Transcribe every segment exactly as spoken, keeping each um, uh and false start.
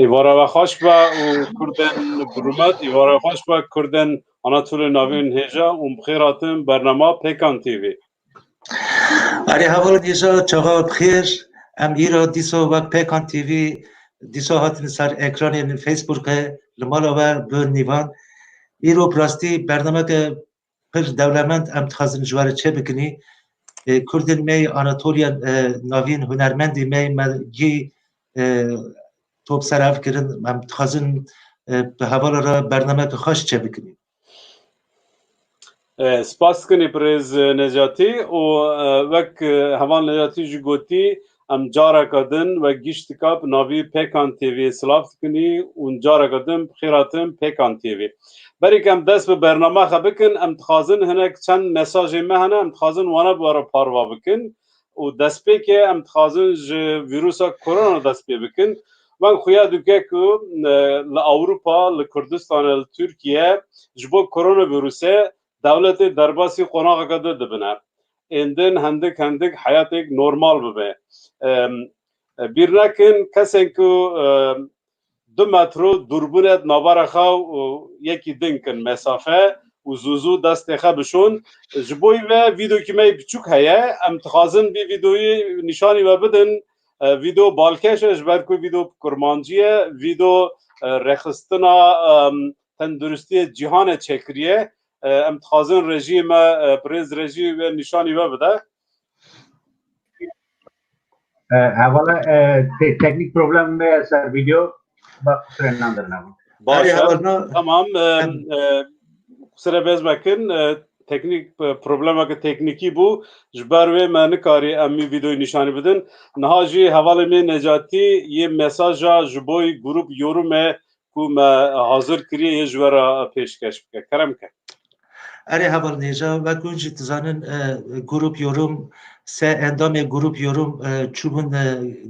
Îvara we xweş be û Kurdên bi rûmet, îvara we xweş be Kurdên Anatolê Navîn hêja û bi xêr hatin bernama Pêkan T V. Erê hevalên hêja, çaxa bi xêr. Em îro dîsa wek Pêkan T V dîsa hatin ser ekranên Facebookê li mala we bi nîvan. Îro bi rastî bernameke pir dewlemend em dixwazin ji we re çêbikinî. E, Kurdên me yê Anatoliya, e, Navîn, hunermendê me yê me gî, e, top ser ev kirin. Em dixwazin, e, bi hevala re bernameke xweş çêbikinî. E, spas dikin ê birêz Necatî û, e, wek, e, heval Necatî jî gotî, em careke din wek giştika bi navî Pêkan T V silav dikinî û careke din bi xêr hatin Pêkan T V. Berî ku em dest bi bernama xwe bikin, em dixwazin hinek çend mesajê me hene, em dixwazin wana bi we re parva bikin û destpêkê em dixwazin ji vîrusa korona dest pê bikin. Weng xuya dike ku, e, li Ewropa, li Kurdistanê, li Tirkiye ji bo koronavîrusê dewletê derbasî qonaxeke din dibine. Ên din hendik hendik heyatêk normal bibe. Em, e, bîr nekin, kesên ku, em, du metro dûrbûne di navbera xwe û yekî din kin mesafe û zû zû destê xwe bişon. Ji bo vê vîdeokî me yê biçûk heye, em dixwazin vî vîdeoyî nîşanî we bidin. E, vîdeo balkêş e, ji ber ku vîdeo bi kurmancî ye, vîdeo, e, rêxistina, em, tenduristiyê cîhanê çêkiriye. E, em dixwazin rejiyê me, e, birêz rejî wê nîşanî we bide. E, hevala, e, te-, teknîk problem me ser vîdeo, bak, qusirê nan derine. Baş e. Hevalna, tamam, e, em, e, qusirê bêz mekin, e, teknîk, e, problemeke teknîkî bû. Ji ber wê me nikarî em wî vîdeoyê nîşanî bidin. Niha jî hevalê me Necatî yê mesaja ji bo grûp Yorumê ku me hazir kiriye yê ji we re pêşkeş bike. Kerem ke. Erê hevalên hêja, wek hûn jî dizanin, e, grûp Yorum, sê endamê grûp Yorum, e, çûbûn, e,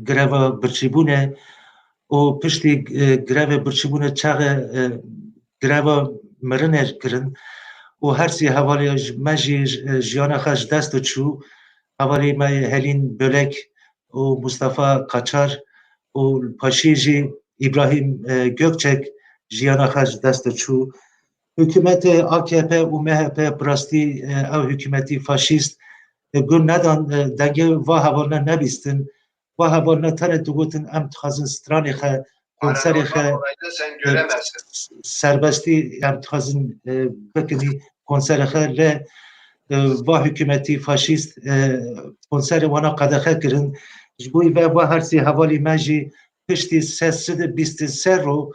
greva birçîbûnê û piştî, e, grevê birçîbûnê çaxê, e, greva mirinê kirin û her sê hevalê ji me jî, e, jiyana xwe ji dest çû. Hevalê me Helîn Bölek û Mustafa Kaçar û paşî jî Îbrahîm, e, Gökçek jiyana xwe ji dest çû. Hikûmetê A K P û M H P bi rastî, e, ew hikûmetî faşîst, e, gun nedan, e, dengê va hevalna nebîstin. Va hevalna tenê digotin, em dixwazin stranê xwe, konserê xwe, e, serbestî em dixwazin, e, bikinî konserê xwe, lê, e, va hikûmetî faşîst, e, konserê wana qedexe kirin. Ji bo vê va her sê hevalî me jî piştî sê sed û bîst û sê ro,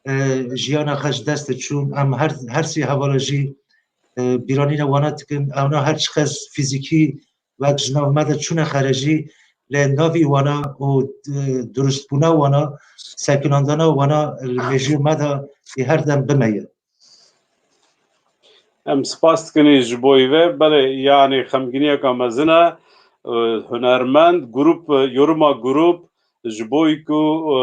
e, jiyana xwe ji dest çûn. Em her, her sê hevala jî, e, bîranîna wana dikin. Ewna her çiqas fîzîkî wek ji nav me de çûne xerejî, lê navî wana û, e, durustbûna wana, sekinandana wana li mejiyê me de ê her dem bimeye. Em spas dikin ji bo vê. Belê, yanî xemgîniyeke mezin e. E, hunermend, grûp, e, yoruma grûp ji bo ku, e,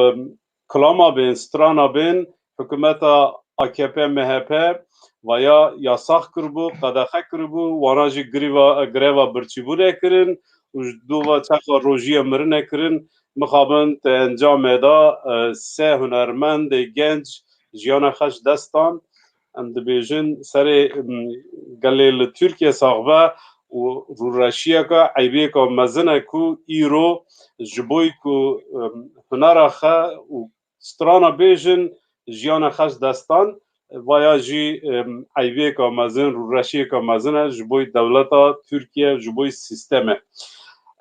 kilama bên, strana bên, hikûmeta A K P M H P vaya yasax kiribû, qedexe kiribû, wana jî grîva, greva birçîbûnê kirin û ji dû ve çaxa rojiyê mirinê kirin. Mixabin te encamê de, e, sê hunermendê genc jiyana xwe ji dest dan. Em dibêjin serê, em, gelê li Tirkiye sax be û rûreşiyeke eybiyeke mezin e ku îro ji bo ku, em, hunera xwe û strana bêjin, jiyana xwe ji dest dan, vaya jî, em, eybiyeke mezin, rûreşiyeke mezin e ji bo dewleta Tirkiye, ji bo sîstemê.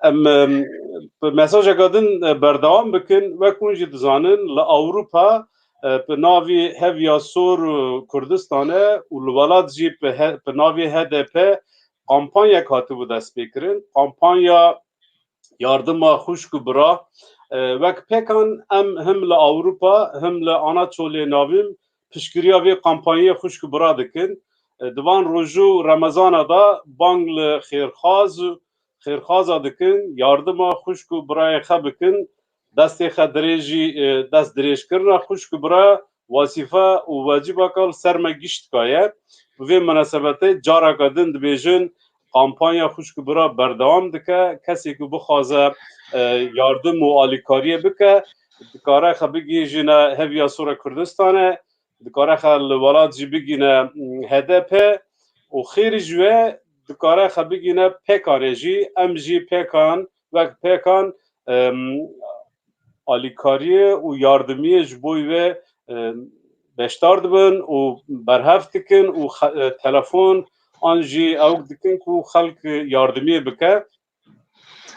Em, em, bi mesajeke din, e, berdewam bikin. Wek hûn jî dizanin, li Ewropa, e, bi navî Heviya Sor, e, Kurdistanê û li welat jî bi he-, bi navî H D P kampanyek hatibû destpêkirin. Kampanya yardima xwişk û bira. E, wek Pêkan em him li Ewropa, him li Anatolê Navîn piştgiriya vê kampanyê xwişk û bira dikin. E, di van roj û Remezana de bang li xêrxaz, xêrxaza dikin, yardima xwişk û birayê xwe bikin, destê xwe dirêjî, e, dest dirêjkirina xwişk û bira wezîfe û wecibeke li ser me giştikaye. Bi vê minasebetê careke din dibêjin, kampanya xwişk û bira berdewam dike. Kesê ku bixwaze, e, yardim û alîkariyê bike, dikare xwe bigihîjîne heviya Sora Kurdistanê, dikare xwe li welat jî bigîne, mm, H D P û xêrî ji wê dikare xwe bigîne pêkanê jî, em jî pêkan, wek pêkan, em, alîkariyê û yardimiyê ji bo wê, em, beşdar dibin û berhev dikin û xe-, e, telefon an jî ewk dikin ku xelk yardimiyê bike.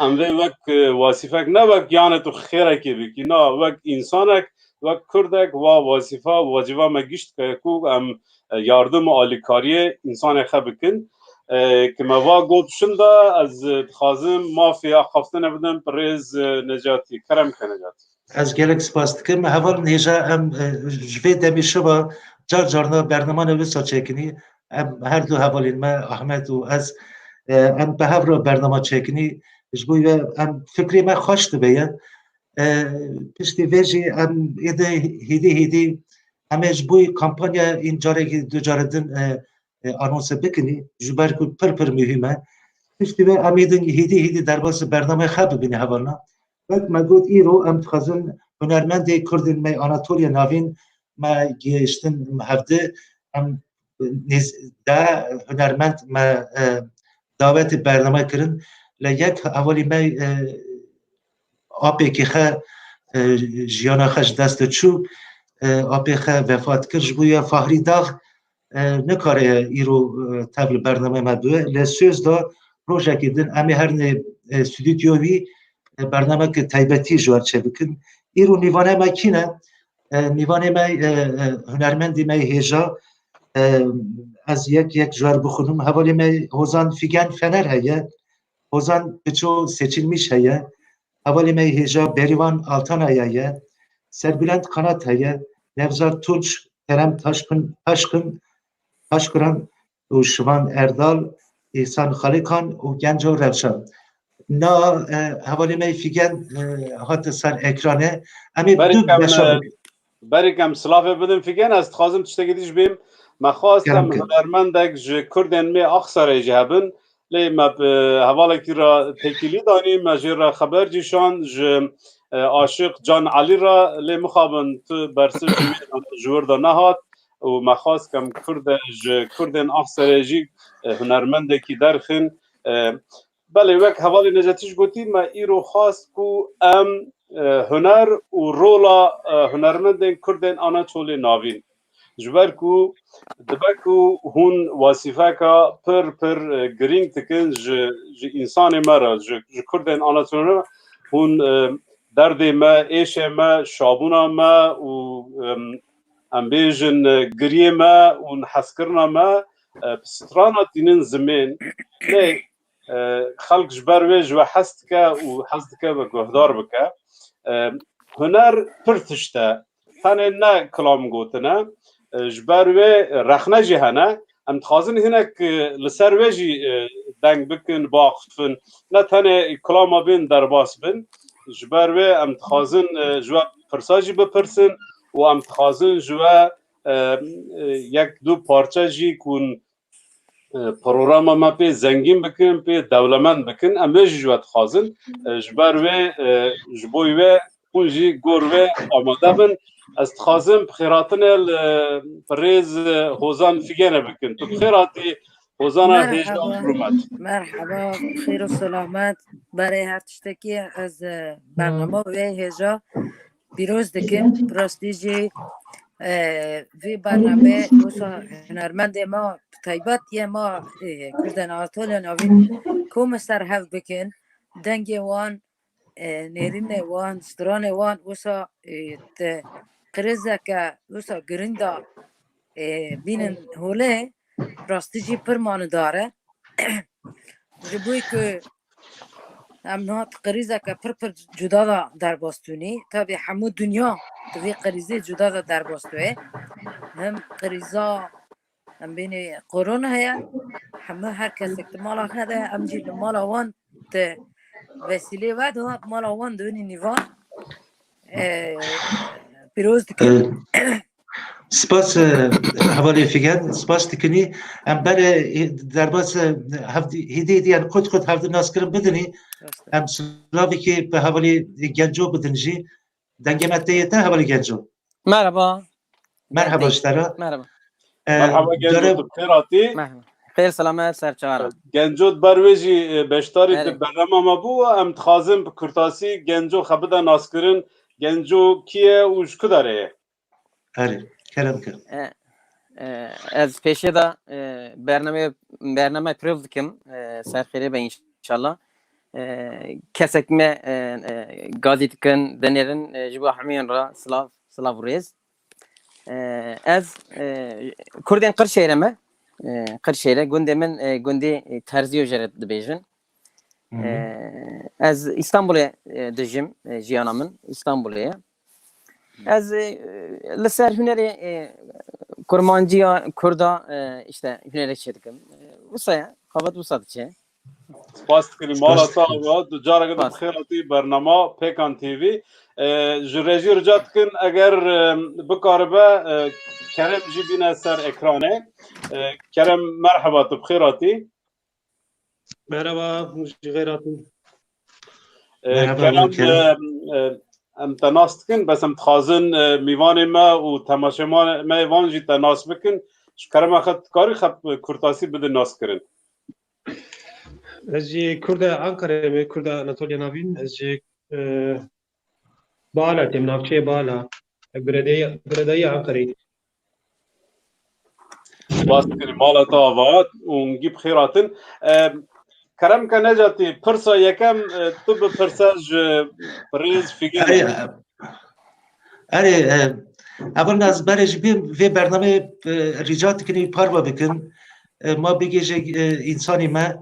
Em vê wek, e, wazîfek, ne wek yanê tu xêrekê bikî, na, wek însanek, wek kurdek, wa wazîfa, waciba me gişt dike ku em, e, yardim û alîkariyê însanê xwe bikin. E, ki me va got şinda, ez, e, dixwazim mafê axaftinê bidim birêz, e, Necatî. Kerem ke Necatî. Ez gelek spas dikim. Hevalên hêja, em, e, ji vê demê şeva car carna bernamane wisa çêkinî. Em her du hevalên me, Ahmet û ez, e, em bi hev re bernama çêkinî. Ji bo wê em fikrê me xweş dibe ye. E, piştî vê jî em êdî hêdî hêdî em ê ji bo kampanya în carekî du carê din, e, e, anonse bikinî, ji ber ku pir pir muhîm e. Piştî vê em êdin hêdî hêdî derbasî bernameyê xwe bibîne hevalna. Wek me got, îro em dixwazin hunermendê Kurdên me Anatoliya Navîn me gihiştin hevdi, em nêz-, de hunermend me, e, dawetê bername kirin. Lê yek hevalî me, e, apêkê xwe, e, jiyana xwe ji dest de çû, e, apê xwe vefat kir. Ji bo ya Fahrî Dax, e, nikare îro, e, tev li bername me bibe. Lê söz da rojekê din em ê herinê, e, stûdyoya wî, e, bernameke taybetî ji we re çêbikin. Îro mîvanê me kî ne? E, mîvanê me, e, e, hunermendê me hêja, e, ez yek yek ji we re bixwînim. Hevalê me Hozan Figen Fener heye. Hozan Piço Seçilmiş heye. Hevalê me hêja Berivan Altanaya ye. Serbülent Kanat heye. Nevzat Tunç, Kerem Taşkın, Taşkın, Taşkıran û Şivan Erdal, Îhsan Xalikan û Genco Rewşan. Na, e, hevalê me Figen, e, hate ser ekranê. Em ê Berî du em, beşa e, bikin. Berî em silavê bidin Figen, ez dixwazim tiştekî dî ji bîm. Me xwest em Kerem kir. Hunermendek ji Kurdên me Axserê jî hebin. Lê me bi hevalekî re têkilî danî, me jê re xeber jî şand, ji, e, Aşiq Can Elî re, lê mixabin tu bersiv ji wî, ji wir de nehat û me xwest kem Kurd e, ji Kurdên Axserê jî, e, hunermendekî derxin. E, belê, wek hevalê Necetî jî gotî, me îro xwest ku em, e, huner û rola, e, hunermendên Kurdên Anatolê Navîn, ji ber ku dibe ku hûn wasîfeka pir pir, e, girîng dikin ji, ji însanê me re, ji, ji Kurdên Anatolî re, hûn, e, derdê me, êşê me, şabûna me û, em, em bêjin, e, giriyê me û hezkirina me, e, bi strana tînin zimên. Lê, e, xelk ji ber wê ji we hez dike û hez dike we guhdar bike. E, huner pir tişt e. Tenê ne kilam gotine, e, ji ber wê rexne jî hene. Em dixwazin hinek, e, li ser wê jî, e, deng bikin, biaxifin. Ne tenê kilama bên derbas bin. Ji ber wê em dixwazin, e, ji we pirsa jî bipirsin û em dixwazin ji we, e, e, yek du parçe jî ku hûn, e, programa me pê zengîn bikin, pê dewlemend bikin. Em wê jî ji we dixwazin. E, ji ber wê, e, ji bo wê hûn jî gor wê amade bin. Ez dixwazim bi xêrhatinê li, e, birêz, e, Hozan Figenê bikin. Tu bi xêr hatî Hozana hêja û rûmet. Merhaba, xêr û selamet. Berê her tiştekî ez, e, bernama wê hêja pîroz dikim. Bi rastî jî, e, vê bername wisa hunermendê me, bi taybet yê me, e, Kurdên Anatoliya Navîn, kom ser hev bikin, dengê wan, e, nêrînê wan, stranê wan wisa, e, di krîzeke wisa giring de, e, bînin holê, rastî jî pir manidar e. Ji bo ku em niha di krîzeke pir pir cuda de derbas tûnî. Tabî hemû dinya di vê krîzê cuda de derbas tûye. Hem krîza em bênê korona heye, hemû her kesek di mala xwe de, em jî li mala wan di vesîlê we de, mala wan dibînî nîvan. E, pîroz dikim. E, spas, e, hevalê Figen, spas dikinî. Em berê, e, derbas, e, hevdî, hêdî hêdî, yani qut qut hevdî naskirin bidinî. Rast e. Em silavekî bi hevalê Genco bidin jî. Dengê me tê yê te, hevalê Genco. Merhaba. Merhaba ji te re. Merhaba. E, Merhaba Genco, tu bi xêr hatî. Merhaba. Xêr selamet, ser çara. Genco, di ber wê jî, e, beşdarî di bernama me bû. Em dixwazin bi kurtasî Genco xwe bide naskirin. Genco kî ye û ji ku derê ye? Erê, kerem ke. E, e, ez pêşê de, e, bername, bername pêroz dikim. E, ser xêrê be înşallah. E, kesek me, e, e, gadî dikin, dinêrin, e, ji bo hemûyan re silav, silav û rêz. E, ez, e, Kurdên Qirşêre me. E, Qirşêre, gundê min, e, gundê, e, Terziyo jê re dibêjin. Hı hı. E, ez Îstanbulê, e, dijim, e, jiyana min Îstanbulê ye. Ez, e, li ser hunerê, e, kurmanciya kurda, e, işte hunerê çêdikim. E, wisa ye, xebat wisa diçe. Spas dikim, mala te ava, tu careke din bi xêr hatî bernama Pêkan T V. E, ji rejî rica dikin, eger, e, bikaribe, e, Kerem jî bîne ser ekranê. E, Kerem, merheba, tu bi xêr hatî. Merhaba, hûn jî xêr hatin. E, Merhaba, Kerem, Kerem. E, e, em te nas dikin, bes em dixwazin, e, mîvanê me û temaşevanê me van jî te nas bikin. Ji kerema xwe dikarî xwe kurtasî bidin naskirin. Ez jî Kurda Ankarayê me, Kurda Anatoliya Navîn, ez jî, e, Bala, têm navçeyê Bala. Girêdayî, girêdayî Ankarayê. Spas dikim, mala te ava û hingî bi xêr hatin. Em, Kerem ke Necatî, pirsa yekem, e, tu bipirse ji birêz Figen. Erê, e, erê, e, evil ez berê ji vê, vê bernameyê, e, rica dikin û parve bikin. E, ma bigêje, e, însanî me,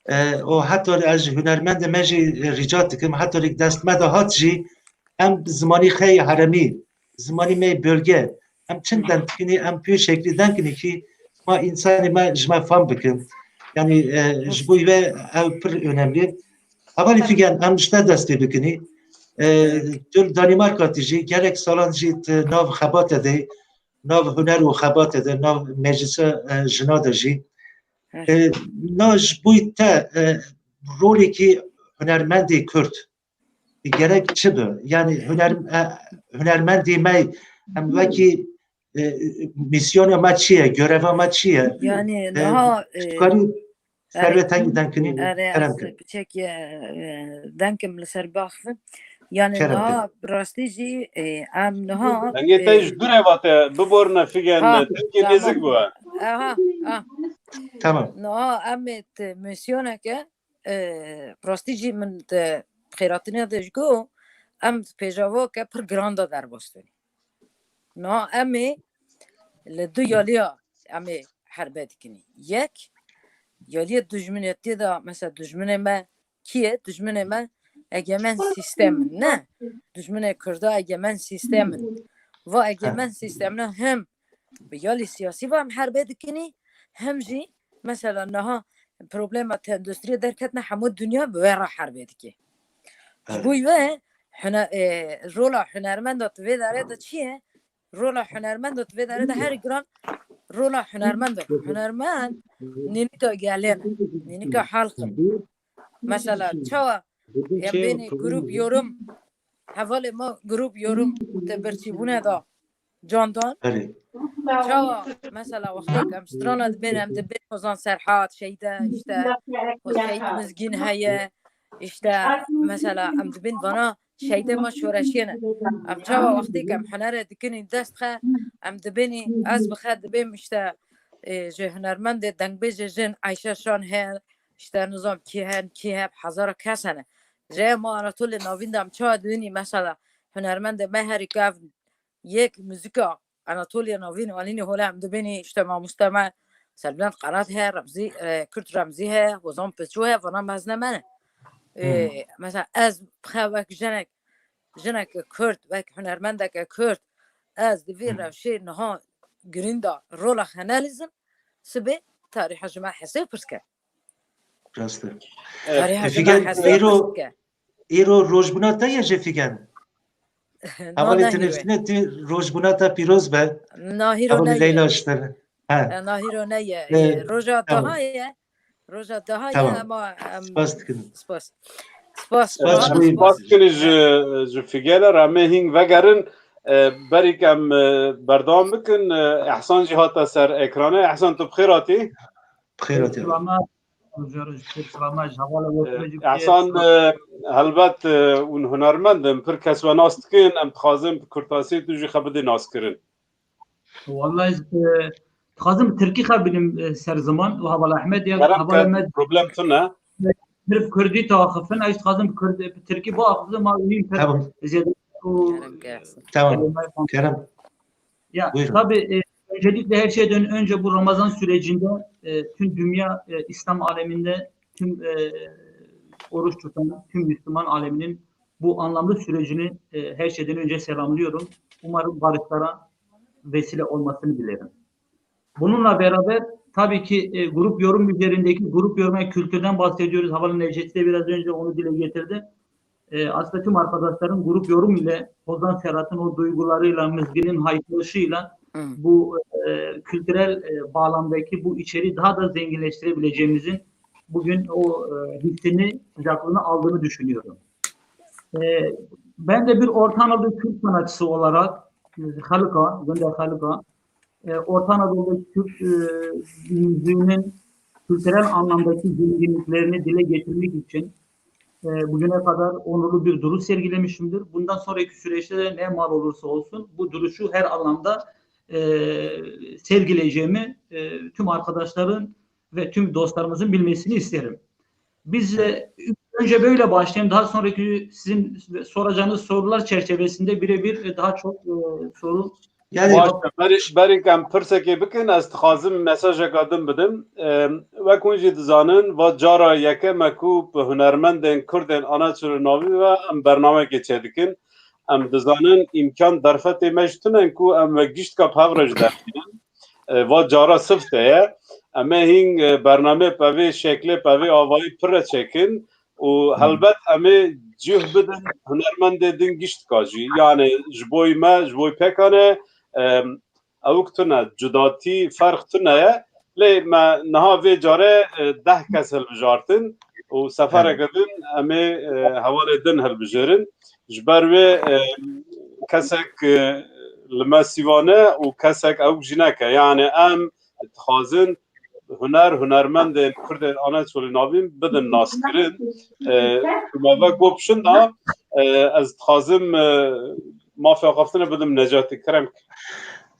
e, û heta ez ji hunermendê me jî rica dikim, heta dest me de hat jî, em zimanî xey heremî, zimanî me bölge, em çin deng dikinî, em pê şeklî deng kinî kî ma însanê me ji me fam bikin. Yanî, e, ji bo we ew pir önemli. Hevalî Figen, em ji te dest pê bikinî. E, tu li Danîmarka tî jî, gelek salan jî tu nav xebate de, nav huner û xebate de, nav meclisa, e, jina de jî. E, na ji bo te, e, rolekî hunermendê Kurd gerek çi be? Yanî huner-, e, hunermendê me, em wekî, e, mîsyona me çi ye? Göreva me çi ye? Yanî E, niha, e, tu karî ser erê, vê teng deng kinî, erê, kerem ez kir. Piçek, e, e, deng kim li ser baxivim. Yanî Kerem niha kir. Rastî jî, e, em niha, Dengê te e, ji dû re vate, biborine Figen, ha, dengê tamam. Nêzik bû. Aha, ah. Tamam. Niha em ê ti misyoneke, e, rastî jî min di xêratinê de ji got, em pêjavake pir giran de derbas dibin. Niha em ê li du yaliya em ê herbe dikinî. Yek, yaliyê dijminetiyê de, mesela dijminê me kî ye? Dijminê me egemen sîstem in, ne? Dijminê Kurda egemen sîstem in. Va egemen sîstemine hem bi yalî siyasî ve em herbe dikinî, hem jî mesela niha problema tenduristiya derketine hemû dinya bi we re herbe dike. Ji bo we hune-, e, rola hunermenda tu vê derê de çi ye? Rola hunermenda tu vê derê de her giran rola hunermenda. Hunermend nînika gelê ne, nînika halk e. Mesela çawa em bênî grup yorum, hevalê me grup yorum te birçîbûne da candan. Erê. Çawa mesela wextê em strana dibên, em dibên Hozan Serhat, Şeyde, işte, o Seyit Mizgîn heye, işte, mesela em dibên vana Şeyde me şoreşiyê ne. Em çawa wextê ke em hunere dikinî dest xe, em dibênî, ez bi xe dibêm, işte, e, ji hunermendê dengbêjê jin Ayşe Şan heye, işte, nizam kî hen, kî he, hezara kes hene. Rê ma Anatolya Navîn de em çawa dibênî, mesela, hunermendê me herî kev yek muzîka Anatolya Navîn, Alînê Hole em dibênî, işte, mamoste me Selbulent Qenat heye, Remzî, e, Kurt Remzî heye, Hozan Piçû heye, vana mezne me ne. E, Hmm. Mesela ez xe wek jinek, jinek Kurd, wek hunermendeke Kurd, ez di vî Hmm. rewşê niha girînda rola xe nelîzim, sibê tarîxa ji me hesê pirs ke. Rast e. Evet. Tarîxa ji me Figen, hesê îro, pirs ke. Îro rojbûna te ye jê Figen? Na, Hevalê nahîro ye. Tenefsine tu rojbûna te pîroz be. Nahîro Hevalê neye. Leyla işte. Ha. E, nahîro neye. E, E, roja tamam. Daha ye. Roja daha ye Tamam. Ama, em, Spas dikim. Spas. Spas. Spas. Spas dikin ji, ji Fîgene re, em ê hîn vegerin. E, berî ke em, e, berdewam bikin, e, Ehsan jî hate ser ekranê. Ehsan, tu bi xêr hatî? Bi xêr hatî. Selama, Roger, ji xêr selama, ji hevala we E, pêjî Ehsan, bûye. e, helbet, e, hûn hunermend in, pir kes we nas dikin. Em dixwazin bi kurtasî tu jî xwe bidî naskirin. Wallahi, e, dixwazim bi tirkî xwe bidim, e, ser ziman û hevala Ehmed ya Kerem hevala ke, me problem tune. Mirov kurdî taxifin, ez dixwazim bi kurd, bi tirkî biaxifim, ma wî pir Tamam. zêde û Tamam. kelime Kerem. Ya, Buyurun. tabii, e, öncelikle her şeyden önce bu Ramazan sürecinde, e, tüm dünya, e, İslam aleminde tüm, e, oruç tutan tüm Müslüman aleminin bu anlamlı sürecini, e, her şeyden önce selamlıyorum. Umarım barışlara vesile olmasını dilerim. Bununla beraber tabii ki, e, grup yorum üzerindeki, grup yorum ve kültürden bahsediyoruz. Hevala Necati de biraz önce onu dile getirdi. E, aslında tüm arkadaşların grup yorum ile Hozan Serhat'ın o duygularıyla, Mizgin'in haykırışıyla Hı. bu, e, kültürel, e, bağlamdaki bu içeriği daha da zenginleştirebileceğimizin bugün o, e, hissini, sıcaklığını aldığını düşünüyorum. E, Ben de bir Orta Anadolu Kürt sanatçısı olarak, e, Xelika, Gundê Xelika, e, Orta Anadolu'da Kürt, e, müziğinin kültürel anlamdaki zenginliklerini dile getirmek için, e, bugüne kadar onurlu bir duruş sergilemişimdir. Bundan sonraki süreçte de ne mal olursa olsun bu duruşu her anlamda, e, sergileyeceğimi, e, tüm arkadaşların ve tüm dostlarımızın bilmesini isterim. Biz, e, önce böyle başlayayım. Daha sonraki sizin soracağınız sorular çerçevesinde birebir, e, daha çok, e, soru Yani Baş e, berî, berî ke em pirsekê bikin, ez dixwazim mesajeka din bidim. Em, wek hûn jî dizanin, va cara yekem e ku bi hunermendên Kurd ên Anaçolê Navîn ve em bernameyekê çêdikin. Em dizanin îmkan derfetê me jî tune in ku em wek giştka bi hev re jî derxînin. E, va cara sifte ye. Em ê hîn, e, bernameyê bi vê şeklê, bi vê avayî pir re çêkin. û helbet em ê cih bidin hunermendê din giştka jî. Yani ji bo me, ji bo pêkane, em, ewk tune, cudatî, ferq tune ye. Lê me niha vê care, e, deh kes hilbijartin û sefereke din em ê, e, hevalê din hilbijêrin. Ji ber wê, e, kesek, e, li me sîva ne û kesek ewk jî neke. Yani em dixwazin huner, hunermendên Kurdên Anaçolê Navîn bidin naskirin. E, tu me ve gop şinda, e, ez dixwazim, e, mafê axaftinê bidim Necatî, kerem ke.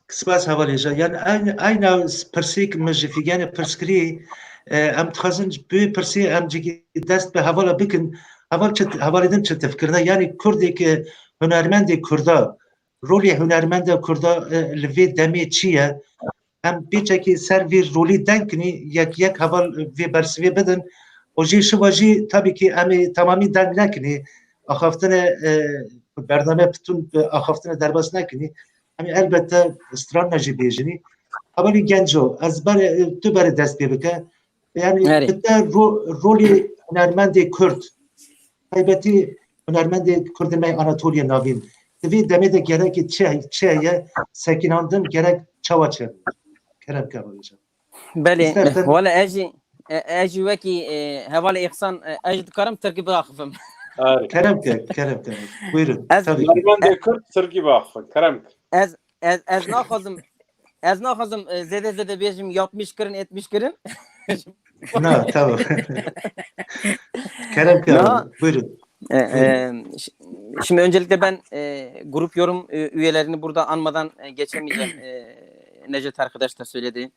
Spas hevalê Can. Yani aynı, aynı pirsê ke min ji Fîgenê pirs kirî, e, em dixwazin bi pirsê em cîkî dest bi hevala bikin. Heval çi, hevalê din çi tevkirine? Yani Kurdê ke hunermendê Kurda, rolê hunermendê Kurda, e, li vê demê çi ye? Em bêçekî ser vê rolî deng kinî, yek yek heval vê bersivê bidin. Û jî şiva jî tabii ki em ê temamî deng nekinî. Axaftine, e, bername pitun, e, axaftine derbas nekinî. Em ê elbette stran ne jî bêjinî. Hevalî Genco, ez ber, e, tu berê dest pê bike. Yani Erê. Bi te ro-, rolê hunermendê Kurd, taybetî hunermendê Kurdê me Anatoliya Navîn, di vê demê de gerekê çi, çi heye, sekinandin gerek çawa çe? Kerem ke hevalê Can. Belê, Îstersen- wele ez jî, e, ez jî wekî, e, hevalê Îhsan, e, ez jî dikarim tirkî biaxifim. Harika. Kerem ke, kerem ke. Buyurun. Ez- Tabii ki. Hunermendê Kurd tirkî biaxifin, kerem ke. Ez, ez, ez naxwazim, ez naxwazim, e, zêde zêde bêjim yatmış kirin, etmiş kirin. Na, tamam. Kerem ke. Na- Buyurun. E, e, ş-, şimdi öncelikle ben, e, grup yorum, e, üyelerini burada anmadan, e, geçemeyeceğim. E, Necdet arkadaş da söyledi.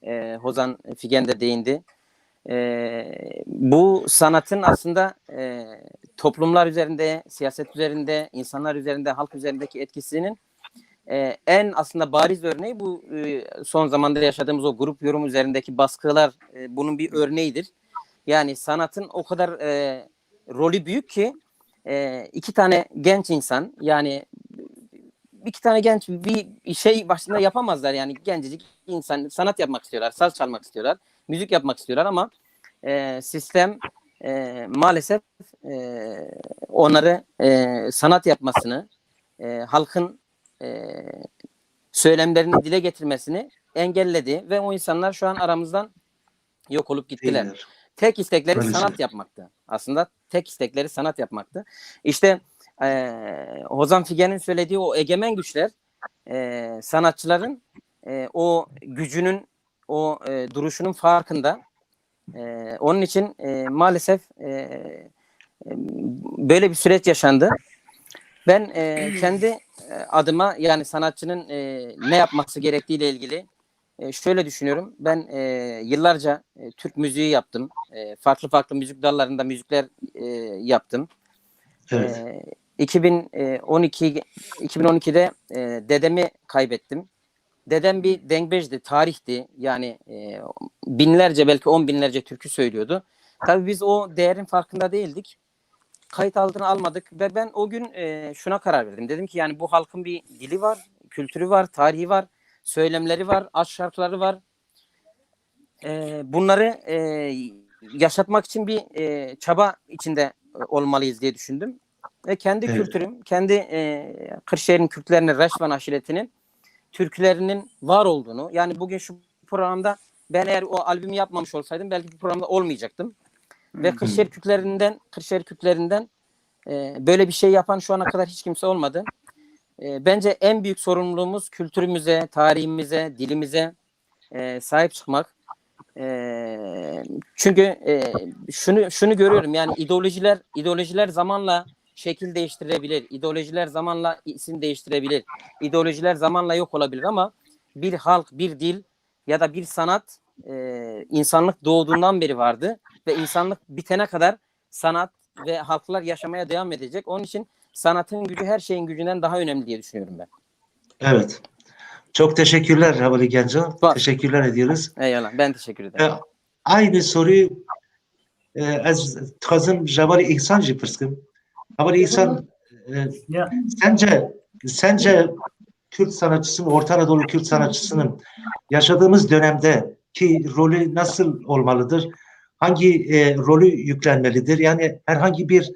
E, Hozan Figen de değindi. E, bu sanatın aslında, e, toplumlar üzerinde, siyaset üzerinde, insanlar üzerinde, halk üzerindeki etkisinin, e, en aslında bariz örneği bu, e, son zamanda yaşadığımız o grup yorum üzerindeki baskılar, e, bunun bir örneğidir. Yani sanatın o kadar, e, rolü büyük ki, e, iki tane genç insan, yani iki tane genç bir şey başında yapamazlar, yani gencecik insan sanat yapmak istiyorlar, saz çalmak istiyorlar, müzik yapmak istiyorlar ama, e, sistem, e, maalesef, e, onları, e, sanat yapmasını, e, halkın, e, söylemlerini dile getirmesini engelledi ve o insanlar şu an aramızdan yok olup gittiler. Değiller. Tek istekleri sanat yapmaktı. Aslında tek istekleri sanat yapmaktı. İşte e, Hozan Figen'in söylediği o egemen güçler e, sanatçıların e, o gücünün, o e, duruşunun farkında. E, onun için e, maalesef e, e, böyle bir süreç yaşandı. Ben e, kendi e, adıma, yani sanatçının e, ne yapması gerektiğiyle ilgili e, şöyle düşünüyorum. Ben e, yıllarca e, Türk müziği yaptım. E, farklı farklı müzik dallarında müzikler e, yaptım. Evet. E, iki bin on iki, iki bin on ikide e, dedemi kaybettim. Dedem bir dengbejdi, tarihti. Yani e, binlerce, belki on binlerce türkü söylüyordu. Tabii biz o değerin farkında değildik. Kayıt altına almadık ve ben o gün e, şuna karar verdim. Dedim ki yani bu halkın bir dili var, kültürü var, tarihi var, söylemleri var, aşk şarkıları var. E, bunları e, yaşatmak için bir e, çaba içinde e, olmalıyız diye düşündüm. Ve kendi Evet. kültürüm, kendi e, Kırşehir'in Kürtlerinin, Reşvan aşiretinin türkülerinin var olduğunu, yani bugün şu programda ben eğer o albümü yapmamış olsaydım belki bu programda olmayacaktım. Ve Kırşehir Kürtlerinden, Kırşehir Kürtlerinden e, böyle bir şey yapan şu ana kadar hiç kimse olmadı. E, bence en büyük sorumluluğumuz kültürümüze, tarihimize, dilimize e, sahip çıkmak. E, çünkü e, şunu şunu görüyorum, yani ideolojiler ideolojiler zamanla şekil değiştirebilir. İdeolojiler zamanla isim değiştirebilir. İdeolojiler zamanla yok olabilir ama bir halk, bir dil ya da bir sanat e, insanlık doğduğundan beri vardı ve insanlık bitene kadar sanat ve halklar yaşamaya devam edecek. Onun için sanatın gücü her şeyin gücünden daha önemli diye düşünüyorum ben. Evet. Çok teşekkürler Havali Genco. Var. Teşekkürler ediyoruz. Eyvallah. Ben teşekkür ederim. E, aynı soruyu e, ez dixwazim ji Havali İhsan jî pirs kim. Havali İhsan, e, Ya. sence sence Kürt sanatçısının, Orta Anadolu Kürt sanatçısının yaşadığımız dönemde ki rolü nasıl olmalıdır? Hangi e, rolü yüklenmelidir? Yani herhangi bir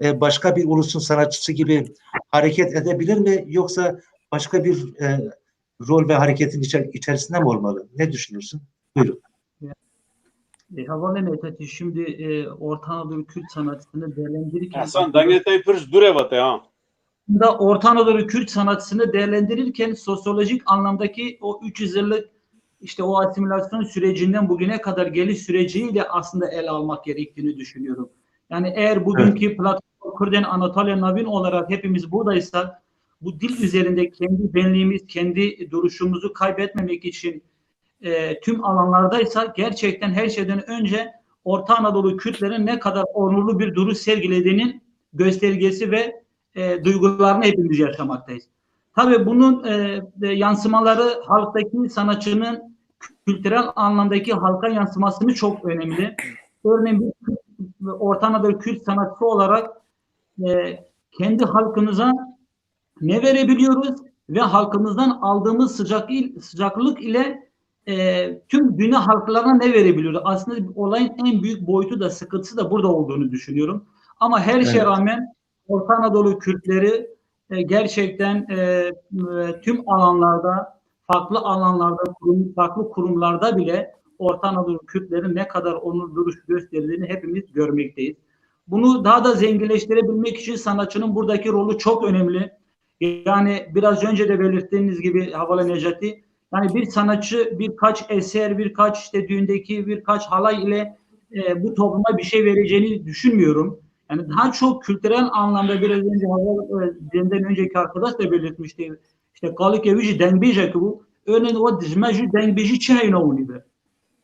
e, başka bir ulusun sanatçısı gibi hareket edebilir mi? Yoksa başka bir e, rol ve hareketin içer- içerisinde mi olmalı? Ne düşünüyorsun? Buyurun. E, Havale Necati, şimdi e, Orta Anadolu Kürt sanatçısını değerlendirirken Hasan, dengê te pir ji dû re ve te ha. aslında Orta Anadolu Kürt sanatçısını değerlendirirken sosyolojik anlamdaki o üç yüz yıllık işte o asimilasyon sürecinden bugüne kadar geliş süreciyle aslında ele almak gerektiğini düşünüyorum. Yani eğer bugünkü platform Kürden Anatolia Navîn olarak hepimiz buradaysak, bu dil üzerinde kendi benliğimiz, kendi duruşumuzu kaybetmemek için e, tüm alanlardaysa gerçekten her şeyden önce Orta Anadolu Kürtlerin ne kadar onurlu bir duruş sergilediğinin göstergesi ve e, duygularını hepimiz yaşamaktayız. Tabii bunun e, e, yansımaları halktaki sanatçının kültürel anlamdaki halka yansımasını çok önemli. Örneğin bir Kürt- Orta Anadolu Kürt sanatçısı olarak e, kendi halkımıza ne verebiliyoruz ve halkımızdan aldığımız sıcak il- sıcaklık ile e, tüm dünya halklarına ne verebiliyoruz? Aslında olayın en büyük boyutu da sıkıntısı da burada olduğunu düşünüyorum. Ama her şeye Evet. rağmen Orta Anadolu Kürtleri e, gerçekten e, e, tüm alanlarda, farklı alanlarda, kurum, farklı kurumlarda bile Orta Anadolu Kürtlerin ne kadar onur duruş gösterdiğini hepimiz görmekteyiz. Bunu daha da zenginleştirebilmek için sanatçının buradaki rolü çok önemli. Yani biraz önce de belirttiğiniz gibi Havale Necati, yani bir sanatçı birkaç eser, birkaç işte düğündeki birkaç halay ile e, bu topluma bir şey vereceğini düşünmüyorum. Yani daha çok kültürel anlamda biraz önce Havale, e, benden önceki arkadaş da belirtmişti. İşte Kalık Evi jî dengbêjek bu. Örneğin o dijme jî dengbêjî çi heyna hûnî be.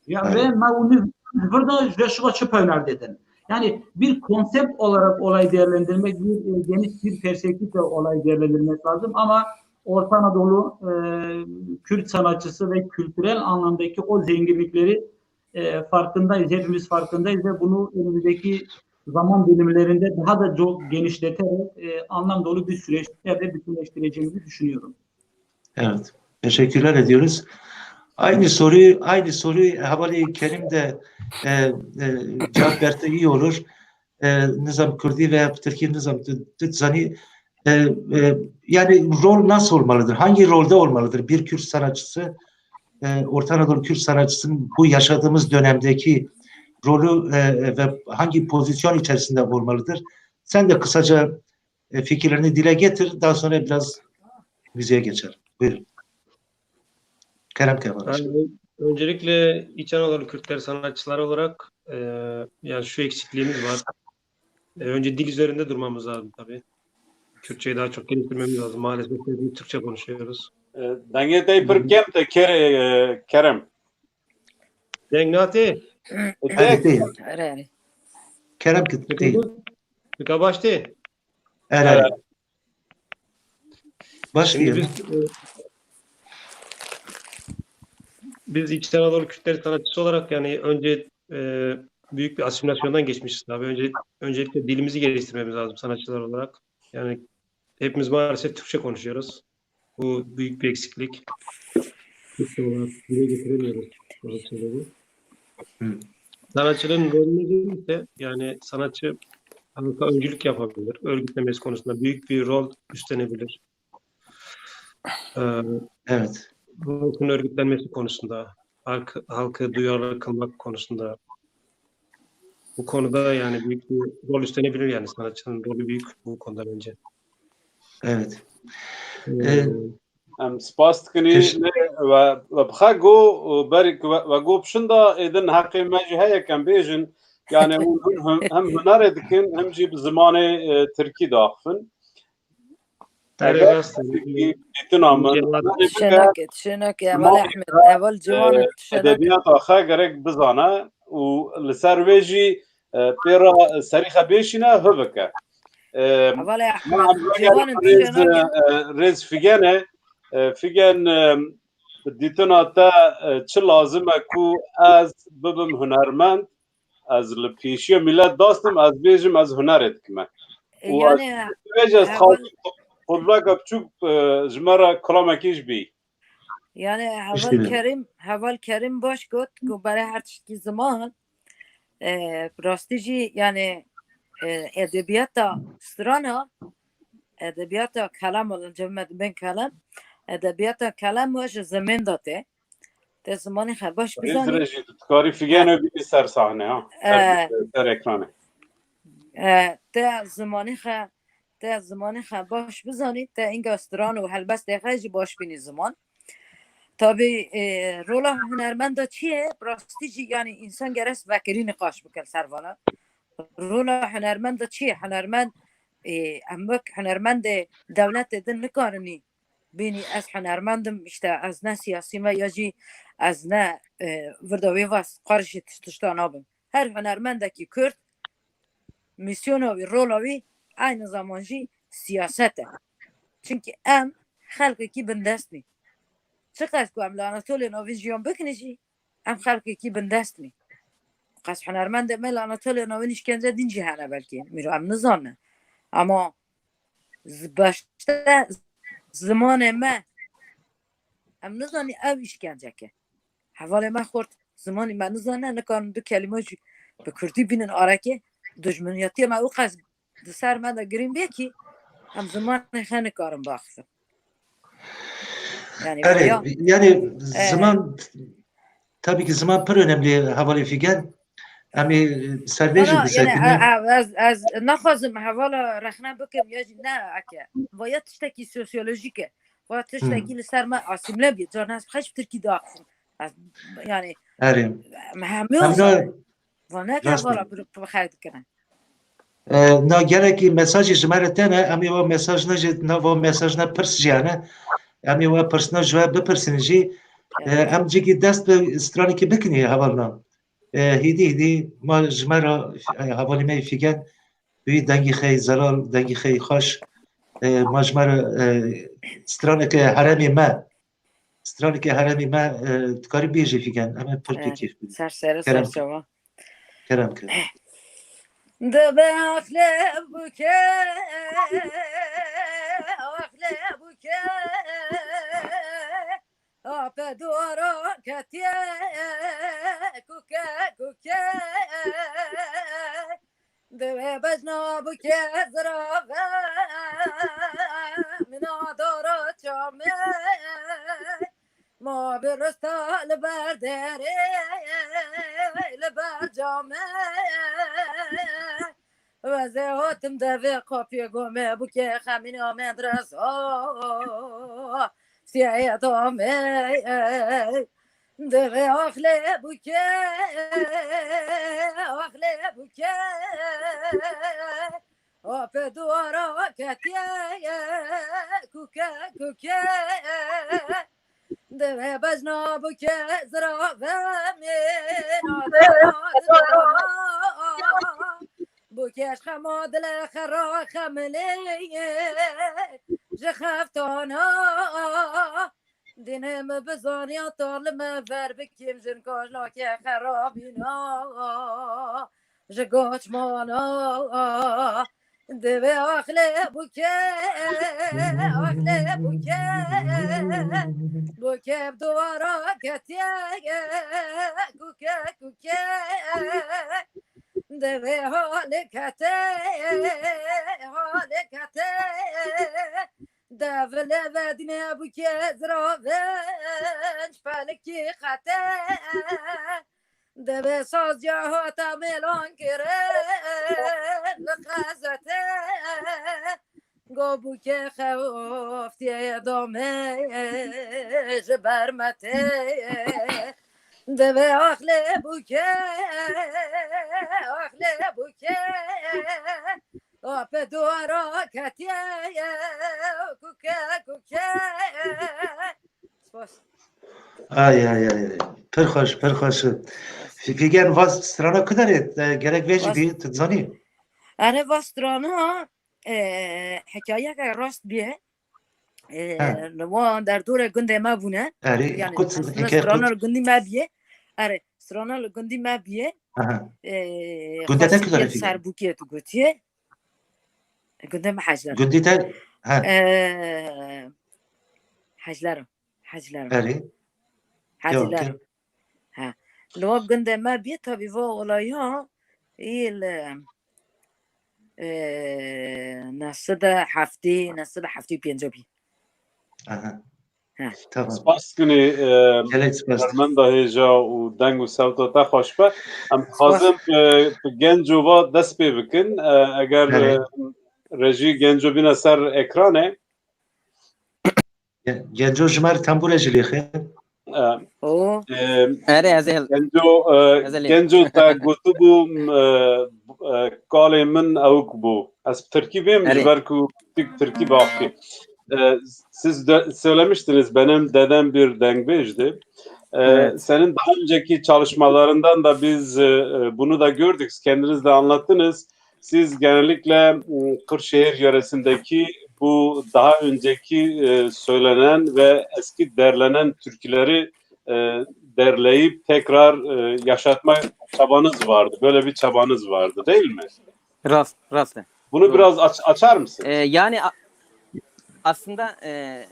Ya Evet. ve me hûnî vir da ji şiva çi peyner dedin. Yani bir konsept olarak olay değerlendirmek, bir e, geniş bir perspektifle olay değerlendirmek lazım. Ama Orta Anadolu e, Kürt sanatçısı ve kültürel anlamdaki o zenginlikleri e, farkındayız, hepimiz farkındayız ve bunu önümüzdeki zaman dilimlerinde daha da çok genişleterek e, anlam dolu bir süreçte de bütünleştireceğimizi düşünüyorum. Evet. Teşekkürler ediyoruz. Aynı soruyu, aynı soruyu Havali Kerim de e, e, cevap verse iyi olur. E, nizam Kürdi veya Türkiye nizam tu- tu zanî, e, e, yani rol nasıl olmalıdır? Hangi rolde olmalıdır bir Kürt sanatçısı? E, Orta Anadolu Kürt sanatçısının bu yaşadığımız dönemdeki rolü e, e, ve hangi pozisyon içerisinde olmalıdır? Sen de kısaca e, fikirlerini dile getir. Daha sonra biraz müziğe geçelim. Buyurun. Kerem Kemal. Yani, öncelikle İç Anadolu Kürtleri sanatçıları olarak e, yani şu eksikliğimiz var. E, önce dil üzerinde durmamız lazım tabii. Kürtçeyi daha çok geliştirmemiz lazım. Maalesef hepimiz Türkçe konuşuyoruz. E, Dengê te pir kem te Ker- e, Kerem. Deng nate? E, te- Hadi değil. Erê. Kerem gitti değil. Tika baştı. Erari. Başlayalım. Biz, e, biz İç Anadolu Kürtleri sanatçısı olarak yani önce e, büyük bir asimilasyondan geçmişiz tabii. Önce, öncelikle dilimizi geliştirmemiz lazım sanatçılar olarak. Yani hepimiz maalesef Türkçe konuşuyoruz. Bu büyük bir eksiklik. Türkçe olarak dile getiremiyoruz bazı şeyleri. Hı. Sanatçının rolü nedir ise yani sanatçı halka öncülük yapabilir. Örgütlemesi konusunda büyük bir rol üstlenebilir. Ee, Evet. halkın örgütlenmesi konusunda, halk, halkı duyarlı kılmak konusunda bu konuda yani büyük bir rol üstlenebilir yani sanatçının rolü büyük bu konuda bence. Evet. Ee, Ee, Em spas dikin Teş- lê we we bi xwe got û berî ku we we got pişinda êdin heqê me jî heye kem bêjin. Yani hûn hûn hûn hem hunerê dikin hem jî bi zimanê e, tirkî diaxifin. Evet, Eger aslında. dîtina min Cevap- hunerê bike Tişenake, tişenake, Heval Ehmed, Heval Ciwan, e, tişenake. edebiyata xwe gerek bizane û li ser wê jî e, pê re serî xwe bêşîne, hi bike. E, Heval Ma Ehmed, em Ciwan, rêz, tişenake. e, rêz Figen e, e, Figen, e, bi dîtina te e, çi lazim e ku ez bibim hunermend, ez li pêşiya milet dastim, ez bêjim ez hunerê dikim e. Û ez Yani, bêje ez Heval- xwe qulbeka biçûk e, ji me re kilamekî ji bî. Yani Heval Teşekkür ederim. Kerim, Heval Kerim baş got ku berê her tiştkî ziman, e, rastî jî yani e, edebiyata strana, edebiyata kelam olan cevmet bin kelam, edebiyata kelam o ji zemên de te. Te zimanê xwe baş Rêz bizanî. re jî tu dikarî Figen e bînî ser sahne ha. Ser, E, ser ekranê. E, te zimanê xwe, te zimanê xwe baş bizanî, te înga stran û helbestê xwe jî baş bînî ziman. Tabî e, rola hunermenda çi ye? Bi rastî jî yani însan gerek vekirî niqaş bike li ser vana. Rola hunermenda çi ye? Hunermend e, em wek hunermendê dewletê din nikarinî bînî ez hunermend im, işte ez ne siyasî me ya jî ez ne e, virda wê vas qarşî tiş- tişta nabim. Her hunermendekî Kurd mîsyona wî, rola wî aynı zaman jî siyaset e. Çimkî em xelkekî bindest nî. Çiqas ku em li Anatoliya Navîn jiyan bikin jî, em xelkekî bindest nî. Qas hunermendê me li Anatoliya Navîn îşkence din jî hene belkî. Mîro em nizane. Ama z- başta zimanê me em nizanî ev îşkenceke. Hevalê me xort zimanî me nizane, nikarin du kelîme jî bi kurdî bînin areke, dijminiyetiya me û qas di ser me de girîn bê kî em zimanê xwe nikarin biaxifin. Yani Erê, baya yani e, ziman, tabii ki ziman pir önemli hevalê Figen. Em ê ser vê jî Ana, yani bisekinin. e- e- ez, ez naxwazim hevala rexne bikim ya jî ne eke. Vaya tiştekî sosyolojik e. Vaya tiştekî Hmm. li ser me asîmle bî. Can ez xeş tirkî daxim. Ez, yani Erê. me hemî Em wisa na, be. Va ne ke rast hevala e. bi bi xeyr dikine. E, na gelekî mesajê ji me re tene, em ê wa mesaj ne jî, na wa mesaj ne pirs jî hene. Em ê wa pirsna ji we bipirsin jî. E, Evet. em cîkî dest bi stranekî bikinî hevalna. E, hîdî hîdî ma ji me re, e, hevalê me Figen, wî dengî xey zelal, dengî xey xweş. E, ma ji me re, e, straneke heremê me, straneke heremê me, e, dikarî bêjî Figen. Em ê pir Evet. kêf bidin. Ser sere ser Kerem. Çawa. Kerem kir. Dibe axle buke, axle buke, ape dora ketiye, kuke, kuke. Dibe bejna buke zirave, mina dora çame. Ma birista li ber derê, li ber camê. Wezê hatim devê qapiyê gomê bûkê xemîna mendres. Siyayê damê. Devê axlê bûkê, axlê bûkê. Apê duvara ketiye, kuke, kuke. Divê bejna bûke zira vemê nadana. Bûke ji xema dile xera xemilê, ji xeftana. Dînê min bizaniya, ta li me ver bikîm, jin kajlakê xerabîna, ji goçmana. Divê axlê bûke, axlê bûke, bûke bi duvara ketiye, kuke, kuke. Divê halê kete, halê kete. Devilê vedine bûke ziravin, pelikî xete. Divê sazca hata mêlan kirin, li xezete. Go bûke xeftiyê dame ji bermete. Divê axlê bûke, axlê bûke. Ape duvara ketiye, kuke, kuke. Spas. Ay ay ay ay. Pir xweş, pir xweş. Fikî gen vaz strana ku derê, e, gerek vê jî bî, tu dizanî? Ere va strana, e, hikayeke rast bîye. E, li wan derdorê gundê me bûne. Erê, yani, kut strana li gundî me bîye. Erê, strana li gundî me bîye. E, gundê te ku derê? Serbûkê tu gotiye. Gundê me Hecler. Gundî te? He. E, Hecler. Hecler. Erê. Hecler. Ha. Li wa gundê me bîye, tabî va olaya î li, e, neside heftê, neside heftê û pênc bî. Aha. Tamam. Spas kinî, e, Gelek spas. Bermenda hêja û deng û sewta te xweş be. Em dixwazin, e, bi Genco va dest pê bikin. E, eger, e, rejî Genco bîne ser ekranê. Ge-, Genco ji me re tembûrê jî lêxe. E, e, Erê, ez ê hil-, Genco, e, ez ê lê. Genco te gotibû, e, e, kalê min ewk bû. Ez bi tirkî bêm, erê, ji ber ku tirkî baxkî. E, siz de söylemiştiniz, benim dedem bir dengbêjdi. E, evet. Senin daha önceki çalışmalarından da biz, e, e, bunu da gördük. Kendiniz de anlattınız. Siz genellikle, m, Kırşehir yöresindeki bu daha önceki, e, söylenen ve eski derlenen türküleri, e, derleyip tekrar, e, yaşatma çabanız vardı. Böyle bir çabanız vardı, değil mi? Rast, rast. Bunu biraz aç-, açar mısın? Ee, yani a-, aslında, e,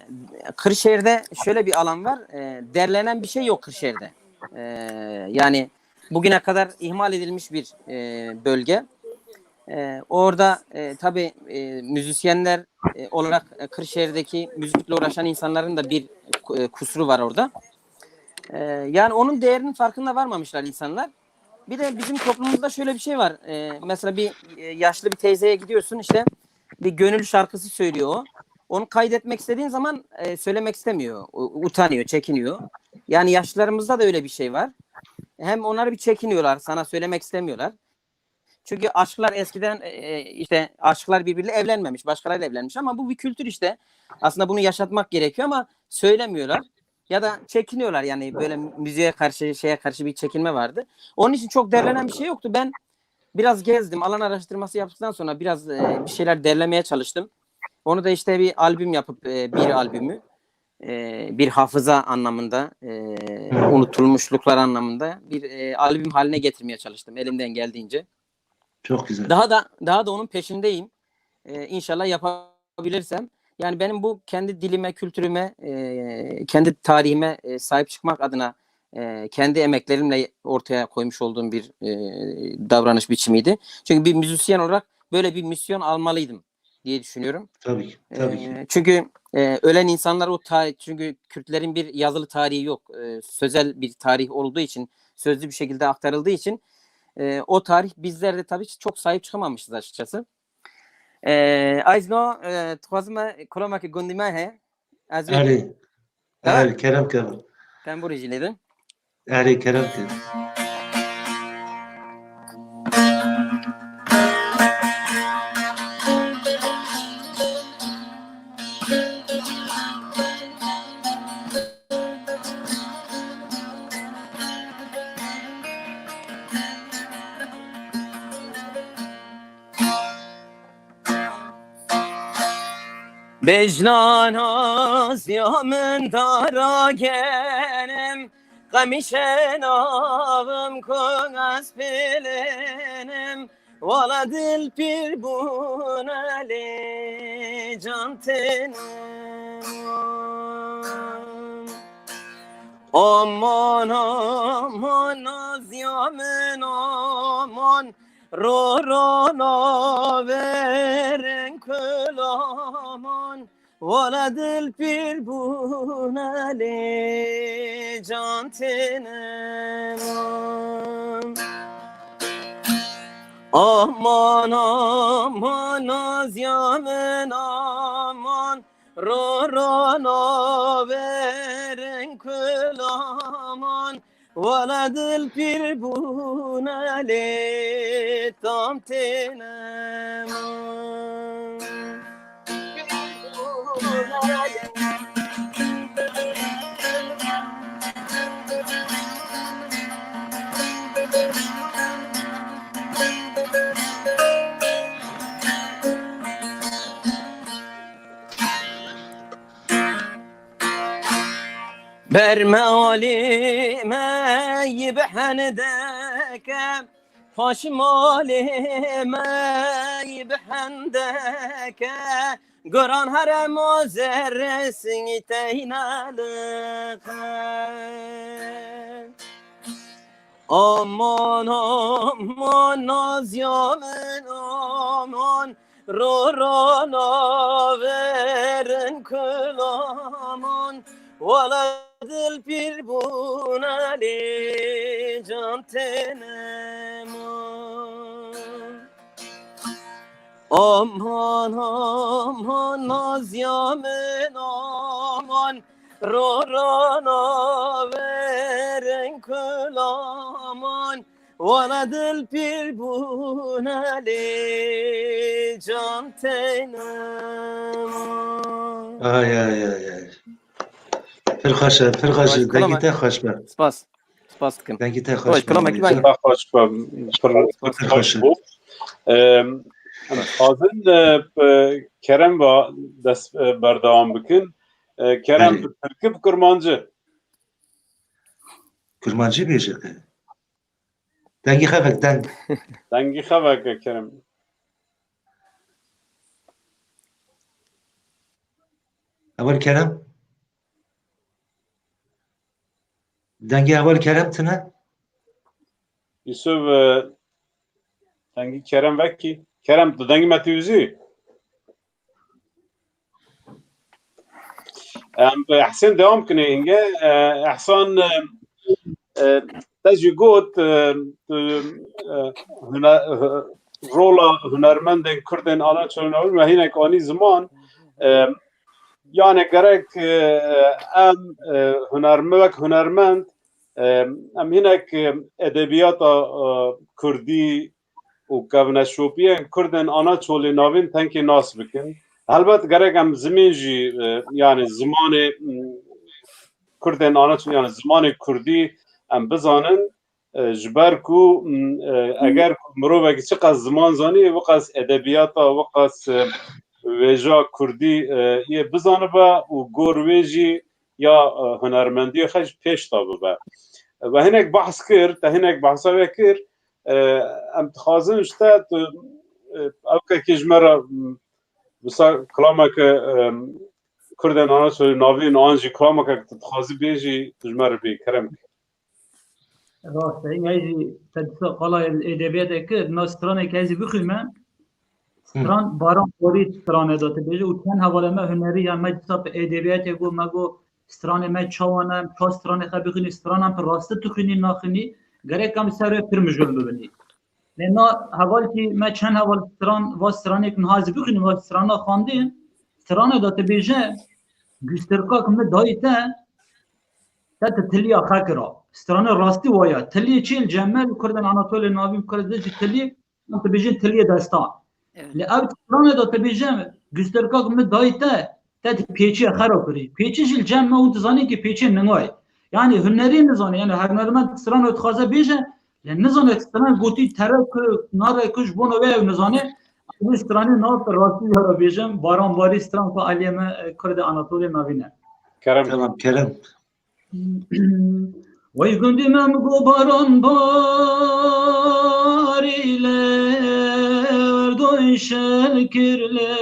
Kırşehir'de şöyle bir alan var. E, derlenen bir şey yok Kırşehir'de. E, yani bugüne kadar ihmal edilmiş bir, e, bölge. E, orada, e, tabii, e, müzisyenler, e, olarak, e, Kırşehir'deki müzikle uğraşan insanların da bir ku-, e, kusuru var orada. E, yani onun değerinin farkına varmamışlar insanlar. Bir de bizim toplumumuzda şöyle bir şey var. E, mesela bir, e, yaşlı bir teyzeye gidiyorsun, işte bir gönül şarkısı söylüyor o. Onu kaydetmek istediğin zaman, e, söylemek istemiyor. U-, utanıyor, çekiniyor. Yani yaşlılarımızda da öyle bir şey var. Hem onlar bir çekiniyorlar, sana söylemek istemiyorlar. Çünkü aşıklar eskiden, e, e, işte aşıklar birbiriyle evlenmemiş, başkalarıyla evlenmiş ama bu bir kültür işte. Aslında bunu yaşatmak gerekiyor ama söylemiyorlar. Ya da çekiniyorlar yani, böyle müziğe karşı, şeye karşı bir çekinme vardı. Onun için çok derlenen bir şey yoktu. Ben biraz gezdim, alan araştırması yaptıktan sonra biraz, e, bir şeyler derlemeye çalıştım. Onu da işte bir albüm yapıp, e, bir albümü, e, bir hafıza anlamında, e, unutulmuşluklar anlamında bir, e, albüm haline getirmeye çalıştım elimden geldiğince. Çok güzel. Daha da, daha da onun peşindeyim. E, inşallah yapabilirsem. Yani benim bu kendi dilime, kültürüme, e, kendi tarihime, e, sahip çıkmak adına, e, kendi emeklerimle ortaya koymuş olduğum bir, e, davranış biçimiydi. Çünkü bir müzisyen olarak böyle bir misyon almalıydım. diye düşünüyorum. Tabii ki, tabii ki. E, çünkü e, ölen insanlar o tarih, çünkü Kürtlerin bir yazılı tarihi yok. E, sözel bir tarih olduğu için, sözlü bir şekilde aktarıldığı için e, o tarih bizler de tabii ki çok sahip çıkamamışız açıkçası. E, Ayzno, e, dixwazim me kolomekî gundî me heye. Ez wê Erê. Ha? Erê, kerem ke. Tembûrê jî lêdin. Erê, kerem ke. Bejna naziya min dara genim, qemîşe navim ku ez pêlênim, wala dil pîr bûne lê can tênim. Aman, aman, naziya min, aman, ro, ro, naverin kulaman, wala dil pîr bûne lê can tênim. Aman, aman, naziya min, aman, ro, ro, naverin kulaman, wala dil pîr bûne lê tam têne min. Ber me alî me yî bi hendeke, paş malê me yî bi hendeke, goran herema zerre singî teyna liqe. Aman, aman, naziya min, aman, ro, ro, naverin kulaman, wala dil pîr bûne lê can têne min. Aman, aman, naziya min, aman, ro, ro, naverin kulaman, wala dil pîr bûne lê can têne min. Ay, ay, ay, ay. Pir xweş e, pir xweş e. Ay, Dengê kulamak. Te xweş be. Spas. Spas dikim. Dengê Te Oy, xweş be. kulamek Ay, ben. can. Te xweş be. Pir Pir xweş e. bû. Em, em dixwazin, e, p-, Kerem ve dest, e, berdewam bikin. E, Kerem, Erê. bi tirkî, bi kurmancî. Kurmancî bêje. Dengê xevek deng. Dengê xevek e, Kerem. Ewel Kerem. Dengê ewel Kerem tine. Yusuf, e, dengê Kerem vekî. Kerem, tu dengê me tî wizî? Em, e, Hesên devam kinê hinge. E, Ehsan, e, e, te jî got, e, tu, e, hune-, e, rola hunermendên Kurdên ana çolînavîn me hinek anî ziman. E, yani gerek, e, em, e, hunerme-, wek hunermend, e, em hinek, e, edebiyata, e, Kurdî û kevneşopiyên Kurdên ana çolînavîn tenkê nas bikin. Helbet gerek em zimîn jî, e, yani zimanê, m, Kurdên ana çol-, yani zimanê Kurdî em bizanin, e, ji ber ku, m, e, eger ku mirovekî çiqas ziman zanî, wiqas edebiyata, wiqas, e, wêja Kurdî, e, yê bizanibe û gor wê jî ya, e, hunermendiyê xwe jî pêş de bibe. We hinek behs kir, te hinek behsa wê kir, e, em dixwazin ji te, tu, e, ew kekê ji me re, m, wisa kilameke, e, Kurdên ana çolînavîn an jî kilameke tu dixwazî bêjî, tu ji me re bê, kerem kir. Rast e, ez jî te dîsa qala edebiyatê kir, na stranekî ez jî bixwîme. Stran baran borî stranê de dibêje û çend hevalê me hunerî ya me dîsa bi edebiyatê got, me got stranê me çawa ne, em çawa stranê xwe bixwînî, stranan bi rastî dixwînî naxwînî, gerek em ser wê pir mijûl bibinî. Lê na hevalkî me çend heval stran, va stranêk niha ez bixwînim, va strana xwendin, stranê de dibêje, Gustirka ku min dayî te, te ti tiliya xwe kira. Stranê rastî wa ye. Tiliyê çi li cem me, li Kurdên Anatolê navîn Kurd jî tiliyê, em dibêjin tiliyê destan. Evet. Li ev stranê de dibêje, Gustirka ku min dayî te, te di pêçiya xwe re kirî. Pêçî jî li cem me û dizanî ki pêçê ningayê. Yani hunerî nizane, yani hunermend stranê dixwaze bêje, lê nizane stran gotî tere ku nare ku ji bona wê ew nizane. Ew stranê nav te rastî ya re bêjim, baran barî stran ku aliyê me, e, Kurdê Anatolê navîne. Kerem. Tamam, kerem. Wey gundî me min got baran barî lê werdoyê şel kir lê.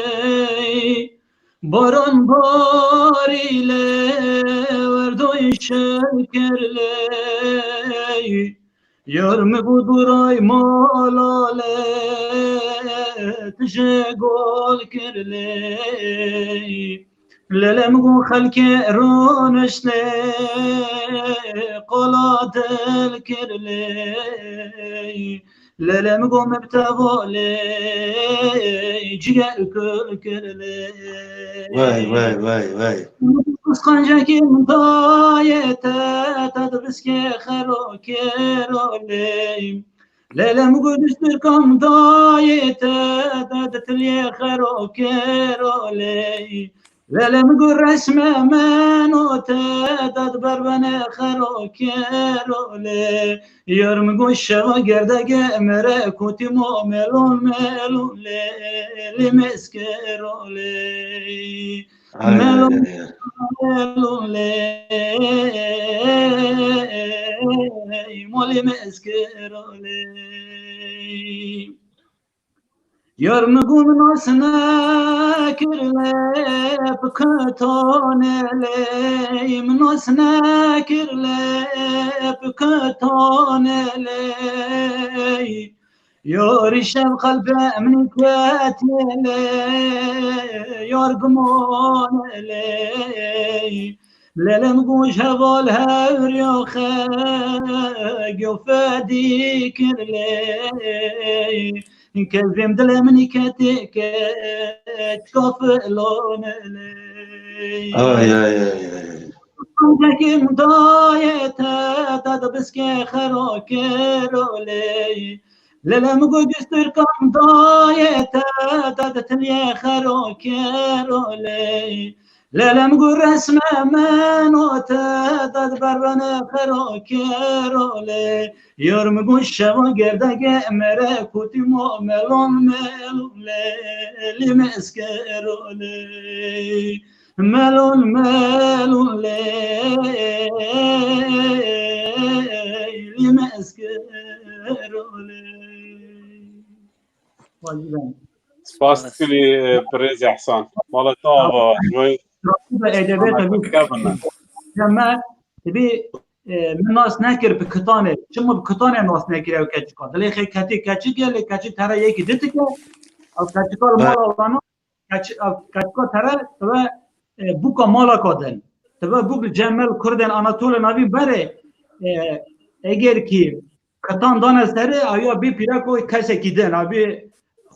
Baran barî lê werdoyê şel kir lê. Yar min got duray mala lê tije gol kir lê. Lele min got xelkê rûnişt lê, qala dil kir lê. Lele min got min bi te va lê, ciger kul kir lê. Vay, vay, vay, vay. Qencekî min dayê te, te di biskê xero kero lê. Lele min got dustirka min dayê te, te di tiliyê xero kero lê. Lele min got resme meno te, te di berbene xero kero lê. Yar min got şeva gerdege mere kotî mo melon melon lê, lê meskero lê. Ay, ay, ay, ay. Melon lê, molê meskero lê. Yar min got nas nekir lê, bi ketane lê, min nas nekir lê, bi ketane lê. Yarî şev qelbe min ketiye lê, yar gumane lê. Lelem goş heval hewriya xe, gyo fedî kir lê. Kezbêm dilê min ketiye, ketika filane lê. Ay, ay, ay, ay, ay. Zekî min dayê te, te di biskê xero kero lê. Lele min got dustirka min dayê te, te di tiliyê xero kero lê. Lele min got resme meno te, te di berbene xero kero lê. Yar min got şeva gerdege mere kutî mo melon melon lê, lê meskero lê. Melon melon lê, lê meskero lê. Spas dikim, e, birêz Ehsan. Mala te ava, joy. Rakibe edebiyata Ehsan, bu. Rakibe bine. Ya me, tabi, e, min nas nekir bi kitanê. Çima bi kitanê nas nekir ew keçika? Dilê xê ketî keçik ye, lê keçik tere yekî ditike. Ew keçika li mala wana keçi-, ev keçika tere ve, e, bûka malaka din. Tive bûk li cem me li Kurdên Anatolê navîn berê, e, eger kî kitan dane serê, ew ya bê pîreko kesekî din, ew bê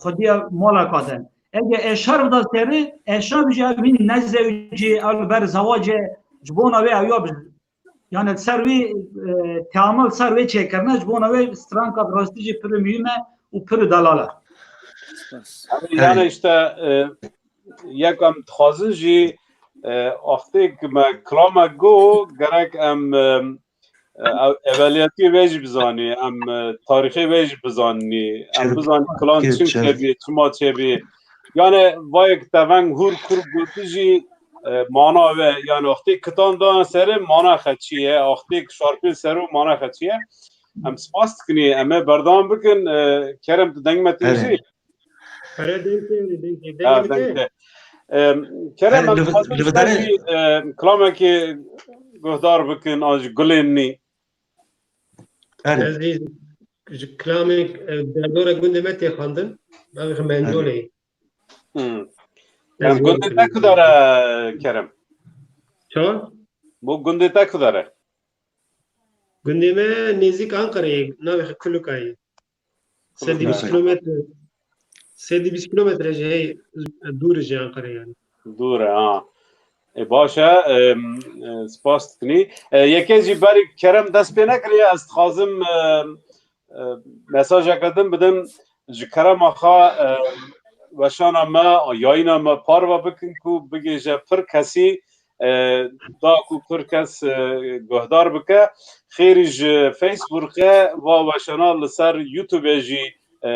xwediya malaka din. Eger eşarf da serê, eşarf jî ew hîn nezewicî, ew li ber zewacê, ji bona wê ew ya bi Yani ser wî, e, teamil ser wê çêkirine, ji bona wê stranka bi rastî jî pir muhîm e û pir delal e. Spas. Yani işte, e, yek em dixwazin jî, e, wextê ku me kilame got, gerek em, e, e, eveliyatî wê jî bizanî, em, e, tarîxê wê jî bizanî, em bizanî kilan çim çêbî, çima çêbî. Yani vayek te veng hûr kur gotî jî, e, mana ve, yani wextê kitan dan serê mana xeçiye, wextê şarpê sero mana xeçiye. Em spas dikinî, em ê berdewam bikin, e, Kerem tu deng me têjî. Erê, deng tê, deng tê, deng tê. Em, Kerem, em dixwazin ji te jî, e, kilamekê guhdar bikin, an ji gulên nî. Erê. Ez jî ji kilamê, e, derdora gundê me tê xwendin. Ev ji Hmm. Em gundê te kudar e Kerem? Çawa? Bu gundê te kudar e? Gundê me nêzîk Ankarayê, navê xwe Kulukayê. Sed û bîst kilometre, sed û bîst kilometre ji hey dûr ji Ankarayê yani. Dûr e, ha. E, baş e, em, e, spas dikinî. E, yekê jî berî Kerem dest pê nekiriye, ez dixwazim, e, e, mesajeke din bidim ji Kerema xwe, e, weşana me, yayîna me parve bikin ku bigêje pir kesî, e, da ku pir kes, e, guhdar bike. Xêrî ji Facebookê va weşana li ser YouTubeê jî, e,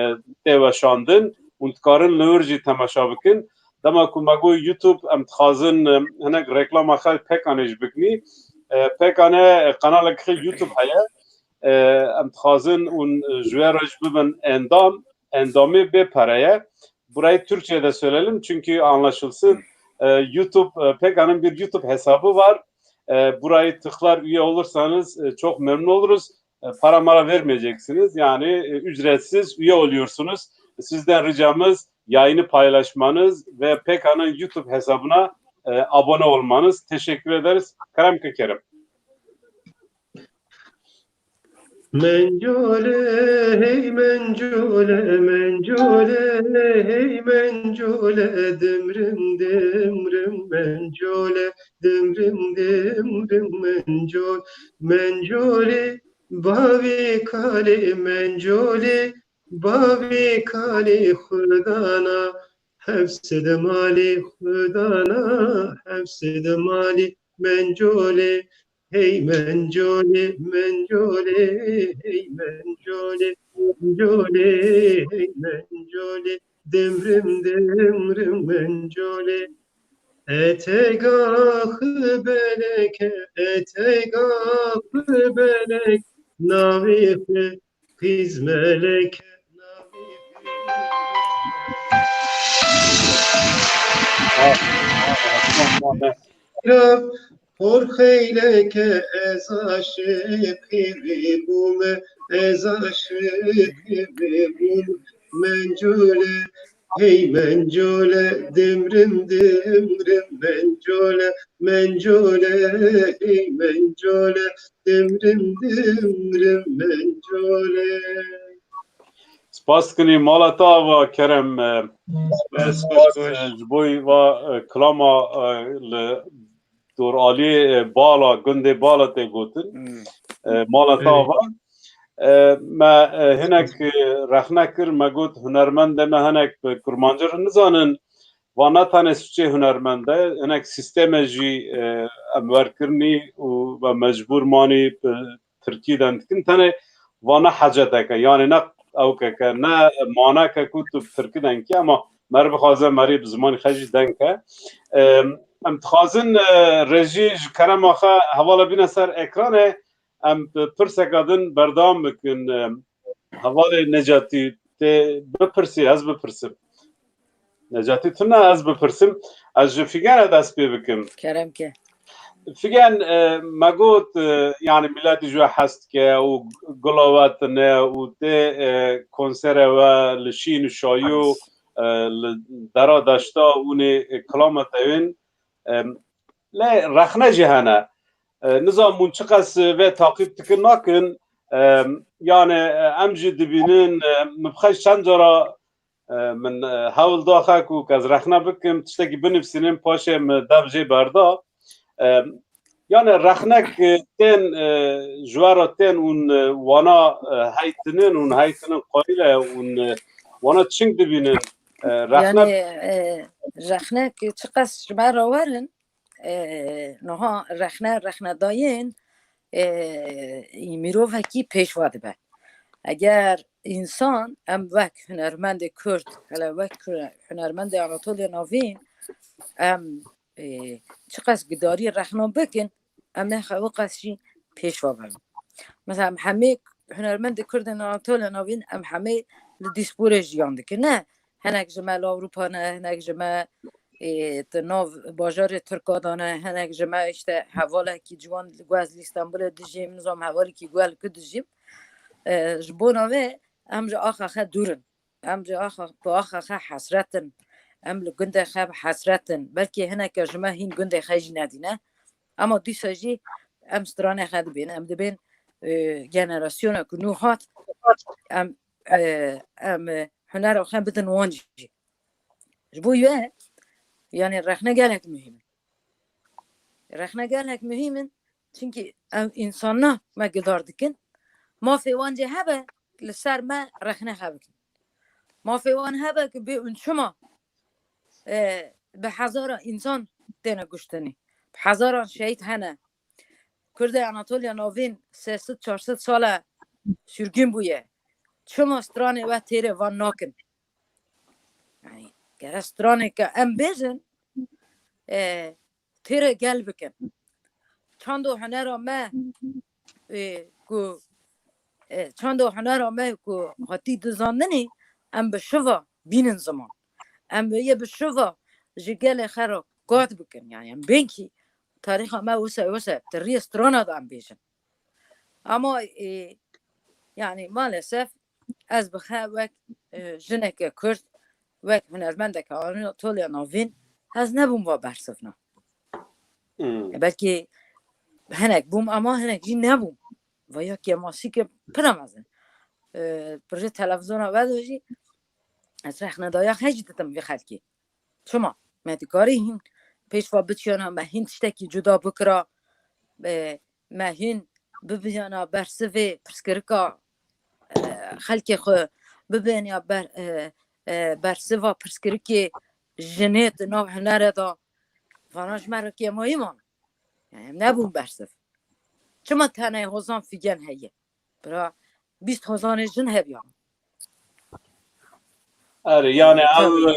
tê weşandin. Hûn dikarin li wir jî temaşa bikin. Dema ku me got YouTube, em dixwazin, e, hinek reklama xwe Pêkanê jî bikinî. E, Pêkane, e, kanalek xwe YouTube heye. E, em dixwazin hûn, e, ji wê re jî bibin endam. Endamî bê pere ye. Burayı Türkçe'de söyleyelim çünkü anlaşılsın. E, YouTube, e, Pêkan'ın bir YouTube hesabı var. E, burayı tıklar üye olursanız, e, çok memnun oluruz. E, para mara vermeyeceksiniz. Yani, e, ücretsiz üye oluyorsunuz. Sizden ricamız yayını paylaşmanız ve Pêkan'ın YouTube hesabına, e, abone olmanız. Teşekkür ederiz. Kerem ke Kerem. Mencole, hey mencole, mencole, hey mencole, dimrim dimrim mencole, dimrim dimrim mencole, mencole, bavê kalê mencole, bavê kalê xwedana, hevsed malê xwedana, hevsed malê mencole, hey mencole, mencole, hey mencole, mencole, hey mencole, dimrim dimrim mencole. Etega xwe beleke, etega xwe belek, navê xwe qîz meleke, navê xwe qîz meleke. Rab, por xeyleke ez aşiqî vê bûme, ez aşiqî vê bûme. Mencole, hey mencole, dimrim dimrim mencole, mencole, hey mencole, dimrim dimrim mencole. Spas dikinî mala te ava Kerem, e, spas, spas, spas, e, ji bo va, e, kilama, e, li dor aliyê, e, Bala, gundê Bala tê gotin. Hmm. E, mala te ava. E, me, e, hinek, e, rexne kir, me got hunermendê me hinek bi kurmancî re nizanin. Va ne tenê suçê hunermend e, hinek sîsteme jî, e, em werkirinî û ve mecbûr manî bi tirkî de dikin. Tenê vana heceteke, yanî ne ewkeke, ne maneke ku tu bi tirkî denkî, ama meriv bixwaze merî bi zimanî xwe jî denk e. Em, em dixwazin, e, rejî ji kerema xwe hevala bîne ser ekranê, em bi pirseka din berdewam bikin. Em, hevalê Necatî, tê bipirsî, ez bipirsim. Necatî tune, ez bipirsim. Ez ji Fîgene dest pê bikim. Kerem ke. Fîgen, e, me got, e, yani milletî ji we hez dike û gula we tune û tê, e, konsere we li şîn û şayî û, e, li dera deşta hûnê, e, kilama te wên. E, lê rexne jî hene. E, nizam hûn çiqas vê taqîb dikin nakin. E, yani, e, em jî dibînin, e, min bi xwe çend cara, e, min, e, hewl da xwe ku ez rexne bikim, tiştekî binivîsînim, paşê min dev jê berda. E, yani rexnek, e, tên, e, ji we re tên ûn, e, wana, e, heytinin ûn heytinin qayîl e ûn, e, wana çing dibînin. E, rexne Yani, e, rexnek çiqas ji me re werin, e, niha rexne, rexnedayên, e, mirovekî pêşve dibe. Eger însan, em wek hunermendê Kurd, hele wek hunermendê Anatoliya Navîn, em, e, çiqas gidarî rexna bikin, em ê xwe wiqas jî pêşve bibin. Mesela em hemê hunermendê Kurd ên Anatoliya Navîn, em hemê li dîsporê jiyan dikin. Ne, hinek ji me li Ewropa ne, hinek ji me, ê, di nav bajarê Tirka de ne, hinek ji me işte hevalekî ciwan li guez li Îstanbulê dijîm, nizam hevalekî guel ku dijîm. E, ji bona vê em ji axa xwe dûr in. Em ji axa, bi axa xwe hesret in. Em li gundê xwe bi hesret in. Belkî hineke ji me hîn gundê xwe jî nedîne. Ama dîsa jî em stranê xwe dibên. Em dibên, e, generasyona ku nû hat, em, e, em, e, hunera xwe bidin wan jî. Ji bo wê, yani rexne gelek muhîm in. Rexne gelek muhîm in. Çimkî ev însana me guhdar dikin. Mafê wan jî hebe li ser me rexne hebikin. Mafê wan hebe ku bê hûn çima, e, bi hezara însan têne kuştinî. Bi hezaran şehîd hene. Kurdê Anatoliya Navîn sê sed çar sed sal e sürgün bûye. Çima stranê we têrê van nakin? Yani, gere stranê ke em bêjin, e, têrê gel bikin. Çando hunera me, e, ku, e, çando hunera me ku hatî dizandinê, em bi şiva bînin ziman. Em bi yê bi şiva ji gelê xwe re gat bikin. Yani, em bên kî tarîxa me wisa, wisa, di riyê strana de em bêjin. Ama, e, yani, maalesef ez bi xwe wek, e, jineke Kurd, wek hunermendeke Anatoliya Navîn, ez nebûm va bersivna. Hmm. E, belkî hinek bûm, ama hinek jî nebûm. Ve ya kemasî ke pir mezin. E, pirê televizyona ve de jî ez rexnedaya xwe jî didim vê xelkê. Çima? Me dikarî hîn pêşva biçiyana, me hîn tiştekî cuda bikira, e, me hîn bibiyana bersivê pirsgirika, e, xelkê xwe, bibêniya ber-, e, e, bersiva pirsgirikê jinê di nav hunere de, vana ji me re kêmayî man. Yani, em nebûn bersiv. Çima tenê Hozan Figen heye? Bira, bîst hozanê jin hebiya. Erê, yani ew,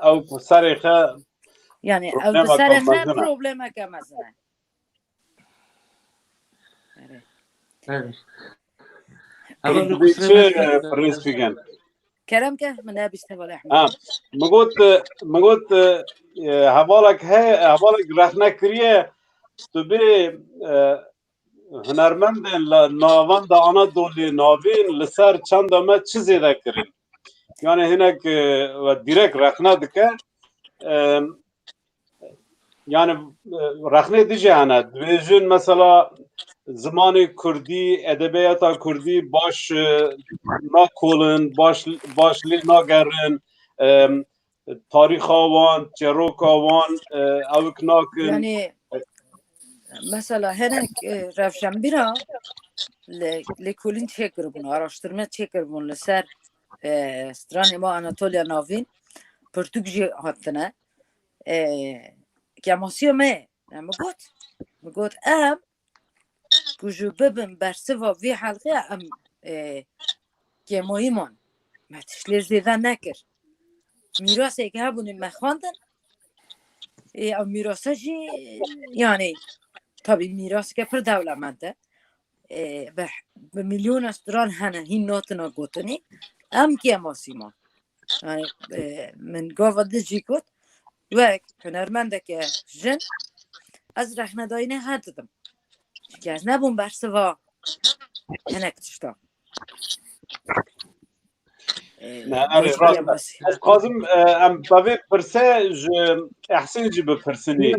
Tabii. Ew serê xwe Yani, ew bi problemeke serê xwe mezin e. Problemeke mezin e. Erê. Erê. Erê, Pir-, li çi, kusura me, e, pirêz figen? Kerem ke, min nebîste, wele Ehmed. Ha, min got, e, min got, e, e, hevalek he, hevalek rexne kiriye, tu bê, e, hunermendên li navenda Anadolê Navîn li ser çanda me çi zêde kirin? Yani hinek, e, we direkt rexne dike. E, yani, e, rexnê dijî hene. Dibêjin mesela zimanê kurdî, edebiyata kurdî baş, e, nakolin, baş, baş lê nagerin. E, tarîxa wan, çîroka wan, e, ewik nakin. Yani, mesela hinek, e, rewşenbîra li, lêkolîn çêkiribûn, araştirme çêkiribûn li ser, e, stranê me Anatoliya Navîn, pirtûk jî hatine. E, kemasiya me, e, min got, min got, em ku ji bibin bersiva vî helqê em, e, kêmayî man. Me tişt lê zêde nekir. Mîraseke hebûnê me xwendin. Ê, ew mîrasa jî, yani, tabî mîraseke pir dewlemend e. Ê, bi, bi milyona stran hene, hîn natina gotinî. Em kêmasî man. Yani, e, min gava di jî got, wek hunermendeke jin, ez rexnedayînê her didim. Çimkî ez nebûm bersiva hinek tişta. E, Ne, erê, rast e. Ez dixwazim, e, em bi vê pirse ji Ehsên jî bipirsinî.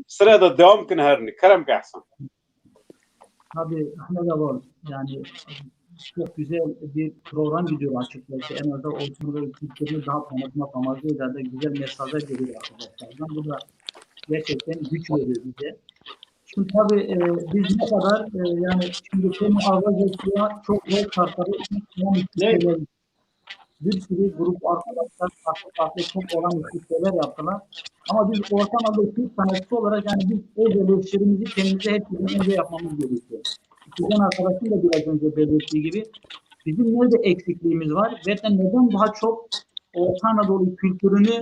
Sire de dewam kin herinî. Kerem ke Ehsen. Tabii, Ahmet Aval, yani çok güzel bir program gidiyor açıkçası. En azından Orta Anadolu kültürünü daha tanıtmak amacıyla da güzel mesajlar geliyor arkadaşlardan. Bu da gerçekten güç veriyor bize. Şimdi tabii, e, biz ne kadar, e, yani şimdi Kırım Avrasya çok zor şartları bir sürü grup arkadaşlar farklı farklı çok olağanüstü şeyler yaptılar. Ama biz ortamda Türk sanatçısı olarak yani biz öz eleştirimizi kendimize hep bir önce yapmamız gerekiyor. Sizden arkadaşım da biraz önce belirttiği gibi bizim nerede eksikliğimiz var ve de neden daha çok Orta Anadolu kültürünü,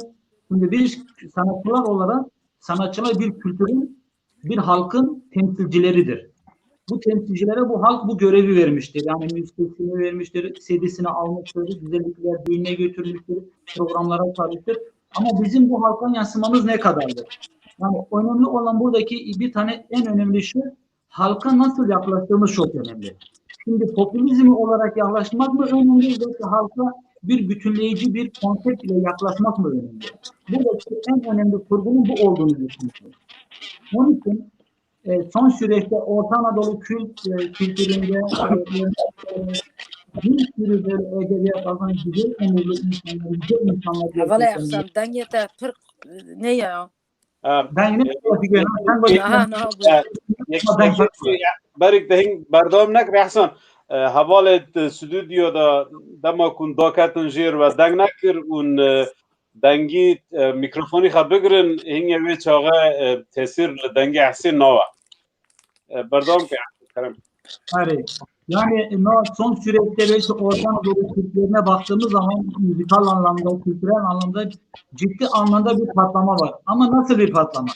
şimdi biz sanatçılar olarak sanatçılar bir kültürün, bir halkın temsilcileridir. Bu temsilcilere bu halk bu görevi vermiştir. Yani müzisyenini vermiştir, C D'sini almıştır, güzellikler düğününe götürmüştür, programlara çağırmıştır. Ama bizim bu halka yansımamız ne kadardır? Yani önemli olan buradaki bir tane en önemli şey, halka nasıl yaklaştığımız çok önemli. Şimdi popülizm olarak yaklaşmak mı önemli, yoksa halka bir bütünleyici bir konsept ile yaklaşmak mı önemli? Buradaki en önemli kurgunun bu olduğunu düşünüyorum. Onun için e, son süreçte Orta Anadolu kült, e, kültüründe e, e, bir sürü böyle edebiyat alan güzel onurlu insanlar, güzel insanlar. Hevalê Ehsan, dengê te pir ne ya? Ben yine Aha, ne bu? Berîk te hîn berdewam nekir Ehsan. E, hevalê stûdyoda dema ku daketin jêr ve deng nekir û e, dengî e, mîkrofonî xwe bigirin, hingê wê çaxe e, tesîr li dengê Ehsên nawe. E, berdewam ke, kerem. Erê. Yani no, son süreçte belki Orta Anadolu Türklerine baktığımız zaman müzikal anlamda, kültürel anlamda ciddi anlamda bir patlama var. Ama nasıl bir patlama?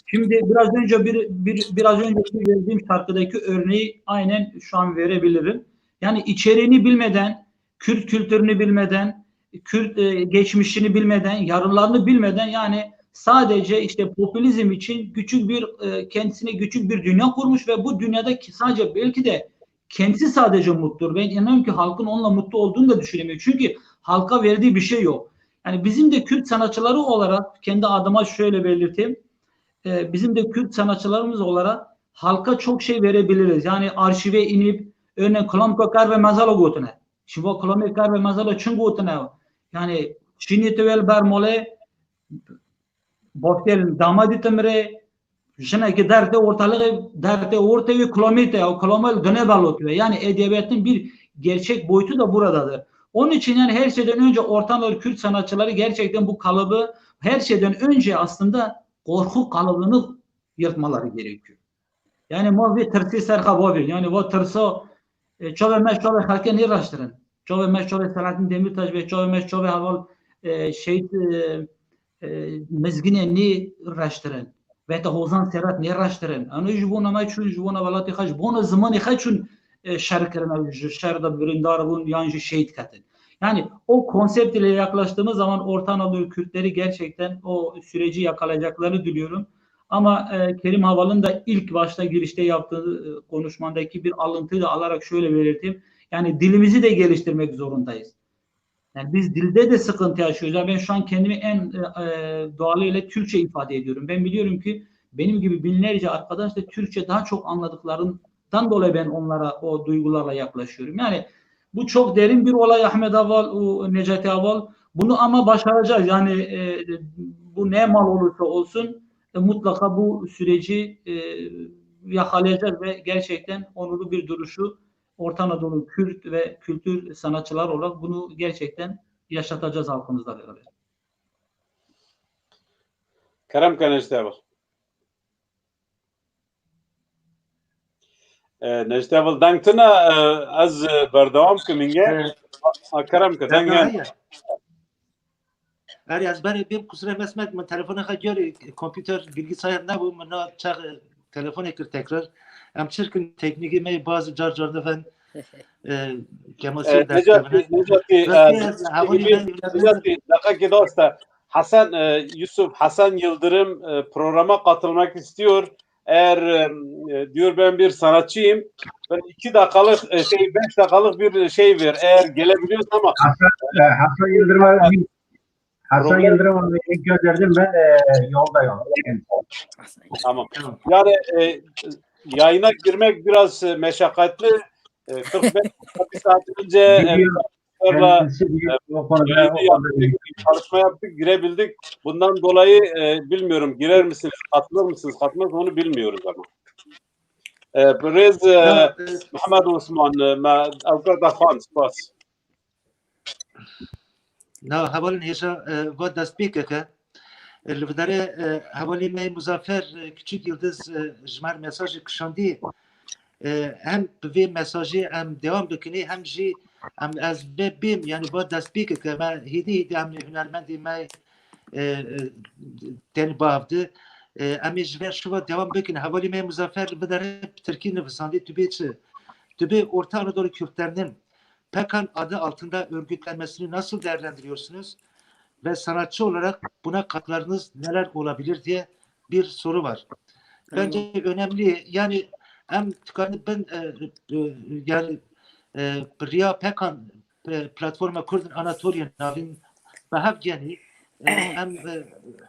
Şimdi biraz önce bir, bir biraz önceki verdiğim şarkıdaki örneği aynen şu an verebilirim. Yani içeriğini bilmeden, Kürt kültürünü bilmeden, Kürt e, geçmişini bilmeden, yarınlarını bilmeden yani sadece işte popülizm için küçük bir e, kendisine küçük bir dünya kurmuş ve bu dünyada ki sadece belki de kendisi sadece mutludur. Ben inanıyorum ki halkın onunla mutlu olduğunu da düşünemiyor. Çünkü halka verdiği bir şey yok. Yani bizim de Kürt sanatçıları olarak kendi adıma şöyle belirteyim. E, bizim de Kürt sanatçılarımız olarak halka çok şey verebiliriz. Yani arşive inip örneğin Klomko kar ve mezalo gotine. Şiva Klomê kar ve mezalo çin gotine. Yani şinî tu wel ber mole bafkêr damadî te mirê, jinekî dertê ortalığı, dertê ortê wî Klomê te, o Klomê dine belo tu. Yani edebiyatın bir gerçek boyutu da buradadır. Onun için yani her şeyden önce Orta Anadolu Kürt sanatçıları gerçekten bu kalıbı her şeyden önce aslında korku kalıbını yırtmaları gerekiyor. Yani ma vê tirsê ser xwe bavêrin. Yani va tirsa e, çavê me çavê xelkê nêraştirin. Çavê me çavê Selahattin Demirtaş ve çavê me çavê heval e, şehîd e, e, Mizginê nêraştirin. Ve te Hozan Serhat nêraştirin. Ano ji bona me çûn, ji bona welatê xwe, ji bona zimanê xwe çûn e, şer kirin, ew ji şer de birîndar bûn yan jî şehîd ketin. Yani o konsept ile yaklaştığımız zaman Orta Anadolu Kürtleri gerçekten o süreci yakalayacaklarını diliyorum. Ama e, Kerim Haval'ın da ilk başta girişte yaptığı e, konuşmandaki bir alıntıyı da alarak şöyle belirteyim. Yani dilimizi de geliştirmek zorundayız. Yani biz dilde de sıkıntı yaşıyoruz. Yani ben şu an kendimi en e, e, doğalıyla Türkçe ifade ediyorum. Ben biliyorum ki benim gibi binlerce arkadaş da Türkçe daha çok anladıklarından dolayı ben onlara o duygularla yaklaşıyorum. Yani bu çok derin bir olay Ahmet Haval, o Necati Haval. Bunu ama başaracağız. Yani e, bu ne mal olursa olsun e, mutlaka bu süreci e, yakalayacağız ve gerçekten onurlu bir duruşu Orta Anadolu Kürt ve kültür sanatçılar olarak bunu gerçekten yaşatacağız halkımızla beraber. Kerem ke Necdet Heval. E, Necdet Heval deng tune, e, ez, e, berdewam kim hinge. E, A, kerem ke deng Deng hene. heye. Erê, ez berê bêm, qusure mesmet, min telefonê xwe giyarî, kompîter, bilgisayar nebû, min na çax, e, telefonê kir tekrar. Em çirkin teknîkê me bazı car car difen, e, kemasiyê E, Necati, Necati, e, Rastî ez hevalî me Necati, dakika ki dosta. Hasan, e, Yusuf, Hasan Yıldırım, e, programa katılmak istiyor. Eğer, e, e, diyor ben bir sanatçıyım, ben iki dakikalık, e, şey, beş dakikalık bir şey ver. Eğer gelebiliyorsan ama Hasan, e, Hasan Yıldırım'a Hasan Yıldırım abi link gönderdim ben, e, yolda yol. Tamam. Yani e, yayına girmek biraz e, meşakkatli. E, kırk beş bir saat önce e, Biliyorum. Sonra, Kendisi biliyor. e, O konuda, yayını o konuda yaptık, çalışma yaptık, girebildik. Bundan dolayı e, bilmiyorum, girer misiniz, katılır mısınız, katılmaz mı onu bilmiyoruz ama. E, Birêz e, Ya, e, Mehmet Osman, e, me, Avukat Afan, spas. Na, hevalên hêja, e, va destpêkeke. E, li vê derê, e, hevalê me Muzaffer, e, Küçük Yıldız, e, ji me re mesajê kişandî. E, hem bi vê mesajê em dewam bikinê, hem jî em ez vê bêm, yani va destpêkeke me hêdî hêdî em hunermendê me, e, e, tên bavdi. E, em ê ji vê şiva dewam bikin. Hevalê me Muzaffer li vê derê bi tirkî nivisandî, tu bê çi? Tu bê Orta Anadolu Kürtlerinin PKK adı altında örgütlenmesini nasıl değerlendiriyorsunuz? Ve sanatçı olarak buna katkılarınız neler olabilir diye bir soru var. Bence önemli. Yani em tıkanı ben e, e, yani e, Riya Pekan e, Platforma Kurdin Anatoliya navîn bi hev genî E, em, e,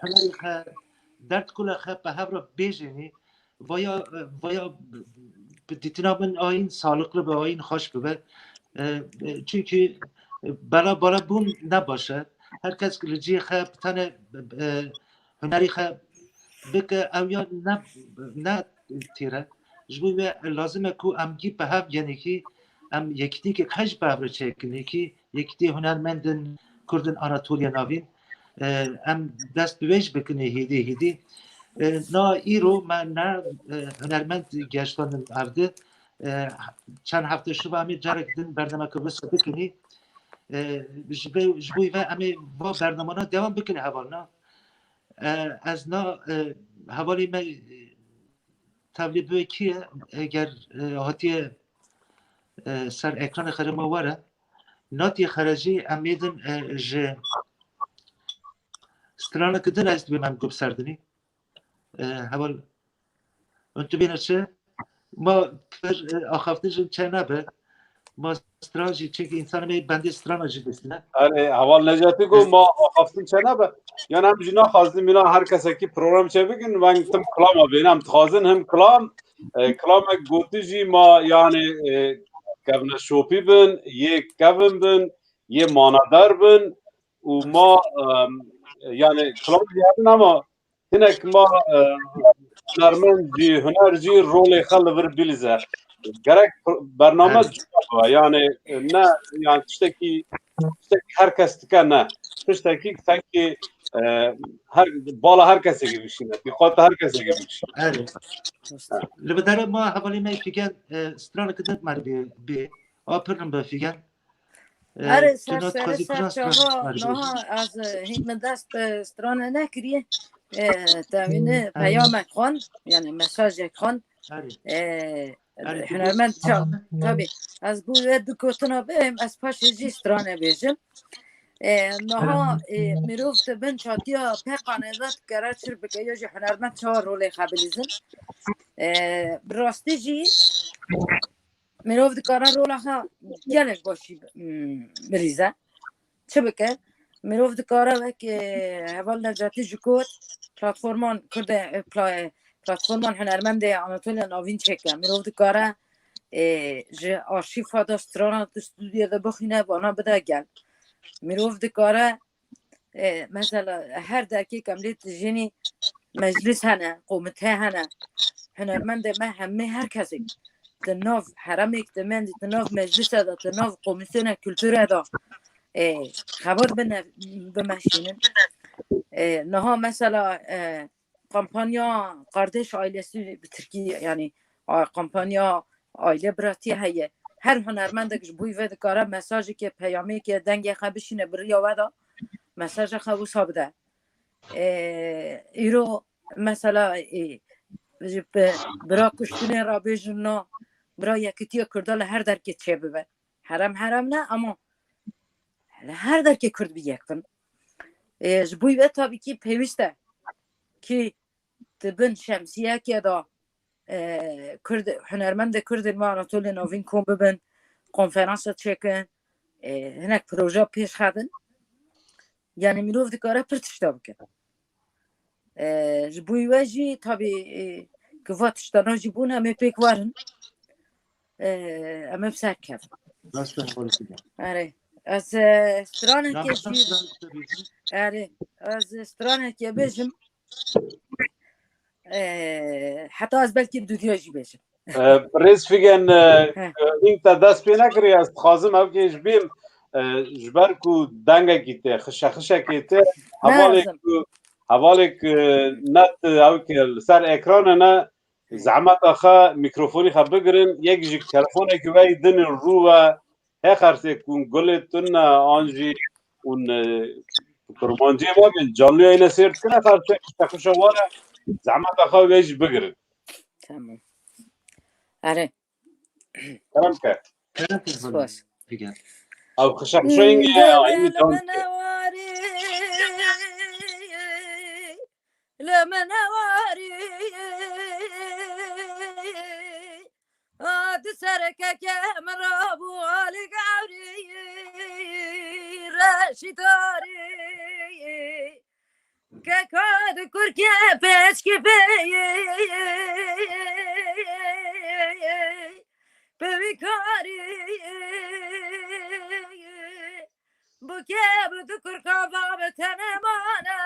hunerê xwe, derdkula xwe bi hev re bêjênî, vaya, e, vaya bi dîtina min ayîn sağlıklı be, ayîn xweş bibe. E, e, çünkü, e, bela, bela bûn ne baş e. Her kes li cihê xwe bi tenê, e, hunerî xwe bike, ew ya ne, ne têre. Ji bo wê lazim e ku em gî bi hev yenekî, em yekîtîkek hej bi hev re çêkin, yekî, yekîtî hunermendin Kurdin Anatoliya Navîn, e, em dest bi wê jî bikin hêdî hêdî. E, na îro me ne, e, hunermend geştandin evdi. E, çend hefte şuva em ê carek din bernameke wisa bikinî. E, ji vê, ji bo vê em ê va bernamana devam bikin hevalna. E, ez na, e, hevalê me, e, tevlî bi kî ye, eger, e, hatiye, e, ser ekranê xerê me were. Natiye xere jî em ê din, e, ji straneke din ez dibêm em gup ser dinî. E, heval, hûn tu bîne çi? Ma pir, e, axaftin jin çe nebe. Ma stran jî, çünkü însanê me bendê strana jî distine. Erê, heval Necatî got, ma axaftin çe nebe. Yani em jî naxwazin mîna her kesekî program çe bikin, veng tim kilama bêne. Em dixwazin him kilam, e, kilamek gotî jî ma yani, e, kevneşopî bin, yê kevin bin, yê manadar bin û ma, em, yani kilam jî hebin ama hinek ma, e, hunermend jî, huner jî rolê xwe li vir bilîze. Gerek bername Evet. cuda be, yani, e, ne, yani tiştekî, tiştekî her kes dike ne. Tiştekî senkî, e, her, bala her kesekî bişîne, dîqata her kesekî bişîne. Evet. Li bi derê ma hevalê me Figen, e, straneke din mer bê, bê. A pir rimbe Figen. E, Erê, tu ser na serê dixwazî ser kujan stran çava, mer bê? Niha ez, e, hîn min dest bi stranê nekiriye. E, tevîne Evet. peyamek xwan, yani mesajek xwan. Erê. E, Erê, tu hunermend bê. ça, tabî. Ez bû wê du gotina bêm, ez paşê jî stranê bêjim. E, niha, e, mirov di bin çatiya peqanê de dikare çir bike, ya jî hunermend çawa rolê xwe bilîzin. E, bi rastî jî mirov dikare rola xwe gelek başî, mm, bilîze. Çi bike? Mirov dikare wek, e, heval Necatî jî got, platforman Kurdê, e, pla-, e, platforman hunermendê Anatoliya Navîn çêke. Mirov dikare, e, ji arşîfa de strana di stûdyo de bixwîne, vana bide gel. Mirov dikare, e, mesela her derkê em lê dijînî meclis hene, komite hene. Hunermendê me hemê her kesê di nav heremêk de mendî, di nav meclise de, di nav komisyona kulture de, e, xebat bine, bimeşînin. E, niha mesela, e, kampanya Kardeş Ailesi bi Tirkî, yani, a, kampanya Aile Biratiye heye. Her hunermendek ji bo vê dikare mesajeke, peyameke, dengê xwe bişîne bi riya we de, mesaja xwe wisa bide. E, îro mesela, e, ji bi-, bira kuştinê re bêjin na, bira yekitiya Kurda li her derkê çêbibe. Herem herem ne, ama li her derkê Kurd bi yek bin. E, ji bo wê tabî kî pêwîst e kî di bin şemsiyekê de, e, Kurd, hunermendê Kurdên me Anatoliya Navîn kom bibin, konferansa çêkin, e, hinek proje pêş xedin. Yani mirov dikare pir tişta bike. E, ji bo wê jî tabî, e, ki va tiştana jî bûn em ê pêk werin. E, em ê bi ser kevin. Rast e, xwalî sibe. Erê. Ez, e, straneke Ramazan jî, Sinan, tabii ki. Erê. Ez straneke bêjim. E, heta ez belkî dudiya jî bêjim. E, Rêz Figen, e, Heh. Hîn te dest pê nekiriye, ez dixwazim ew kê ji bîm, e, ji ber ku dengekî tê, xişexişekê tê, hevalê Lazim. ku, hevalê ku net ew kê li ser ekranê ne, Hı. zehmeta xwe, mîkrofonî xwe bigirin, yek ji telefonekî we yî dinin rû we, he xersê ku gulê tune an jî ûn, e, kurmanciyê me bin, canlî yayîne sêr dikine, xersê xişexişa were, zehmeta xwe wê jî bigirin. Tamam. Erê. Kerem ke. Kerem ke, Spas. Figen. Ew xişexişa yî, yî can dike. Li min warî, a di serkeke min rabû alî gawrî reşîdarî. Di kurkê pêçkî pê pê wî karî bûkê bi du kurka va bi tenê mane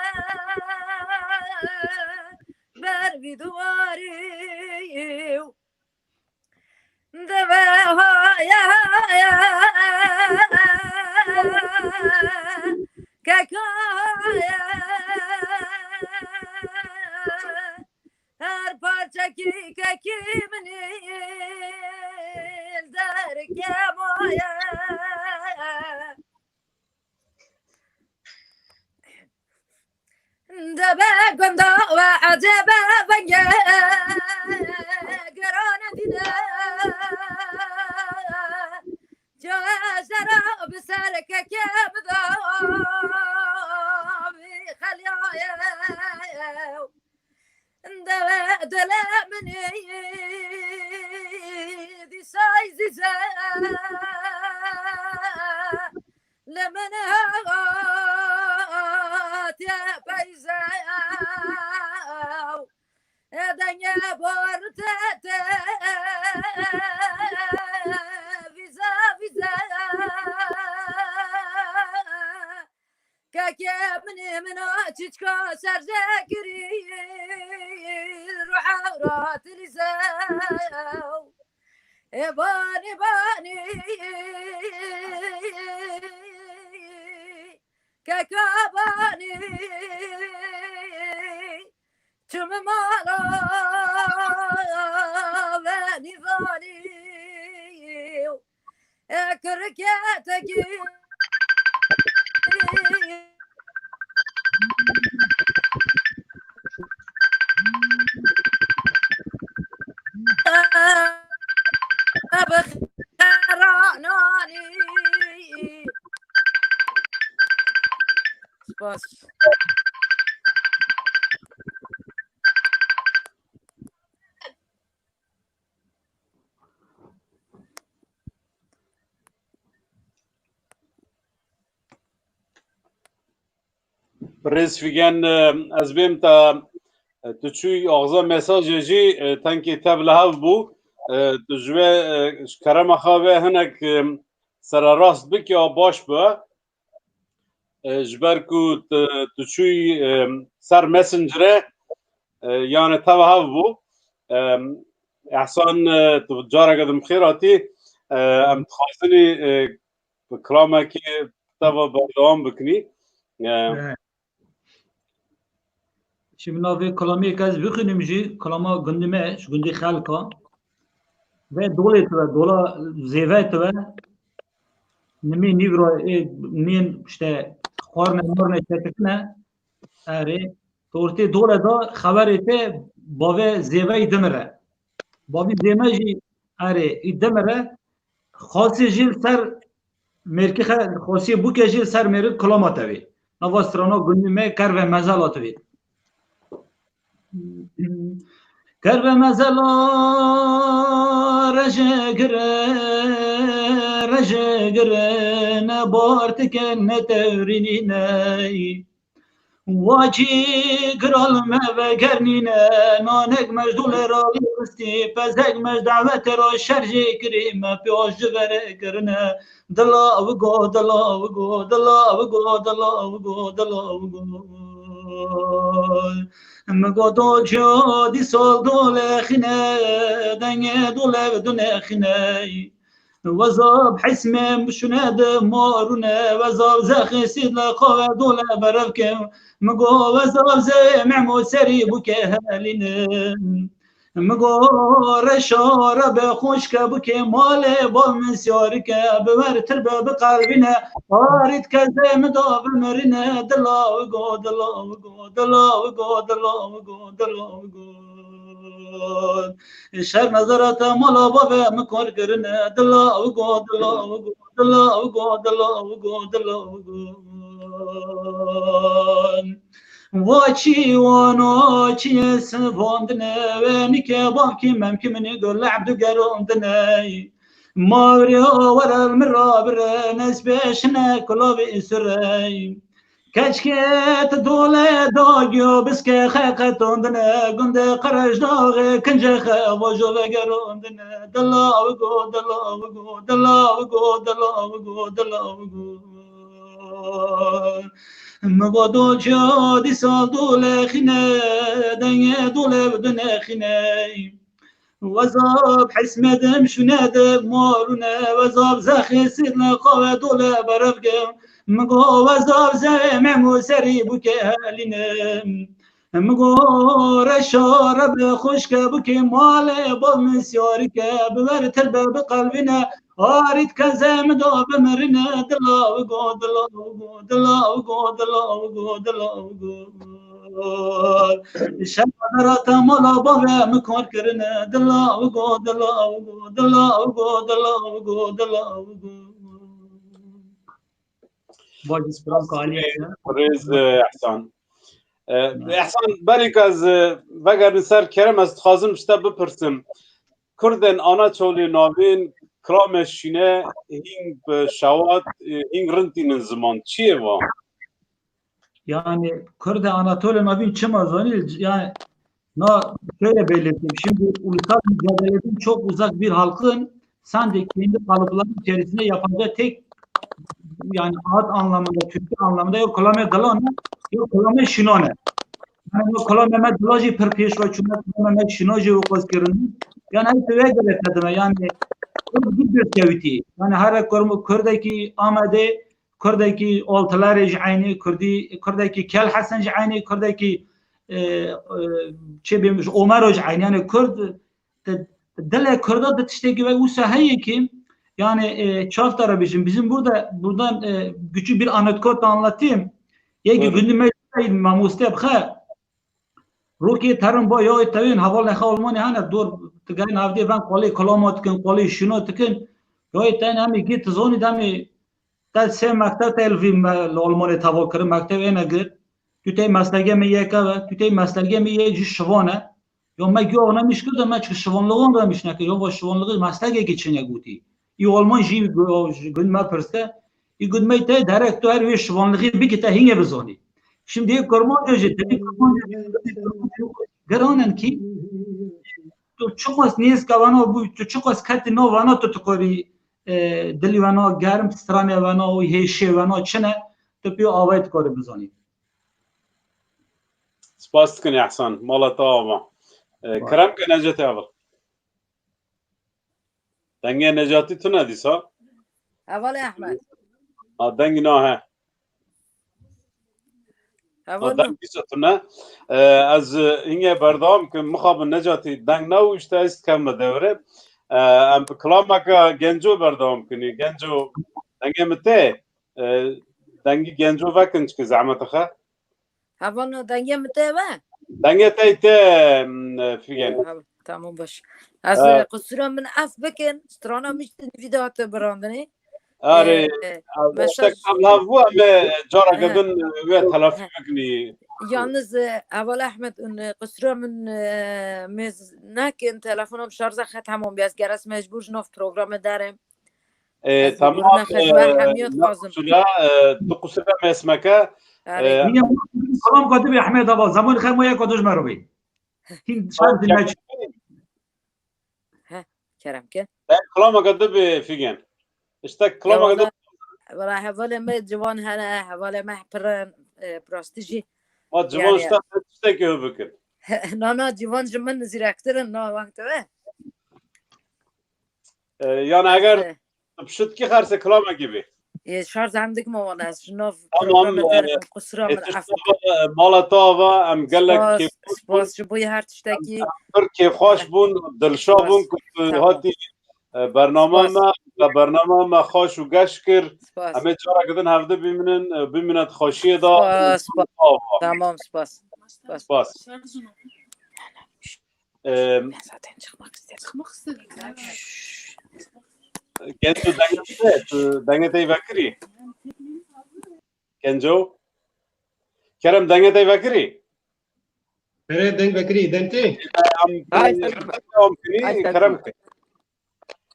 ber vî diwarî. Deve haya kekaya her parçekî kekî min î derkê maye. Debe gunda we ecebe venge gerane dine. Cejera bi ser keke bida bi xelyaye. Deve dile min î dîsay zize li min hatiye peyze. Denge bor te te vize vize. Kekê min ê min a çiçka serje kirî ruha ratilîze. Ê banî banî keka banî çim mala ve nîvanî. Ekrketekî bi xerananî. Spas. Birêz Figen, e, ez bêm te, e, tu çûyî axza mesajê jî, e, tenkê tev li hev bû. E, tu ji wê, e, ji kerema xwe vê hinek, e, sererast bikî, a baş be. E, ji ber ku tu, tu çûyî, e, ser Messengerê, e, yani tev hev bû. E, Ehsan, e, tu careke din bi xêr hatî. E, em dixwazin, e, bi kilamekê teva berdewam bikinî. E, Evet. Şimdi navê kilamê ez bixwînim jî, kilama gundî me, ji gundî xelka. Ve dolê tu ve, dola zêve tu ve. Nimî nîvro ê nîn işte xwarne morne çetikine. Erê, tortê dole da xeberê te bavê zêveyî dimire. Bavî zême jî erê î dimire. Xasê jî li ser mêrkî xe-, xasê bûke jî li ser mêrik kilama tevî. Nava strana gundî me kerve mezela tevî. Kerve mezela rejegire, rejegirine, bartike ne tewrînîne. Wakî giral me veger nîne, nanek me ji dolê ralî xistî, pezek me ji dawetê re şer jê kirî, me piyaz ji verê kirine. Dila wigo, dila wigo, dila wigo, dila wigo, dila wigo. Min got, "Dol çiya dîsal dole xîne, dengê dole bi dune xîne." Weza bi hesmê bişune di marune, weza bi zexê sîd li xawe dole berevke. Min got, "Weza bi zê memo serî bûke helîne." Min got, "Reşa re be xweşke bike malê bal min siyarike, bi wer tir be bi qelbîne, arît kezê min da bimirine, dila wigo, dila wigo, dila wigo, dila wigo, dila wigo. Şer nezerete mala bavê min kor kirine, dila wigo, dila wigo, dila wigo, dila wigo, dila wigo." Wa çî wano çiyê sivandine, wê nike bavkî memkî min ê gul ebdu gerandine. Mawrê awere li min rabire, nespêşine kulavê sirey. Keçket dole dagiyo biske xeqetondine, gunde Qerejdaxê kince xevajo vegerondine. Dila wigo, dila wigo, dila wigo, dila wigo, dila wigo. Migo doçya dîsa dole xine, denge dole bidine xine. Wezab hesmedim şune de marune, wezab zexê sidle qave dole berevge. Migo wezab zeve memo serî buke heline. Migo reşa rebe xoşke buke male bal misyarike, biver tilbe bi qelbine. Arît ke zem do bimirine, dila wigo, dila wigo, dila wigo, dila wigo, dila wigo. Şemadara te mala bavê min kar kirine, dila wigo, dila wigo, dila wigo, dila wigo, dila wigo. Bacî, spas, alî. Rêz, e, Ehsan. E, Ehsan, berî ku ez, e, vegerin ser kerem, ez dixwazim ji te bipirsim. Kurdên Anaçolî navîn kilamê şîne hîn bi şewat, e, hîn rind tînin ziman. Çi ye va? Yani Kürde Anatoliya navîn çima zanî? Yani na şöyle belirteyim. Şimdi ulusal mücadeleden çok uzak bir halkın sadece kendi kalıpları içerisinde yapacağı tek, yani ad anlamında, Türkçe anlamında yok kulame dalane, yok kulame şinone. Yani yok kulame me dalajî pir pêş ve çûna kulame me şino jî wekos kirin. Yani her şeye göre tedime. Yani Kurd bir bir kevîtî. Yani her Kurd, Kurdekî Amedê, Kurdekî Oltilerê ji eynî Kurdî, Kurdekî Kel Hesen ji eynî Kurdekî, e, e, çi bêmiş, Omero ji eynî. Yani Kurd, di, dilê Kurda di tiştekî ve wisa heye ki, yani, e, çav te re bêjim. Bizim burada, buradan, e, küçük bir anekdot anlatayım. Yekî Buyurun. Gundî me mamoste bixe, Rokê terin ba ya tewên heval nexe Almanya hene dor tigerin hevdê ven qolê kilama dikin, qolê şino dikin. Ya ten em ê gê tizonî demê te sê mekteb te li vî me-, li Almanya teva kirin, mekteb êne gir. Tu tey meslegê me yeke ve, tu tey meslegê me yê jî şivan e. Ya me gê ona miş kir de me çi şivanlığon re miş nekir. Ya va şivanlıği meslegekî çi negotî. Î Alman jî gu-, ji gund me pirse. Î gund me te derek tu her wê şivanlixî bikî te hîngê bizanî. Şimdi yê Kurmanca jî, te yê Kurmanca jî, geranen kî tu çiqas nêzka vana bû, tu çiqas ketî nav vana tu dikorî, e, dilî vana germ, stranê vana û hêşê vana çi ne, tu pê avayî dikorî bizanî. Spas dikin Ehsan, mala te ava. E, Kerem ke Necetê ava. Dengê Necatî tune dîsa? Hevalê Ehmed. Ha, dengî na he. Ha, deng dîsa tune. E, ez, e, hingê berdewam kim, mixabin Necatî deng ne û işte ez kevme dewre. E, em bi kilameke Genco berdewam kinî. Genco, dengê min tê. E, dengî Genco vekin çike zehmet xe. Hevalno, dengê min tê ve? Dengê te tê, m, Figen. Ha, tamam, baş. Ez, e, qusura min ef bikin, strana min ji nivî de hate birandinê. Arê, e, e, mesaj tam lav bû, em ê careke din wê telafî bikinî. Yalnız, e, Heval Ehmed, un, e, qusura min, e, mêz nekin, telefonum şarja xet hemon bî, ez geres mecbur ji nav programê derim. E, tamam, e, ne qusura, e, tu qusura mesmeke. Arê. E, Yine salam kadibê Ehmed Ava, zaman xemoya kadoj merobî. Hîn şan dinle. He, kerem ke. E, kilama kadibê Figen. İşte kilama kadibê. Wala hevalê me ciwan hene, hevalê me pir in, e, bi rastî jî. Ma ciwan yani işte tiştekî hû bikin. Na, na, ciwan ji min zîrektir in, na wexte ve. E, yani eger e, tu pişt kî xerse kilamekî bî. E, şarj hem dik ma wala, ez ji nav programê derim, qusura min ef. Mala te ava, em gelek kêfxweş bûn. Spas ji bo her tiştekî. Em pir kêfxweş bûn, dilşa bûn ku tu hatî, e, bernama me, te bernama me xweş û geş kir. Em ê careke din hevde bimînin, e, bimîne di xweşiyê de. Spas, spas. Tamam, spas. Spas. Spas. Ee, Ben zaten çıkmak istedim. Çıkmak istedim. Genco dengê te, tu dengê te vekirî. Genco. Kerem dengê te vekirî. Kerem deng vekirî, deng tê. Em, Ay, em, sen- em, Ay, sen- Kerem.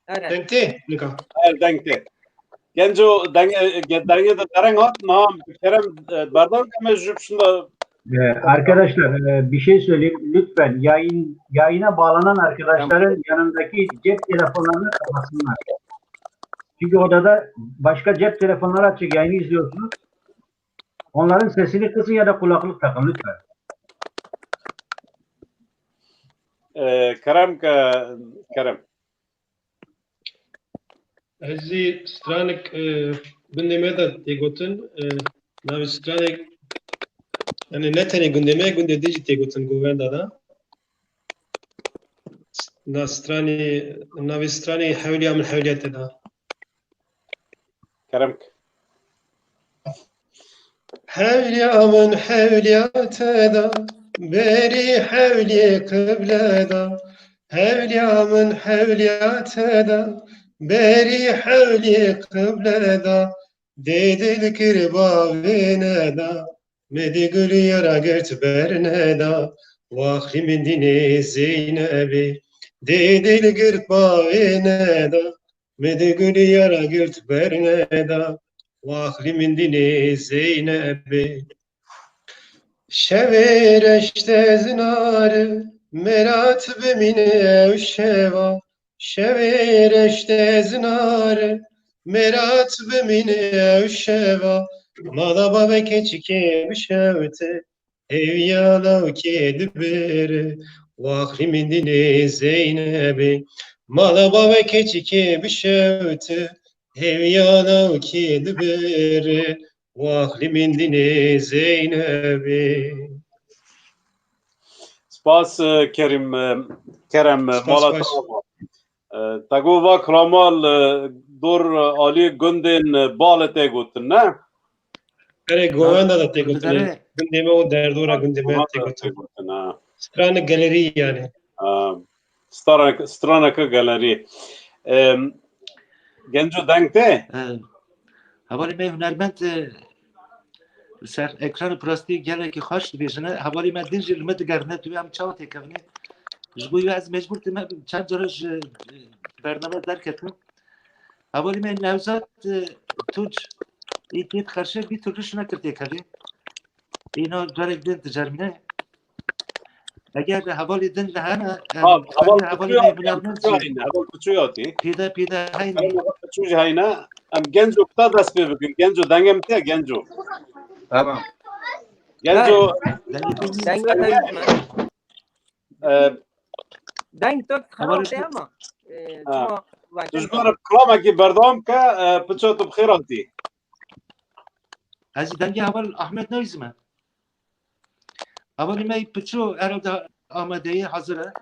Deng tê, nika. Her deng tê. Genco, denge, denge de dereng hat, niha Kerem, e, berdewam ke me ji şunda. Ee, arkadaşlar, e, bir şey söyleyeyim. Lütfen yayın, yayına bağlanan arkadaşların yanındaki cep telefonlarını kapatsınlar. Çünkü odada başka cep telefonları açık, yayını izliyorsunuz. Onların sesini kısın ya da kulaklık takın lütfen. E, Kerem ke, Kerem. Ez jî stranek, e, gundê me de tê gotin, e, navê stranek, yani ne tenê gundê me, gundê din jî tê gotin Govenda de. Na stranê, navê stranê Hewliya min hewliya te de. Kerem ke. Hewliya min hewliya te de, berî hewliyê qible de. Hewliya min hewliya te de, berî hewliyê qible de. Dê dil kir bavê neda, min di gul yara girt berneda. Waxlî min dînê Zeynebê, dê dil girt bavê neda. Min di gul yara girt berneda, waxlî min dînê Zeynebê. Şevê reşte zinare, merat bimîne ew şeva. Şevê reşte zinare, merat bimîne ew şeva. Mala bavê keçikê bişewte, hêviya lawkê dibêre. Waxlî min dînê Zeynebê, mala bavê keçikê bişewte, hêviya lawkê dibêre. Waxlî min dînê Zeynebê. Spas, e, Kerim, e, Kerem, e, Spas, mala spas. Te ava. E, te got va kilama li dor, e, aliyê gundên, e, Bale tê gotin, ne? Erê, Govenda de tê gotin. Erê. Gundê me û derdora gundê me tê gotin. Tê gotin, ha. Stranek gelerî yani. Ha. Stranek, straneke gelerî. Em, Genco deng tê? E, hevalê me hunermend, e, ser ekranê bi rastî gelekî xweş dibêjine. Hevalê me din jî li me digerine, tu em çawa têkevine? Ji bo wê ez mecbûr dime çend cara ji, e, bername derketim. Hevalê me Nevzat, e, Tunç, î tê dixerşe, vî türlü şina kir têkevê. Îna carek din dicermîne. Eger hevalê din li hene, em, Ha, heval hevalê piçû me ya, hunermend piçû jî. Heyne, heval piçû ya tê. Pêde, pêde heyne. Heval piçû jî heyne. Em Genco kuta dest pê bikin. Genco, dengê min tê, Genco. Tamam. Genco. Dengê te Deng ve deng me. E, Deng tu heval xirab tê ama. E, Ha. Çima Tu ji ber kilamekî berdewam ke, e, piço tu bi xêr hatî. Ez jî dengê heval Ahmet newîzime. Hevalê me piço herhalde amadeyê hazir e.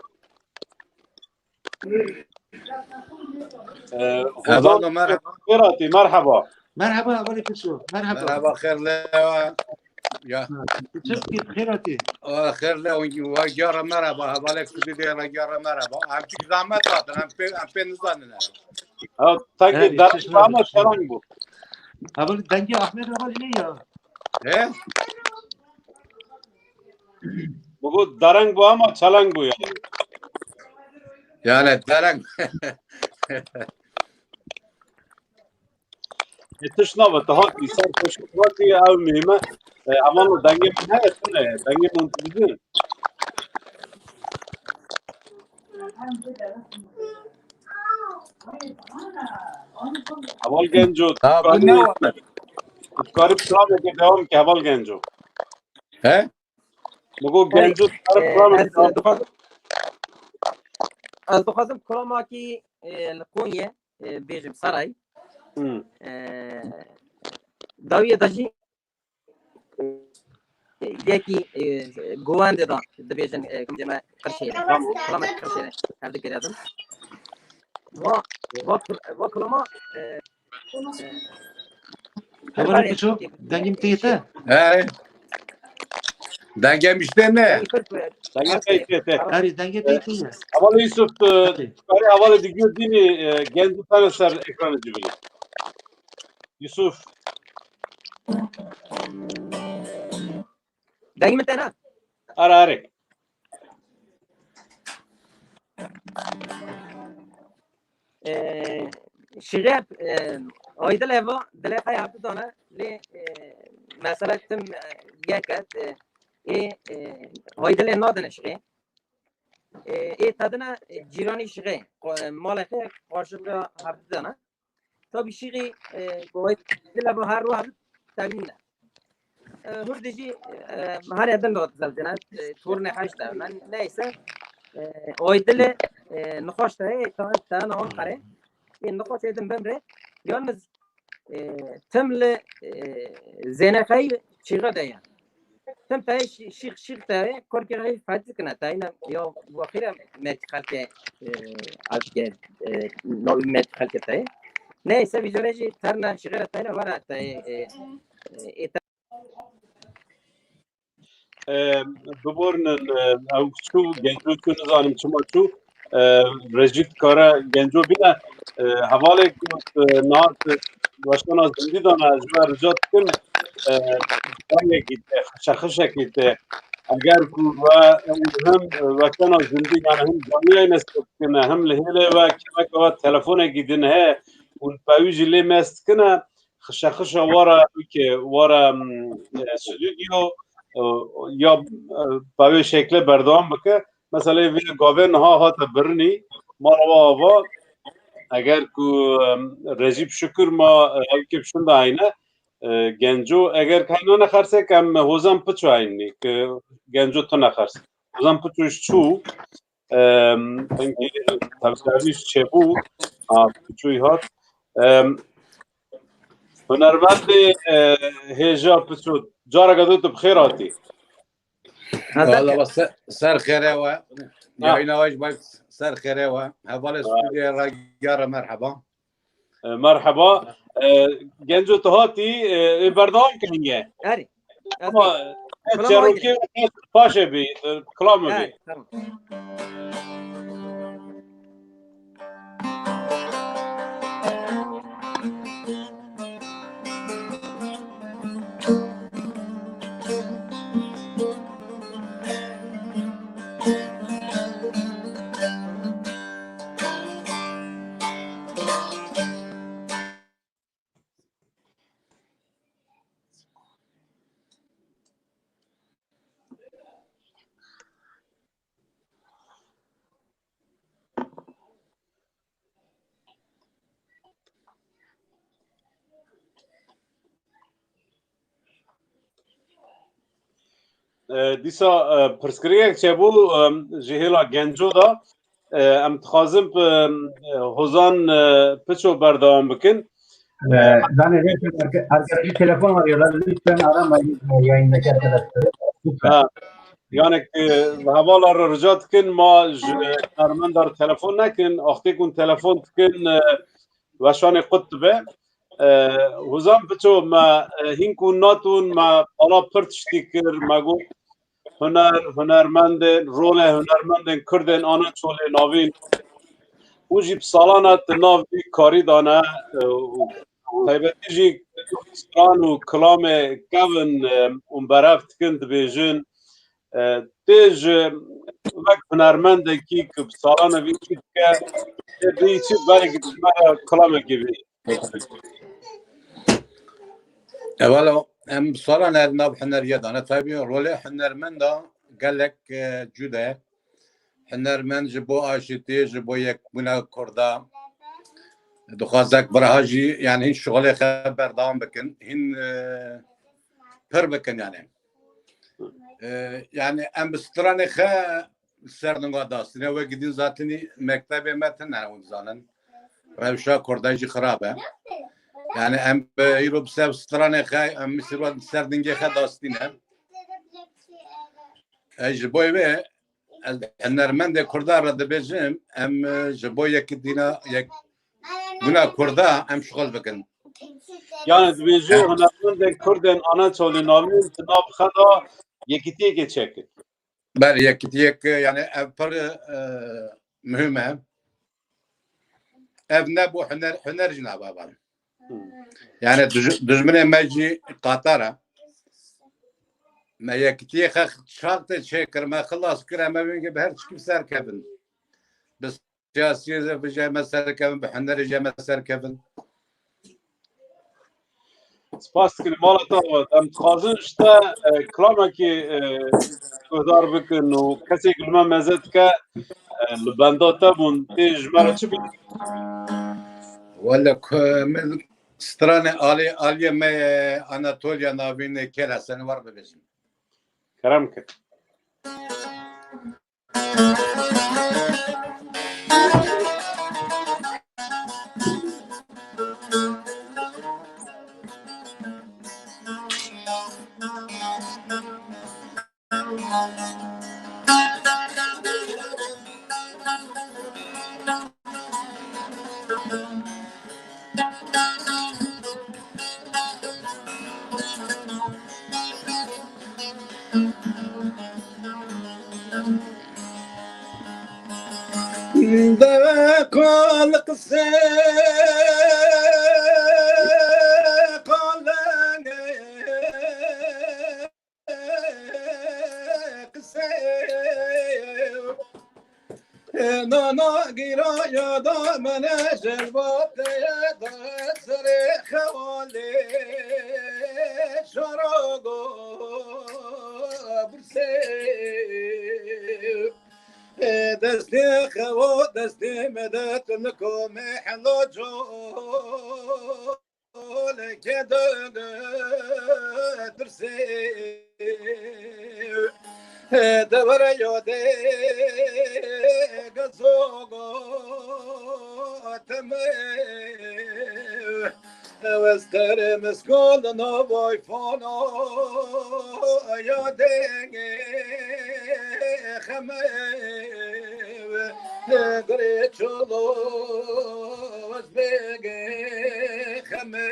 Ee, Heval Hozan, merhaba. Xêr hatî, merhaba. Merhaba, hevalê piço, merhaba. Merhaba, xêr lewa. Ya. Ha, piço ki xêr hatî. Aa, xêr lewa, wa gera merhaba, hevalek tu dê la gera merhaba. Em tik zahmet hatin, em pê, em pê nizanin. Ha, taki He, dereng çeşme ama çeşme. Çereng bu. Heval dengê Ahmet hevalê ne ya? He? Bû dereng bû ama çeleng bû yani. Yani dereng. E, tişt nabe, tu hatî ser xweşik hatî ew mîme. E, heval dengê min heye, tu ne? Dengê min tu didin. Heval Genco, Ha, tu bu ne dikarî, var? Tu dikarî programeke devam ke, heval Genco. He? Min got Genco, tu dikarî e, programeke ez, devam. Dixwazim, ez dixwazim kilamakî, e, li Konyê, e, bêjim, Saray. Hmm. E, dawiyê de jî yekî, e, govendê de dibêjin, e, gundê me Qirşêrê. Tamam. Kilamek Qirşêrê hevdikirevin. Va, va, va kilama, e, e, Hevalê Piço, dengê min tê te? He. Dengê min ji te ne? Dengê te tê te. Erê, dengê te tê ye. Hevalê Yusuf, e, Erê. Karê hevalê digiyot dînî, e, Genco tane ser ekranê civînî. Yusuf. Dengê min tê ne? Erê, erê. E, şirep, e, Aydilê va, dilê xwe hevdidane, lê, e, mesele tim, e, yek e, e, ê, e, Aydilê nadine şixê. E, ê tedine, e, cîranî şixê, qo-, malê xwe qarşılığa hevdidane. Tabî şixî, e, Aydilê va her ro hevdid tevîne. E, hurdî jî, e, her yerdin lo zevcine, e, tornê heşt de. Men neyse, e, Aydilê, e, nixweş te, e, ta, ta na Anqerê. Ê nixweş ê din bimre. Yalnız, e, tim li, e, zênexey çîxe de ye. Tim te şî-, şîx, şîx te, korkê xey fetî kine, te yine ya wexîre met xelke, e, aşke, e, navî met xelke te. Neyse, vîjore jî terne şîxere te yine vara te, e, e, e, te E, biborinin, e, ew çû, Genco çû, nizanim çima çû. E, Rejî dikare Genco bîne. E, hevalê ku, e, niha weşana zindî dane, ez ji we rica dikim, e, dayekî te, xişexişekî te. Eger ku we, e, him, e, weşana zindî, yani him caniyayê mestir dikine, him li hêlê we keveka we telefonekî din heye û li pewî jî lê mes dikine, xişexiş e were, wike, were, mm, e, stûdyo, e, ya, e, bi wê şekle berdewam bike. Mesela vê gavê niha hate birinî, mala we ava, eger ku, em, Recîp Şukur ma, e, ew ke şinda heyne, e, Genco, eger heyna nexerse ke em Hozan Piço heynî, ke Genco tu nexers. Hozan Piço ji çû, em, hingî tevdevî ji çêbû, a, Piçoyî hat. Em, hunermendê, e, hêja Piço, careke din tu bi xêr hatî. Valla ser, ser xêre we. Yayına hoş bak, ser xêre we. Hevalê stüdyoya ra gere merhaba. E, merheba. E, Genco tu hatî, e, e, berdewam ke hingê. Erê. Ama, e, çerokê paşê bî, e, kilamê bî. Tamam. E, dîsa, e, pirsgirêkek çêbû, e, ji hêla Genco de. E, em dixwazin bi, e, Hozan, e, Piço berdewam bikin. Ee, Dane, arkadaşlar, bir telefon arıyorlar. Lütfen aramayın, e, yayındaki arkadaşları. Lütfen. Ha, yani, e, hevala re rica dikin, ma ji hunermendar telefon nekin, axtê ku telefon dikin, e, weşanê qut dibe. E, Hozan Piço, me, e, hîn ku natûn, me qala pir tiştî kir, me got, huner, hunermendên, rolê hunermendên Kurdên ana çolê navîn. Hûn jî bi salan e di nav vî karî de ne, e, û taybetî jî stran û kilamê kevin, e, û berev dikin, dibêjin, e, tê ji wek hunermendekî ku bi salan e vî çî dike, tê vî çî berek ji me re kilamekî bî. Evvela em salan her nav huneriye dane. Tabii rolê hunermenda gelek, e, cuda ye. Hunermend ji bo aşitî, ji bo yekbûna Kurda dixwaze ku biraha jî, yani hîn şixulê xwe berdewam bikin, hîn, e, pir bikin yani. E, yani em bi stranê xwe ser dinga dastîne. Wek dîn zaten mektebê me tune hûn dizanin. Rewşa Kurda jî xirab e. Yani em bi îro bi ser stranê xwe, em misîro ser dingê xwe dastîne. Ez ji bo wê, ez hunermendê Kurda re dibêjim, em, e, ji bo yekitîna, yek, bûna Kurda em şixul bikin. Yani dibêje hunermendên Kurdên ana çolê navîn di nav xwe de yekitiyekê çêkin. Belê, yekitiyek, yani ev pir, e, muhim e. Ev ne bo huner, huner jî nava van. Yani duj-, dijminê me jî Qatar e. Me yekitiyê xwe çax tê çêkir, me xilas kir, em ê wê bi her çikî serkevin. Bi siyasiyê jî me serkevin, bi hunerê jî me serkevin. Spas dikin, mala te ava. Em dixwazin ji te, e, kilamekî, e, guhdar bikin û kesê ku li me meze dike, e, li benda te bûn. Tê ji me re çi bî? Wele ku min stranê alê, aliyê me ye, Anatoliya navîn e, Kêl Hesen, war bibêjin. Kerem kir. Deve kal qise qalenge qise. Nana giraya da mene jelvateye da serê xewalê şarago birse. Destê xewa destê medet niko mehlo co. Leke döndü tirsê. Devere yade gazogo teme. Wester meskol no boy fono yade xeme. Gurê çolo ez bêgê xemê.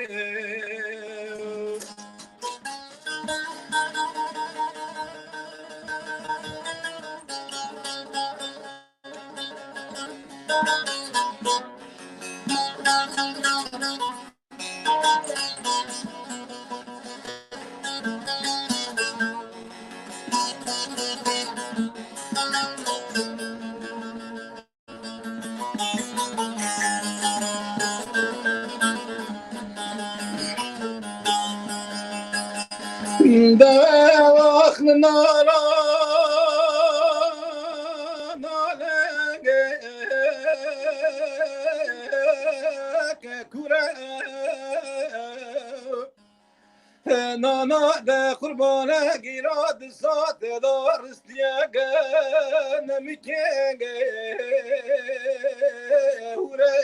Dewaxn nara nalenge ke kure. Nana de qurbane gira di sate da ristiye ge nemikenge hure.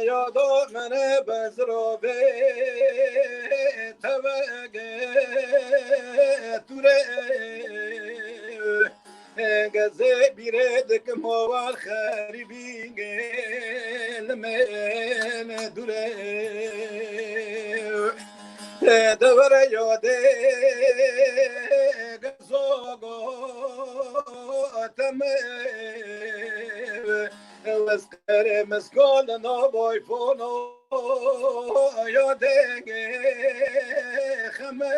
Ya da mene bezro be tevege ture. Gezê bîrê dikim hawar xerîbî gelmên dure. Devere yadê gezogo teme. Wezkere mezgal navay fono ya denge xeme.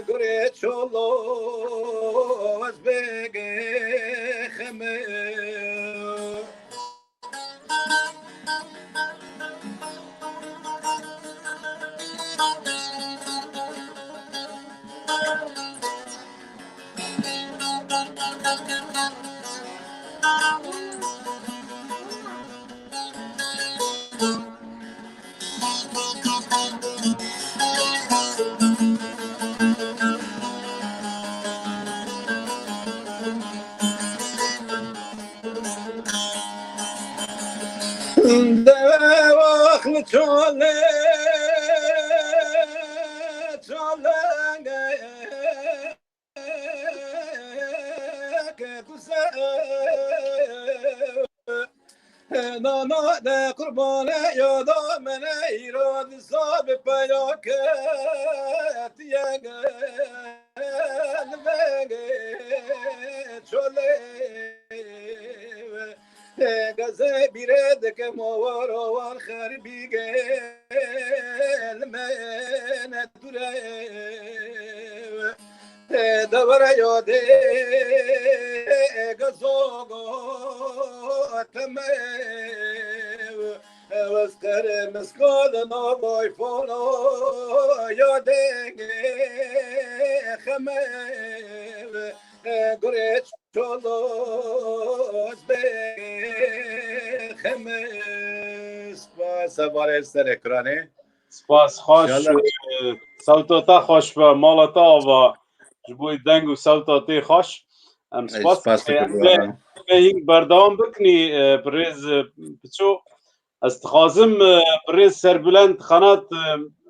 Gurê çolo ez bêgê xeme. Dewaxli çale, çale. Nana de qurbane ya da mene îro di sabi peya ke tiye gel venge çole. Geze bire dike mawar awar xerbi gel mene dure. Devere yade gezogo teme. Ew ez qerê miskal navay fona ya dengê xeme, gurê çoloz bê xeme. Spas, hevalê ser ekranê. Spas, xweş, e, sewta te xweş be, mala te ava ji bo deng û sewta tê xweş. Em spas dikin. Em ê hîn berdewam bikinî, e, birêz, e, Piço. Ez dixwazim, e, birêz Serbulend Xanat, e,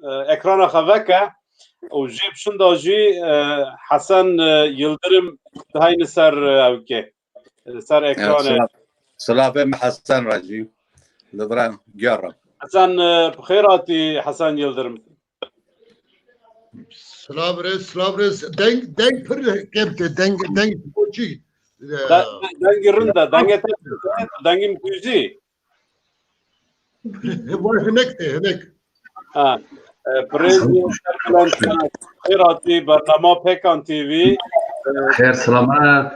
e, ekrana xwe veke û jê bi şinda jî, e, Hesen, e, Yildirim dihayne ser, e, ewkê, e, ser ekranê. Silav-, silavê min Hesen re jî. Li vir e, giya re. Hesen, e, bi xêr hatî Hesen Yildirim. Silav rêz, silav rêz. Deng, deng pir kêm tê, deng, deng boçî. De-, de-, dengê rind e, dengê te, dengê min dûzî. Vay hinek tê, hinek. Ha. E, birêz Serbulend Xanat, xêr hatî bernama Pêkan T V. E, Xêr, selamet.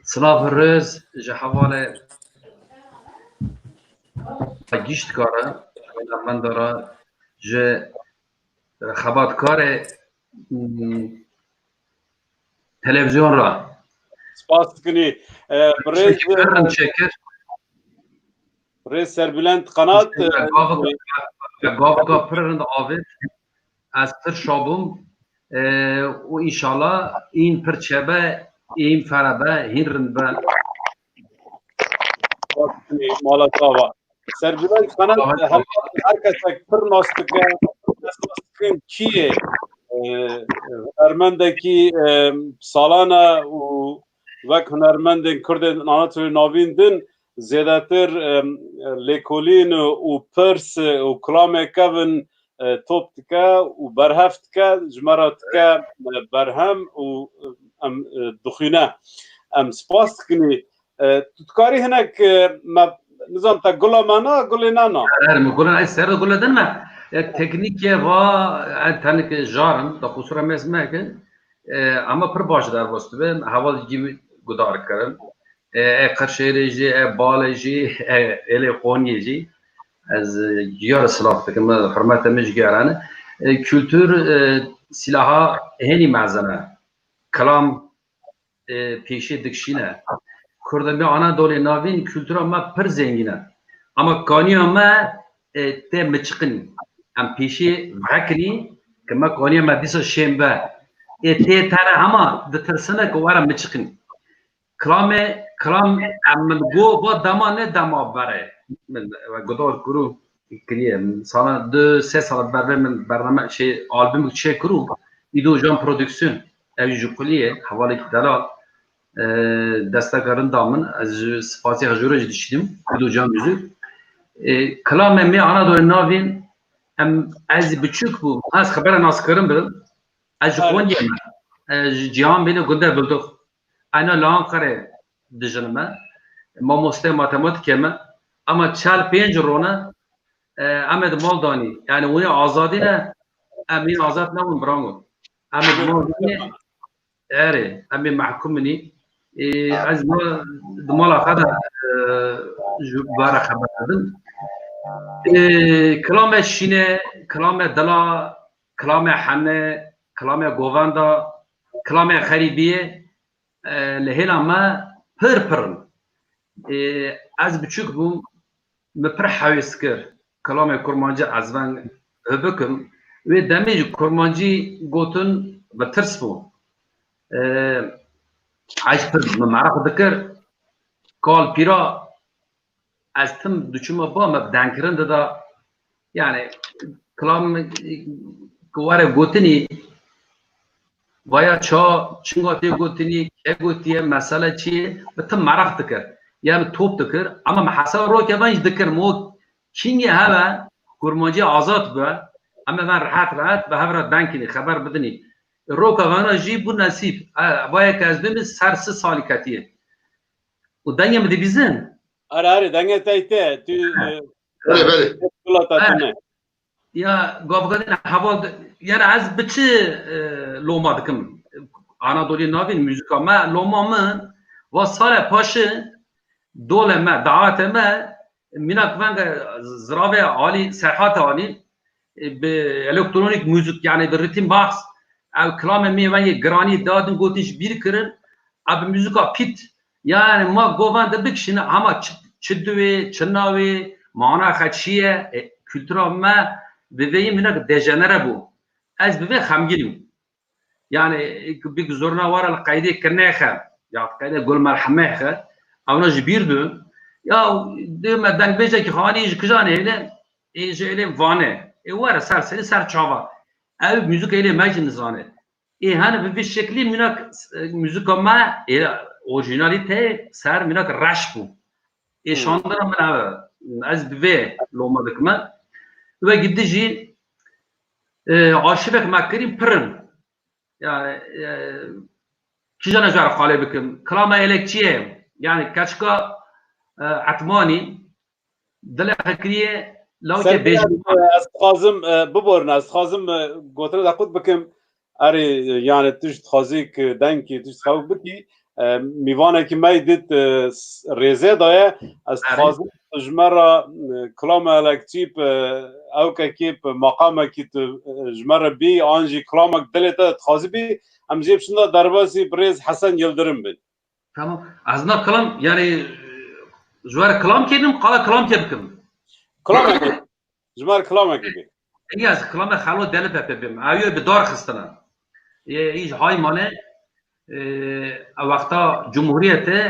Silav rêz ji hevalê giştkar re, hunermenda re, ji xebatkarê, mm, televîzyon re. Spas dikinî. E, birêz, çekir, çekir. Birêz Serbulend Xanat, e, gavika, gavika pir rind avêt. Ez pir şa bûm. E, û înşallah în pir çêbe, în fere be, hîn rind be. Mala te ava. Serbulend Xanat, her kesek pir nas dike, ez nas dikim kî ye? E, hunermendekî, e, salan e û wek hunermendên Kurdên Anatolî Navîn din zêdetir, e, lêkolîn û pirs û kilamê kevin, e, top dike û berhev dike, ji me re dike, e, berhem û, e, em, e, dixwîne. Em spas dikinî. E, tu dikarî hinek, e, me, nizam te gula me na, gulê ne na? Her, me gula, ay ser gula din me. E, teknîkê va, e, tenik jarin, da qusura me mekin. E, ama pir baş derbas dibe, heval jî gudar kirin. E, e Qirşêrê jî, e Balê jî, e êlê Qonyê jî. Ez, e, giya re silav dikim, hurmeta min ji giya re ne. E, kultur, e, silaha hênî mezin e. Kilam, e, pêşê dikişîne. Kurda me Anadolê Navîn kultura me pir zengîn e. Ama kaniya me, e, tê miçiqinî. Em pêşê vekinî, ke me kaniya me dîsa şên be. Ê tê tene hema ditirsine ku were miçiqinî. Kilamê, kilam, em min got, va dema ne dema berê. Min, e, gudar kuru kiriye. Sala du, sê sala berve min bername, şey, album çê kuru. Îdo Can Prodüksiyon. Ev ji kulî ye, hevalekî delal. E, desteka rinda min, ez ji spasê xwe jû re jî dişînim, Îdo Can Müzik. E, kilamê me Anadolê Navîn, em, ez biçûk bûm, ez xebera naskirin bidim. Ez ji Qonyê me. E, ji Cihan Bêlê gundê Bildox. Ena li Anqerê dijin me. Mamostê matematîkê me. Ama çar pênc rone, e, em ê di mal danî. Yani wê azadî ne, em yê azad nebûn, brango. Em ê di mal danî. Erê, em ê mehkum inî. E, ez ma, di mala xwe de, e, ji bare xeber didim. E, kilame şîne, kilame dila, kilame hene, kilame govenda, kilame xerîbiyê, e, li hêla me pir pir in. E, ez biçûk bûm, min pir hewês kir kilamê kurmancî ez veng bikim. Wê demê jî kurmancî gotin min tirs bû. E, ez pir min meraq dikir, kal pîra ez tim diçûme ba me bi dengkirin dida. Yani, kilam ku were gotinî, vaya ça, çinga tê gotinî, kê gotiye, mesele çi ye, bi tim meraq dikir. Ya min top dikir, ama min hesaba roke van jî dikir, mo kîngê heve, kurmancî azad be, em ê van rehet rehet bi hev re deng kinî, xeber bidinî. Roka vana jî bû nesîb. E, vaya ke ez bim ser si salî ketiye. Û dengê min dibîzin? Erê, erê, dengê te tê. Tu, e, Belê, belê. Wela te tune. Ya, gavgadin heval de, yani ez bi çi, e, loma dikim? Anadolî Navîn, muzîka me, loma min, va sale paşê, dole me, daete me, Mînak veng ziravê alî Serhat anî, e, bi elektronîk muzîk, yani bi ritim box, ev kilamê me vengê giranî dadin gotin ji bîr kirin, ev bi muzîka pît, yani ma govan de bikişîne, hema çi, çi diwê, çi nawê, mana xwe çi ye, e, kultura me bi vê yî mînak dejenere bû. Ez bi vê xemgîn im. Yani, bik zurna wara li qeydê kirnê xe, ya qeydê gul merhemê xe, evna ji bîr dun. Ya, dê me dengbêjekî xanî ji kijan hêle, ê ji êlê Vanê. Ê were ser serî ser çava. Ev muzîka êlê me jî nizane. Ê hene bi vî şeklî mînak, e, muzîka me, ê, orîjinalîte ser mînak reş bû. Ê Hmm. şandina min ev e. Ez bi vê loma dikim. Wekî di jî, e, arşîvek me kirîn pir in. Yani, e, kîjan ez were qalê bikim? Kilama Elekçiyê, yani keçika, e, Etmanî, dilê xwe kiriye, lawikê Serkan, bêjin. e, ez dixwazim, e, biborin, ez dixwazim, e, gotina te qut bikim. Erê, yani tu ji dixwazî ki dengkî, tu ji xew bikî, e, mîvanekî me yî dît, e, s-, rêzê daye, ez Erê. dixwazim tu ji me re, e, kilama Elekçî bi, e, ewkekî bi, maqamekî tu, e, ji me re bî, an jî kilamek dilê te dixwazî bî, em jê biçin de derbasî birêz Hesen Yildirim bin. Tamam. Ez na kilam, yani, ji we re kilam kêdim, qala kilam kê bikim. Kilamekê. Ji me re kilamekê bê. Ê, ez kilame Xelo Deli Pepe bim. Ew yê bi dar xistine. Ê, î ji Haymanê, ê, ew wexta Cumhuriyetê,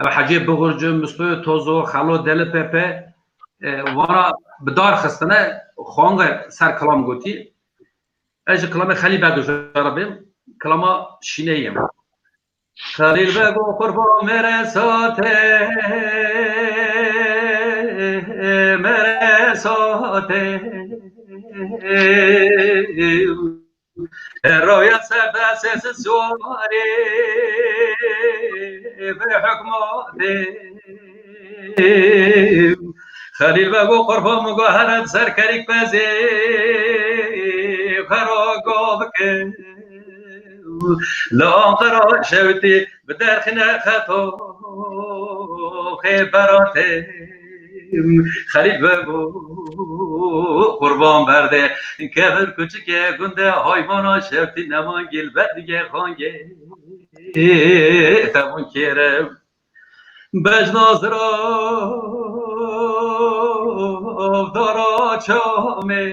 ew Hecê Bixurci, Mistoyê Tozo, Xelo Deli Pepe, ê, vana bi dar xistine, xange ser kilam gotî. Ez ji kilamê Xelî Beg ji we re bêm, kilama Şîneyê ye. Xelîl Bego qurban mere sate, mere sate. Roya serde sesi suarê ve hukmatê. Xelîl Bego qurban mugo heret ser kerik pezê, xero go bike. Li Ankara şewtî bi derxîne xeto xê beratê. Xelîl Bego qurban berdê. Kevir kuçikê gundê Haymana şewtî nemangîl berdîgê xangê. Tebûn kêre. Bejna zirav dara çamê.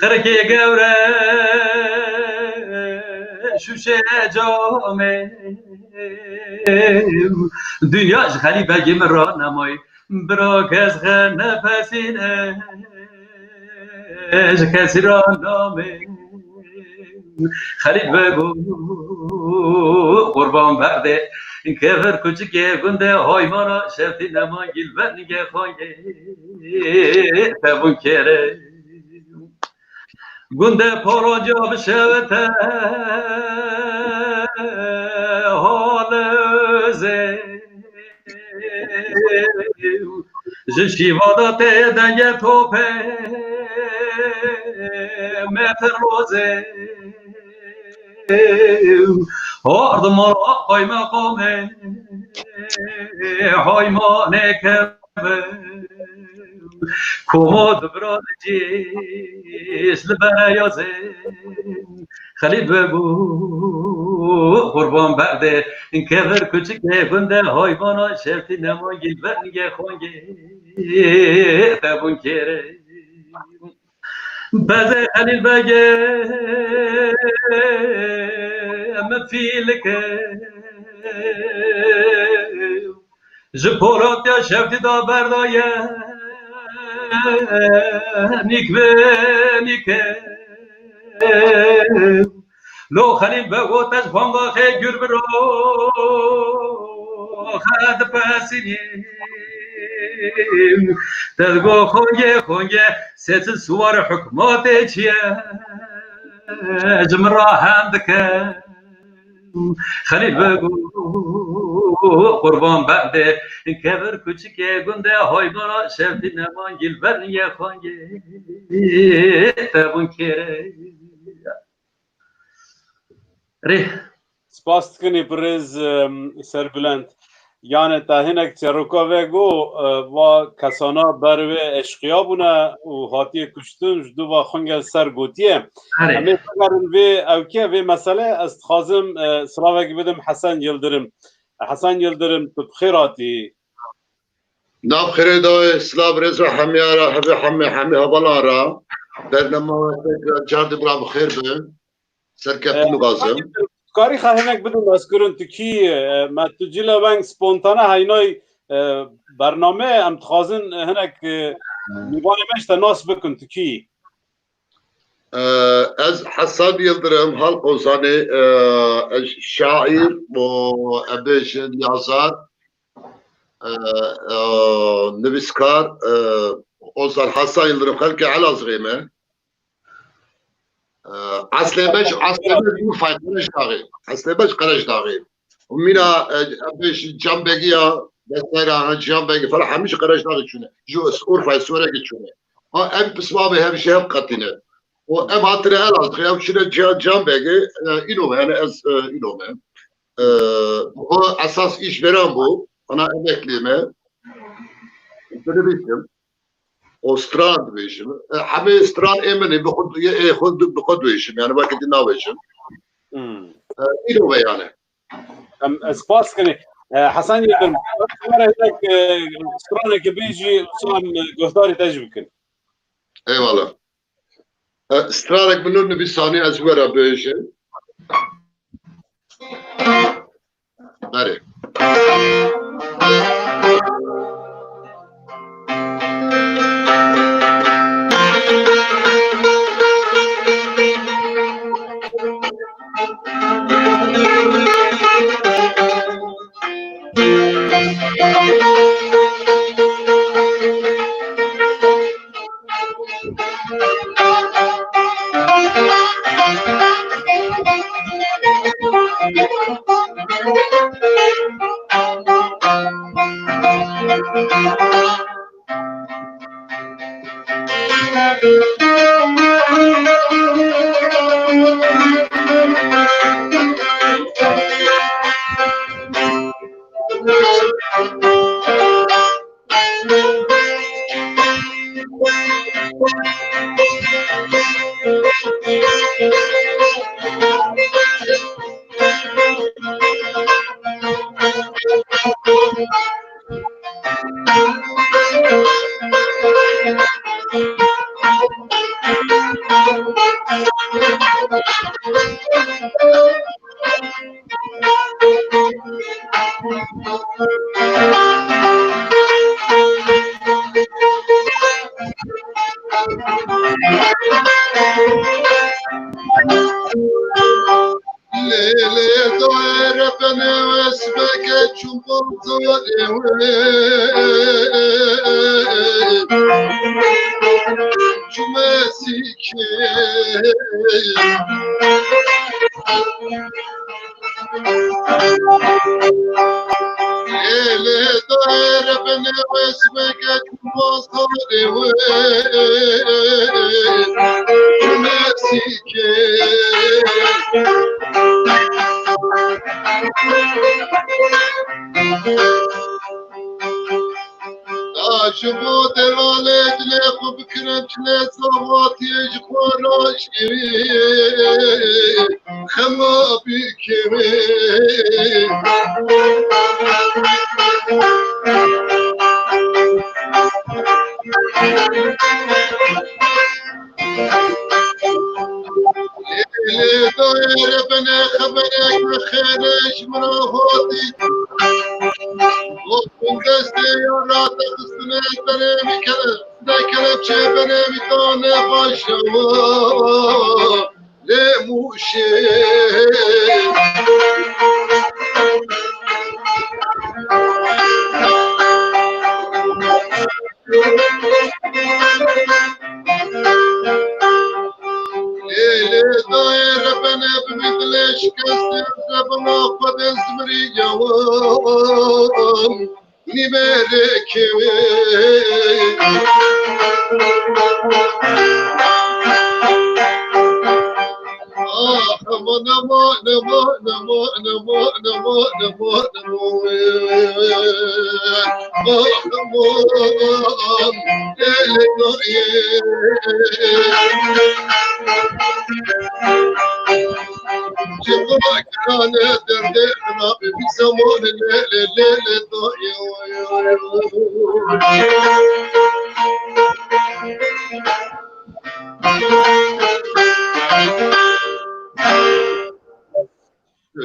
Qirikê gewre şûşe camê. Dinya ji Xelî Begê min ranemayî. Bira kes xe nepesîne, ji kesî ra namê. Xelîl Bego qurban berdê. Kevir kuçikê gundê Haymana şewtî nemangîl bernîgê xangê. Tebûn kêre. Gundê Palaca bi şewte halizê. Ji şîva de tê dengê topê me tirozê. Hardimar qaymeqamê Haymanê keve. Koma dibra cîs li bere yazê. Xelîl Bego qurban berdê. Kevir kuçikê gundê Haymana şewtî nemangîl bernîgê xangê. Tebûn kêre. Bezê Xelîl Begê min fîlike. Ji Polatya şevtî da berdaye nîk ve nîke. Lo Xelîl Bego te ji xanga xê gür biro xe dipesînî. Te digo xongê xongê sêtin suwar hukmatê çi ye? Ji min ra hem dike. Xelîl Bego qurban berdê. Kevir kuçikê gundê Haymana şevtî nemangîl bernîgê xangê. Tebûn kêre. Rê. Spas dikin ê birêz, em, Serbulend. Yani te hinek çeroka ve go, e, va kesana ber wê eşqiya bûne û hatiye kuştin, ji dû va xunge ser gotiye. Erê. Em ê bigerin vê ewkê, vê mesele, ez dixwazim, e, silavekî bidim Hesen Yildirim. Hesen Yildirim, tu bi xêr hatî. Nav xêrê dayê, silav rêza hemiya ra, hevê hemê, hemê hevalan ra. Bernama we tekrar car di bira bi xêr bin. Serkeftin û gazim. Karî xwe hinek bidin, ez kirin tu kî, e, me tu cîle weng spontane heynay, e, bername, em dixwazin, e, hinek, e, mîvanê me ji te nas bikin, tu kî? E, ez Hesen Yildirim, halk ozanê, e, ez şaîr û ebêjin yazar, e, e, nivîskar, e, ozan Hesen Yildirim, xelkê Elazığê me. Eslê me ji, eslê me ji Urfayê, Qereşdaxê. Eslê me ji Qereşdaxê. Û mîna, e, em bê ji Canbegî ya, vesaire, ha, Canbegî falan, hemî ji Qereşdaxê çûne. Ji Urfayê, Soregê çûne. Ha, em pismamê hev ji hev qetîne. Û em hatine Elazığê, ew çûne Can-, Canbegê, e, îno me, yani ez, e, îno me. E, o esas îş veran bû, ana emekliyê me. Dinivîsim. O stran dibêjim. E, hemê stran ê min ê, bi xwe, ê xwe, bi xwe dibêjim. Yani, weke din nabêjim. Hmm. E, îro ve yani. Em, ez spas dikim. E, Hesen Yildirim, were hinek, e, straneke bêjî, wisa em, e, guhdarî te jî bikin. Eyvallah. E, stranek min nur nivîsanî, ez were bêjim. Berê. Lê, lê, doyere bene wes beke çumbo zore we. Çumesike. Ele dare bene wes beke çumbo zore we. Çumesike. Da ji bo delalê dilê xwe bikirin, dilê zavatiyê ji xwe raşkevê, xema bikevê. Lê dayê re bene xeberek bi xêrê ji min re hatî. Gotin destê ya radexistine berê min kere, de kelepçe berê min dane baş e. Lê mûşê. Lê, lê dayê rebene bi min dilê şikestê, zebina xwe dê zimrî yawim nîmêrê kewê. Ah, aman, aman, aman.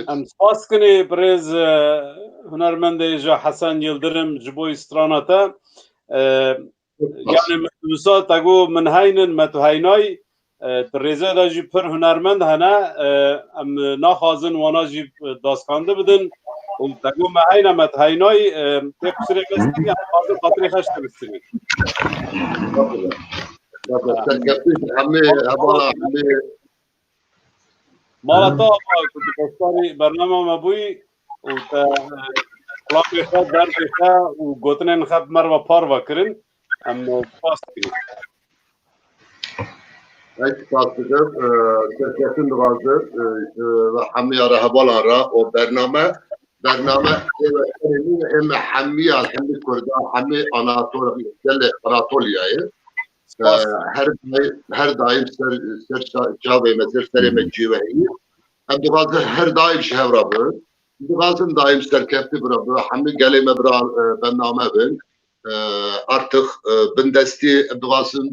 Em spas dikin ê birêz, e, hunermendê ji Hesen Yildirim ji bo strana te. E, yani wisa te got min heynin, me tu heynay, e, di rêze de jî pir hunermend hene, e, em naxwazin wana jî, e, daskandi bidin. Û te got me heyne, me tu heynay, e, tê qusirê xestinî, em dixwazin xatirê xeş te bistînin. Serkeftin hemê, hevala hemê. Mala te ava ku tu beşdarî bernama me bûyî û te, e, kilamê xwe, derdê xwe û gotinên xwe bi me re ve parve kirin. Em, e, spas dikin. Ez spas dikim. E, serkeftin dixwazim, e, e, ve hemiya re, hevala re û bername, bername ê ve serê min, ê me hemiya, hemî Kurda, hemî Anatol-, gelê Anatoliyayê. Spas. E, her daim, her daim ser, ser ça-, çavê me, ser serê me cî ve heye. Em dixwazin her daim ji hev re bin. Dixwazin daim serkeftî bira bi hemî gelê me bira, e, bername bin. E, artık, e, bindestî, em dixwazin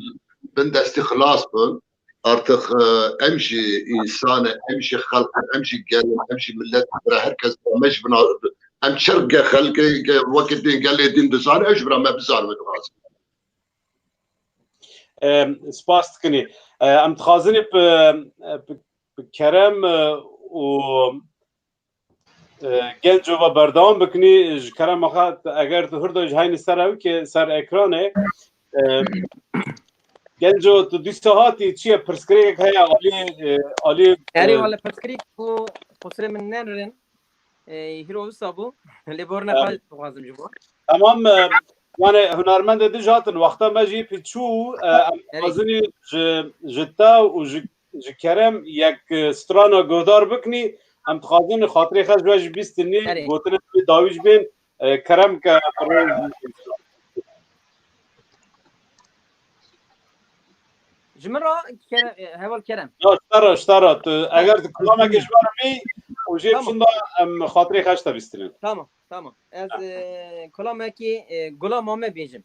bindestî xilas bin. Artık, e, em jî însan in, em jî xelq in, em jî gel in, em jî millet in. Bira her kes bira me jî bina, em çi ge xelkê, ge wekî din gelê din dizane, ew jî bira me bizane, me dixwazin. Em, spas dikinî. E, em dixwazin bi, bi, bi Kerem, e, û, e, Genco ve berdewam bikinî. Ji kerema xwe, eger tu hurda ji heynî ser ew ke ser ekranê. E, Genco, tu dîsa hatî, çi ye, pirsgirêkek heye alî, e, alî, Erê, e, wele pirsgirêk ku qusirê min nerin. E, hîro wisa bû. Lê borne Evet. xwe dixwazim ji bo. Tamam, e, yani hunermendê din jî hatin, wexta me jî pê çû, e, em Erê. dixwazin ji, ji te û ji, ji Kerem yek, e, strana guhdar bikinî, em dixwazin xatirê xwe ji we jî bîstinî, Erê. gotinên wî dawî jî bên, e, Kerem ke Ji min re Kerem, e, heval Kerem. Ya, ji te re, ji te re. Tu, eger tu kilamekê ji me re bî û jê Tamam. biçin de em xatirê xwe ji te bîstinin. Tamam, tamam. Ez, e, kilamekî, e, Gulama me bêjim.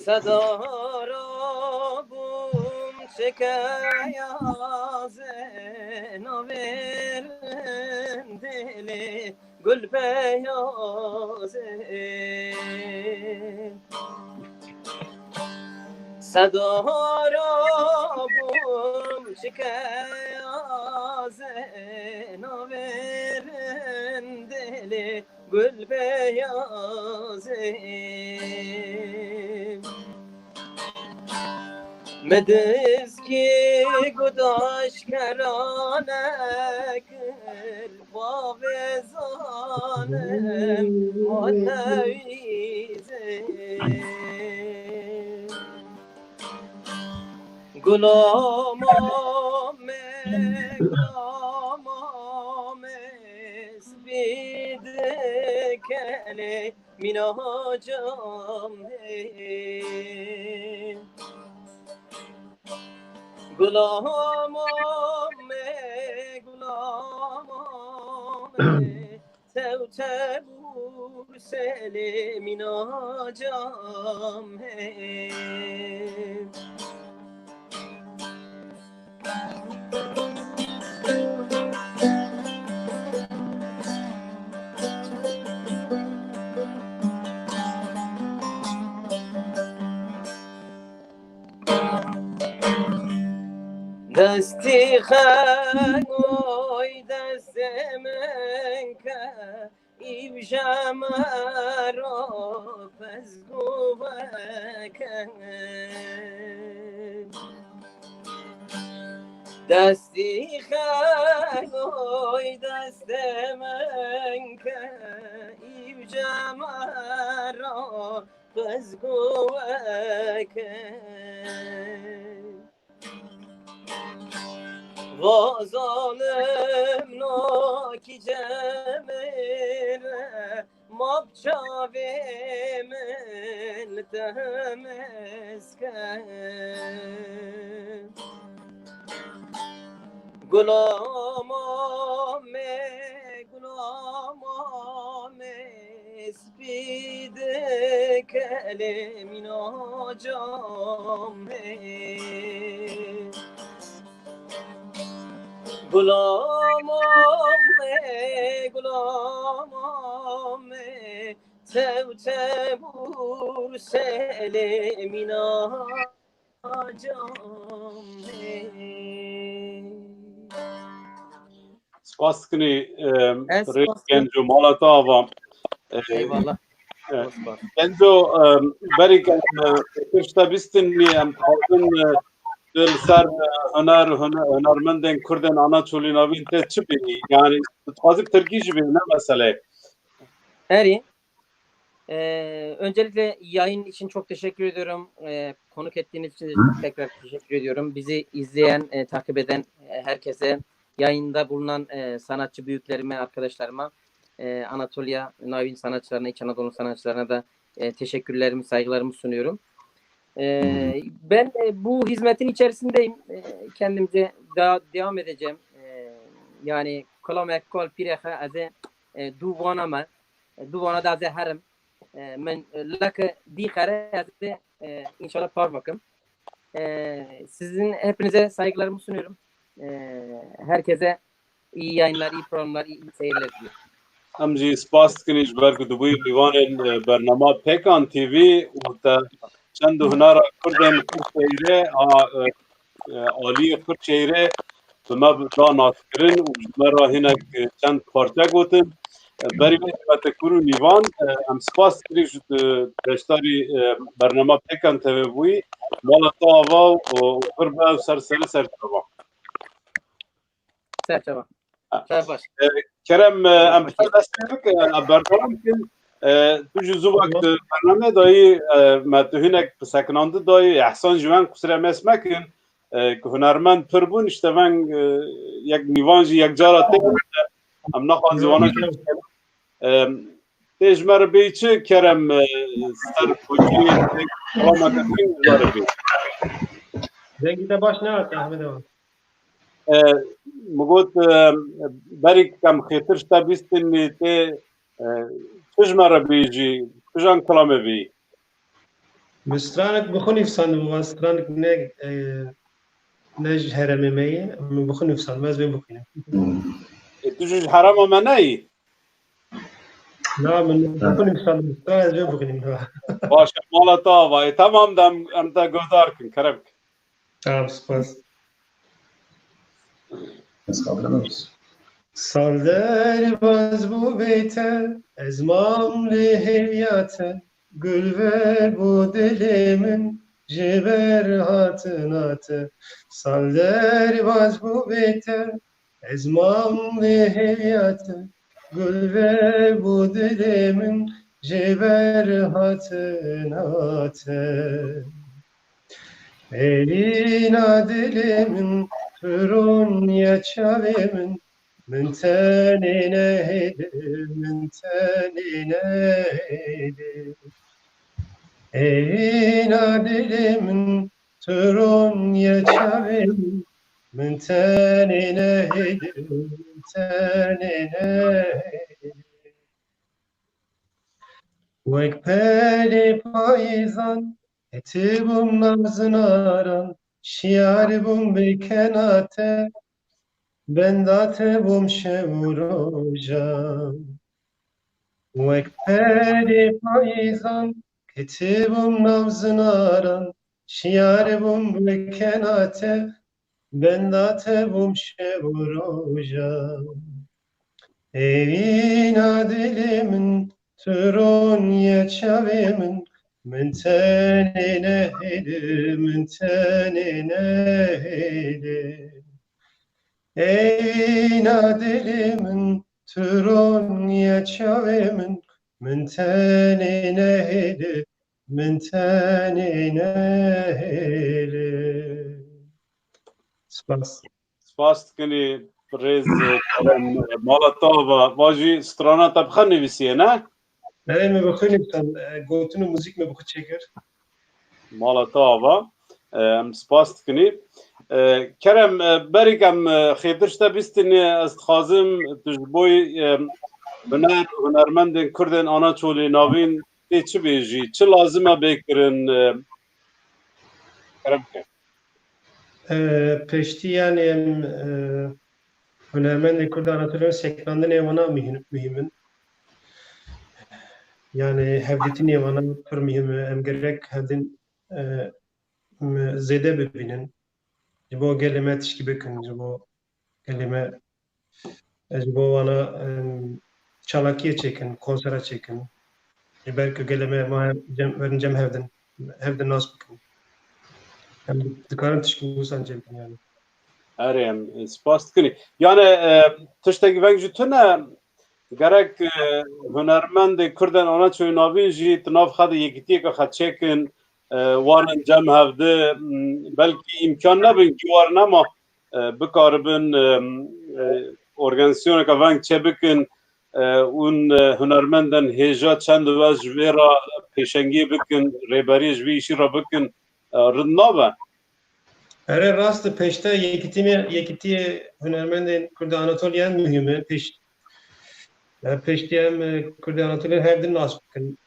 Sedara bûm çikeya zêna vêrin dilê gul beyazê. Sedara bûm çikeya zêna vêrin dilê gul beyazê. Me dizkî gudaş kerane kir, bavê zanim ma tewîzê. Gulama me, gulama me, spî dikelê mîna cam hey. Gulama me, gulama me, Tew tebûr selê mîna cam hey. Destî xegoy destê min ke, îv jemero pezgû veke. Destî xegoy destê min ke, îv jemero pezgû veke. Va zalim nakî cemêre, ma bi çavê min temes ke. Gulama me, gulama me, spî dikelê mîna camê. Gulama me, gulama me, tew tebûr selê mîna camê. Spas dikin, e, Ez Rêz spas dikim. Genco, mala te ava. E, Eyvallah. e, Spas. Genco, e, berî ke em, e, pişta bîstin, em dixwazin, e, tu li ser, e, huner, huner, hunermendên Kurdên Anatolî navîn te çi bînî? Yani, tu dixwazî bi Tirkî jî bînî, ne mesele. Eri. Ee, öncelikle yayın için çok teşekkür ediyorum. Ee, konuk ettiğiniz için de tekrar teşekkür ediyorum. Bizi izleyen, e, takip eden, e, herkese, yayında bulunan, e, sanatçı büyüklerime, arkadaşlarıma, e, Anatolia Navîn sanatçılarına, İç Anadolu sanatçılarına da, e, teşekkürlerimi, saygılarımı sunuyorum. Ee, ben, e, bu hizmetin içerisindeyim. E, kendimce daha devam edeceğim. E, yani, kulamek kol pirexe, ez ê, e, du vana me, e, du vana da ez ê herim. E, min, e, leke dî xere ez ê, e, inşallah par bakim. E, sizin hepinize saygılarımı sunuyorum. E, herkese iyi yayınlar, iyi programlar, iyi seyirler diliyorum. Em jî spas dikin ji ber ku tu bûyî mêvanên, e, bernama Pêkan T V û te çend hunera Kurdên Qirçeyre a, e, e, aliyê Qirçeyre bi me da naskirin û ji me re hinek, e, çend parçe gotin. E, berî vê me te kir û nîvan, e, em spas dikin ji tu beşdarî, e, bernama Pêkan T V bûyî. Mala te ava û xir be û ser serî ser çava. Serçava. Ha. Çava baş. E, Kerem, e, em ser dest pê bikin, e, em berdewam bikin. E, tu jî zû vek tu bername dayî, e, me tu hinek pisekinandi dayî, ehsan ji wen qusire mes mekin. E, ku hunermend pir bûn, işte wen, e, yek nîvan jî yek cara tê, em naxwazî wana jî. E, tê ji me re bê çi Kerem, e, ser koçî, rama te ji me re bê. Dengî te baş nehate Ahmet Awa. E, min got, e, berî em xêtir ji te bîstin tê, e, tu ji me re bêjî, tu jan kilamê bî. Min stranek bi xwe nivîsandibû, wan stranek ne, e, ne ji herêmê me ye, min bi xwe nivîsandibû, ez vê bixwînim. E, tu jî ji herêma me neyî? Na, min bi xwe nivîsandibû, stranek ez vê bixwînim. Baş e, mala te ava ye. Tamam da em, em te guhdar kin, kerem kin. Tamam, spas. Ez kabul edemez. Sal derbaz bû bê te, ez mam lê hêviya te, gul ver bû dilê min, ji ber hatina te. Sal derbaz bû bê te, ez mam lê hêviya te, gul ver bû dilê min, ji ber hatina te. Evîna dilê min, pironiya çavê min, min tenê nehêle, min tenê nehêle. Evîna dilê min, pironiya çavê min, min tenê nehêle, min tenê nehêle. Wek pelê payîzan, ketibûm nav zinaran, şiyar bûm bi kena te, benda te bûm şev û rojan. Wek pelê payîzan, ketibûm nav zinaran, şiyar bûm bi kena te, benda te bûm şev û rojan. Evîna dilê min, pironiya çavê min, min tenê nehêle, min tenê nehêle. Evîna dilê min, pironiya çavê min, min tenê nehêle, min tenê nehêle. Spas. Spas dikinî birêz, e, Kerem, e, mala te ava. Va jî strana te bi xwe nivîsiye, ne? Erê, me bi xwe nivîsan, e, gotin û muzîk me bi xwe çêkir. Mala te ava. E, em spas dikinî. E, Kerem, e, berî em, e, xêtir ji te bîstinê, ez dixwazim tu ji bo, e, huner, hunermendên Kurdên Anaçolî navîn tê çi bêjî? Çi lazim e bê kirin? E, Kerem ke. E, pêştî, yanî, em, e, hunermendên Kurd Anatoliya, sekinandinê wana muhîm, muhîm in. Yanî hevdîtinê wana pir muhîm e. Em gerek hevdîn, e, em zêde bibînin. Ji bo gelê me tişkî bikin, ji bo gelê me, e, ji bo wana, em, çalakiyê çêkin, konsera çêkin. Ji ber ku gelê me ma cem, werin cem hevdin, hevdin nas bikin. Em dikarin tişkî wisa çêbikin yanî. Erê, em spas dikinî. Yanî, e, tiştekî veng jî tune, gerek, e, hunermendê Kurdên Anaçoyê navîn jî di nav xwe de yekîtiyeke xwe çêkin, e, warin cem hevdi, m, belkî îmkan nebin, cîwar nema, e, bikaribin, e, e, organîzasyoneke veng çêbikin, e, ûn, e, hunermendên hêja çend we ji vê re pêşengiyê bikin, rêberiyê ji vî îşî re bikin, e, rind nabe. Erê, rast e, pêşte yekîtî me, yekîtiyê hunermendên Kurd Anatoliya muhîm e. Pêş, e, pêştî em, e, Kurdê Anatoliya hevdin nas bikin.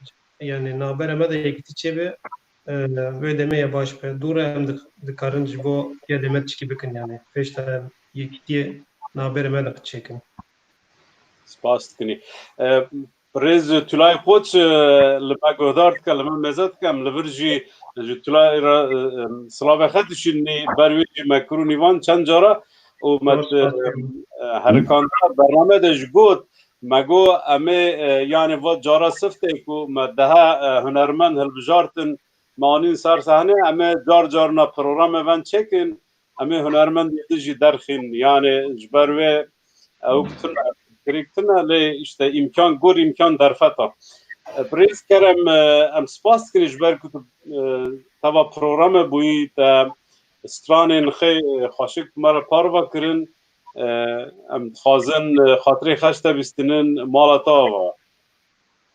Yanî navbera me de yekîtî çêbe, e, wê demê ya baş be. Dû re em dik-, dikarin ji bo gelê me tişkî bikin yanî. Pêşte em yekîtiyê navbera me de çêkin. Spas dikinî. E, Birêz Tülay Koç, e, li me guhdar dike, li me mêze dike, em li vir jî ji Tülay re, e, e, silavê xwe dişînî, ber wê jî me kir û nîvan çend cara û me, e, e, herikandina bername de jî got, me got, em ê, e, yanî va cara siftê ku me dehe, e, hunermend hilbijartin, me anîn ser sahnê, em ê car carna programê ven çêkin, em ê hunermendê din jî derxîn. Yanî ji ber wê ew tune, kirîk tune, lê işte îmkan, gur îmkan derfeta. E, Birêz Kerem, e, em spas dikin ji ber ku tu, e, teva programê bûyî, te stranên xê, e, xweşik me re parve kirin. E, em dixwazin, e, xatirê xwe ji te bîstinin, mala te ava.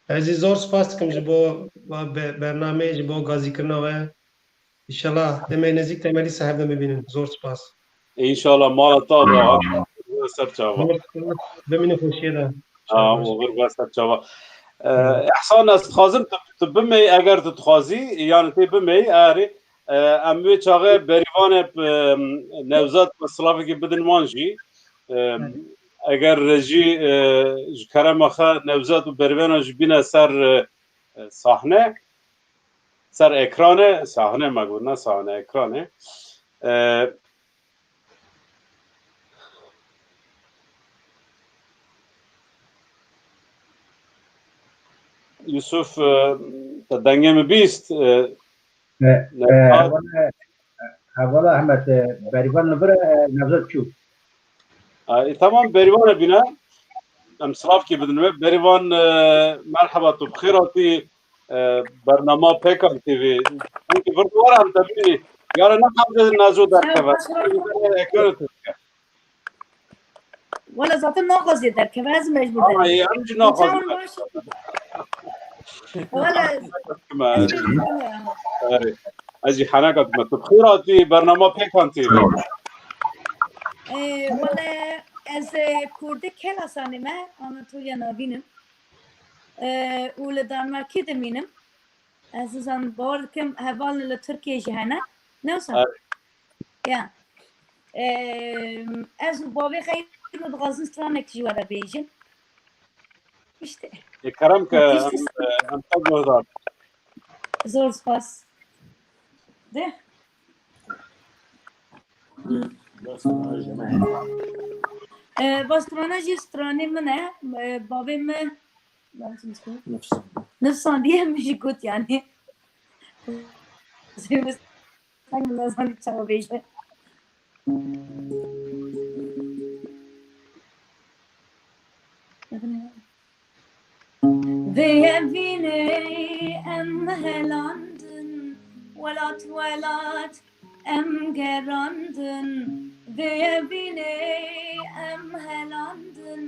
Ez jî zor spas dikim ji bo be-, bernameyê, ji bo gazîkirina we. Înşallah demê nêzîk te me dîsa hevdin bibînin. Zor spas. Înşallah, mala te ava. Ser çava. Zor spas. Bimînin xweşiyê de. Ha, oxir be ser çava. E, Ihsan, ez dixwazim tu, tu bimey, eger tu dixwazî, yanî tê bimey, erê, e, em wê çaxê berîvanê, e, Nevzat me silavekê bidin wan jî. E, eger rejî, e, ji kerema xwe Nevzat û berîvana jî bîne ser, e, e, sahne, ser ekranê, sahne me got, ne sahne, ekranê. E, Yusuf, e, te dengê min bîst, e, E, e, Nevzat. Hevala, e, Hevala Ehmed, e, berîvan li vir e, e, Nevzat çû. E, tamam, berîvan e bîne. Em silavkî bidin we. Berîvan, e, merheba, tu bi xêr hatî, e, bernama Pêkan T V. Sanki vir dû were em te bibînî. Yare ne qebze nazo derkeve. Ekranê te dike. Wala zaten naxwaziye derkeve, ez mecbur derim. Ama em jî naxwazin. Wala ez jî heneka dime. Tu bi xêr hatî bernama Pêkan T V. Ee, wala ez, e, Kurdê Kelasanê me, Anatoliya Navîn im. Ee, û li Danmarkê dimînim. Ez nizam, bawer dikim hevalin li Tirkiyê jî hene. Ne wisa? Evet. Ya. Em, ez û bavê xeyr û dixwazin stranek ji we re bêjin. İşte. E, kerem ke, em, e, em te guhdar. Zor spas. De. E, bastırana jî stranê min e. E, bavê min Nifsandiye min jî got yani. Sen min nezanî çawa bêje. Vê evînê em helandin, welat welat em gerandin. Dêvînê em helandin,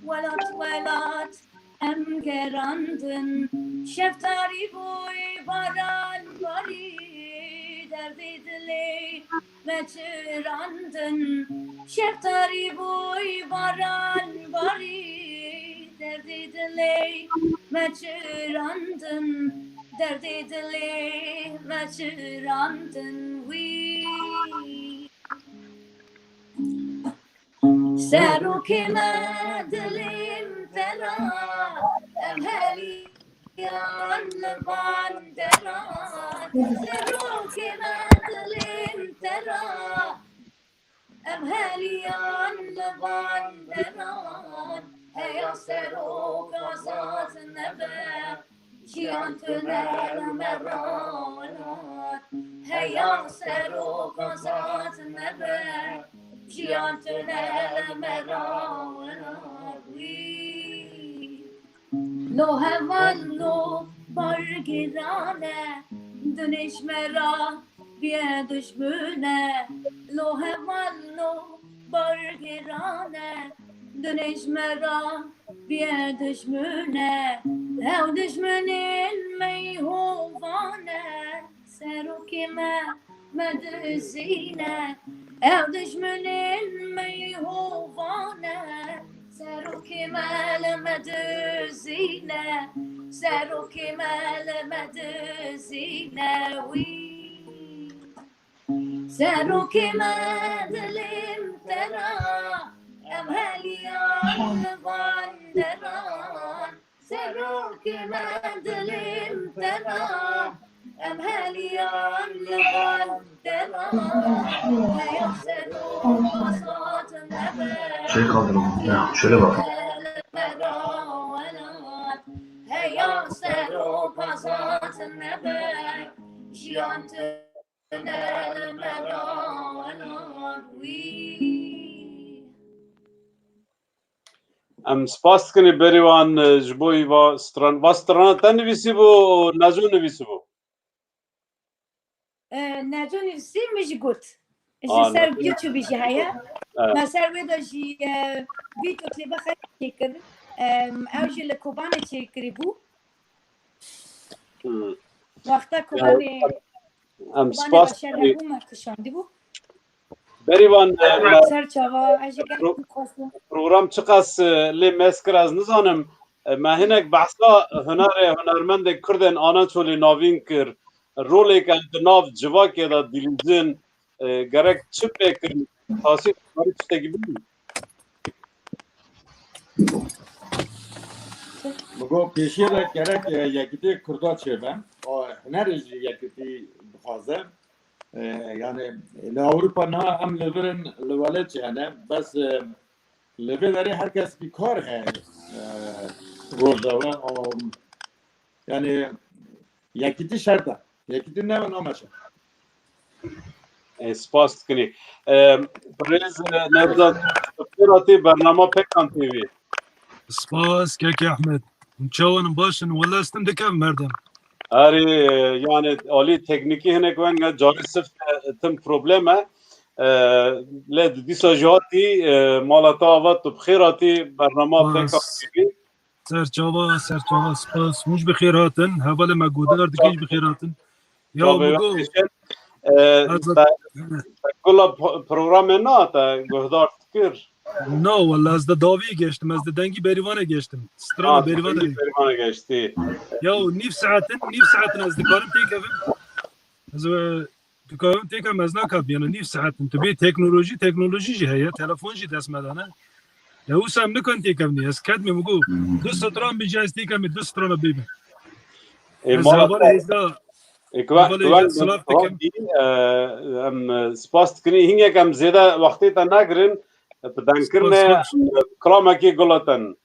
welat welat em gerandin. Şev tarî bûy, baran barî, derdê dilê me çirandin. Şev tarî bûy, baran barî, derdê dilê me çirandin. Derdê dilê me çirandin wî. Serokê me dilêm te ra, em heliyan li van deran. Serokê me dilêm te ra, em heliyan li van deran. Heya serok azad nebe, jiyan tune li me ra welat. Heya serok azad nebe, jiyan tune li me ra welat wî. Lo heval lo bar giran e, dunê ji me ra bîye dijmin e. Lo heval lo bar giran e, dunê ji me ra bîye dijmin e. Ew dijminên me yî hovan e, serokê me me dizîne. Ew dijminên me yî hovan e, serokê me li me dizîne. Serokê me li me dizîne wî. Serokê me dilêm te ra, em heliyan li van deran. Serokê me dilêm te ra, em heliyan li van deran. Heya serok azad nebe. Şey kaldırın. Ya, şöyle bak. Heya serok azad nebe. Jiyan tune li me ra welat wî. Em spas dikin Berivan, e, ji bo va stran. Va strana te nivîsî bû, Neco nivîsî bû? E, Neco nivîsî, min jî got. Ji ser YouTube jî heye. Evet. Me ser wê de jî, e, vîdeo klîbe xelkê kir. E, ew jî li Kobanê çêkirî bû. Hmm. Wexta ku em, em spas hebû, me kişandî bû. Berivan, e, me ser çava, ez jî gelek dixwazim. Program çiqas, e, lê mez kir, ez nizanim. E, me hinek behsa hunerê, hunermendê Kurdên Anaçolî navîn kir. Rolêk em di nav civakê de dilîzin. E, gerek çi pê kirin? Tasî, karî tiştekî bibî? Min got pêşiyê de gerek, e, yekîtî Kurda çêbe. O, hunerê jî yekîtî dixwaze. E, yani, li Ewropa niha em li vir in, li welêt jî hene. Bes, e, li vê derê her kes bi kar heye, e, Rojava. O, yani, yekîtî şert e. Yekîtî ne, nameşe. Ê, spas dikinî. Ê, birêz, e, Nevzat, bi xêr hatî bernama Pêkan T V. Spas, kekê Ehmed. Çawan in, baş in? Wela ez tim dikevim her dem. Erê, yani alî teknîkî hinek weng e, carî sif, e, tim problem e. E, lê dîsa jî hatî, e, mala te ava, tu bi xêr hatî bernama Pêkan T V. Ser çava, ser çava, spas. Hûn jî bi xêr hatin. Hevalê me guhdar dikin jî bi xêr hatin. Ya Çavê Mugo, wextê şer. E, ez te, te gula po-, programê na te guhdar dikir? Na, wela ez de dawiyê geştim, ez de dengî Berivanê geştim. Strana Ha, Berivanê. Dengî Berivanê geştî. Ya nîv saetin, nîv saetin ez dikarim têkevim. Ez, e, dikarim têkevim, ez nakap, yani nîv saetin. Tu bê teknolojî, teknolojî jî heye, telefon jî dest me de ne. Ya wisa em nikan têkevnî, ez kedmê Mugo. Du stran bijî ez têkevmê, du strana bêbim. Ê, Ez mala heval te. Hêjda. Ê, ku-, hevalê ku-, hêja silav dikim. Em, e, spas dikinî. Hingek em zêde wextê te negirin. Bi dengkirinê, Spas, spas. Em, kilamekê gula ten.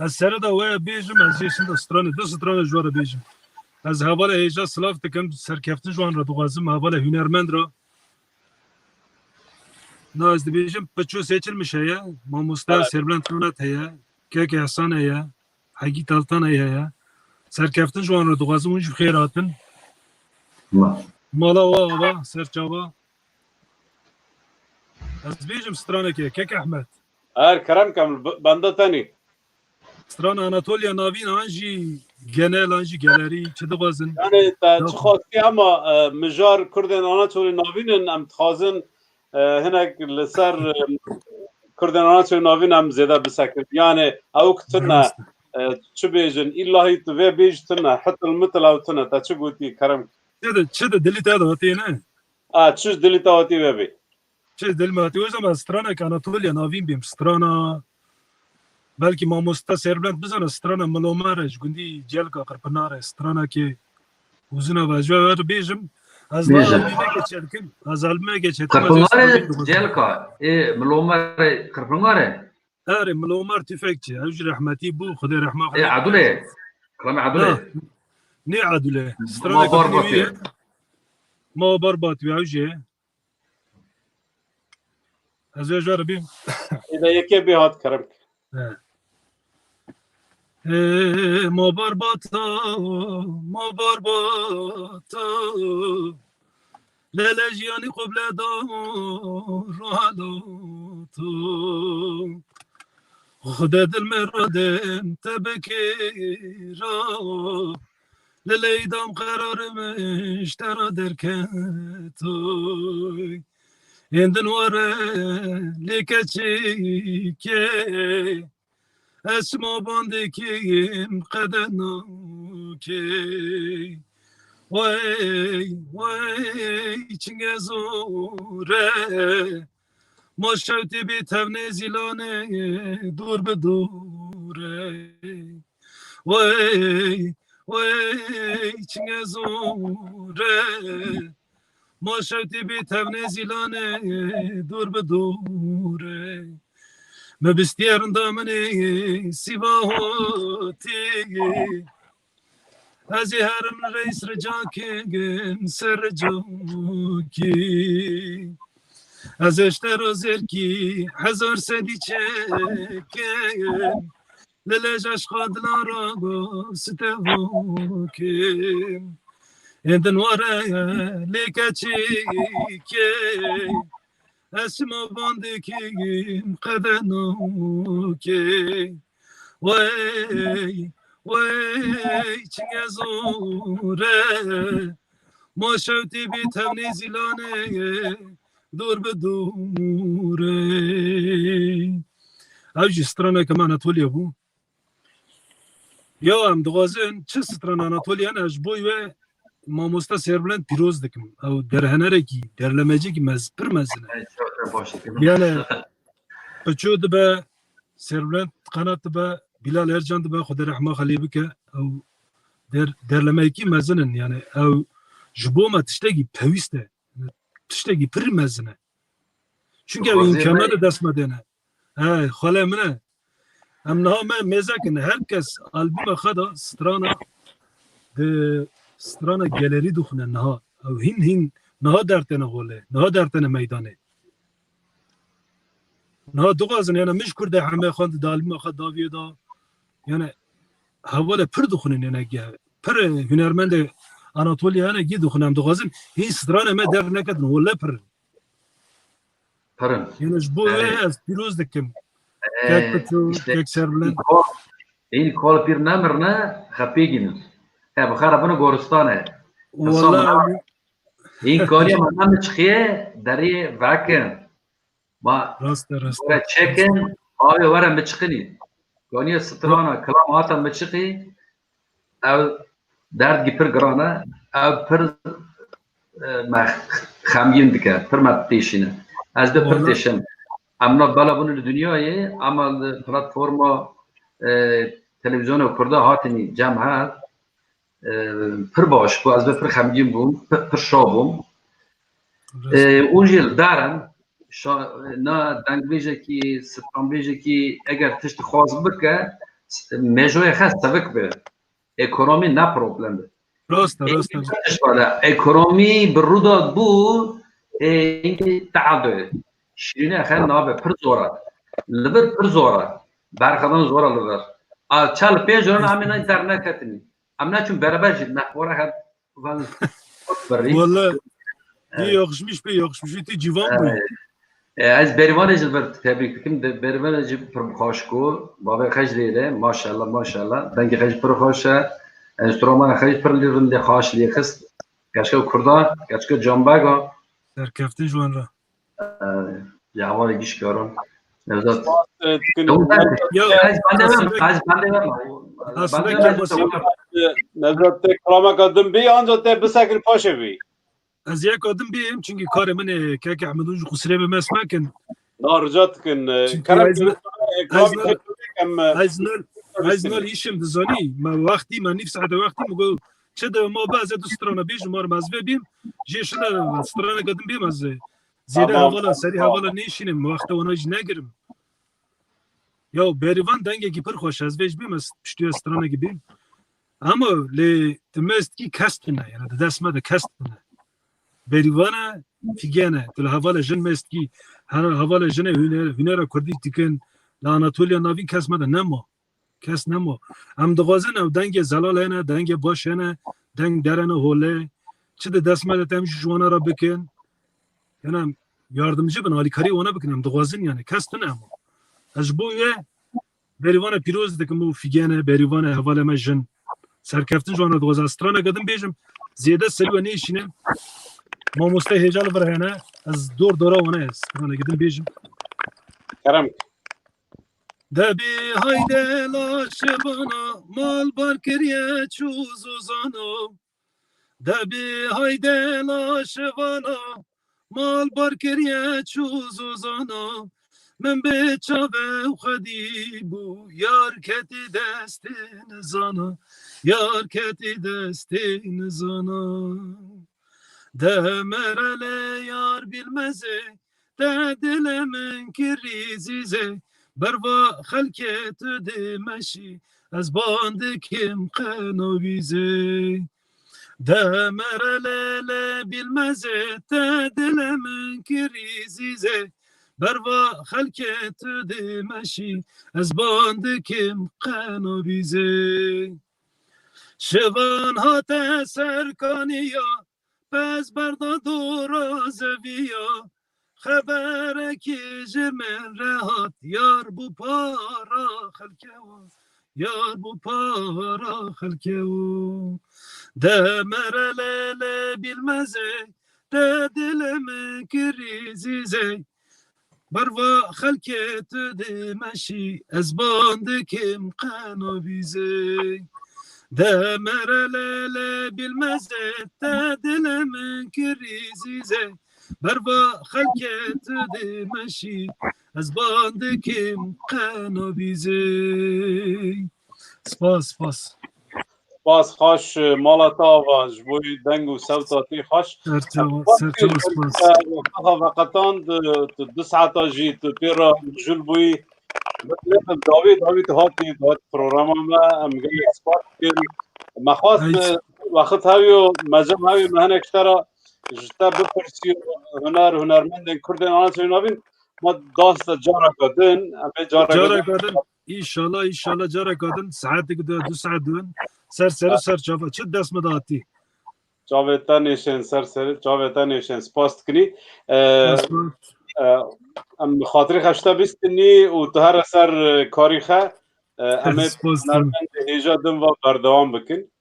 Ez sere de we bêjim, ez jê şinda stranê, du stranê ji we re bêjim. Ez hevalê hêja silav dikim, serkeftin ji wan re dixwazim, hevalê hunermend re. Na ez dibêjim, Piço Seçilmiş heye, mamoste Evet. Serbülent Mehmet heye, Keke Hasan heye, Hegî Taltan heye. Serkeftin ji wan re dixwazim, hûn jî bi xêr hatin. Ma. Mala wa ava, ser çava. Ez bêjim stranekê, kek Ehmed. Her kerem kem, b-, benda tenî. Strana Anatoliya Navîn an jî genel an jî gelerî çi dixwazin? Yani te çi xwastî ama, e, mijar Kurdên Anatolî Navîn in, em dixwazin, e, hinek li ser, e, Kurdên Anatolî Navîn em zêde bisekin. Yani ew ki tune, Rast. e, çi bêjin, îllahî tu vê bêj tune, hitil mitil ew tune, te çi gotî kerem? Çi de, çi de dilî te de hatî ne? A, çi ji dilî te hatî vê bê? Çi dil me hatî? O zaman stranek Anatoliya Navîn bêm. Strana belkî mamoste Serbulent bizane, strana Milomer e, ji gundî Cêlka Qirpinar e, stranekê uzine ve ji we re bêjim. Ez Bêje. Albumeke çêdikim. Ez albumeke çêdikim. Qirpinar e, Cêlka. Ê, Milomer e, Qirpinar e. Erê, Milomer Tüfekçi. Ew jî rehmetî bû. Xwedê rehma xwe Ê, Edule. Kilamê Edule. Ha. Nê Edule. Ma Straneke bar Xwedê batî. Wî ye. Ma bar batî, ew jî. Ez ê ji we re bîm. Êde yekê bê hat kerem. He. Ê, ma barbata, ma barbata. Lele jiyanî quble da rohalata. Xude dil me radem te bikira. Li leydam qerarim ji te re derketoy. Êndin were lê keçikê, ez çima bandekê qede nakê. Wey, wey, çinge zor e. Ma şewtê bê tevnê zîlanê dûr bi dûr e. Wey, wey, çinge zor e. Ma şewtê bê tevnê zîlanê dûr bi dûr e. Me bistiye rinda min ê sîva hotî. Ez ê herim li reis ricakê gim ser ricakê. Ez ê ji te re zêrkî hezar sedî çekim. Li lej eşqa dila re gov sitevokim. Êndin were lê keçikê. Ez çima bandekî qede nakê. Wey, wey, çinge zor e. Ma şewtê bê tevnê zîlanê dûr bi dûr e. Ew jî straneke me Anatoliya bû. Ya em dixwazin çi stran Anatoliya ne, ji bo we mamoste Serbulent pîroz dikim. Ew derhenerekî, derlemecekî mez-, pir mezin e. Ey, çok da baş dikim. Yani Piço dibe, Serbulent Qenat dibe, Bilal Ercan dibe, Xwedê rehma xwe lê bike. Ew der-, derlemeyekî mezin in. Yani ew ji bo me tiştekî pêwîst e. Tiştekî pir mezin e. Çünkü ew Xwezê îmkana me de dest me dene. He, xwele min e. Em niha me mêzekin, her kes albuma xwe da strana, di strana gelerî dixwine niha. Ew hîn hîn niha dertene holê, niha dertene meydanê. Niha dixwazin, yani min ji Kurdê heme xwend di albuma xwe daviye da. Yani hevalê pir dixwinin, yani ge-, pir hunermendê Anatoliya, yani gî dixwin, em dixwazin hîn stranê me derneketin, holê pir in. Pir in. Yani ji bo wê Erê. ez pîroz dikim. Erê, Kek Piço, işte, kek Serbulent. Hîn kal, hîn kal pîr nemirine, xepîgînin. He, bi xera bino goristanê. Wala Hesabına. Hîn kaliye me nemiçixiye, derê vekin. Ma Rast e, rast e. were çekin, avê were miçiqinî. Kaniye strana, kilam hata miçiqî, ev derdgî pir giran e, ew pir, e, me xemgîn dike, pir me têşîne. Ez de pir Wala. têşim. Em na bela bûn li dinyayê, ama li platforma, e, televîzyona Kurda hatinî cem hev, e, pir baş bû, ez vê pir xemgîn bûm, pir, pir şa bûm. Rast. E, û jî li dar in, şa-, na dengbêjekî, stranbêjekî, eger tişt xwaz bike, s-, mêjoyê xwe sevik be. Ekonomî ne problem be. Rast e, rast e. Ê, tişt wala, ekonomî bi rû de bû, ê, îngî teado. Şîrînê xwe nabe, pir zor e. Li vir pir zor e. Berxwedan zor e li vir. A, çar li pênc ron em ê derneketinî. Em neçûn bereber jî nexwara her van birî. Wala, Ê. Yê yaxşimiş pê, yaxşimiş pê civan bû. Ê. E, ez Berivanê jî li vir tebrîk dikim. De Berivanê jî pir xweş ku bavê xwe jî lê de. Maşallah, maşallah. Dengê xwe jî pir xweş e. Enstrûmana xwe jî pir li rindê xweş lê xist. Keçika Kurda, keçika Canbega. Serkeftin ji wan re. E, ya hevalê gişkaran. Nevzat. Spas, e, dikin. Ew ben, Ya, ez bende aslında, vem, ez bende vem. Aslında Bende vem. Kebosî E, Nevzat, te kilameka din bî, anca te bisekir paşê bî. Ez yeka din bêm, çunkî karê min ê keke Ehmedû ji Xusrê bi mes mekin. Na, rica dikin, e, Çunkî kerem ez ne-, e, ez ne-, em, e, ez ne-, ez ne-, îşim dizanî, me wextî, me nîv saete wextî, min got, çi de ma be, ez ê du strana bêjim, mar me ez vê bîm, jê şile straneke din bêm ez ê. Zêde Tamam, hevala, serî tamam. Hevala nêşînim, wexta wana jî negirim. Ya, Berivan dengekî pir xweş e, ez vê jî bêm, ez piştî stranekî bêm. Ama lê di me stikî kes tune, yani di dest me de kes tune. Berivan e, Figen e, tu li hevalê jin me stikî, her hevalê jinê hüner, hünera kurdî dikin, li Anatoliya Navîn kes me de nema. Kes nema. Em dixwazin ew dengê zelal hene, dengê baş hene, deng derene holê. Çi di dest me de tem jî ji wana re bikin. Yani em yardimcî bin, alîkarî wana bikin, em dixwazin yani. Kes tune ema. Ez ji bo wê Berîvana pîroz dikim û Fîgene, Berîvane, hevalê me jin. Serkeftin ji wan re dixwazim. Ez straneke din bêjim, zêde serî we nêşînim. Mamoste hêja li vir hene, ez dor dora wan e, straneke din bêjim. Kerem. Debê hayde la şevana, mal bar kiriye çû zozana. Debê hayde la şevana, mal bar kiriye çû zozana. Min bi çavew xwedî bû, yar ketî destê nizana, yar ketî destê nizana. Demerele yar bilmezê, te dile min kirî zîzê, berva xelkê tu dimeşî, ez ban dikim qeno bîzê. Demerele le bilmezê, te dile min kirî zîzê, berva xelkê tu dimeşî, ez ban dikim qeno bîzê. Şivan hate serkaniya, pez berda dora zeviya, xeberekî ji min re hat, yar bû para xelkewa, yar bû para xelkewa. Demerele le bilmezê, te dile min kirî zîzê, berva xelkê tu dimeşî, ez ban dikim qeno bîzê. Demerele le bilmezê, te dile min kirî zîzê, berva xelkê tu dimeşî, ez ban dikim qeno bîzê. Spas, spas. Spas, xweş, mala te ava ji bo deng û sewta te xweş. Serçava, serçava, spas. Wexta veqetand, tu du saeta jî tu pê re mijûl bûyî. Dawî, dawî tu hatî, tu hatî programa me, em gelek spas dikin. Me xwest, Ey. Wext hewiyo, mecem hewiyo, me hinek ji te re, ji te bipirsî, huner, hunermendên Kurdên Anatolî Navîn, ma dasta careka din, em ê careka din. Careka din. Înşallah, înşallah careka din, saetek du, du saet din. Ser serî ser çava. Çi dest me de hatî? Çavê te nêşên ser serî, çavê te nêşên. Spas dikinî. E, Spas. E, em xatirê xwe ji te bîstinî û tu here ser, e, karî xe. E, em ê Spas dikim. Hunermendê hêja din va berdewam bikin.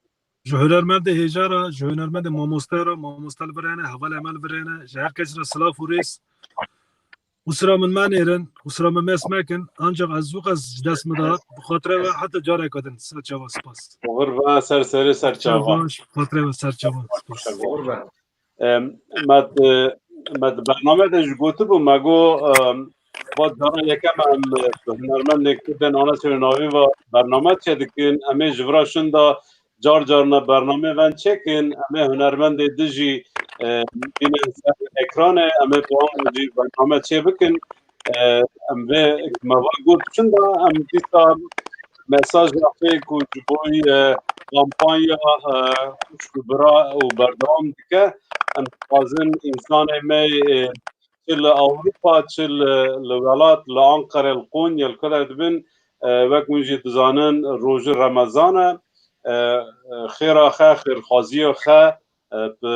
Ji hunermendê hêja re, ji hunermendê mamoste re, mamoste li vir hene, hevalê me li vir hene, ji her kes re silav û rêz. Usra min menêrin, usra min mes mekin, ancaq ez wî qas ji dest min de, bi xatirê we heta careke din, ser çava spas. Oxir ve ser serê ser çava. Çava, bi xatirê we ser çava spas. Oxir ve. Em, me di, me di bername de jî gotibû, me got, em, va cara yekem em, e, bi hunermendên Kurdên Anatolî Navîn va bername çêdikin, em ê ji vira şinda car carna bernameyê ven çêkin, em ê hunermendê din jî, e, bînin ser ekranê, em ê bi wan jî bername çêbikin. E, em vê me va got çinda em dîsa mesaj ya xwe ku ji bo, e, kampanya, e, xwişk û bira û berdewam dike. Em dixwazin însanê me, e, çi li Ewropa, çi li, li welat, li Anqere, li Konya, li ku de dibin, e, wek hûn jî dizanin, rojê Remezan e, e, xêra xe, xêrxwaziya xe, e, bi,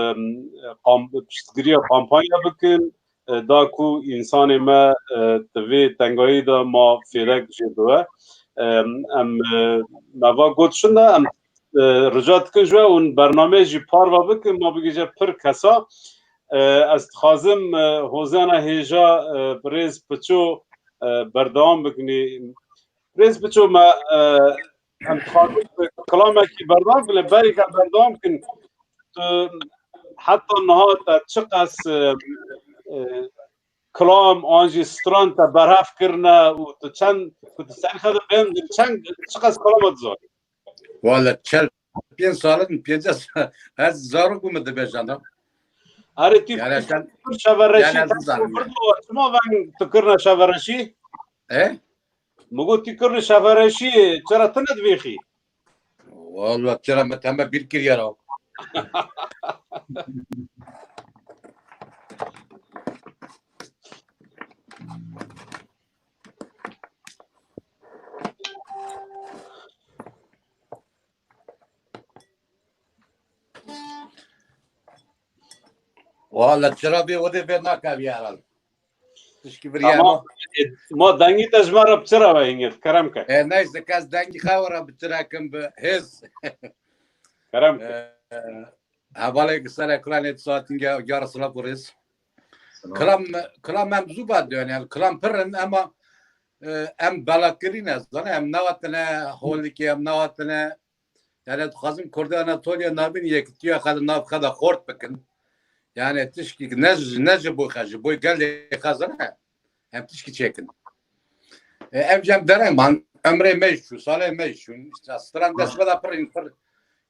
e, kam-, piştgiriya kampanya bikin, e, da ku însanê me, e, di vê tengayî de ma fêrek jê biwe. E, em, e, me va got şin de em, e, rica dikin ji we hûn bernameyê jî parve bikin, ma bigihîje pir kesa. E, ez dixwazim, e, hoziyana hêja, e, birêz Piço, e, berdewam bikinî. Birêz Piço, me, e, em dixwazin kilamekî berdewam bikin, lê berî ke berdewam bikin, tu heta niha te çiqas, e, e, kilam an jî stran te berhev kirine û tu çend, ku tu ser xwe de bên, çend, çiqas kilama dizanî? Wala çel pênc sal in, pêncî sal, ez zarok bûm dibêjanda. Erê, tu Yani sen, şevereşî, yani ez zanim. Çima veng tu kirine şevereşî? E? Min got, tu kirine şevereşî, çira tu nedibêxî? Wala çira me teme bîr kiriye ra. Wala çira bê, o dê vê nakevî heral. Tişkî viriye. Ama ma, e, ma dengî te ji me re bi çira ve hingêt, kerem ke. E, neyse, kes dengî xewe re bi çira kim bi hêz. Kerem ke. E, hevalê ki ser ekranê tu saetin ge-, gyara silav û rêz. Silav. Kilam, kilam em zû va diyon, yani kilam pir in, ama, e, em belakirî ne, zane, em newatine, holikê em newatine, Yani dixwazim Kurdê Anatoliya Navîn yekitiya xwe di nav xwe de xort bikin. Yani tişkî ne ji, ne ji bo xwe, ji bo gelê xwe zane. Em tişkî çêkin. E, ev cem dereng man, emrê me jî çû, salê me jî çûn. Îşte stran dest xwe de pir in, pir.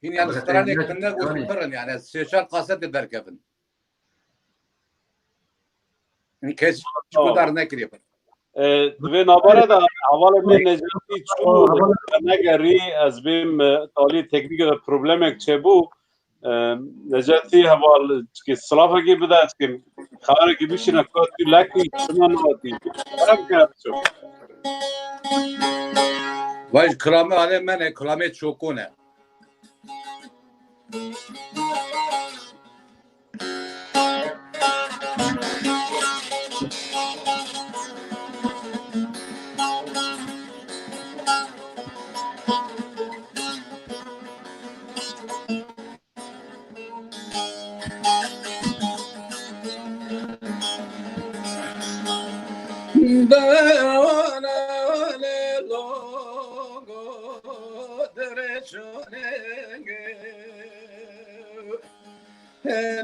Hîn yani stranê ki ne got pir in yani. Sê çar kasetê derkevin. Kes çi gudar nekiriye. E, di vê navbera de hevalê me Necatî çû, negerî, ez bêm, e, talî teknîke de problemek çêbû. E, Necatî heval, çikê silavekê bide, çikê xeberekê bişîne, ka tu lekî, çima nehatî? Kerem ke, biço. Vay, kilamê alê me ne, kilamê çokon e.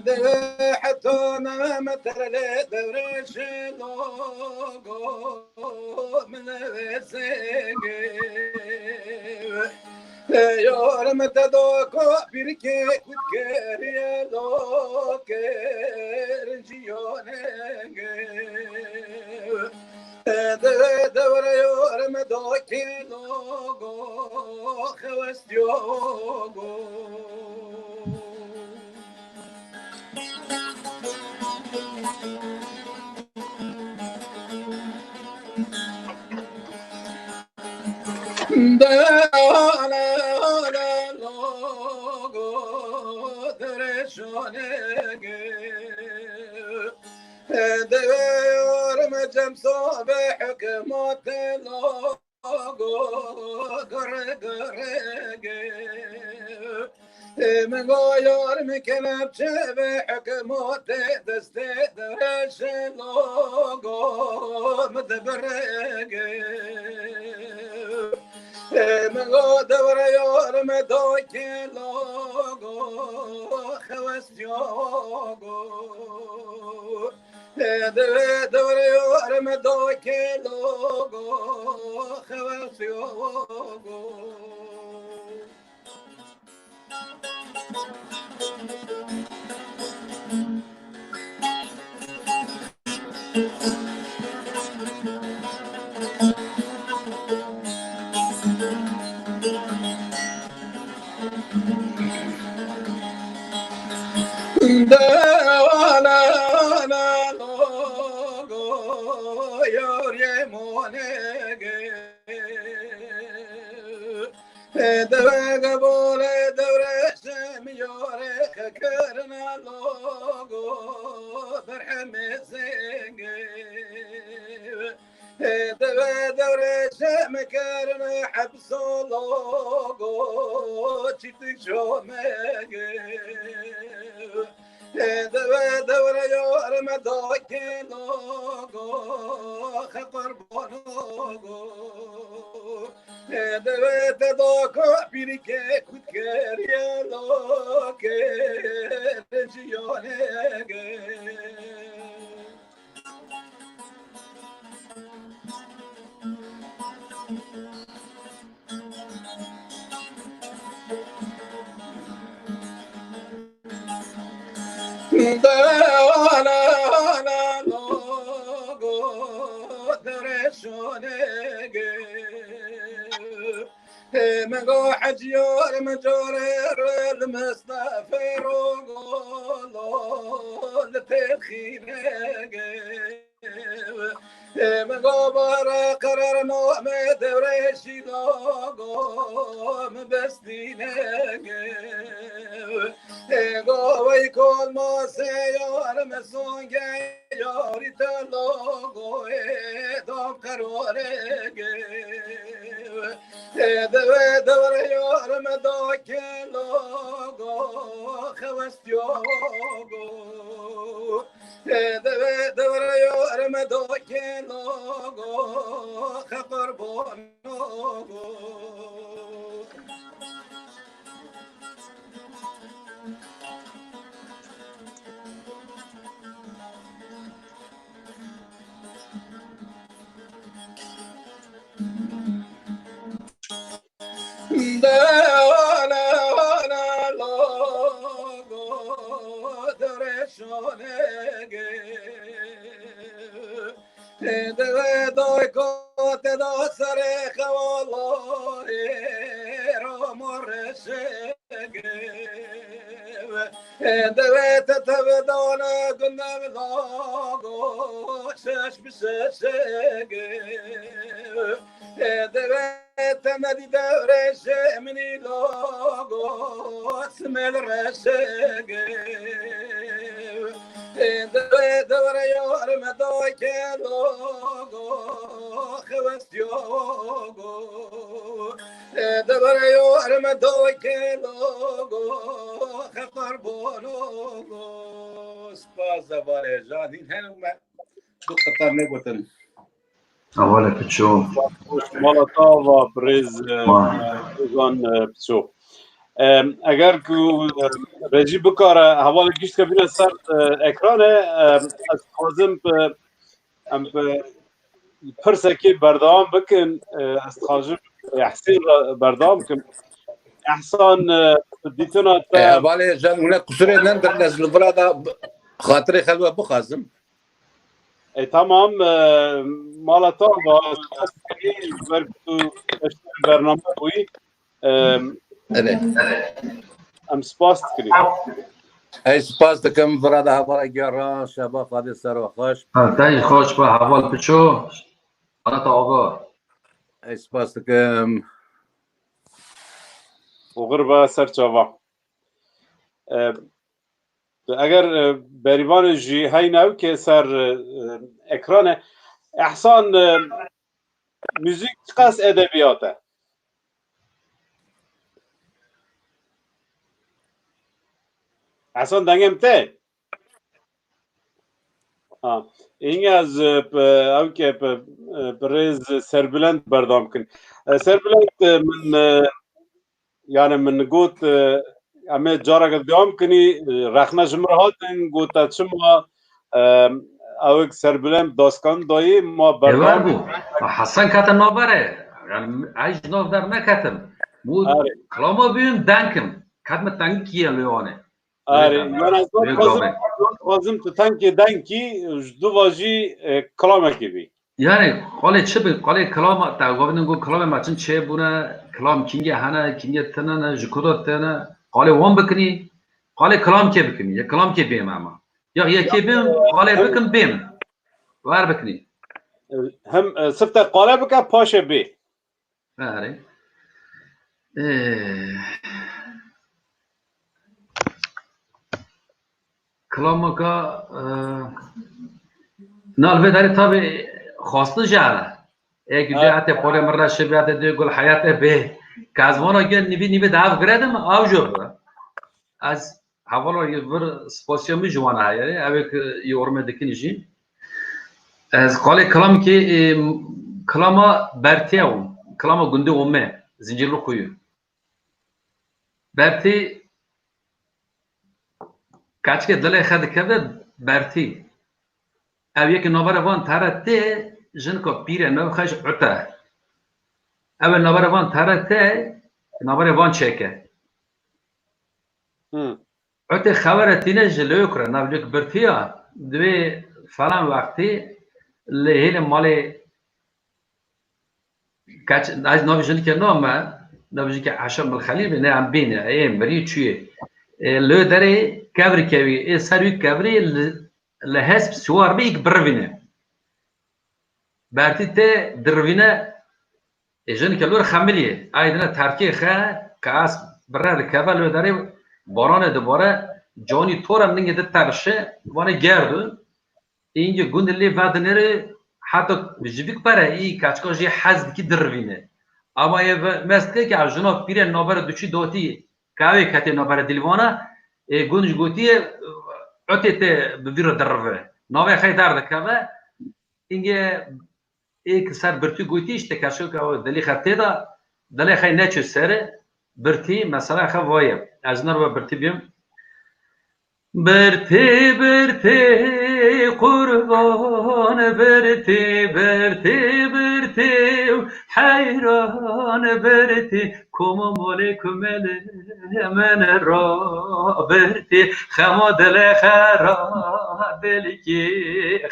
Deve heta me ter lê dewrê ji logo min vê zengê. Yar me te da ka pîrkê kut kiriye lo kir ciyanê. Dewre yar me da kê logo xewestiyogo. De ale ale logo dereşanege. Dewê orme cem sobe hikmate lo. Gurgurege. Min go yar min kelepçe ve hikmate destê dereşe logo min dibirege. Min go dewre yar me doke logo xewestiyogo. Dewre, dewre yar me doke logo xewesiyogo. Dewana logo yar ye monege. Dewege bole dewre şem yare xekerna logo berheme zeng. rêşe me kerine hepsologo çitik şomege. Dewe dewe yar me dakenogo xeqar bonogo. Dewe te daka pirike kut keriye loke ciyanege. Dana logo dereşonege. Min go heciyar min carê rê li Mistefê rogo lo li têxînege. Min go bare qerer name dewrêşî logo min bestînege. Go wey kolmasê yar min songe yarî te logo ê dam qerorege. Dewe dewe yar me dakenogo xewestiyogo. Dewe dewe yar me dakenogo xeqar bonogo. Dana logo dereşonege. Dewe doy kote da sere xewalo ê ramo reşege. Dewe te teve dana gundem logo şeş bi şeşege. Dewe te nedî dewrêşê minî logo simêl reşege. Dewe dewe yar me dakenogo xewestiyogo. Dewe yar me dakenogo xeqar bonogo. Spas hevalê Janîn, hene me du qetan negotin. Hevalê Piço. Mala te ava birêz, e, Ma. Ozan, e, Piço. E, eger ku, e, rejî bikare hevalê gişt ke bîne ser, e, ekranê, e, ez dixwazim, e, em bi pirsekê berdewam bikin, e, ez dixwazim Ehsên re berdewam bikim. Ehsan, e, dîtina te E, hevalê Jan, hûn qusurê nendirin, ez li vira da b-, xatirê xelwe bixwazim. E, tamam, e, mala te ava, spas dikî, ber ku tu piştî bername bûyî. E, Erê. Em spas dikin. Ey spas dikim, vira da hevala gera, şeva xadê ser we xweş. Ha, te jî xweş be, heval Piço. Ana te ava. Ey spas dikim. Oxir be ser çava. E, Eger, e, berîvanê jî heyne ew ke ser, e, e, ekran e. Ehsan, e, muzîk çiqas edebiyat e? Ehsan, dengê min tê? Ha. Îngê ez, e, pe, ew ke pe, e, bi rêz Serbulent berdam kin. E, Serbulent, e, min, e, Yani min got, e, em ê careke dewam kinî, e, rexne ji min re hatin, got te çima, e, ew ê Serbulent daskan dayî, ma Êwer berdewam bû. Hesen kete navberê. Yani ez ji nav der neketim. Mû Erê. Kilama bûn denkim. Ket min tengî kiye lê wane. Erê, Lê yani ez lê dixwazim, gavê. Dixwazim tu tengê denkî, ji du va jî, e, kilamekê bî. Yani, qalê çi bi, qalê kilama, te gavinin got kilamê me çin çê bûne, kilam kîngê hene, kîngê tine ne, ji ku de tine, qalê wan bikinî, qalê kilamkê bikinî, ya kilamkê bêm ema. Ya yekê bêm, qalê bikim bêm. Wer bikinî. Hem, e, sifte qale bike, paşê bê. Erê. Ee, Kilamaka, e, na li vê derê tabi xwastin jî hene. Ê gide hete porê min reşê bê hete dê gul heyat e bê. Ke ez vana gel nivî nivî de ev giredim, ev jor be. Ez hevala yê vir spasiya min ji wan heye. Ew ê ki yê orme dikin jî. Ez qalê kilam ki, ê, kilama Bertê ew. Kilama gundê Ome. Zincirli Kuyu. Bertî, keçikê dilê xe dikeve Bertî. Ev yekê navbera van tere tê, jinka pîre nav xwe ji Ute. Ew ê navbera van tere tê, navbera van çêke. Hmm. Ute xevere tîne ji lê kure, nav lêk Birtî ya, divê falan wextî li hêlê malê Keç, ez navê jinike name, navê jinike Eşe Milxelî bê, ne em bîne, ê mirî çûyê. Ê, li derê kevrî kevî, ê ser wî kevrî li, li hesp siwar bî, îk birivîne. Bertî tê dirivîne, ê, jinike lor xemiliyê. Ay dine terkê xe, ke ez bire dikeve li derê, baranê dibare, canî tora ningê di terşe, vanê gerdu. Îngê gund lê vedinêre heta ji vî pere î keçika jê hez dikî dirivîne. Ama yê ve-, mest ke ke ev jina pîre navbera duçî dotî kavê ketê navbera dîlvana, ê gund ji gotiye, Utê te bi vî re dirive. Navê xey derdikeve, îngê ê ki ser Birtî gotî, işte, keçika ke ew dilê xe tê de, dilê xey neçû ser, Birtî, mesela xe vaye. Ez nirve Birtî bîm. Birtî, Birtî, qurban Birtî, Birtî, Birtî, heyran Birtî, koma malê kumelê min ra Birtî, xema dilê xera dilkî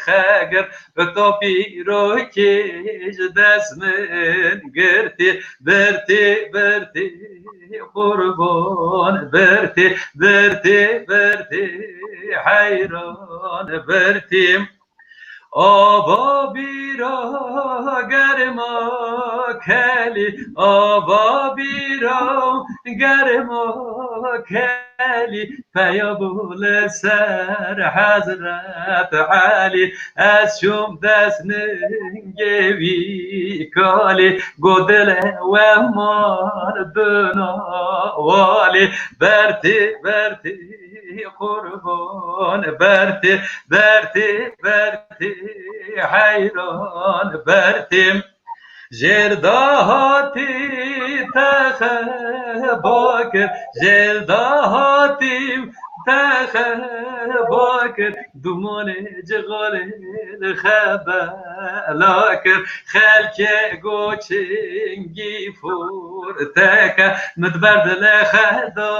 xegir, bi to pîrokê ji dest min girtî, Birtî, Birtî, qurban Birtî, Birtî, Birtî, heyran Birtî. Ava bîra germa kelî, ava bîra germa kelî, peya bû li ser Hezret Elî. Ez çûm dest ningê wî kalî, got dilê we mal bina walî. Bertî, Bertî, qurban Bertî, Bertî, Bertî, heyran Bertî. Jêr dahatî te xeba kir, jêr dahatî te xeba kir, dumanê cixalê li xebela kir, xelkê goçingî fûr te ke, min di ber dilê xeda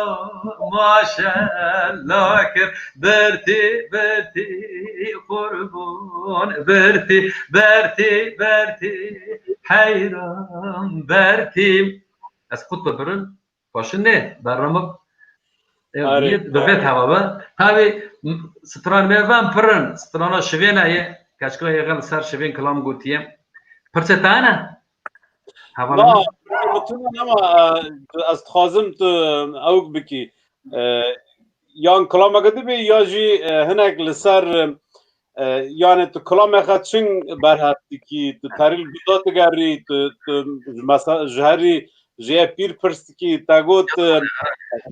maşela kir, Birtî, Birtî, qurban Birtî, Bertî, Bertî, heyran Bertî. Ez qut bibirin, paşin ne, berrama, e, Arê, bi vê tava be. Tabi, m-, stran me van pirin, strana şivêna ye, keçka ye gel ser şivên kilam gotiye. Pirsê te hene? Hevala Na, min? Min tu nema, e, ez dixwazim tu, e, ewk bikî. E, yan kilameke dibê ya jî, e, hinek li ser, e, yani tu kilamê xwe çing berhev dikî, tu terî li gunda digerî, tu, tu ji mesa-, ji herî jê pîr pirs dikî, te got, e,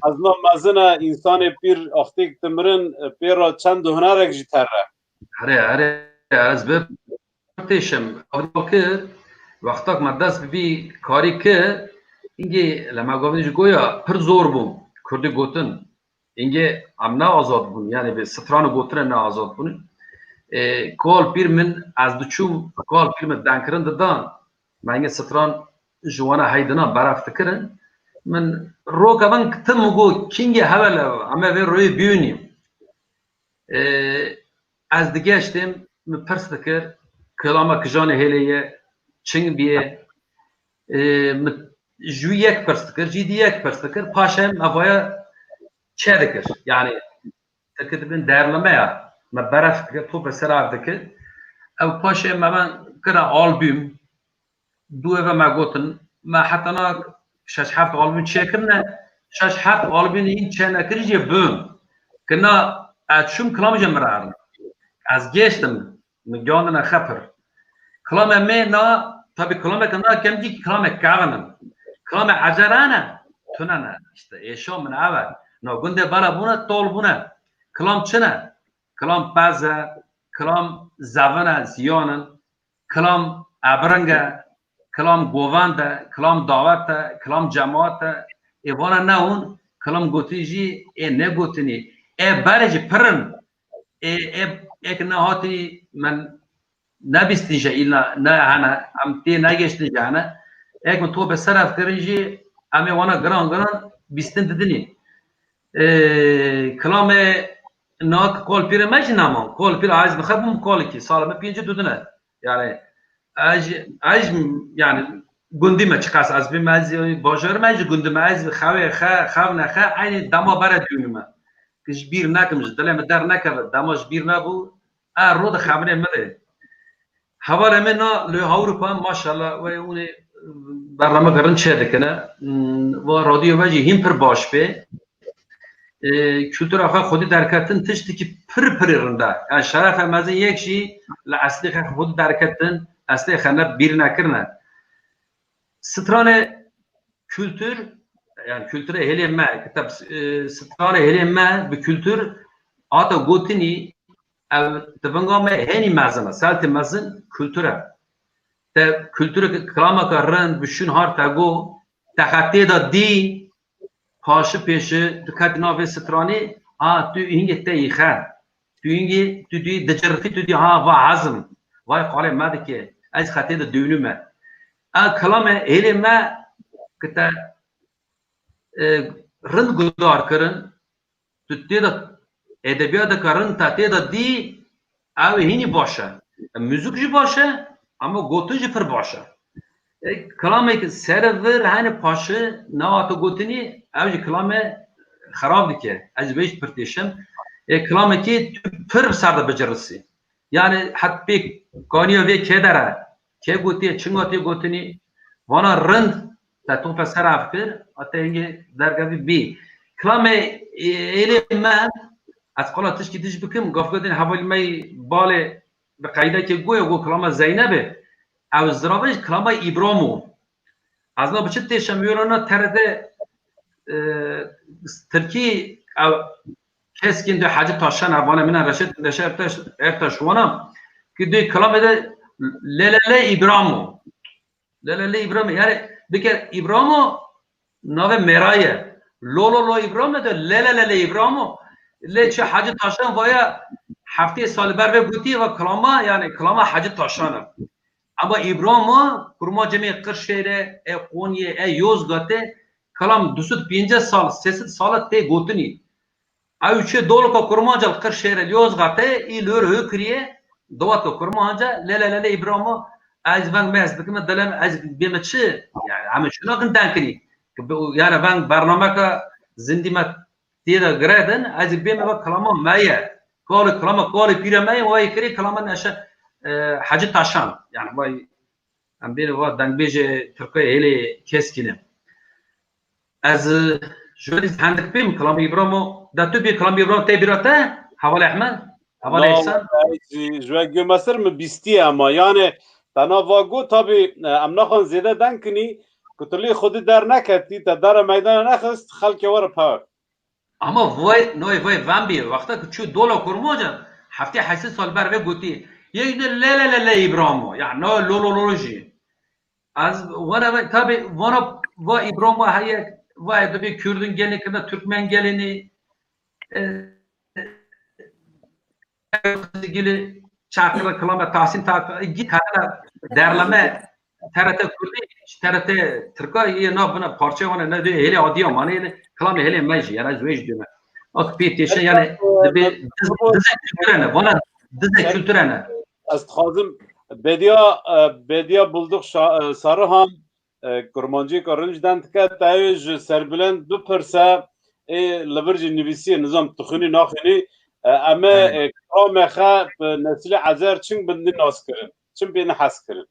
mezina mezin e, însanê pîr axtêk dimirin, e, pê re çend hunerek jî tere. Here, here, ez bi têşim. Ew kir, wextak me dest bi vî karî kir, îngê lema govîn ji goya pir zor bû. Kurdî gotin, îngê em ne azad bûn, yani bi stran û gotine ne azad bûn. E, kal pîr min, ez diçûm, kal pîr min dengkirin didan. Me îngê stran ji wana heydina beref dikirin. Min roka van tim û got, kingê hevel ev, em ê vê royê bînî. E, ez digeştim, min pirs dikir, kilama kijanê hêlê ye, çing biye. E, min ji wî yek pirs dikir, jî di yek pirs dikir, paşê me vaya çe dikir. Yani, tirkî dibin derleme ya, me beref dikir, top ser av dikir. Ew paşê me ben kira albüm, Dû eve me gotin, me hetana şeş heft albûm çêkirine, şeş heft albûmê hîn çênekirî jê bûn. Kina ez çûm kilam jê min re erin. Ez gêştim, min giyandine xepir. Kilame me na Tabi kilameke na kemcî kilamek kevin in. Kilamek ecere ne, tune ne. İşte êşa min ev e. Na gundê bela bûne, tol bûne. Kilam çi ne? Kilam pez e, kilam zevin e, ziyan in. Kilam ebring e, kilam govend e, kilam dawet e, kilam cemaat e. Ê vana ne hûn, kilam gotin jî ê negotinî. Ê berê jî pir in. Ê, ê, ê ki nehatî min nebîstî je îna ne hene, em tê negeştin je hene. Ê ki min to bi ser ev kirin jî em ê wana giran giran bîstin didinî. Ê, kilamê na ki kol pîrê me jî neman. Kol pîr ez bi xwe bûm kolekî. Sala me pêncî dudine. Yani ez, ez yani gundî me çiqas ez bîm, ez bajarî me jî gundî me, ez xewê xe, xev ne xe, eynî dema bere dûnî me. Ki ji bîr nekim, ji dilê me der nekeve, dema ji bîr nebû, e, ro di xevinê min de. Hevalê me na li Ewropa, maşallah, we hûnê bername rind çêdikine. Hmm, va radyo ve jî hîn pir baş bê. E, kultura xwe xwedî derketin tiştekî pir pirî rind e. Yani şerefe mezin yek jî li eslê xwe xwedî derketin, eslê xwe ne bîr nekirine. Stranê kultur, yani kulturê hêlê me, kitap, e, stranê hêlê me bi kultur hate gotinî, ev tivinga me hênî mezin e, seltê mezin kultur e. Te kultureke kilameke rind bi şûn har te go, te xetê de dî, paşi pêşi diketî navê stranê, a tu hingê te yî xe. Tu hingê, tu dî dicirifî, tu dî ha va ezim. Vay qalê me dike. Ez xetê de dûnî me. A kilame hêlê me ki te, e, rind gudar kirin, tu tê de edebiyateke rind te tê de dî, ew hînî baş e. Muzîk jî baş e, ama gotin jî pir baş e. E, kilameke serevir hene paşi nehate gotinî, ew jî kilame xerab dike. Ez vê jî pir têşim. E, kilamekî tu pir ser de bicirisî. Yani het pêk kaniya vê kê dere, kê gotiye, çinga tê gotinî, vana rind te tope ser ev kir, a te hingê dergevî bî. Kilamê, e, êlê me, ez qala tişkî diş bikim, gaf gotin hevalî me balê bi qeydekê goye, go kilama Zeynebê, ew zirave ji kilama Îbramo. Ez na bi çi têşem wêrana T R T, e, Tirkî, ew Keskin de Hacı Taşan, ev vana mina Reşit, Reşit Ertaş, Ertaş vana, ki dê kilame de Lelele İbramo. Lelele İbramo, yani bir kere İbramo nave meraye. Lo lo lo İbramo de Lelele İbramo. Lê çi Hacı Taşan vaya heftê sal ber ve gotiye va kilama, yani kilama Hacı Taşan e. Ama İbramo, kurmancê me Qirşêre, e Qonyê, e Yozgatê, kalam du sed pêncî sal, sê sed sala tê gotinî. Ew çi dolka kurmanca li Qirşêre, li Yozgatê, î li wir hû kiriye, dawet ke kurmanca, lele lele İbramo, ez veng me ez dikime, dilem ez bê me çi? Yani, em şuna kin denkirî. Yani, veng bernameka zindî me tê de giredin, ez ê bêm eva kilama me ye. Kalê kilama, kalê pîre me ye, wayê kirê kilama neşe, e, Hacı Taşan. Yani vay, em bêne va dengbêjê Tirkayê hêlê Keskîne. Ez, e, ji we dî hendik bêm, kilama Îbramo, de tu bê kilama Îbramo tê bîra te, hevalê Ehmed, hevalê Ihsan. Ji we gumesir mi bîstiye ama, yani, te na va got, tabi, e, em naxwazin zêde denkinî, ku tu lê xwedî derneketî, te dere meydana nexist, xelkê we re pew. Ama vay, noy vay van bî, wexta ku çû dola Kurmanca, heftê heşt sed sal ber vê gotî, yê ne le le le le Îbramo, ya no lo lo lo jî. Ez vana ve, tabi vana va Îbramo heye, va edebê Kurdun gelê kirine, Türkmen gelênî, e, Gilî çaxira kilame Tahsîn ta gî tane derleme T R T Kurdî, T R T Tirka yê na bina parçe wane ne dê hêlê Adiyamanê ne kilame hêlê me jî, yani ez wê jî diyome. Ak pê têşe yani dibe diz, dize kültüre ne, vana dize kültüre ne. Ez dixwazim Bediya, e, Bediya Bulduq Şa-, e, Sarihan, e, kurmancîka rind ji den dike, te yê ji Serbilend bipirse, ê li vir jî nivîsiyê, nizam tu xwînî naxwînî, e, em ê, Aynen. e, kilamê xe bi neslê ezer çing bindî nas kirin, çim pê nehes kirin.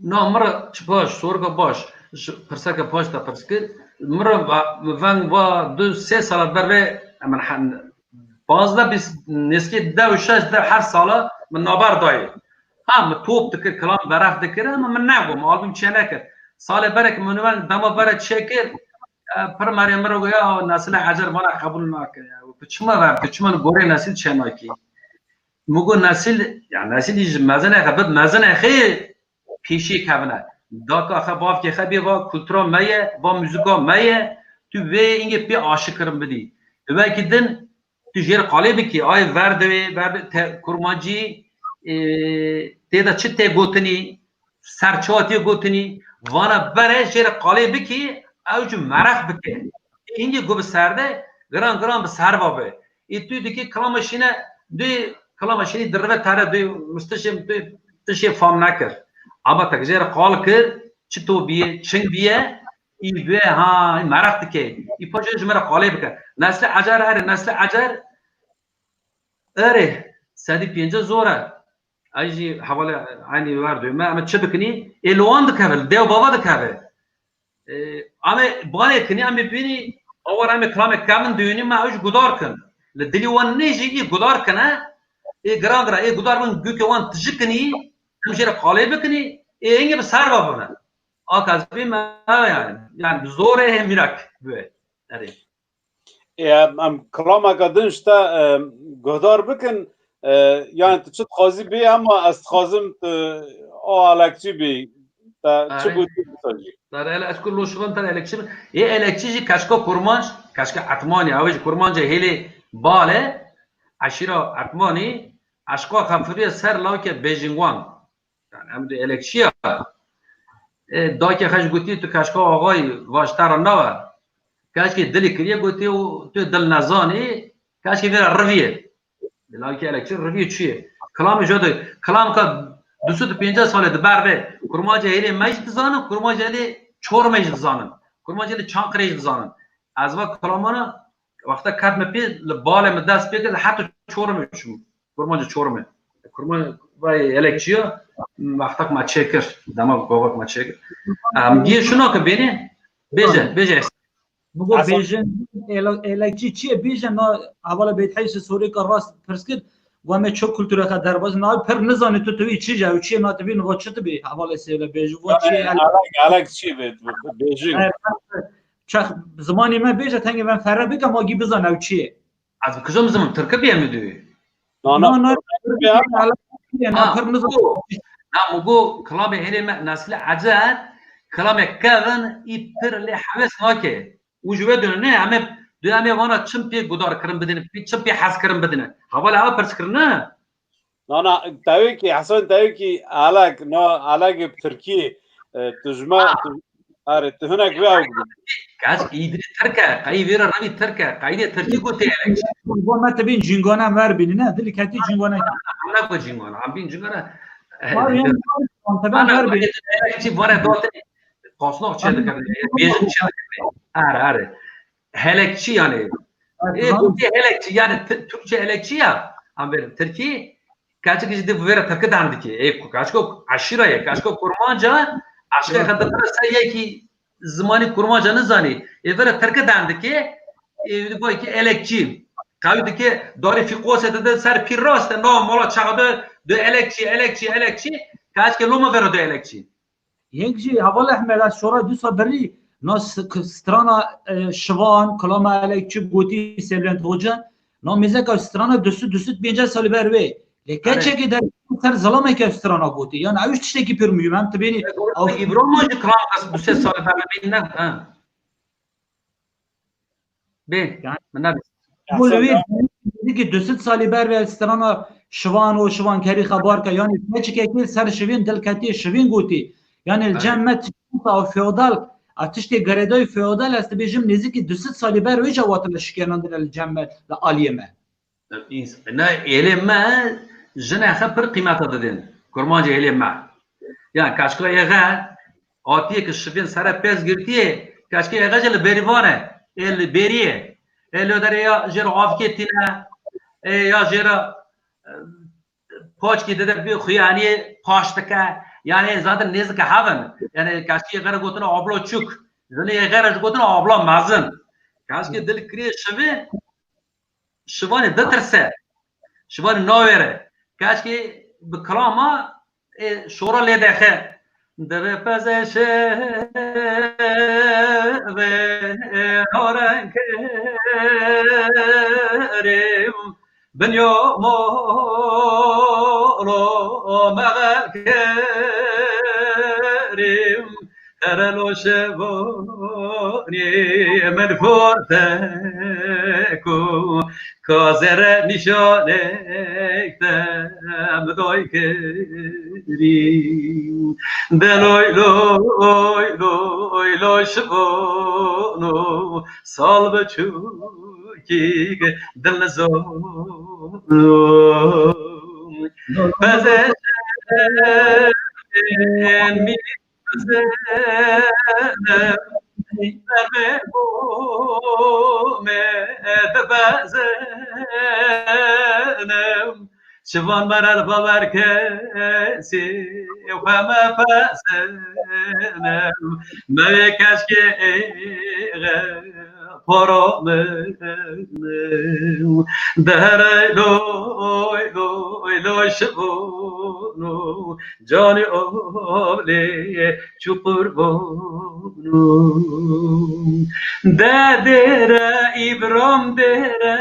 Na, min re çi baş, sorga baş, ji pirseke baş te pirs kir. Min re va, min veng va du sê sala ber vê, em, panzdeh, bîst, nêzîkî deh û şeş, deh her sala min naber dayê. Ha, min top dikir, kilam beref dikir, ama min nebû, min albûm çê nekir. Salê berek min wen dema bere çêkir, e, pir merê min re goya, "Nesil Ecer vana qebûl nake ya. Tu çima ver, tu çima gorê nesil çê nakî?" Min got, "Nesil, ya nesil ji mezin e, xebit mezin e, xê pêşî kevine. Daka xe, bavkê xe bê va kultura me ye, va muzika me ye, tu vê ingê pê aşikirin bidî." Wekî din tu jêr qalê bikî, ay ver divê, ver te, kurmancî, e, tê de çi tê gotinî, ser çawa tê gotinî, vana bere jêr qalê bikî, ew jî meraq bike. Hingî ku bi ser de, giran giran bi ser va be. Ê tu dikî kilama şîne, du kilama şînî dirive tere, du mistişê, du tişê fam nekir. Ama tek jêr qal kir, çi to biye, çing biye, Î vê ha, î meraq dike. Î paşê ji me re qalê bike. Neslê Ecer, erê, neslê Ecer, erê, sedî pêncî zor e. Ay jî hevalê eynî wer dû. Me, em çi bikinî? Ê li wan dikeve, li dê û bava dikeve. Ê, em ê balê kinî, em ê bînî, awar em ê kilamê kevin duyunî, me ew jî gudar kin. Li dilî wan nê jî î gudar kine. Ê giran giran, ê gudar bin gûkê wan tiji kinî, em jê re qalê bikinî, ê hingê bi ser ve bibine. A kazibî me yani. Yani bi zorê hê mîrak bi. Erê. Ê, em, em kilameke din ji te, e, guhdar bikin. E, yani tu çi dixwazî bê, ama ez dixwazim tu o elekçî bê. Te çi Erê. gotî wisa jî? Te hele ez ku loşivan te elekçî bin. Ê elekçî jî keşka kurmanc, keşka etmanî, ew jî kurmanca hêlê bal e, eşîra etmanî, eşqa xefiriye ser lawke bêjingwan. Yani em di elekçiya. E, dayke xeş gotî, tu keşka axayî, va ji te re nawe. Keşkê dilî kiriye gotî û tu dil nezanî, keşkê vê re riviyê. Dilakê elekçî riviyê çi ye? Kilamê jê de, kilamka du sed û pêncî salê di ber ve. Kurmanca hêlê me jî dizanin, kurmanca hêlê Çorumê jî dizanin. Kurmanca hêlê Çankirê jî dizanin. Ez va kilamana, wexta ket me pê, li balê me dest pê kir, heta Çorumê çûm. Kurmanca Çorumê. Kurman vay elekçiya, wextek me çêkir, dema govak me çêkir. Em, giye şuna ke bêne, bêje, bêje. Min got Hasan. Bêjin, êla-, êlekçî çi ye? Bêjin, na hevala Beyt Heysê Sorêka rast pirs kir, got, "Em ê çi kultureke derbas, na pir nizanî tu, tu wî çi ye, ew çi ye, na tu bî, niha çi tu bî, hevalê sêle bêjin, got çi ye, Yani, elek, elek çi ye, bê-, bê-, bêjin. Çax zimanê me bêje, tengê ben ferre bike, ma gî bizan ew çi ye." Ez kuzum zimim, Tirki bîye mi duyê? Na, na, Na, na, Tirki bîye, Tirki bîye, na, Ha, pir nizam. bu, na, bu, bu, kilamê hêlê me, neslê Ecer, kilamê kevin, î pir lê hewes nake. Û ji we dune, ne, em ê, dê em ê vana çim pê gudar kirin bidin, pê, çim pê hez kirin bidin. Heval ewa pirs kirin, ne? Na, na, tewikî, Hesen tewikî, elek, na, elek bi Tirkî, e, tu ji me, Ha. tu, erê, tu hinek wê ew bidin. Kesk îdî Tirk e, qey vê re revî Tirk e, qeydê Tirkî gotê elekçî. Bo me tibîn cîngana ver bînî, ne? Dilî ketî cîngana. Em ne ku cîngana, em bîn cîngana. Var yani, tibîn Ana, ver bînî. Elekçî vare dote, qasnoq çê dikir, bêjin çê dikir. Are, are. Helekçi yani. Evet, E, tamam. Gotê helekçi yani T-, Türkçe elekçi ya. Ama böyle Tirkî, kaçı kişi de bu vera Tirkî dan dike. E, kaçko aşira ye, kaçko kurmanca, aşka Evet. kadar sen ye ki zimanî kurmanca nizanî. E, vera Tirkî dan dike, e, bu ki elekçi. Kavi dike, dari fikose de, de ser pir rast, no, mola çağda de elekçi, elekçi, elekçi. Kaçke loma vera de elekçi. Yek jî heval Ehmed, ez şora dîsa birî, na s-, k-, strana, e, Şivan, kilama elekçî gotî Sêbulent Hoca, na mêzeka strana du sed, du sed pêncî salî ber wê. Lê Erê. Keçekî der ser zilameke strana gotî. Yani ew tiştekî pir muhîm. Em tibênî E, ew Îbrahim Hoca kilam ez du sed salî ber wê ne, ha. Bê, Yani, min nebîst. Bu Ehsen lewê ya. Dîkî du sed salî ber ve strana Şivan û şivankerî xebar ke, yani keçikekî ser şivîn dil ketî şivîn gotî. Yani li Aynen. cem me tişta feodal, a tiştê geredayî feodal ez dibêjim nêzîkî du sed salî ber wê jî hatine şikenandine li cem me, li aliyê me. Ins-, ne, êlê me jine xe pir qîmeta didin. Kurmancê êlê me. Ya kaşka êxe, hatiye ki şivên sere pez girtiye, kaşka êxe jî li Bêrîvan e, ê li Bêrî ye. Ê li derê ya jê re avkê tîne, ê ya jê re, e, paçkî dide bi xuyaniyê paş dike. Yani zaten nêzike hev in. Yani kaşkî êxe re gotin abla çûk. Jinê êxe re jî gotin abla mezin. Kaşkî dil kirê şivê, şivanê ditirse. Şivanê nawêre. Kaşkî bi kilama Ê, şora lê dexe. Dere peze şeve horenkerim, binyo molo meğel kerim, herelo şevoni min forteko. Ka zere nîşanek te em doy kirî. De loy loy loy loy şivono sal biçûkî dil nizono. Peze şerin mî Çivan merer bawer kesî xwe me pesenim, me wê keşkê êxe poro min. Dere loy loy loy şivono, canî olê çuqur bono. De dêre îbram dêre,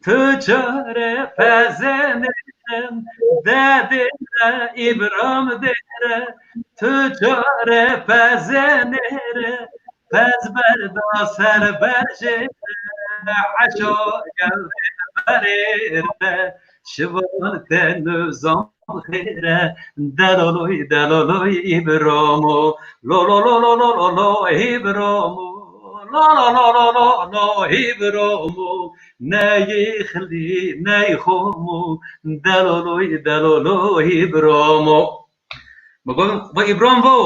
tu çare pezenerim. De dêre îbram dêre, tu çare pezenere. Pez berda ser berjê, heşo gel berê te, şivan te nizam xêre. Deloloy deloloy îbromo, lo lo lo lo lo lo lo îbromo, lo lo lo lo lo lo îbromo, neyê xilî ney xomo, deloloy deloloy îbromo. Bi gul va îbromo,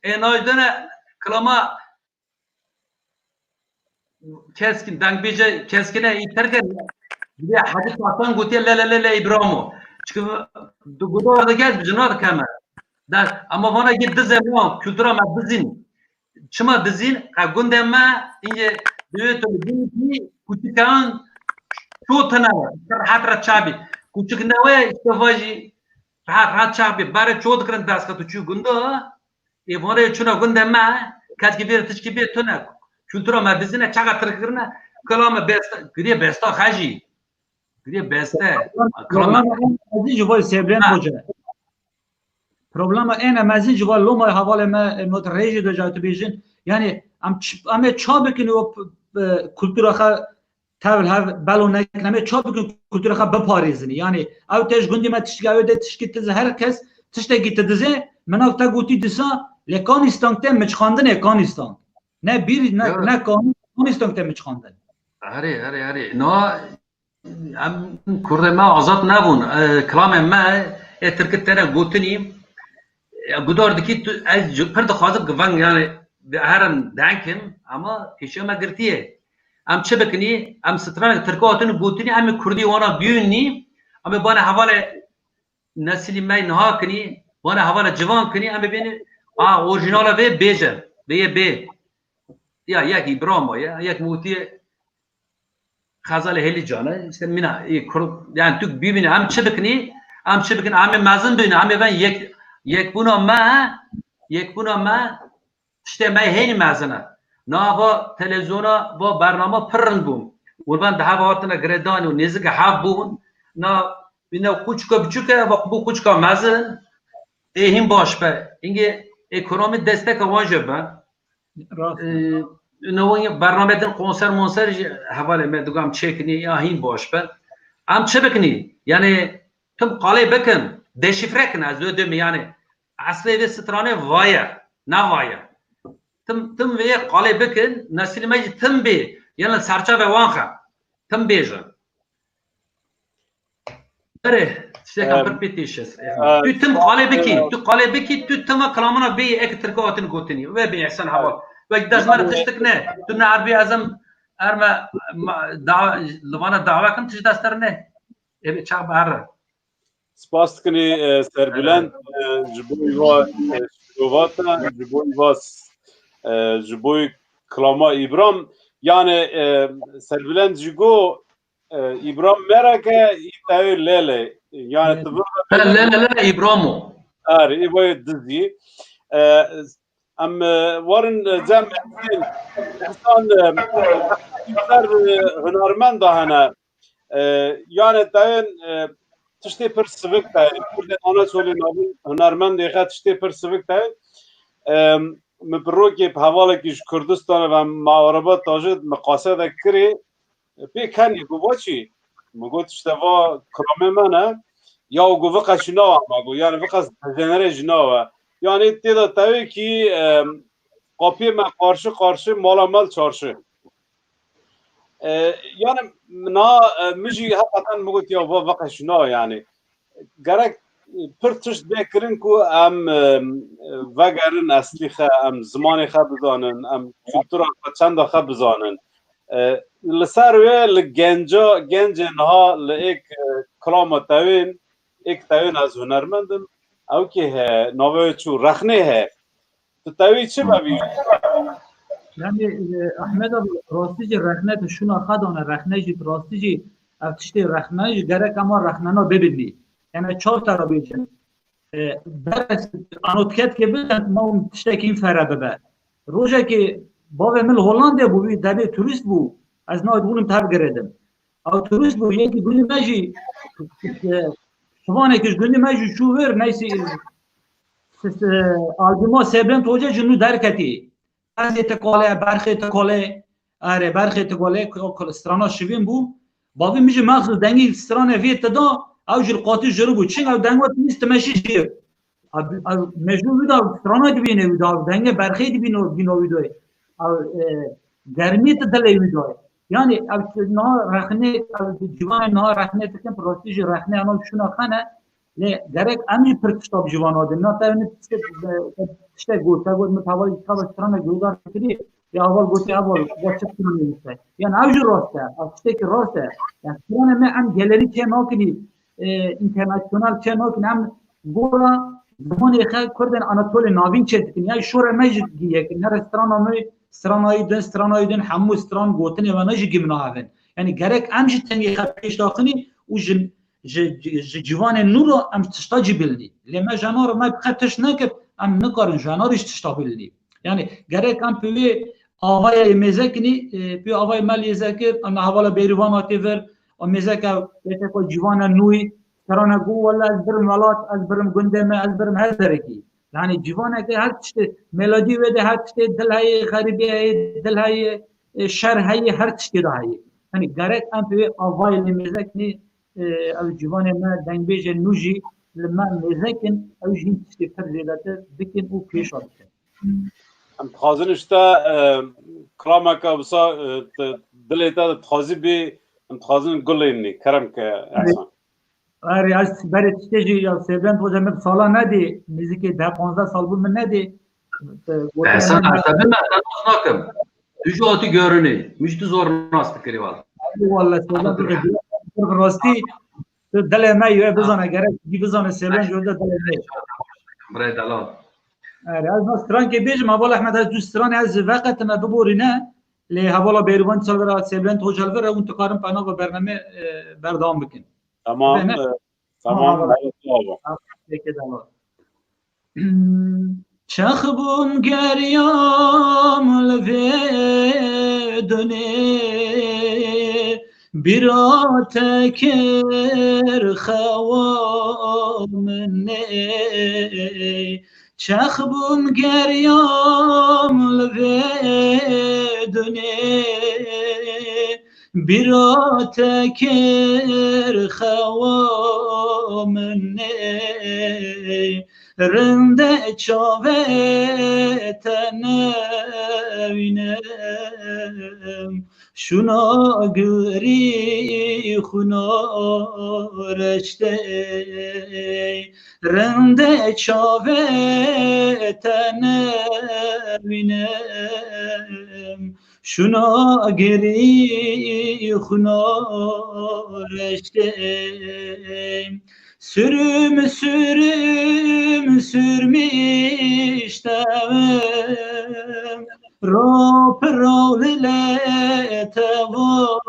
ê najdene kilama keskin, dengbêje keskine î terken. Bile Hacı Hasan gotiye le le le le îbromo. Çünkü du gudar da gez bijina da keme. Da ama vana git dize ma, kültüra ma dizin. Çima dizin? Ka gundê me, ince duyê tu dizin ki kuçikan ço tane, rahat rahat çabi. Kuçik newe işte vajî rahat rahat çabi. Bare ço dikirin dest ka tu çû gundo. Ê vore çuna gundê me, ketkî bir tişkî bir tune. Kültüra me dizine çaqa tirkirine, kala me besta, giriye besta xejî. Giriye beste. Kala me. Problema en mezin ji vay Sebrên Hoca. Problema êne mezin ji va loma hevalê me, e, not rêjê de jay tu bêjin. Yani em ç-, em ê ça bikin û, e, kultura xwe tevl hev belo nekin. Em ê ça bikin kultura xwe biparêzin. Yani ew te ji gundî me tiştî, ew de tiştî tiz, her kes tiştekî ti dizê, min ew te gotî disa, lê kanîstang te miçxandin ê kanîstang. Ne bîr, ne, ne kanî-, kanîstang te miçxandin. Erê, erê, erê. No, Em kurdê me azad nebûn. E, kilamê me ê tirkî têne gotinî. E, gudar dikî tu, ez ji, pir dixwazim ki veng, yani, herin denkim, ama pêşiya me girtiye. Em çi bikinî? Em stranek tirka hatin gotinî, em ê kurdî wana biyûnî, em ê bane hevalê nesilî me niha kinî, bane hevalê civan kinî, em ê bênî, a, orîjinala vê bêje, vê yê bê. Ya, yek îbramo ye, yek mûtiye Xezalê Hêlî Can e, işte mîna, ê, kur-, yani tu bibîne, em çi bikinî, em çi bikin, em ê mezin bîne, em ê ben yek, yekbûna me, yekbûna me, tiştê me hênî mezin e. Na va televizyona, va bernama pir rind bûn. Û ben di hev hatine girêdanî û nêzîkî hev bûn. Na bîne qûçika biçûk e, va bû qûçika mezin. Ê hîn baş be. Hingê ekonomî desteke wan jê be. Rast e. Ee, ne wan bername din konser monser jî hevalê me digam çêkinî ya hîn baş be. Em çi bikinî? Yani tim qalê bikin, deşifre kin ez dê dême yani. Eslê vê stranê vaye, ne vaye. Tim, tim vê qalê bikin, nesilê me jî tim bê, yani serçave wan xe. Tim bêje. Erê, tişteka pir pê têşe. Tu tim qalê bikî, tu qalê bikî, tu tima kilamina bê ek tirka hatin gotinî. Wê bê ihsan heval. Wek dest me re tiştik ne. Tu ne erbê ez em erme da, li vana dawa kim tişt dest ter ne. Ê bê çax bi her re. Spas dikinî, e, Serbulend, e, ji bo îva, e, şirovata, ji bo îva, e, ji bo kilama Îbram. Yani, e, Serbulend jî go, e, Îbram mereke, î tewê lele. Yani, tu vir He, lele, lele, Îbramo. Erê, îboyê dizî. E, em, e, warin, e, cem Îhsan, e, ser, e, hunermenda hene. E, yani teyên, e, tiştê pir sivik teyên. Kurdên Anatolî navîn hunermendê xe tiştê pir sivik teyên. E, min bi rokê bi hevalekî ji Kurdistanê ve me araba tajê me qasede kirê. Pê kenî got, va çî? Min got, işte va kiramê me ne. Ya û got, viqe şînawa me got. Yani viqe dejenerê jînawa. Yani tê de tewê kî, e, qapiyê me qarşı qarşı, mala me li çarşı. E, yani na, e, min jî heqeten min got, ya va viqe şînawa yani. Gerek, e, pir tişt bê kirin ku em, e, vegerin eslî xe, em zimanê xe bizanin, em kultura xwe, çenda xe bizanin. E, li ser wê li genca, gencê niha li êk, e, kilama tewên, êk tewên ez hunermend im, ew kê heye, navê wê çû, rexnê heye. Tu tewî çi vebî? Yani, e, Ahmet abi, rastî jî rexne tu şûna xwe dane, rexne jî tu rastî jî ev tiştê rexne jî gerek ema rexnena bibinî. Yani çar tera bêjin. E, beres anotket ke bidin, ma hûn tiştekî fere bibe. Rojekê bavê min li Hollandê bû, wî devê turist bû. Ez nayê dibûnim tev girêdim. Ew turist bû, yekî gundî me jî, e, şivanekî ji gundî me jî çû vir, neyse, e, s-, s-, albuma Sêbent Hoca ji nû derketî. Ezê te kole, berxê te kole, erê, berxê te kole, ku, ku strana şivîn bû. Bavê min jî mexsus dengî strane vê te da, ew jî li qatî jiri bû. Çing ew deng we tinî timeşî jî. Ev, ev mecnûn wî da strana dibîne wî da, dengê berxê dibîne, bîne wî doyê. Ev, e, germî te dilê wî doyê. Yani ev niha rexnê, ev ciwanê niha rexnê dikin, rastî jî rexnê ana şûna xene. Lê gerek em jî pir tişta bi ciwan nadin. Na te min tiştek, tiştek got, te got, min hevalî kitaba strana guhdar kiriye. Ya heval gotê, heval, ya çi stranê nivîse. Yani ev jî rast e, ev tiştekî rast e. Yani stranê me em gelerî çê nakinî, e, internasyonal çê nakin, em gora zimanê xe Kurdên Anatolê Navîn çê dikin. Yani şore me jî giyekin. Here strana me, stranayî din, stranayî din, hemû stran gotinê we ne jî gimna hevin. Yani gerek em jî tengê xe pêş daxinî û ji ji, ji, ji ciwanên nû re em tişta cî bilinî. Lê me jana re me bi qet tişt nekir, em nikarin jana re jî tişta bilinî. Yani gerek em pê wê avayê mêze kinî, e, pê avayê me lêze kir, em hevala Bêrîvan hatê vir, o mêzeke pêşeko ciwana nûyî, serane got, wele ez birim welat, ez birim gundê me, ez birim her derekî. Yani ciwaneke her tiştê, melodî wê de her tiştê dil heye, xerîbî heye, dil heye, e, şer heye, her tiştê de heye. Yani gerek em pê wê avayê lê mêze kinî, e, ew ciwanê me dengbêjên nû jî li me mêze kin, ew jî hin tiştê pir zêdetir bikin û pêşa bikin. Em dixwazin işte, e, kilameke wisa, e, te, dilê te dixwazî bî, em dixwazin gulên nî, kerem ke Ehsan. Erê, ez berê tiştê jî ya Sêbent Hoca min sala nedî, nêzîkê deh panzdeh sal bû min nedî. Te, gotinê Ehsan, min ez te bime, te nas nakim. Tu jî hatî görünî. Min jî tu zor nas dikirî wala. Wala Sêbent Hoca, rastî, tu dilê me ye, bizane, gerek jî bizane Sêbent Hoca dilê me ye. Birê delal. Erê, ez nas strankê bêjim, heval Ehmed, ez du stran ez veqetime biborîne. Lê hevala Bêrîvan çal vera Sêbent Hoca li vir, hûn dikarin penava bername, e, berdewam bikin. Tamam, Bene. e, tamam, Tamam. Merhaba. Peki, tamam. Çax bûm geriyam li vê dunê, bîra te kir xewa min ê. Çax bûm geriyam li vê dunê, bîra te kir xewa min ê. Rinde çavê te newînim, şûna girî xwîna reştê. Rinde çavê te newînim, şûna girî xwîna reştê. Sürüm, sürüm, sürmüş tevim, ro piro lile tevo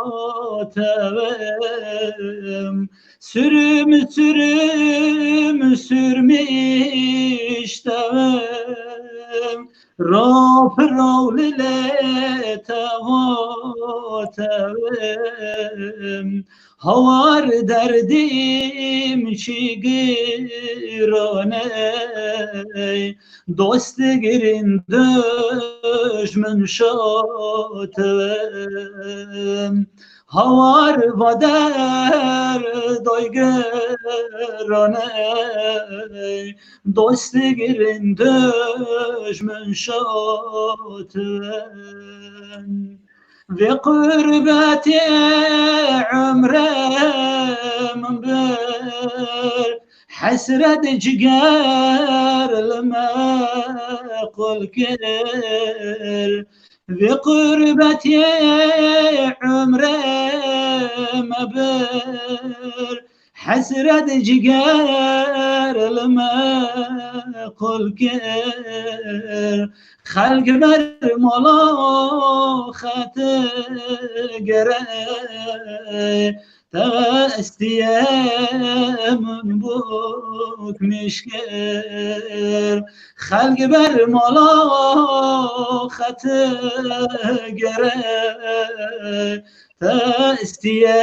tevim. Sürüm sürüm sürmüş tavım, rop rol ile tavo tavım. Hawar derdim çi gironey, dost girin dujmin şot. Hawar vader doy gironey, dost girin dujmin şot. Vê qurbetê umrê min bir, hesret ciger li me qul kir. Vê qurbetê umrê me bir, hesret ciger li me qul kir. Xelk ber mala xet gerê, te estiye min bûk mişkir. Xelk ber mala xet gerê, te estiye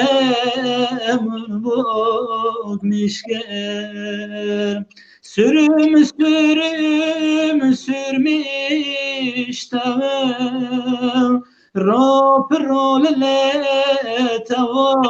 min bûk mişkir. Sürüm sürüm sürmüş tavım, rop rol ile tavo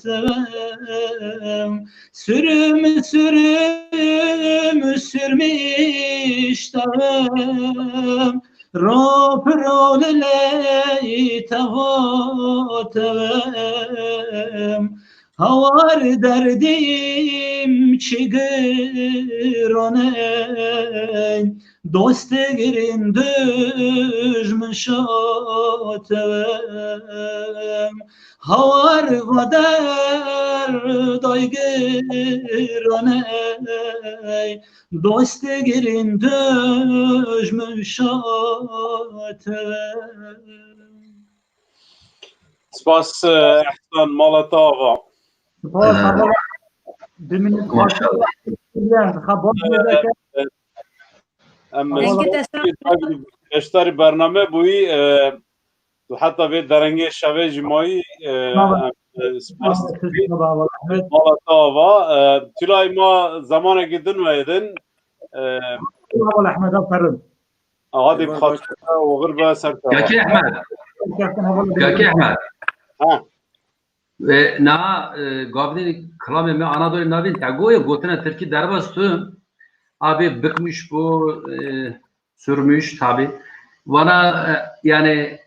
tavım. Sürüm sürüm sürmüş tavım, rop rol ile tavo tavım. Hawar derdim çi gironey, dost girin dujmin şot. Hawar vader doy gironey, dost girin dujmin şot. Spas, e, Ehsan, mala te ava. Spas, e, hava. Maşallah. Em Dengê te sağ beşdarî bername bûyî, e, tu heta vê derengê şevê jî mayî, e, Sağ ol. Em, e, spas dikî. Sağ ol, Ahmet. Mala te ava. E, Tülay, ma zamanekî din ve din. E, Sağ ol, Ahmet, aferin. Hadi Eyvallah. Xatir be, oxir be, ser te. Kaki Ahmet. Kaki Ahmet. Ha. E, na, e, gavdî kilamê me Anadolê navîn te goye gotine tirkî derbas tu. Abi bikmiş bu, e, sürmüş tabi. Vana, e, yani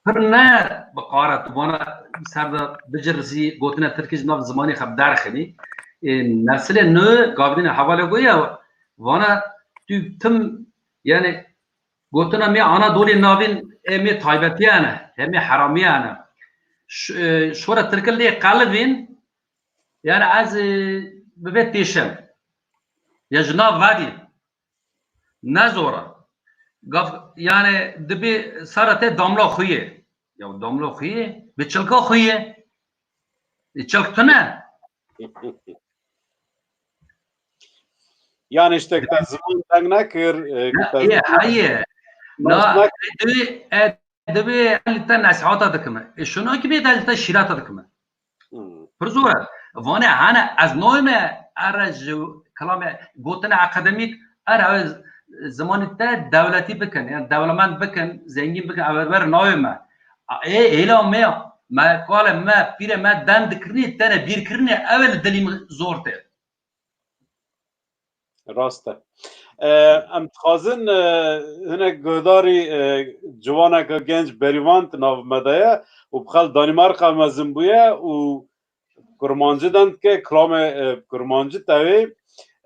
pir ne bi qara tu vana ser de bicirzî gotine tirkî ji nav zimanê xwe derxinî. E, nesilê nû gavdîne hevalê goye vana tu tim yani Gotina me Anadolê navîn ê me taybetiyan e, hemê heramiyan e. Ş-, e, şora tirkî lê qelivîn, yani ez, e, bi vê têşem. Ya ji nav vedî. Ne zor e. Gav, yani dibê sara te damla xuyê. Ya damla xuyê, bi çilka xuyê. E, çilk tune. Yan işte te ziman teng nekir, e, ku te heye, ziman heye. Na, nas nekir. Divê, e, divê ez li te nesihata dikime. E, şuna ki bê ez li te şîrata dikime. Hmm. Pir zor e. Vane hene ez nayme ere ji kilame gotine akademîk, ere ew zimanî te dewletî bikin, yani dewlemend bikin, zengîn bikin, ew ber nayme. A, ê, hêla me ya. Me, kalê me, pîrê me dem dikirinê, tenê bîrkirinê, ew ê li dilî min zor tê. Rast e. E, em dixwazin, e, hinek guhdarî, e, ciwaneke genc berîvan di nav me de ye û bi xel Danîmarka mezin bûye û kurmancî deng dike, kilamê, e, kurmancî tevî.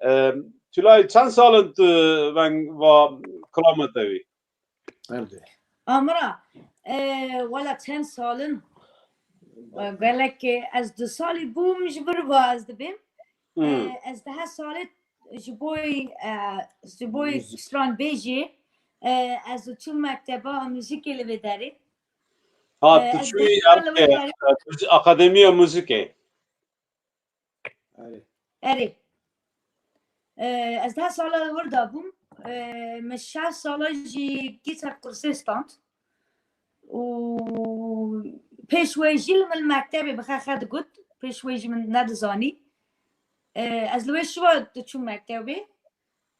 E, Tülay, çend sal in tu veng va kilama tevî? Erdê. Amira, e, wela çend sal in, e, gelek, e, ez du salî bûm ji vir va ez dibêm. Hmm. E, ez deh salî ji bo, e, ji bo stranbêjê, e, ez çûm mekteba muzîkê li vê derê. Ha, e, tu ez çûyî deh sal li vê derê. E, muzi-, Akademiya Muzîkê. Erê. Erê. E, ez deh sala wir de bûm. E, min şeş sala jî gît ser kursê stand. Û pêş wê jî li min mektebê bi xexe digot. Pêş wê jî min nedizanî. E, ez li wê şiva diçûm mektebê.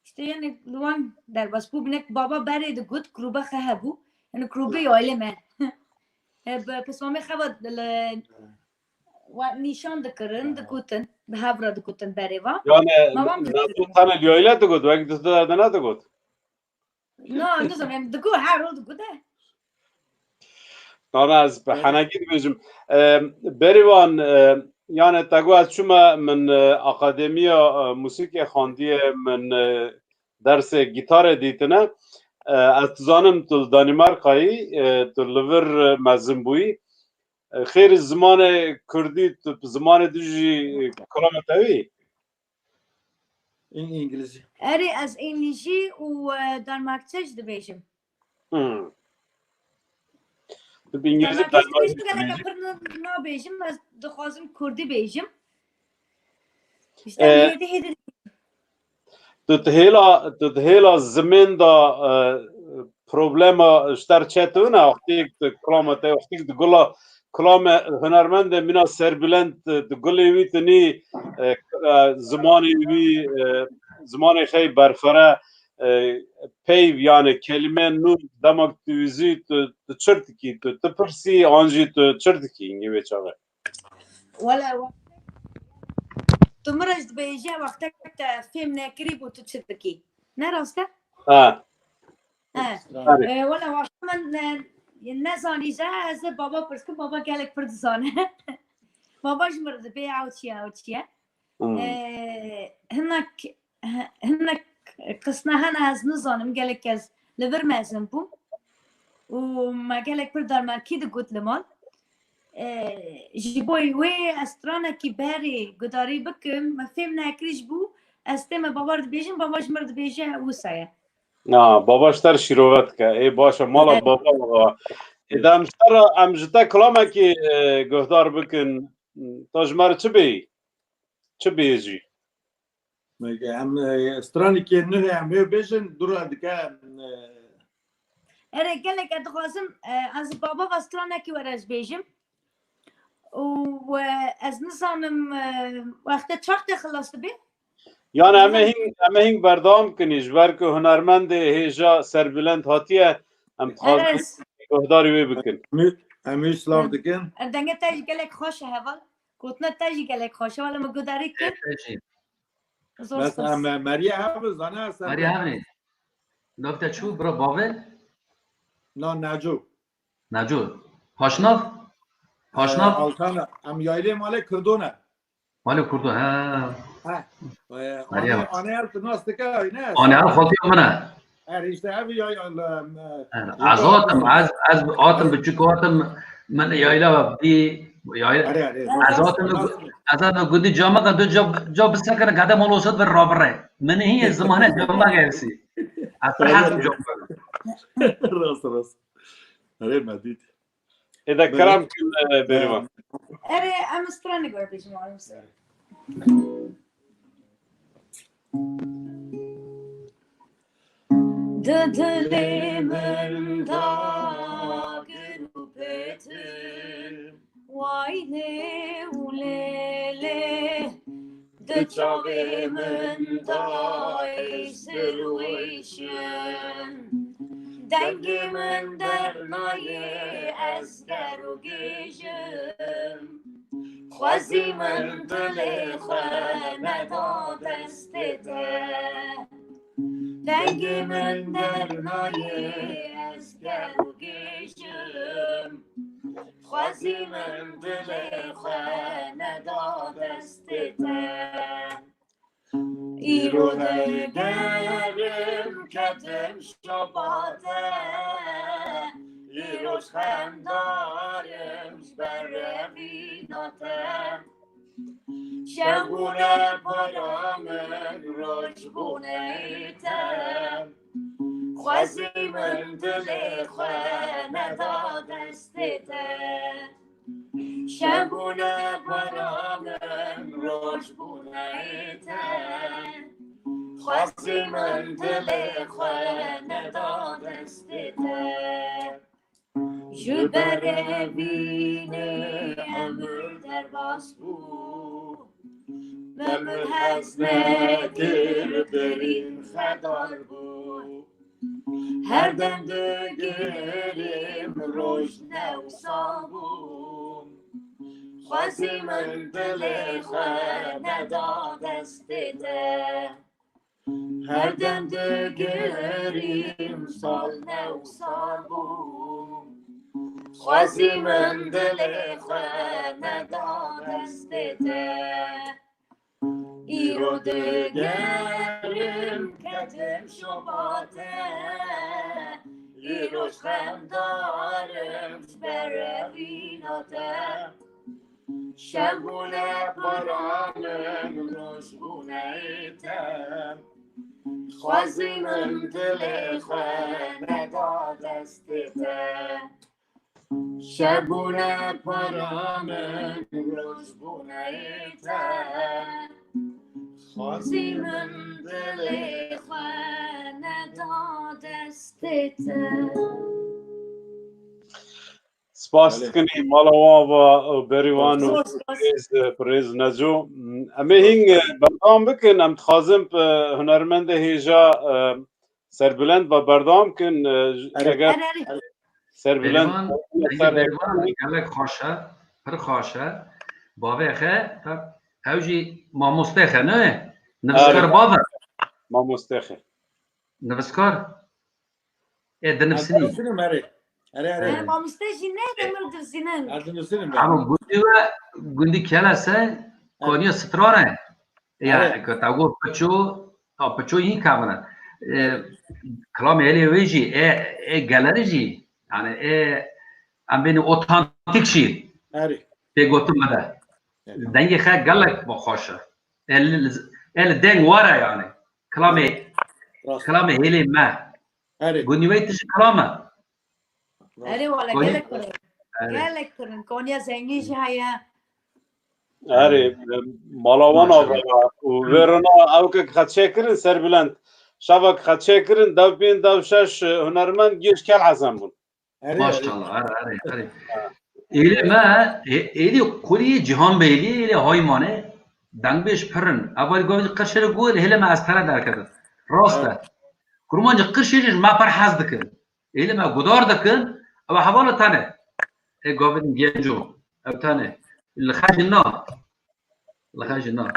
İşte yani li wan derbas bû. Binek baba berê digot, grûba xe hebû. Yani grûbê aile me. E, bi pismamê xeva li, wa nîşan dikirin, digotin. Bi hev re digotin berê va. Yani Mamam ne dikirin. Tane li aile digot, wek dizde de ne digot? No, nizam, yani digot, her rol digot de. Nana ez bi henekî dibêjim. E, Berivan, e, yani te got ez çûme min, e, akademiya, e, musîkê xandiye min, e, dersê gîtarê dîtine. E, ez dizanim tu li Danîmarkayî, e, tu li vir, e, mezin bûyî. E, xêrî zimanê kurdî, tu zimanê dijî, e, kilamê tewî? În-, îngilîzî. Erê, ez îngilîzî û, e, Danmarkçe jî dibêjim. Hmm. Tu bi îngilîzî Danmarkçe Danmarkçe jî gelek dibêjî? Pir n-, nabêjim, ez dixwazim kurdî bêjim. İşte Ee, hêdî hêdî. Tu di hêla, tu di hêla zimên de, e, problema ji te re çetin e, wextêk tu kilama te, wextêk di gula, kilame hunermendê mîna Serbulent, e, di gulê wî tu nî, e, e, zimanê wî, e, zimanê xey berfere, e, peyv, yani kelîme nû, dema tu wîzî, tu, tu çi dikî, tu, tu pirsî, an jî tu çi dikî hingê wê çaxê? Wele, we-, tu min re ji dibêje wextek te fêm nekirî bû tu çi dikî. Ne rast e? Ha. He. Erê. E, wele, wexta min, e, nezanî jî ez ê baba pirs kim, baba gelek pir dizane. Baba ji min re dibê ew çi ye, ew çi ye. Hmm. E, hinek, hinek qisne hene ez nizanim, gelek ez li vir mezin bûm. Û me gelek pir Danmarkî digot li mal. E, ji bo wê ez stranekî berê gudarî bikim, me fêm nekirî ji bo ez tê me baba re dibêjim, baba ji min re dibêje wisa ye. Na, baba ji te re şîrove dike. Ê baş e, mala baba wa. Ê de em ji te re, em ji te kilamekî, e, guhdar bikin. Ta ji me re çi bêyî? Çi bêjî? Em, e, stranekê nuh em ê bêjin, dûra dike, em, e, Erê, gelek ez dixwazim, e, ez baba ve stranekî were ez bêjim. Û, e, ez nizanim, e, wexte çax te xilas dibe? Yani em ê hîn, em ê hîn berdewam kinî, ji ber ku hunermendê hêja Serbulent hatiye, em dixwazin guhdarî wê bikin. Em ê, em ê silav dikin. Denge te jî gelek xweş e heval. Gotina te jî gelek xweş e. Wele min guhdarî kir. Te jî. Zor spas. Em, Meriye hev, zane Serbulent. Meriye hev. Nav te çi bû, bira bavê? Na, Neco. Neco. Paşnav? Paşnav? Ee, Altan, em yaylê malê Kurdon e. Malê Kurdon, he. He. Ee, Meryem. Ane, ane el tu nas dike, ne? Ane el xaltî min e. Her işte ev ya, ya, em, e, He, ez hatim, ez, ez hatim biçûk hatim, min yayla bî, yayla. Erê, erê. Ez hatim, ez hatim gundî camaga, tu ca, ca bisekine, gede mal olsa bir rabire. Min hî zimane camaga evsî. Ez pir hez camaga. Rast, rast. Erê, me dît. Ê de kerem kin, e, Berivan. Erê, em stranê gurbêjin, malum ser. Di dilê min da gir û pêtir, way lê û lê lê. Di çavê min da êştir û êşin, dengê min dernayê ez ger û gêjim. Xwezî min dilê xwe neda destê te. Dengê min dernayê ez ger û gêjim. Xwezî min dilê xwe neda destê te. Îro dergerim ketim şabate, îro xendarim ji ber revîna te. Şev bûne para min, roj bûne te. Xwezî min dilê xwe neda destê te. Şev bûne para min, roj bûne Xwezî min dilê xwe neda destê te. Ji berê vînê emir derbas bû. Me min hez nekir, birîn xedar bû. Her dem digirîm, roj newsa bû. Xwezî min dilê xwe neda destê te. Her dem digirîm, sal newsa bû. Xwezî min dilê xwe neda destê te. Îro digerim, ketim şopate. Îro xemdarim ji berevîna te. Şev bûne para min, roj bûne te. Xwezî min dilê xwe neda destê te. Şev bûne para min, roj bûne te. Xwezî min dilê xwe neda destê te. Spas Belê. Dikin, mala wan va, e, berî wan û Spas, spas. Birêz, e, birêz Neco. Em ê hîn, e, berdewam bikin. Em dixwazin, e, hunermendê hêja, e, Serbulend va berdewam kin, e, Erê. eger Erê, erê. Serbulend Berivan, dengê ser Berivan gelek xweş e, pir xweş e. Bavê xe, ta, ew jî mamoste xe, ne? Nivîskar Erê. Bav e. Mamoste xe. Nivîskar. Ê, dinivîsînî. Dinivîsînim, erê. Erê, erê. Erê. Mamoste jî ne, demir divîsînin. Ha, dinivîsînim ben. Ama gundî we, gundî Kelese, Ha. Konya Strane. Ya, Erê. Ku te got piço, ta piço yî kamine. E, kilamê hêlê wê jî, e, e, geleri jî, yani, e, em bênî otantik jî. Erê. Pê gotin bide. Erê. Dengê xe gelek xweş e. E, li, e, li deng were yani. Kilamê, Rast. Kilamê hêlê me. Erê. Gundî we tişt kilam e. Erê wala Konya gelek pir in. Erê. Gelek pir in. Konya zengîn jî heye. Erê, mala wan Maşallah. Ava û verona ew ke xetçe kirin Serbulend. Şava ke xetçe kirin, dev pênc, dev şeş, e, hunermend giş kel hezem bûn. Erê, erê. Maşallah, erê, erê, erê. Ha. Êlê me, ê-, êlê kulî cîhan be êlê, êlê haymane, dengbêj pir in. Ev gavê qirşê re got, hêlê me ez tene derketin. Rast e. Evet. Kurmancî qirşê jî me pir hez dikin. Êlê me gudar dikin, ew hevala tane. Ê gavên genco, ew tane. Li xecin na. Li xecin na.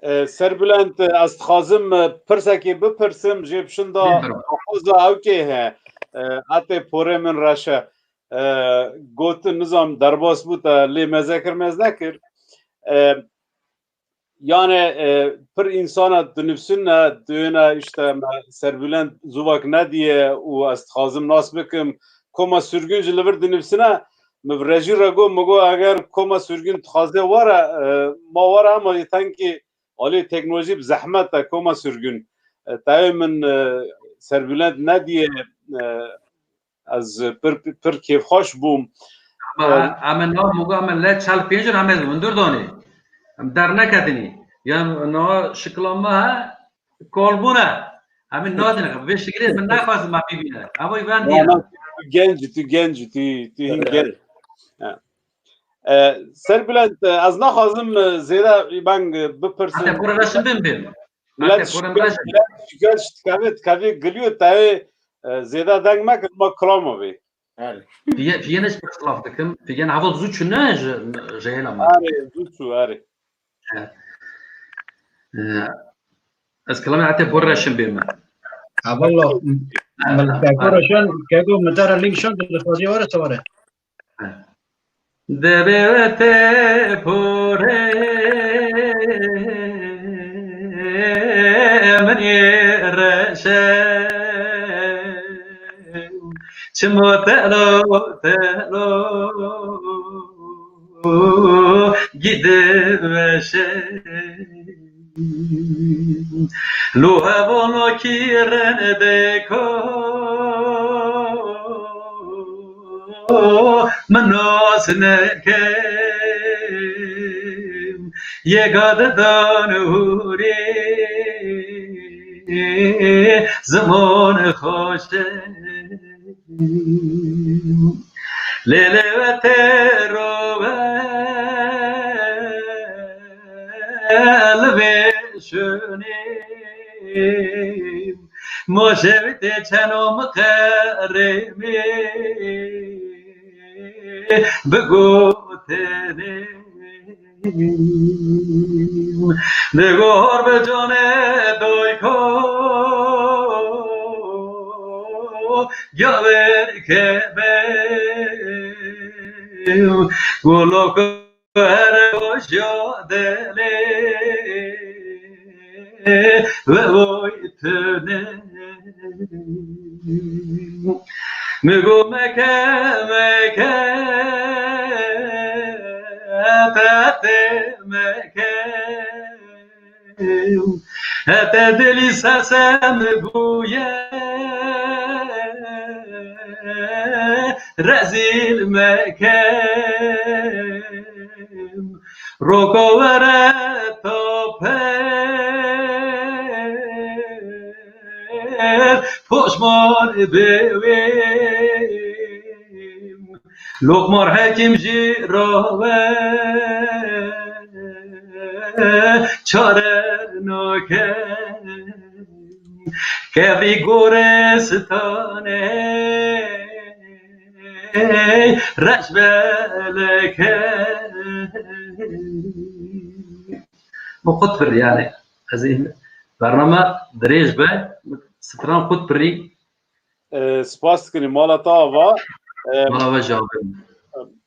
E, Serbulend, e, ez dixwazim, e, pirsekê bipirsim, jê bişinda Bê bira. Axwaza ew kê he, e, etê porê min reşe. E, gotin nizam derbas bû te lê meze kir, mez nekir. E, Yani, e, pir însana dinivsîne, duyêne işte me Serbulend zûvak nediye û ez dixwazim nas bikim. Koma Sürgün jî li vir dinivsîne, min bi rejî re got, min got, eger Koma Sürgün dixwaze were, e, ma were, ama yê tenkî alî teknolojî bi zehmet e, Koma Sürgün. E, tayê min, e, Serbulend nediye, e, Ez pir, pir kêfxweş bûm. Ama Em em ê niha muga em ê lê çel pênc in em ê li hundir danî. Em derneketinî. Ya niha şikila me he, kolbûn e. Em ê nadin, vê şikilê min nexwazim me bibîne. Ama ben Ya, diyem. Na, tu genc, tu genc, tu, tu hîn Evet, genc. evet. Ha. E, Serbulend, e, ez naxwazim, e, zêde bang, e, bipirsim. Hata pura reşim bin bin. Milet Hata pura şikayet, reşim. Milet şikayet dikeve, dikeve giliyo, tayê, e, zêde deng mekir, ma kilama bê. Erê. Piye, piye ne ji pir laf dikim. Piye ne hava zû çû ne ji, ji hêla me. Erê, zû çû, erê. E, e, ez kilamê hata pura reşim bê me. Ha, valla, Ha, Milet ha, Keko ha. Reşan, Keko min te re link şand, dixwazî were, te were. Devê te porê min ê reşe, çimo telo telo gî diveşe. Lu hevono kî rendeko min nas nekem, Yê gadidan hûrê ziman xweş e. Lê lê we tê robe li vê şûnê. Moşevitê çeno miqerê min bigotinê. Digor bi canê doyko gavêr kebe gulok Were hoşa delê ve oy tüne. Migo meke meke tete meke. Hete dilî sesem bûye rezîl mekem. Roko were tape poşman bivêm. Lokmar Hekîm jî rawe çare nake. Kevî gore stane reş beleke. Bu qut bir yani. Ez ê bername dirêj be, stran qut birî. E, spas dikin, mala te ava. E, Mala ve ji ava.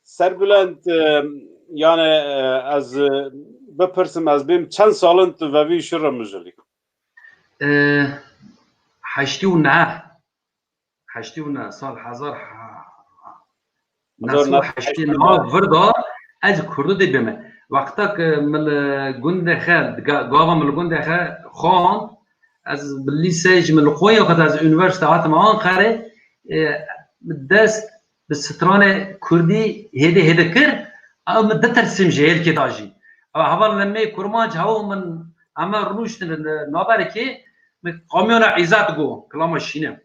Serbulent, e, yani, e, ez, e, bipirsim, ez bêm çend sal in tu vevî şûr re mijilî? E, heştê û neh. Heştê û neh, sal hezar neh sed û heştê û neh vir de ez Kurdo dê bême. Wexta ke min li gundê xe, ga-, gava min li gundê xe xwend, ez bi lîseyê jî min li Qonya xwend, ez unîversîte hatim Anqerê, e, dest bi stranê kurdî hêdî hêdî kir, ew min ditirsîm ji hêlkê de jî. Ew heval me kurmanc hew min, em rûniştin li naberekê, min kamyona Îzad got, kilama şîne.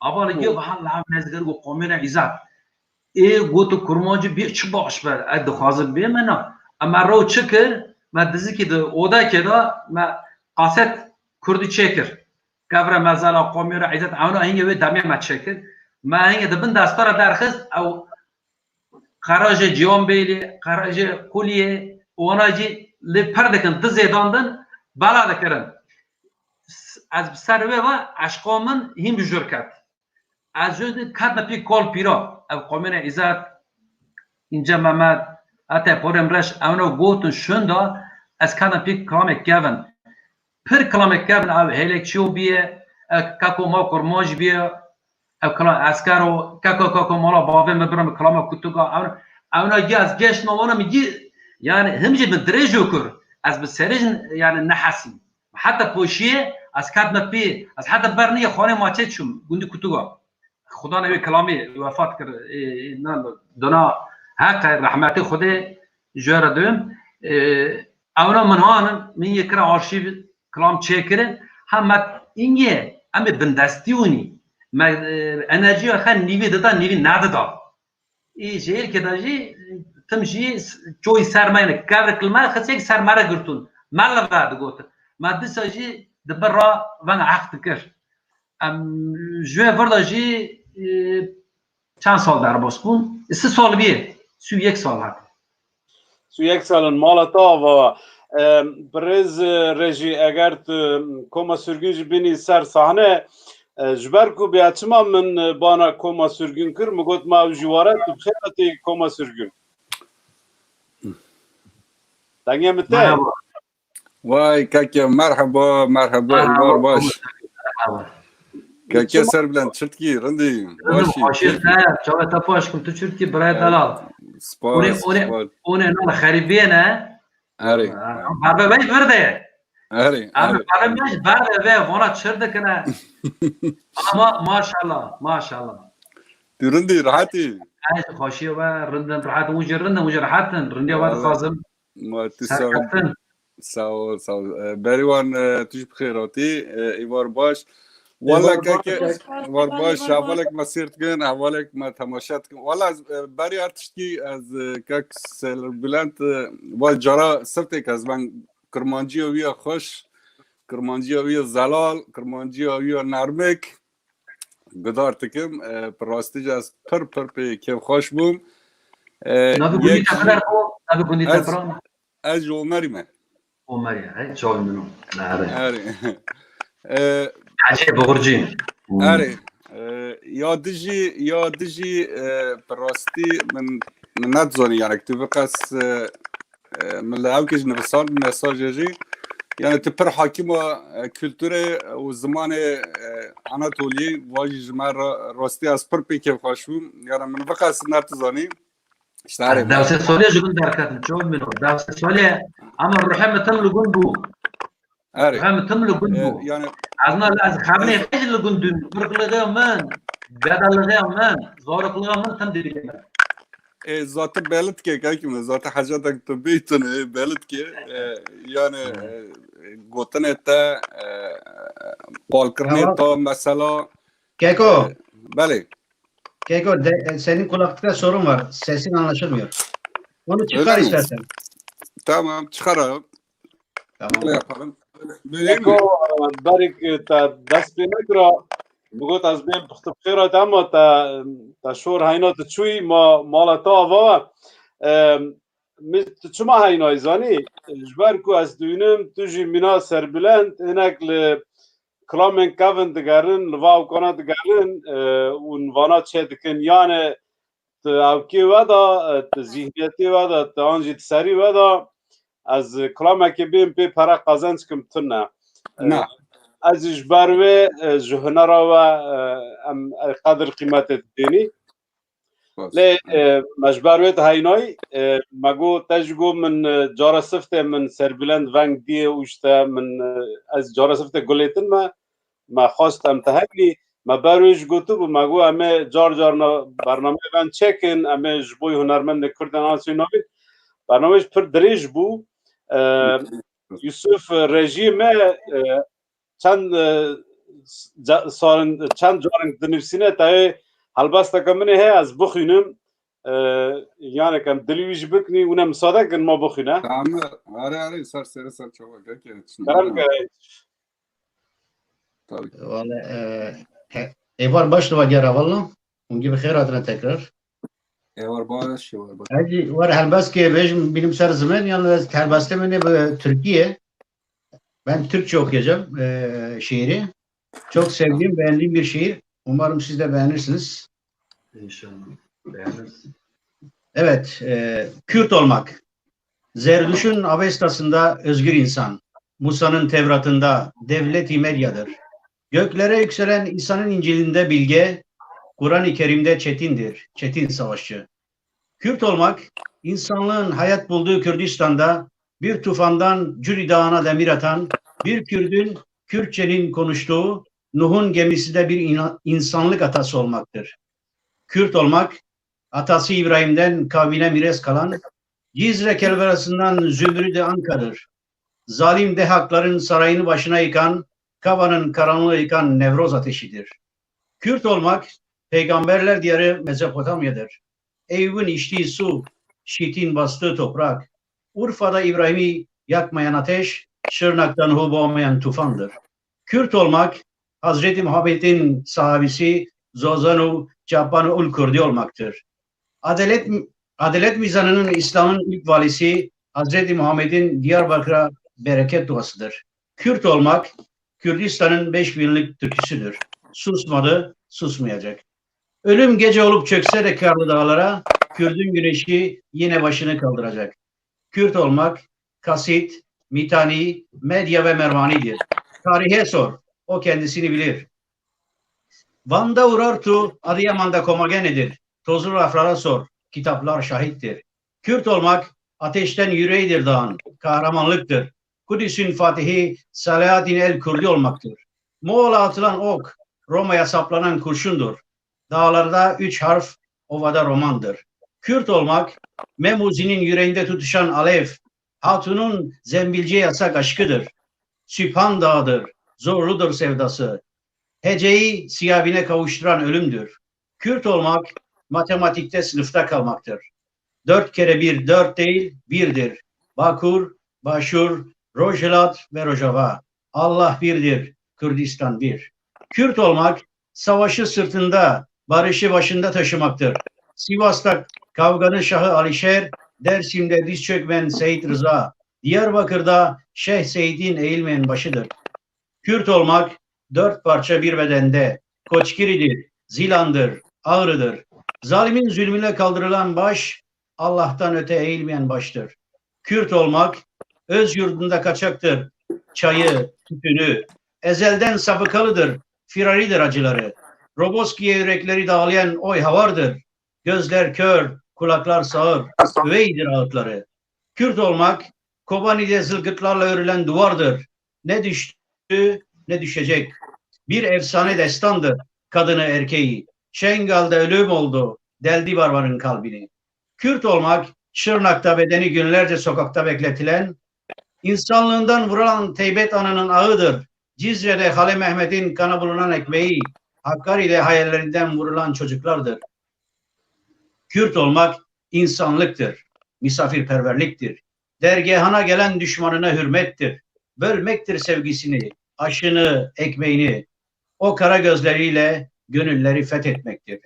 Ava li gê vaha la mezger got, qomêne Îzad. Ê got, kurmancî bê çi baş be, ez dixwazim bê me na. Em me rew çi kir? Me dizikî di odakê de me kaset kurdî çêkir. Kevre mezela qomêne Îzad, ewna hingê wê demê me çêkir. Me hingê di bin destara derxist, ew Qerajê Ciwanbêlê, Qerajê Quliyê, wana jî lê per dikin, dizêdandin, bela dikirin. S-, ez bi ser wê ve eşqa min hîn bi jûr ket. Ez jû di ketme pî kol pîra. Ev qomêne Îzad, Înce Memed, Ete Porem Reş, ewno gotin şunda, ez ketme pî kilamê kevin. Pir kilamê kevin ev hêlekçiyo biye, ev keko ma kurmanc biye, ev kila eskero, keko keko mala bavê me bira min kilama kutuka, ew, ewna gî ez geştma wana min gî, yani him jî min dirêj û kur, ez bi serê jî yani nehesîm. Heta poşiyê ez ketme pî, ez heta ber niye xanê ma çê çûm, gundî kutuka. Xudan ewê kilamê wefat kir, ê, ê, na, dona heqe, rehmetê Xwedê ji we re duyim. Ê, ewna min hanin, min yê kira arşîv kilam çêkirin. Ha me îngê, em ê bindestî winî. Me, e, enerjiya xe nîvî dida, nîvî nedida. Ê ji hêlkê de jî tim jî s-, çoyî ser me yene. Kevrik li me xisek ser me re girtûn. Me li ve digotin. Me disa jî di bir re veng ehd dikir. Em ji wê vir de jî, e, çend sal derbas bûn? Sî sal bîye. Sî û yek sal hat. Sî û yek sal in mala te ava. E, birêz, e, Rejî, eger tu Koma Sirgûn jî bînî ser sahne, e, ji ber ku bêya çima min, e, bana Koma Sirgûn kir, min got, ma ew jî were, tu bi xêr hatî Koma Sirgûn. Dengê min tê? Merhaba. Vay keke, merheba, merheba, Merhaba, êvar baş. Merhaba. Keke Serbilend, çi dikî, rindî, Rindim, başî, xweşî keyfî. Te, çawa te paş kim, tu çi dikî, birayê delal. Spas, One, one, spas. One nal xerîbiyê ne? Erê. Ha, berbe vey vir de. Erê, Abi, erê, berbe erê. Vey, berbe ve, vana çir dikine. Ama maşallah, maşallah. Tu rindî, rehetî? Ez xweşî ve, rindin, rehet, hûn jî rindin, hûn jî rehetin, rindiya ve Vallahi. Dixwazim. Ma tu sağ ol. Serkeftin. Sağ ol, sağ ol. E, Beriwan, e, tu jî bi xêr hatî. E, êvar baş. Wala keke, êvar baş, hevalek me sêr dikin, hevalek me temaşe dikin. Wala, e, berî her tiştî ez, e, kek Serbulent, e, wal cara siftek ez ben kirmanciya wî ya xweş, kirmanciya wî ya zelal, kirmanciya wî ya nermik. Guhdar dikim, e, bi rastî jî ez pir, pir pê kêfxweş bûm. E, Navê gundî yek te jî qedar bû? Navê gundî te ez, pira? Ez ji Omerî me. Omerî, hey, çav min o. Erê. Erê. E, Hecê Bixurcî. Erê. E, ya dijî, ya dijî, e, bi rastî min, min nedizanî, yani, tu viqas, e, e, min li ewkê jî nivisand mesajê jî. Yani, tu pir hakîma, e, kulturê û zimanê, e, Anatoliyê, vajî ji me ra-, rastî ez pir pê kêfxweş bûm. Yani, min viqas nedizanî. İşte, erê, Dewsê solê ji gund derketin, çav min o. Dewsê solê, ama ruhê min tim li gund bû. Erê. Ruhê min tim li gund E, bû. Yani, Ez na, ez xemê xwe jî li gund dûm. Kurkliğê min, gedeliğê min, zarokliğê min tim dibînim. E, zaten belli dike, kekî min, zaten hecatek tu bêtin, e, belli dike. E, yani, e, gotinê te, e, qalkirinê te, mesela. Keko. E, belê. Keko, de, e, senin kulaklıkta sorun var. Sesin anlaşılmıyor. Onu çıkar istersen. Tamam, çıkaralım. Tamam. Öyle yapalım. Böyle mi? Eko, berî ku te dest pê nekira, bigot ez bêm pixtibxêra te, ama te, te şor heyna tu çûyî, ma, mala te ava. Em, mi, tu çima heynayî zanî? Ji ber ku ez dûnim, tu jî mîna Serbulent, hinek li kilamên kevin digerin, li va ewkana digerin, e, û vana çêdikin. Yani, tu ewkê we de, tu zihniyetê we de, tu an jî di serî we de, ez kilamekê bêm pê pere qezenc kim tune. Na. Ez jî ji ber wê, e, ji hunera we, e, em, e, qedir qîmetê didênî. Bas. Lê, e, me ji ber wê diheynayî, e, me got, te jî got min, e, cara siftê min Serbulent veng diyê û işte min, e, ez cara siftê gulêtin me, me xwest em diheynî. Me ber wê jî gotibû, me got, em ê car car na-, bernameyê ven çêkin, em ê ji bo hunermendê Kurd yên Asyayê Navîn. Bernameyê jî pir dirêj bû. E, Yusuf, e, rejiyê me, e, çend, e, ca-, sarin, çend carin dinivîsîne, tayê helbesteke min ê heye, ez bixwînim. E, yani, em dilî wî jî bikinî, hûn e misade kin, ma bixwîne. Tamam, are, are, ser sere ser çava, keke, çin. Kerem ke. Tabii. Valla, e, he, êvar baş tu gera valla. Hûn jî bi xêr hatine tekrar. Êvar baş, êvar baş. Hacı, var helbest ki vejim bilim ser zimen, yalnız helbestim ne bu Türkiye. Ben Türkçe okuyacağım, e, şiiri. Çok sevdiğim, beğendiğim bir şiir. Umarım siz de beğenirsiniz. İnşallah. Beğeniriz. Evet, e, Kürt olmak. Zerdüş'ün Avestasında özgür insan, Musa'nın Tevrat'ında devleti medyadır. Göklere yükselen İsa'nın İncil'inde bilge, Kur'an-ı Kerim'de çetindir, çetin savaşçı. Kürt olmak, insanlığın hayat bulduğu Kürdistan'da bir tufandan Cüri Dağı'na demir atan, bir Kürdün Kürtçenin konuştuğu, Nuh'un gemisinde bir ina-, insanlık atası olmaktır. Kürt olmak, atası İbrahim'den kavmine miras kalan, Cizre Kelberası'ndan Zümrüt-i Anka'dır. Zalim Dehakların sarayını başına yıkan, Kava'nın karanlığı yıkan Nevroz ateşidir. Kürt olmak, peygamberler diyarı Mezopotamya'dır. Eyüp'ün içtiği su, Şit'in bastığı toprak, Urfa'da İbrahim'i yakmayan ateş, Şırnak'ta Nuh'u boğmayan tufandır. Kürt olmak, Hazreti Muhammed'in sahabisi Zozanu Çapanu Ul Kürdi olmaktır. Adalet, adalet mizanının İslam'ın ilk valisi Hazreti Muhammed'in Diyarbakır'a bereket duasıdır. Kürt olmak, Kürdistan'ın beş binlik türküsüdür. Susmadı, susmayacak. Ölüm gece olup çökse de karlı dağlara, Kürdün güneşi yine başını kaldıracak. Kürt olmak, Kasit, Mitani, Medya ve Mervani'dir. Tarihe sor, o kendisini bilir. Van'da Urartu, Adıyaman'da Komagene'dir. Tozlu raflara sor, kitaplar şahittir. Kürt olmak, ateşten yüreğidir dağın, kahramanlıktır. Kudüs'ün fatihi Selahaddin el Kürdi olmaktır. Moğol'a atılan ok, Roma'ya saplanan kurşundur. Dağlarda üç harf, ovada romandır. Kürt olmak, Memuzi'nin yüreğinde tutuşan alev, Hatunun zembilciye yasak aşkıdır. Süphan dağıdır, zorludur sevdası. Heceyi siyabine kavuşturan ölümdür. Kürt olmak matematikte sınıfta kalmaktır. Dört kere bir dört değil, birdir. Bakur, Başur, Rojhilat ve Rojava. Allah birdir, Kürdistan bir. Kürt olmak, savaşı sırtında, barışı başında taşımaktır. Sivas'ta kavganın şahı Alişer, Dersim'de diz çökmen Seyit Rıza, Diyarbakır'da Şeyh Seyit'in eğilmeyen başıdır. Kürt olmak, dört parça bir bedende, Koçgiri'dir, Zilan'dır, Ağrı'dır. Zalimin zulmüne kaldırılan baş, Allah'tan öte eğilmeyen baştır. Kürt olmak, öz yurdunda kaçaktır, çayı, tütünü, ezelden sabıkalıdır, firaridir acıları. Roboski'ye yürekleri dağlayan oy havardır. Gözler kör, kulaklar sağır, üveydir ağıtları. Kürt olmak, Kobani'de zılgıtlarla örülen duvardır. Ne düştü, ne düşecek. Bir efsane destandır kadını erkeği. Şengal'da ölüm oldu, deldi barbarın kalbini. Kürt olmak, Şırnak'ta bedeni günlerce sokakta bekletilen, insanlığından vurulan Teybet Ana'nın ağıdır. Cizre'de Hale Mehmet'in kana bulunan ekmeği, Hakkari'de hayallerinden vurulan çocuklardır. Kürt olmak insanlıktır, misafirperverliktir. Dergehana gelen düşmanına hürmettir. Bölmektir sevgisini, aşını, ekmeğini. O kara gözleriyle gönülleri fethetmektir.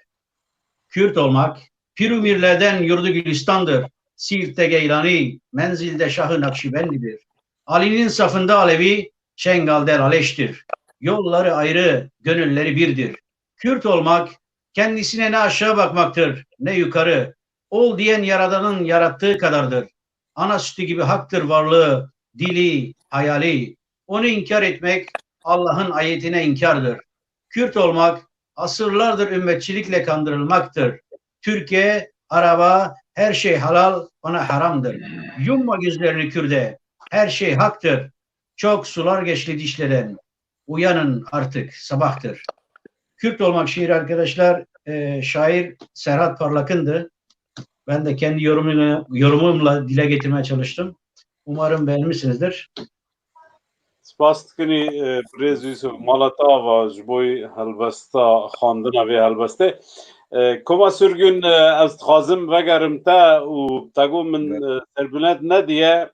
Kürt olmak, Pir-u-Mirlerden yurdu Gülistan'dır. Siirt'te Geylani, Menzil'de Şahı Nakşibendidir. Ali'nin safında Alevi, Şengal'de Laleş'tir. Yolları ayrı, gönülleri birdir. Kürt olmak, kendisine ne aşağı bakmaktır, ne yukarı. Ol diyen Yaradan'ın yarattığı kadardır. Ana sütü gibi haktır varlığı, dili, hayali. Onu inkar etmek, Allah'ın ayetine inkardır. Kürt olmak, asırlardır ümmetçilikle kandırılmaktır. Türkiye, araba, her şey halal, ona haramdır. Yumma gözlerini Kürde, her şey haktır. Çok sular geçti Dicle'den. Uyanın artık, sabahtır. Kürt olmak şiiri arkadaşlar, e, şair Serhat Parlak'ındı. Ben de kendi yorumunu, yorumumla dile getirmeye çalıştım. Umarım beğenmişsinizdir. Spas dikinî, e, birêz Yusuf, mala te ava ji bo helbesta xwendina vê helbestê. E, Koma Sürgün, e, ez dixwazim vegerim te û te got min, e, serbulent nediye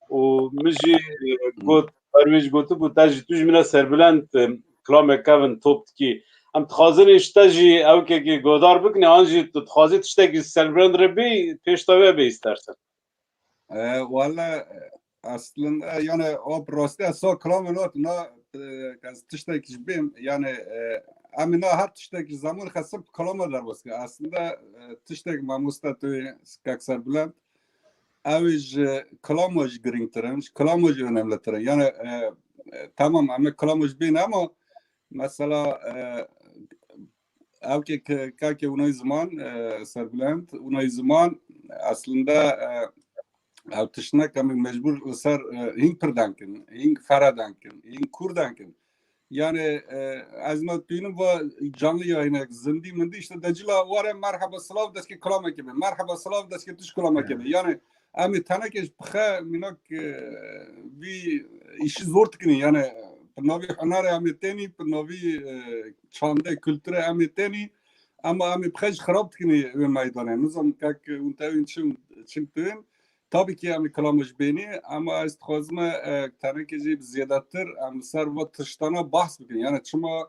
û min jî, e, got, Perwîn jî gotibû, te jî, tu jî min re serbulent, e, kilamek kevin top dikî. Em dixwazin ji te jî ewkekî guhdar bikin, an jî tu dixwazî tiştekî serbulent re bî, pêş te ve bê îstersen. E, wala, e, aslında, yani, o proste so kilamê not, na, e, ez tiştekî ji bêm, yani, e, em ê na her tiştekî ji zeman xesim kilama derbas ke. Aslında, e, tiştek mamoste tu kek serbulent, ew ê ji kilama jî girîngtir in, ji kilama jî önemlitir in. Yani, e, e, tamam, em ê kilama jî bînin, ama mesela, e, ew ke, ke, kake unay ziman, e, serbulent, unay ziman aslında, e, ew tiştnek em ê mecbur li ser, e, hîn pirdenkin, hîn feredenkin, hîn kurdenkin. Yani, e, ez me tînim va canlı yayınek, zindî mindî, işte decila were merheba silav destke kilameke be. Merheba silav destke tuş kilameke be. Yani, em ê teneke ji bixe mînak, e, vî îşî zor dikinî. Yani, bi navî hunere em ê tenî, bi navî, e, çande, kulture em ê tenî. Ama em ê bixe jî xirab dikinî wê meydanê. Nizam kek hûn tewên çi, çi tewên. Tabii ki em ê kilama ji bênî, ama ez dixwazim, e, tenekê jî bi zêdetir em li ser va tiştana behs bikin. Yani çima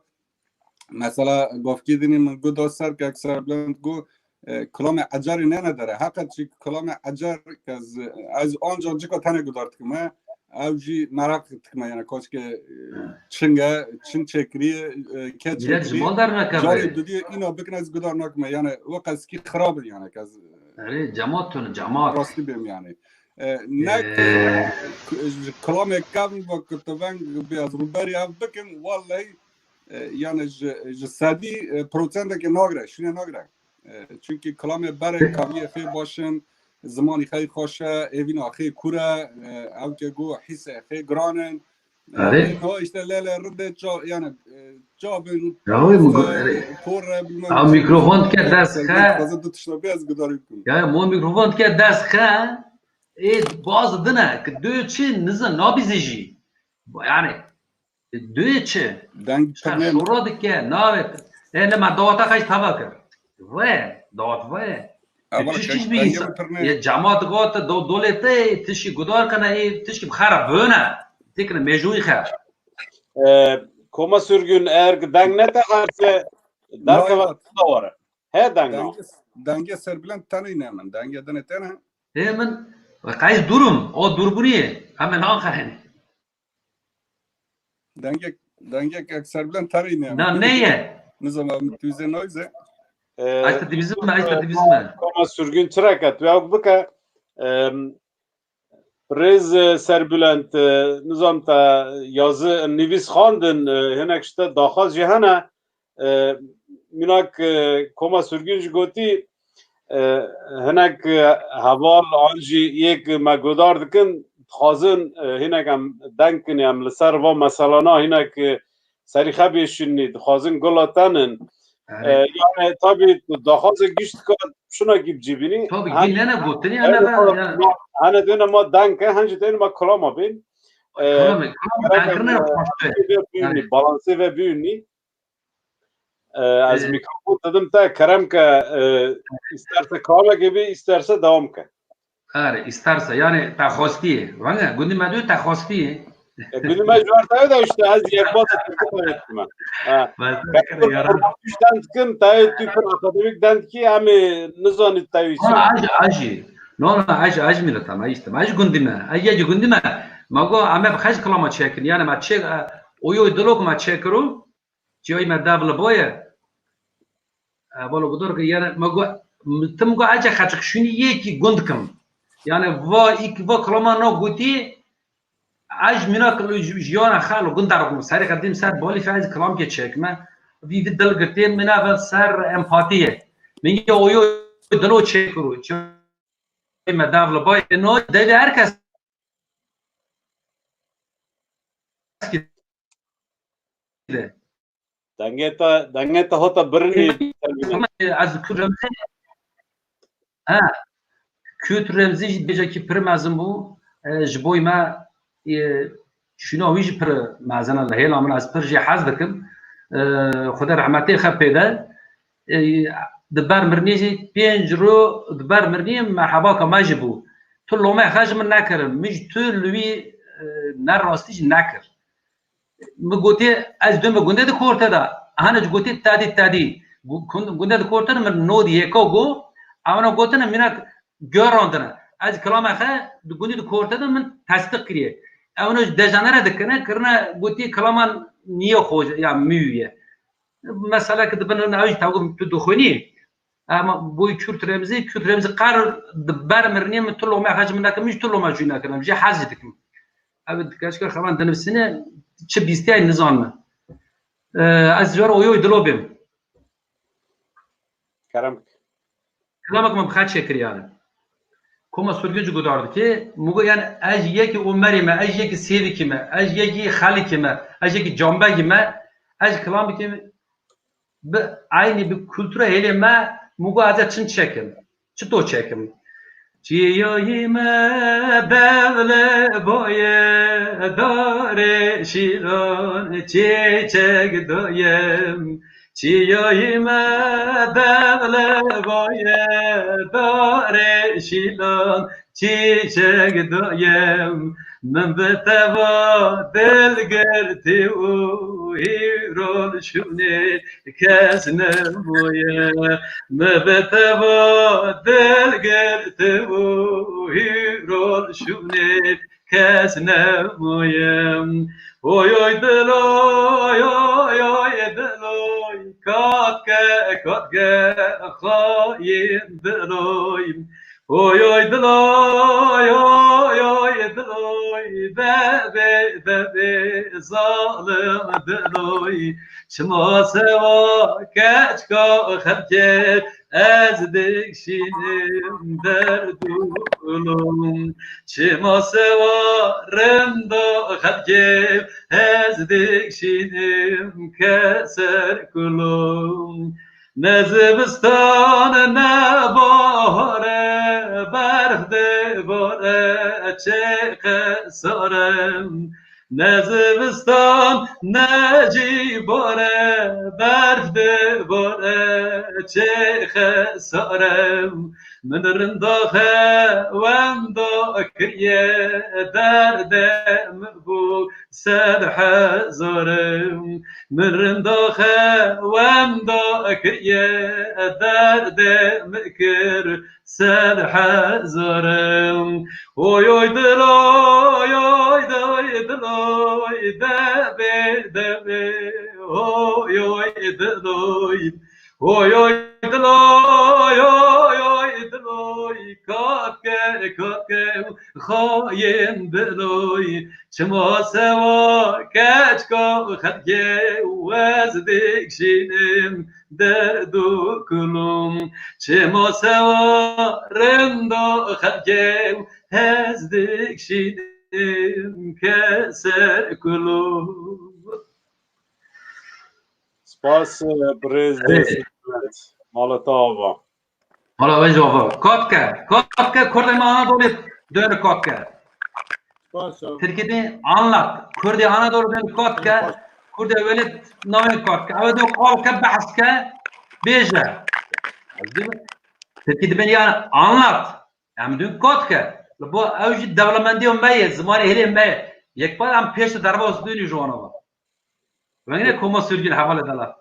mesela gavkê dinê min got da ser kek Serbulent got, e, kilamê ecerê nene dere. Heqet jî kilamê ecer ez, ez anca cika tenê guhdar dikim, e. Ew jî meraq dikime, yani kaçke, e, çing e, çing çêkiriye, e, ke çêkiriye. Carê dudiyê îna bikin ez guhdar nakime. Yani o qesikî xirab in yani ez Erê, cemaat tune, cemaat. Rastî bêm yani. E, nek, e, k-, ji kilamê kevn ve kutiveng bi ez rûberî ev bikim, wallahî, e, yani ji, ji sedî, e, prosenteke nagre, şûne nagre. E, çünkü kilamê berê kaviyê xê baş in, zimanî xê xweş e, êvîna xê kûr e, e, ew ke got hîsê xê giran in. Erê. Ha işte lele rinde ça-, yani, e, çavên Yahu bu, erê. Por re bilmem. Ha, mikrofon dike dest xe. Fazla du tişta bê ez gudarî bikim. Ya, mo mikrofon dike dest xe. Ê, baz dine, ki duyê çi nizin, nabîzî jî. Yani, duyê çi? Deng Şer pirnê şora dike, navê. Ê, ne, me dawata xeş tava kir. Ve, dawat ve. Ê, Ewa, tişkî kek, jî bir dengê insan. Min pirnê. Ê, cemaat got, do-, dolê te, tişkî gudar kene, ê, tişkî bi xera böne. Tikne, mecûyî xer. Ee, Koma Sürgün, eğer deng ne te harfe, derkeva Vay. Dawara. He deng no. Dengê, dengê Serbülent tenê ne min. Dengê dinê tene. Ê min, qeys durum, o durbuniye. Hemen Ankara'nın. Dengê, dengê kek Serbülent tenê ne min. Na, neye? Nizam abi tüze noyze. Ee, Ayşe divizim mi, Ayşe divizim mi? Koma Sürgün çirek et. Ve bika, em, Rêz, e, Serbülent, e, nizam te yazı, nivîs xwandin, e, hinek ji te daxwaz jî hene. E, mînak, e, Koma Sürgün jî gotî, e, hinek, e, heval an jî yek me godar dikin, dixwazin, e, hinek em deng kin, em li ser va meselana hinek, e, serî xebê şinî, dixwazin gula tenin. Erê. E, yani, tabî tu daxwazek giş dika şuna gî bicîbînî. Tabî, Hen-, gî nene gotinî, hen-, hene ben, yani. Hene dene ma deng ke, hen jî dene ma kilama bên. E, Kilame, kilame, gerek deng kirine em, paşte. Ve bînî, Yani. Balansê ve bînî. E, ez E, mikrofon dedim te, kerem ke, e, isterse kilamekê bî, isterse devam ke. Erê, isterse, yani te xwestiyê. Vane, gundî me diyor te xwestiyê. E, gundî me ji wer tayê de işte, ez yek baz Tirkî tayê dikime. Ha. Bas, Bas, kere yaran. Tiştan dikim, tayê tu pir akademik dendikî, em ê nizanî tayê No, çi. Aj, aj. No, no, aj, aj millet ama işte. Aj gundî me. Aj yek gundî me. Ma go, ame bi xej kilama çekin. Yani ma çek, e, oyoy dilok ma çekiro. Çiyoy me dav li boye. E, balo gudor ke, yani, me go, tim go, ece xeçik şuni yekî gund kim. Yani, va, ik, va kilama no gotî, ez mina kilo ji-, jiyana xal gunda ro, serê xedim ser balî fe ez kilam ke çekme. Vî, vî dil girtê mina ve ser empatiye. Min ye oyo dilo çekiro. Çiyoy me dav li boye. No, devê her kes Dengê te, dengê te hata birinî. Ez Kurt Remzî, ha, Kurt Remzî jî bêjekî pir mezin bû. E, ji boy me, e, şûna wî jî pir mezin e li hêla min. Ez pir jê hez dikim. E, Xwedê rehmetê xwe pê de. E, di ber mirinê jî pênc ro di ber mirinê me hebaka me jî bû. Tu lome xwe ji min nekirin. Min ji tu li wî, e, nerastî jî nekir. Min gotê, ez dê me gundê di korte de. Hene ji gotê tedî, tedî. Gu-, kun-, gundê di korte de min nod yeka go, ewna gotine mînak görandine. Ez kilama xe di gundê di korte de min tesdiq kiriye. Ewna ji dejanere dikine, kirine gotê kilaman niye xo, ya müye. Mesela ki dibin ew jî tewgim tu dixwînî. Ama boy Kurt Remzî, Kurt Remzî qer di ber mirinê min tu lome xec min nekim, min jî tu lome jû nekirim. Jî hez jî dikim. Ev dikaşka xewan dinivsine çi bîstiyay nizanme. Ee, ez ji wer oyoy dilo bêm. Kerem. Kilamek min bi xeçê kir yani. Koma Surgin jî gudar dike. Mugo yani ez yekî Omerî me, ez yekî Sêvikî me, ez yekî Xelikî me, ez yekî Canbegî me, ez kilam bikim. Bi eynî bi kultura hêlê me, min got, ez çi çekim? Çito çekim? Çiyoyî me devle boye dare şîlan çiçek doyem. Çiyoyî me devle boye dare şîlan çiçek doyem. Min bi te va dil girtî û hîrol şûnê kes neboye. Min bi te va dil girtî û hîrol şûnê kes neboye. Oy oy diloy, oy oy diloy, katke katke xayîn diloy. Oy oy diloy, oy oy diloy, bebê bebê zalim diloy. Çima sewa keçka xelkê ez dikşînim derd û gulum. Çima sewa rinda xelkê ez dikşînim keser kulum. Ne zivistan ne bahare, berf dibare çê qesare. Ne zivistan ne jî bare, berf dibare çê qesare. Min rinda xewenda kiriye, derdê min bû sed hezar. Min rinda xewenda kiriye, derdê min kir sed hezar. Oy oy diloy, oy doy diloy, debê debê, oy oy diloy. Oy oy diloy, oy oy diloy, katke katke xayên diloy. Çima sewa keçka xelkê ez dikşînim derd û kulûm. Çima sewa rindo xelkê ez dikşînim keser kulûm. Spas, e, birêz Dêsî. Mala te ava. Mala we jî ava. Katke, katke, Kurdê me Anadolê dönü katke. Spas, sağ ol. Tirkî de anlat. Kurdê Anadolê dönü katke. Spas. Kurdê welêt navê katke. Ew de qal ke, behs ke, bêje. Tirkî de ben yani anlat. Em dün katke. Li bo ew jî dewlemendiya me ye, zimanê hêlê me ye. Yekpar em pêş de derbas dönü ji wana ve. Wengine koma sürgün hevalê dela.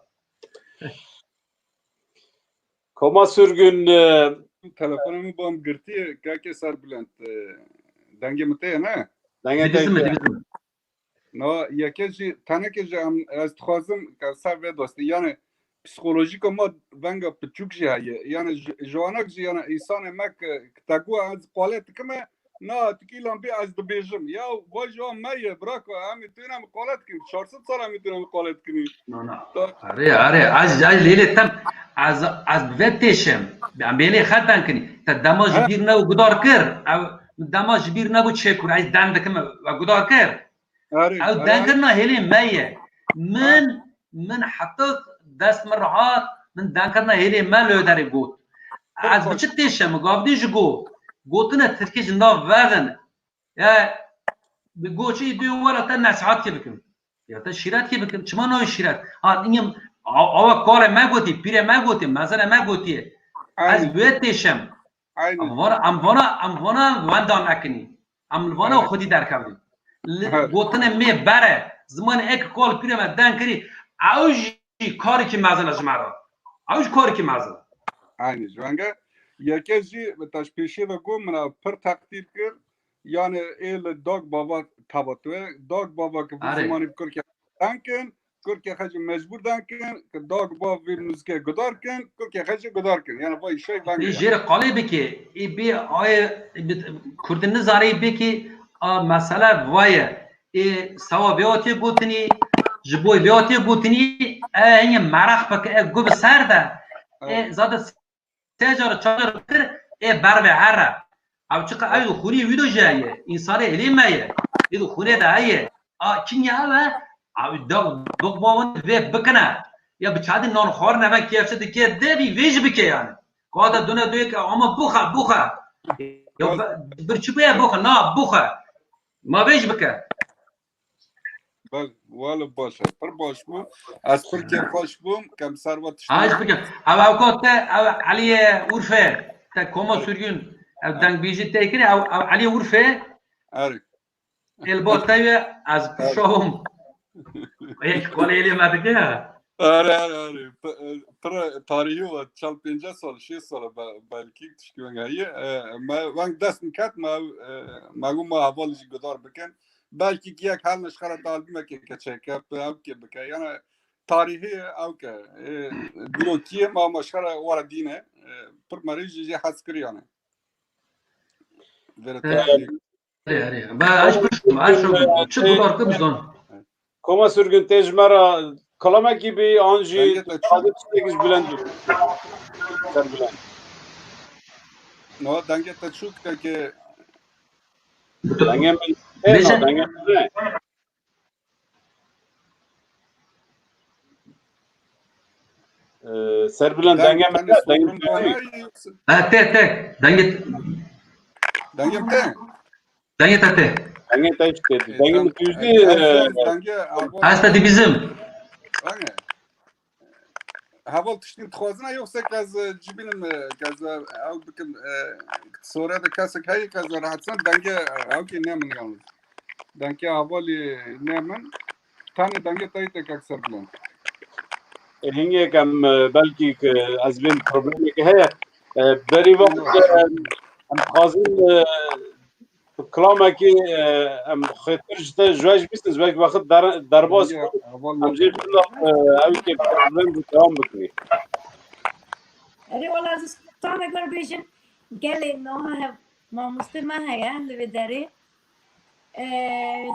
Koma sürgün, e, Telefonê min bam girtiye, kake Serbulent, e, dengê min tê ye, ne? Dengê te Dibizim, tê ye. Dibizim. Na, yeke jî, teneke jî em, ez dixwazim ke ser vê dostî, yani psikolojîka ma venga piçûk jî heye. Yani ji, ji wanek jî, yani însanê me ke, ke te got ez qale dikime, na, tu kîlan bê ez dibêjim. Ya, va ji wan me ye, bira ku em ê têne min qale dikin. Çar sed sal em ê têne min qale dikin. Na, na. Ta- Erê, erê, ez, ez lêlê tem, ez, ez bi vê têşim. Em bêlê xet den kinî. Te dema ji Ha. bîr nebû gudar kir. Ew dema ji bîr nebû çêkur. Ez den dikim, we gudar kir. Erê, Ew erê. Denkirina hêlê me ye. Min, Ha. min heta dest min rahat, min denkirina hêlê me li derê got. Pir xweş. Ez bi çi têşim, gavdî ji got. Gotine tirkî ji nav vedin. Ya, bi goçî duyên were te nesihatkê bikim. Ya te şîretkê bikim. Çima nayê şîret? Ha, îngim, a-, awa karê me gotî, pîrê me gotî, mezine me gotiye. Ez Aynen. bi wê têşim. Aynen. Em vana, em vana, em vana wenda nekinî. Em li vana Evet. xwedî derkevin. Li Evet. gotinê mê bere, zimanê ek kol pîrê me den kirî, ew jî karikî mezin e ji me re. Ew jî karikî mezin. Aynî ji wenge. Yeke jî bi teşpêşiyê de got min ew pir teqdîr kir. Yani ê li Dag Bava teva tu ye. Dag Bava ki bu Erê. zimanî bi Kurkê den kin, Kurkê xwe jî mecbûr den kin, ki Dag Bav vê muzikê gudar kin, Kurkê xwe jî gudar kin. Yani vay şey ben Ê jêr qalê bike, ê bê ayê, ê bi, kurdin nizare bike, a mesele vaye. Ê sewa vê atê gotinî, ji boy vê atê gotinî, e, hingê meraq bike, e, gu bi ser de, e, Evet. zaten sê car, çar car kir, ê berve here. Ew çiqa ew xûnê wî de jî heye. Însanê hêlê me ye. Ê di xûnê de heye. A, kî niye ew e? Ew da, dok bavin vê bikine. Ya bi çadî nan xwarine me kêfçe dike, de bî vê jî bike yani. Kata dune doyê ke ama buxe, buxe. Ya be-, bir çi bê buxe, na buxe. Ma vê jî bike. Bel, wele baş e. Pir baş bû. Ez pir kêfxweş bûm. Kem serva tiştî. Ha, ji bike. Ev, ev got te, ev Eliyê Urfê. Te koma sürgün. Ev dengbêjî tê kir, ev, ev Eliyê Urfê. Erê. Elbet te ye, ez pişawim. Ê, kolê Eliyê me dike. Erê, erê, erê. P-, pir tarîhî wa çal pênceh sal, şêst sal be-, belkî tişkî weng heye. E, me weng dest min ket, me, e, me got ma heval jî gudar bikin. Belkî ki yek hel neşxera albumekê keçeke, bi ew kê bike. Yani tarîhî ew ke, e, dîrokî ma, ma şxera were dîne, e, pir merî jî jê hez kir yani. Vêre Erê, tarîhî. erê, erê. Ba, ez piştim, ez şom. Çi gudar kir bizan. Koma sürgün tê ji me re kelamekî bî, an jî Dengê te çû. Tiştekî ji bilind bî. Ser bilind. No, dengê te çû keke. Dengê min tê, Bêje. No, dengê min ne. Ee, Serbilen Deng, denge mi? Denge sorun var mı? Ha, tek, tek. Denge. Dengê min tê? Dengê te tê. Dengê te işte. Dengê min tê yüzde. Dengê heval. Hasta di bizim. Anne. Heval tiştî dixwazin yoksa kez cibînim kez ew bikim sore de kesek heye kez rahatsın dengê ew ki ne min yalnız. Dengê hevalî ne min. Tanê dengê te yê tekek ser bilind. Hingek em belkî ez vên problemekî heye. Berî wextê em dixwazin kilamekî em xêtir ji te ji we jî bîstin, ji wek wexit derbas bû. Em jê bila ew kê problem bi dewam bikirî. Erê wala ez stane gor bêjim gelê niha hev mamoste me heye li vê derê.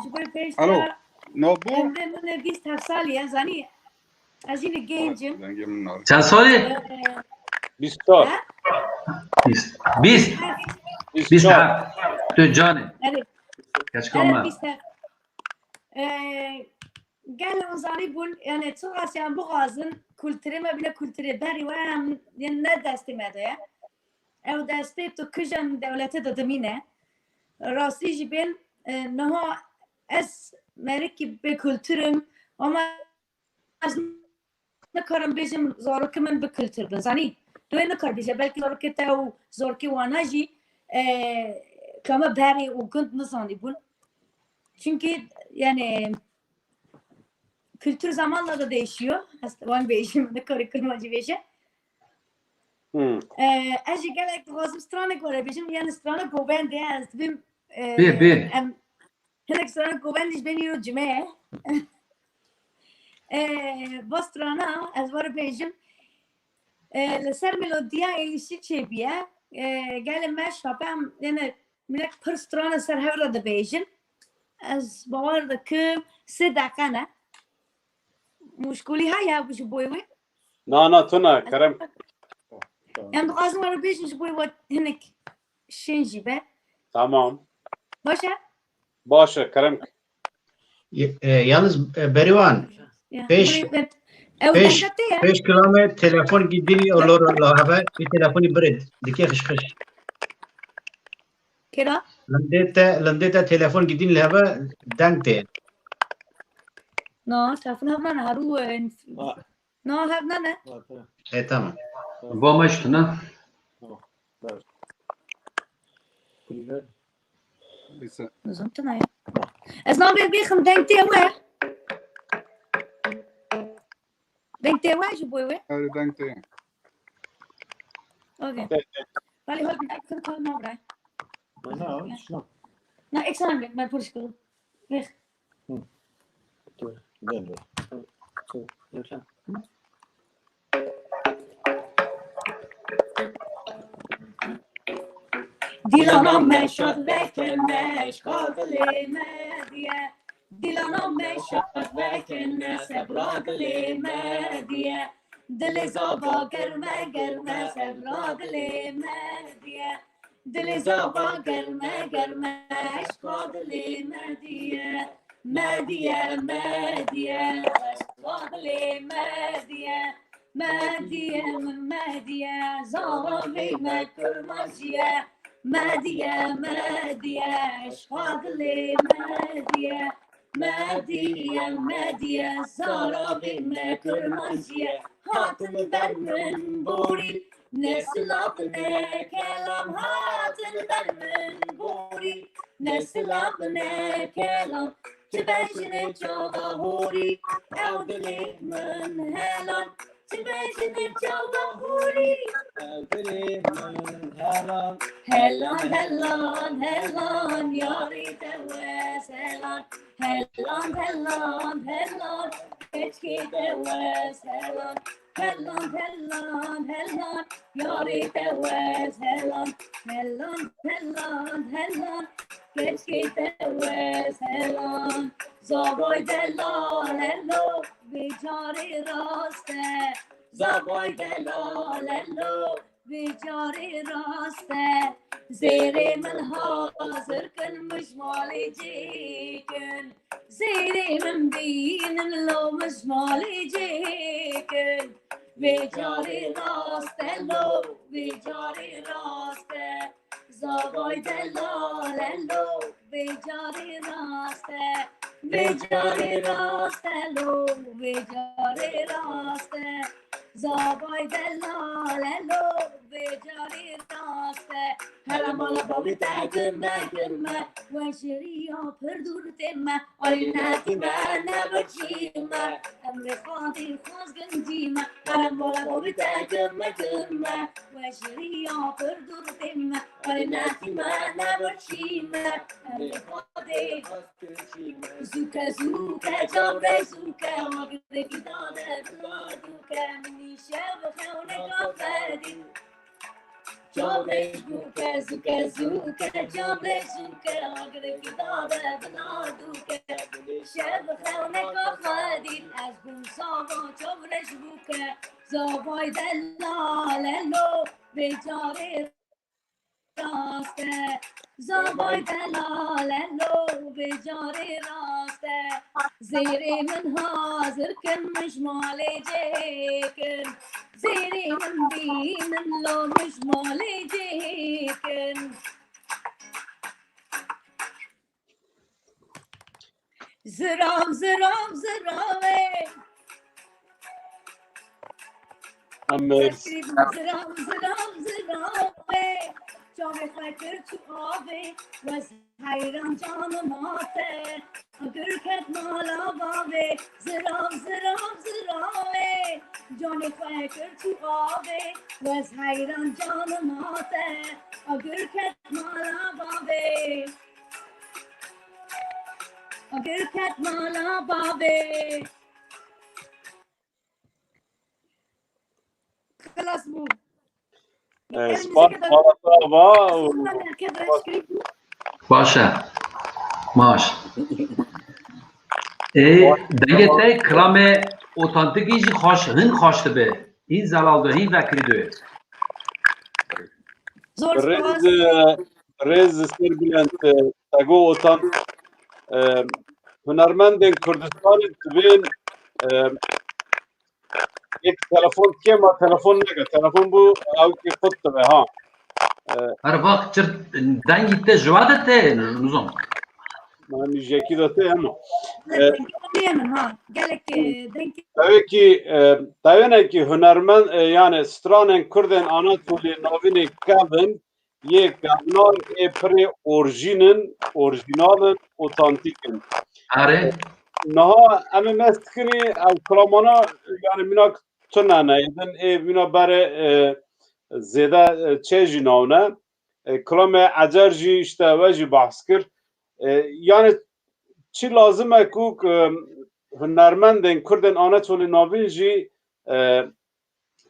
Ji bo pêş Alo, no bû? Emrê min e bîst heft salî ye, zanî ez jî li genc im. Dengê min nar. Çend salî? Bîst çar. Bîst. Bîst. Bîst Bîst çar. heft. Tu canê. Erê, Keçika erê me. bîst heft. Gel hûn zanîbûn, yani çiqas yan bixwazin kulturê me bîne kulturê berî we em ne destê me de ye. Ew destê tu kijen dewletê de dimîne. Rastî jî bên niha ez merikî bê kultur im ama ez nikarim bêjim zarokê min bi kultur bin. Zanî? Tu yê nikar bêje. Belkî zarokê te û zarokê wana jî kame berê û gund nizanîbûn. Çünkü yani kültür zamanla da değişiyor. Aslında wan bêjim, nikarî kurmancî bêje. Hmm. Ez jî gelek dixwazim stranek were bêjim, yani strana govendê ez dibim. Bê, bê. Em hinek strana govendê ji benî ro cime. Ba strana ez were bêjim. Li ser melodiya êlîşî çêbiye. Gelê me şapem, yani minek pir strana ser hev re dibêjin. Ez bawer dikim sê deqe ne. Muşkulî heye ji bo wê? Na, na, tune, kerem. Em dixwazin we re bêjin ji bo wê hinek şên jî be. Tamam. Baş e? Baş e, kerem. Y- e, yalnız e, Beriwan, Ya, Pêş- burayı ben- Ew pêş- dengete ya. pêş kilame telefon gidini olur lahave bir telefonu birid. Dike xış xış. Kira? Lindê te, lindê te telefon gidin lehve deng tê. No, telefon hevmana heru. Ha. No, hevnane. E tamam. Va me ji tune. Prive. Lise. Nizam tune ya. Ez navê bêxim deng tê we. Deng tê we ji bo we. Erê deng tê. Okay. Vale, hol bin akıl kol mavra. Mana şuna. Na, eksan bin, ben purşkul. Bêx. Gel be. Dilana me şad veke me, eşqa dilê me diye. Dilana me şad veke ne, sebra dilê me diye. Dilê zava germe germe, sebra dilê me diye. Dilê zava germe germe, eşqa dilê me diye. Me diye, me diye, eşqa dilê me diye. Me diye, me diye, zava vê me kurmancî ye. Me diye, me diye, eşqa dilê me diye. Me diye, me diye, zava vê me kurmancî ye. Hatin ber min borî, ne silav ne kelam. Hatin ber min borî, ne silav ne kelam. Ti bejine çava horî, ew dilê min helan. Ti bejine çava horî, ew dilê min helan. Helan, helan, helan, yarê te wes helan. Helan, helan, helan, keçkê te wes helan. Helan, helan, helan, yarê te wes helan. Helan, helan, helan, keçkê te wes helan. Zavay delal helo, vê carê rast e. Zavay delal helo, vê carê rast e. Zêrê min hazir kin, mij malê cêkin. Zêrê min bînin, lo mij malê cêkin. Vê carê rast e, lo vê carê rast e. Zavay delal e lo, vê carê rast e. Vê carê rast e lo, vê carê rast e. Zavay delal e lo, vê carê rast e. Hele mala bavê te girme, girme. Weşiriya pir dûr tême. Ay netî me, nebirçî me. Emrê Xwedê xwaz gindî me. Hele mala bavê te girme, girme. Weşiriya pir dûr tême. Ay netî me, nebirçî me. Emrê Xwedê. Zûke, zûke, çavre zûke, agirê dade, dûke, minî şev xewneka xwedî. Çavre zûke, zûke, zûke, çavre zûke, agirê dade, dûke, şev xewneka xwedî. Ez bûm sava çavre zûke, zavay delal e lo, vê carê rast e. Zavay delal e lo, vê carê rast e. Zêrê min hazir kin, min ji malê cihê kin. Zêrê min bînin lo, min ji malê cihê kin. Zirav, zirav, ziravê. Em, e, Zirav, zirav, ziravê. Çavê xwe kir çû avê. Wez heyran canim hate. Agir ket mala bavê. Zirav, zirav, ziravê. Canê xwe kir çû avê. Wez heyran canim hate. Agir ket mala bavê. Agir ket mala bavê. Xilas bû. Eh, spas, spas, spas, spas. Baş e. Baş. Ê, dengê te kilamê otantikî jî xweş, hin xweş dibe. Hîn zelal do, hîn vekirî do. Zor spas. Rêz, e, Rêz Serbulent, e, te got Otan, e, hunermendên Kurdistanê dibên, e, yek telefon dike, ma telefon neke. Telefon bû, ew kî qut dibe, ha. E, Her vaxt çir dengî te ji we de tê, nizam. Ma nijekî de tê, hema. E, Dengê min, ha. Gelek, e, dengê Tevekî, e, tevênekî hunermend, e, yani stranên Kurdên Anatoliyê navînê kevin, yê kevnar ê pirê orjîn in, orjînal in, otantîk in. Erê. Niha em ê mest dikinî, ev kilamana, yani mînak tune ne, êdin ê mîna berê, e, zêde, e, çê jî nawne. E, kilamê Ecer jî işte we jî behs kir. E, yani çi lazim e ku, ku hunermendên Kurdên Anatolî Navîn jî, e,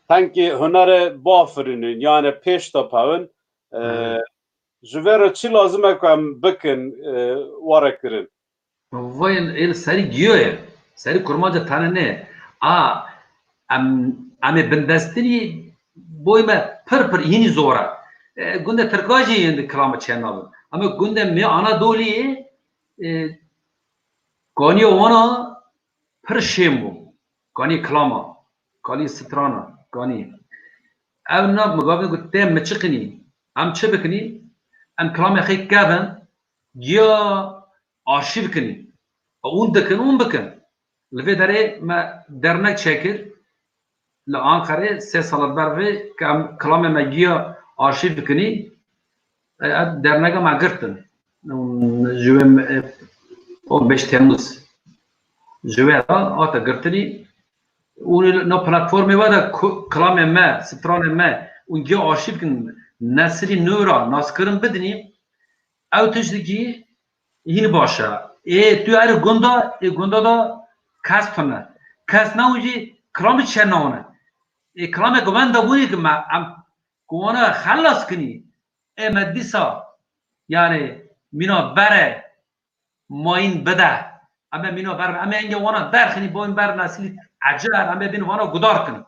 tenkî hunerê bafirînin, yani pêş de pewin, e, Hı. ji vê re çi lazim e ku em bikin, e, were kirin? Vay, ê li serî giyo ye. Serî kurmanca tane ne. A, em, em ê bindestirî boy me pir pir hînî zor e. E, gundê Tirka jî yên di kilama çê nabin. Em ê gundê me Anadoliyê, e, kaniya wana pir şêm bû. Kanî kilama, kanî strana, kanî. Ew na migavin ku tê mi çi qinî? Em çi bikinî? Em kilamê xê kevin, giya arşîv kinî. Hûn dikin, hûn bikin. Li vê derê me dernek çêkir. Li Anqerê sê sala ber vê ke em kilamê me giya arşîv bikinî. E, ev derneka me girtin. Ji wê me, e, on beş Temmuz. Ji wê re hate girtinî. Û li no platformê we de ku-, kilamê me, stranê me, û giya arşîv kin nesilî nû re naskirin bidinî. Ew tiştekî hîn baş e. Ê, tu erê gunda, ê gunda da kes tune. Kes ne û jî kilamê çê naune. Ê, kilamê ku wenda bûyî ki me, em ku wana xelas kinî. Ê, me dîsa, yani, mîna bere, mayîn bide. Em ê mîna ber, em ê enge wana derxinî, boyun ber nesilî ecer, em ê bin wana gudar kinî.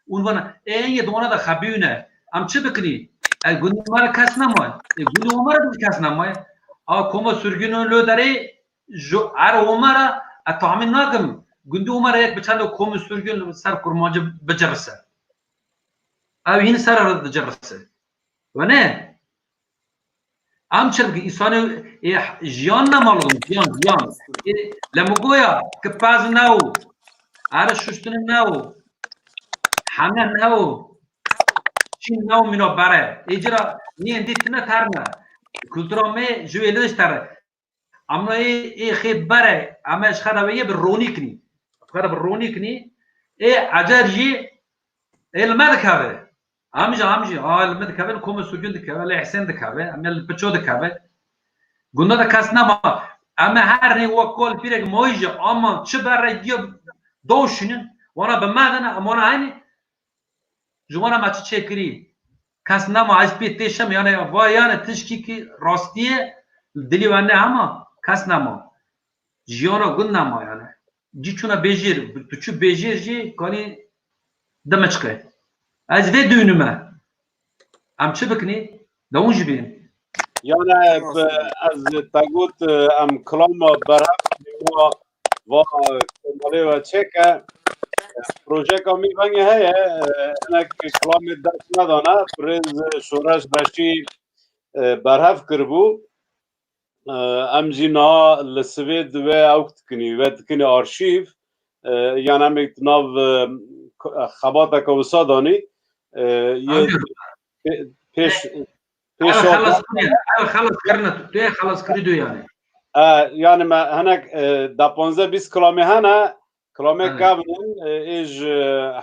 Ûn vana, ê, ê, di wana de xebîne. Em çi bikinî? E, gundî me re kes nemaye. E, gundî Omer re kes nemaye. A, koma sürgünün lo derê, jo, er Omer re, e, tahmin nakim. Gundî Omer re yek bi çend komî sürgün ser kurmancî bicirise. Ew hîn ser re dicirise. Ve ne? Em çi bikin? Însanê ê jiyan nema lazim, jiyan, jiyan. Ê, lemugoya, kipez ne o, eriş şuştinê ne o, hene ne o, çîn ne o mîna bere. Ê cira niyên dî tine terne. Kultura me ji wê li diş tere. Ama ê, ê xê bere, em ê ji xera wê yê bi ronî kinî. Xera bi ronî kinî. Ê ecer jî ê li me dikeve. Em jî, em jî, a li me dikeve, li Komê Sirgûn dikeve, li Hesên dikeve, em ê li Piço dikeve. Gunda de kes nema. Em ê her rê wek kol pîrek moyî jî, ama çi bere giya do şinin, wana bi me de ne, em wana hene. Ji wan re me çi çêkirî? Kes nema, ez pê têşem, yani, va, yani, tişkî ki rastî ye, dilî we ne hema, kes nema. Jiyana gund nema, yani. Cî çûna bêjêr, tu çû bêjêr jî, kanî dimiçqe. Ez vê dûnime. Em çi bikinî? De hûn jî bên. Yani, bi, ez te got, em kilama berhev ma va komalê we çêke. Projeka mî vengê heye, hinek kilamê dest nedane, birêz Şoreş Reşî, e, berhev kiribû. E, em jî niha li sivê di wê ewk dikinî, wê dikinî arşîv. E, yan em ê di nav, e, xebateke wisa danî. E, yê pê-, pêş, pêş Ew xelas kirî, ew xelas kirine tu, tu yê xelas kirî do yani. E, yani me hinek, e, da panzdeh bîst kilamê hene, kilamê kevn in, e, ê ji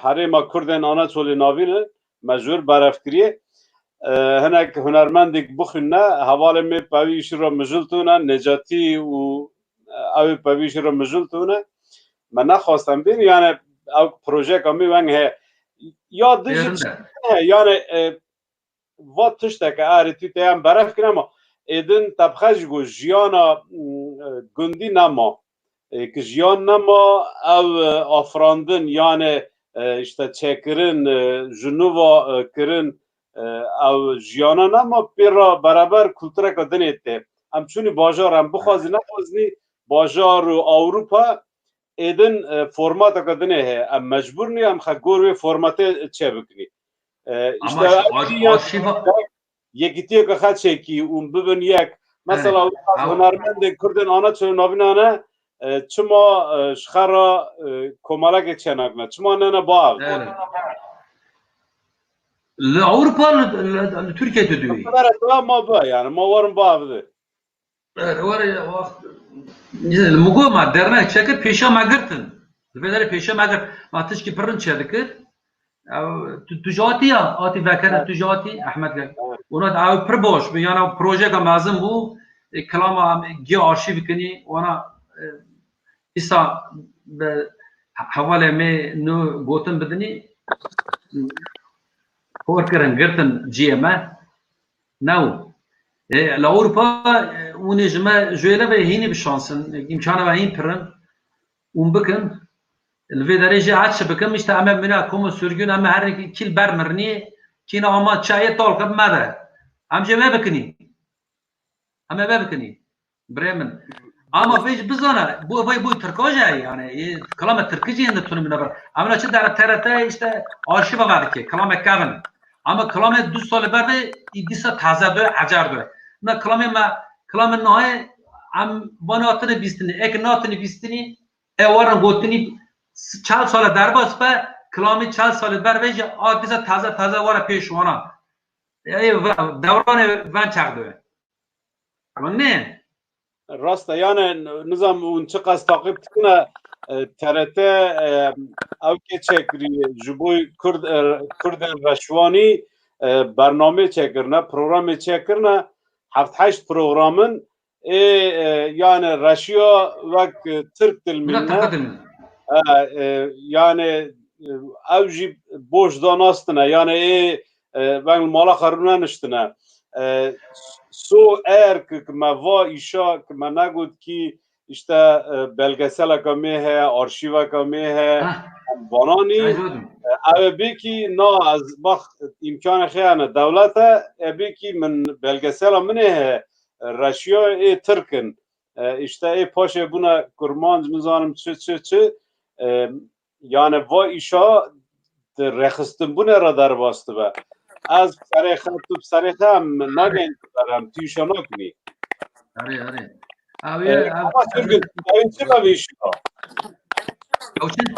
herêma Kurdên Anaçolê navîn in, me ji wir berhev kiriye. E, hinek hunermendek bixwîne, hevalê me pevî jî re mijil tune, Necatî û, e, ew ê pevî jî re mijil tune. Me nexwast em bîn, yani ew projeka me weng heye. Ya dijî, yani, e, va tişteke, erê tu te yan berhev kir, ama êdin tebxe jî got, jiyana, mm, e, gundî nema. E, ki jiyan nema, ew, e, afirandin, yani, e, işte çêkirin, e, ji nû va, e, kirin, e, ew jiyana nema, pê re bereber kultureka dinê tê. Em çûnî bajar, em bixwazî nexwazinî, bajar û Ewropa, êdin, e, formateke dinê heye. Em mecbûr nî, em xe gor wê formatê çêbikinî. E, işte, Ama ev ar-, jî ya arşîva yekîtiyeke xeçekî û bibin yek. Mesela, Evet. wisa Ama hunermendên Kurdên Anaçolê navînane, e, çima, e, ji xera, e, komelekê çênakne? Çima nene ba ev? Evet. Li Ewropa, li, li, li Tirkiye tu duyî. Bere tu ma ba, yani, ma warin ba ev de. Were, were, waxt, li Mugo ma dernek çekir, pêşa me girtin. Li vê derê pêşa me girt. Ma tişkî pirin çêdikir. Ew, tu, tu ji hatî ya, hatî vekere, Evet. tu ji hatî, Ehmed Gel. Evet. Ona da ew pir baş bi, yana projeka mezin bû, e, kilama em giya arşîv kinî, ona, e, îsa bi hevalê me nû gotin bidinî, hor kirin, girtin ciyê me. New. E, li Ewropa, e, hûn ê ji me ji wê re ve hînî bi şans in, îmkana ve hîn pir in. Hûn bikin. Li vê derê jî ez çi bikim, işte em ê mine Komê Sirgûn, em ê her kî li ber mirinî, kîna ama çayê tal xwe bi me de. Em jê me bikinî. Em ê me bikinî. Birê min. Ama vê jî bizane, bu, vê, bu Tirka jî heye, yani, e, kilama Tirkî jî hende tune min ber. Em ne çi dere T R T işte arşîva vedike, kilamê kevin. Ama kilamê du salê ber de, î dîsa taze do, ecer do. Na kilamê me, kilamê nahê, em vana hatine bîstinî, ek natine bîstinî, e, warin gotinî, s-, çel sale derbas be, kilamê çel sale ber ve jî, a dîsa taze, taze wara pêş wana. E, e, ve-, dewranê ven çax do. Ama ne? Rast e, yani nizam hûn çiqas taqîb dikine, e, T R T, e, ew kê çekirî ji bo Kurd, e, Kurdên Reşwanî, e, bernameyê çekirine, programê çekirine, heft heşt programin ê, e, yani reşiya wek, e, Tirk dilmîne. E, e, yani, e, ew jî boş danastine, yani ê, e, weng mala xwe rûne niştine. E, so eğer ki, ki me va îşa ki me negot ki işte, e, belgeseleka me heye, arşîveka me heye, em vananî, e, ew ê bê ki na ez bax îmkanê xê hene dewlete, e bê ki min belgesela min ê heye, reşiya ê Tirk in. E, işte ê paşê bûne kurmanc, nizanim çi, çi, çi. E, yani va îşa di rêxistinbûnê re derbas dibe. Ez bi serê xwe, tu bi serê xwe, em nagên tu ber, em tu îşa nakinî. Erê, erê. Ee, ama Sürgün, tu dayî çi ve vî şiva? Ew çi?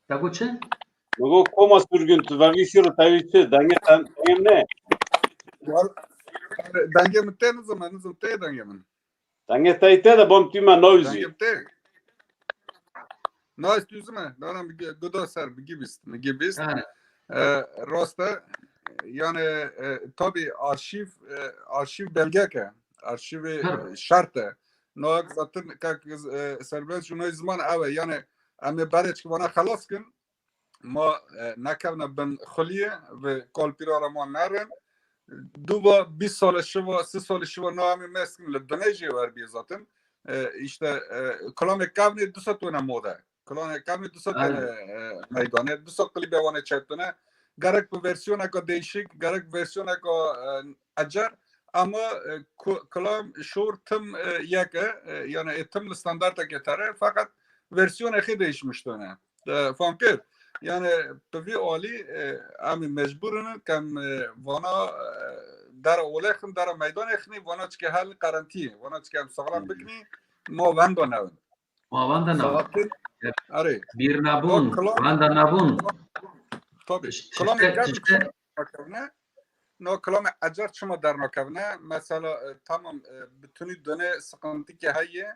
Te got çi? Min got, koma Sürgün, tu ve vî şiva, te vî çi? Dengê te, dengê min ne? Dengê min tê nizim, nizim tê dengê min. Dengê te tê de bom tu me navizî. Dengê min tê. Nice, tu zime. Daran bi guda ser, bi gibist, bi gibist. Ee, rast e. Yani e, tabi arşiv, e, arşiv belgeke. Arşivi şert e. No zaten kak e, serbest şunu zaman ev e. Yani em ê berê çi vana xelas kin. Ma e, nekevne bin xuliyê ve kol pîra re ma nerin. Duva bîst sale şiva, si sale şiva na em ê meskin li dunê jê wer bî zaten. E, işte e, kilamê kevnê du sed wene mode. Kilamê kevnê du sed wene e, meydane. Du sed klîbê wane çetine. Gerek bi versiyoneka değişik, gerek bi versiyoneka e, ecer. Ama e, ku- kilam şor tim e, yek e, e, yani e, tim li standarteke tere fakat versiyonê xê değişmiş döne. E, fam kir. Yani bi vî alî e, em ê mecbur in kem e, vana e, dera olê xin, dera meydanê xinî, vana çike hel qarantiyê, vana çike em sağlam bikinî, ma wenda newin. Ma wenda newin. Sağlam. Erê. Bîr nebûn, wenda nebûn. Tabii. Kilamê kevnê çima dernakevne? No kilamê ecer çima dernakevne? Mesela e, tamam e, bütünü döne sıkıntı ki heye.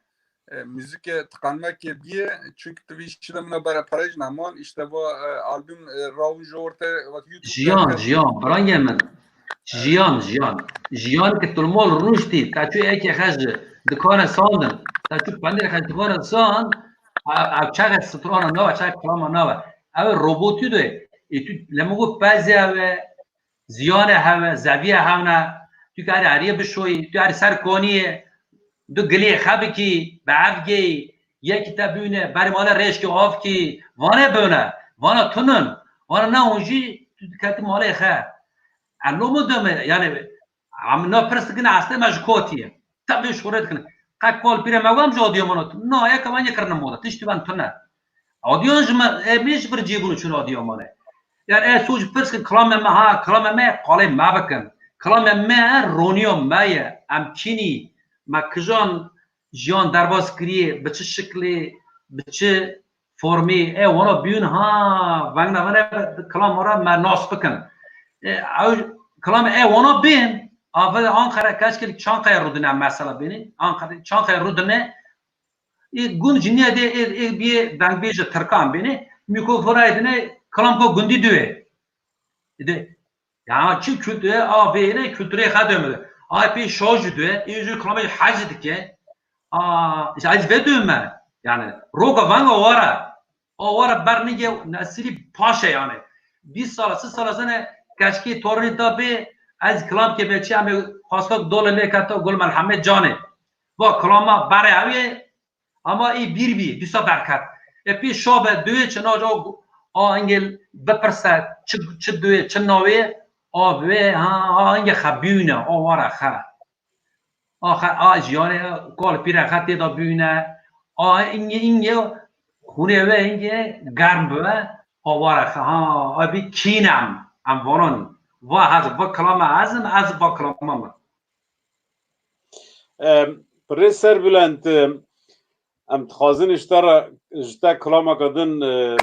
E, müzike tıkanmak ki biye. Çünkü tu vî şilemine bere paraj naman. İşte bu e, albüm e, rawun jorte. Bak YouTube. Jiyan, jiyan, birayê min. Jiyan, jiyan. Jiyan ki tu li mal rûniştî, te çû eke xej dikane sandin. Te çû pendê xej dikane sand. Ev çaxe strana nava, çaxe kilama nava. Ev robotî de. E tu lemugu pezê ev e. Ziyane heve, zeviye hevne, tu karî eriyê bişoyî, tu erî ser koniyê, du gilê xebikî, bi evgeyî, yekî te bûne, berê male rêşkî avkî, vane bûne, vana tunin, vana ne hûn jî tu diketî malê xe. Elo mu deme, yani, em na pirs dikine, estê me ji kotiye. Te bê şoret dikine. Qe kol pîre me wem ji odiyomana tu. Na, yeke ben yekirine moda, tiştî ben tune. Adiyan ji me, e, me ji bir cîbûn çûn adiyan mane. Yani e soç pirs kin kilamê me ha, kilamê me qalê me bikin. Kilamê me roniya me ye. Em kînî, me kijan jiyan derbas kiriye, bi çi şiklê, bi çi formî, e, wana biyun ha, vengna vene kilam wara me nas bikin. E, ew kilamê e wana bên, a ve Ankara keşkil Çankaya rudine mesela beni. Ankara Çankaya rudine, e, gund ji niye de, e, e, biyê dengbêje Tirkan beni. Mikrofona dine kilam ko gundi duye. De, ya çi kültüre, a bêne kültüre xedeme. Ay pê şoj duye, e, ju kilamê hec dike. A, işte ez ve dönme. Yani roga vanga wara. O wara bernige nesili paşe yani. Bîst sala, si sala zene keşkê torunê da bê, ez kilam ke beçi, em ê xwasta dole lê kete Gul Melhemed Canê. Va kilama berê ew ê, ama ê bîr bî, dîsa derket. E pê şa be duyê çi nac o, a engel bipirse çi, çi duyê, çi navê, a vê, ha, a enge xebîne, a wara xe. A xe, a jiyanê kol pîre xe tê da bîne. A inge, inge xûnê ve inge germ bibe. A wara xe, ha, a bî kînem, em vanan. Va ez, va kilama ez im, ez va kilama me. Em, Pirê Serbulent, em, em dixwazin ji te re, ji te kilameke din, em,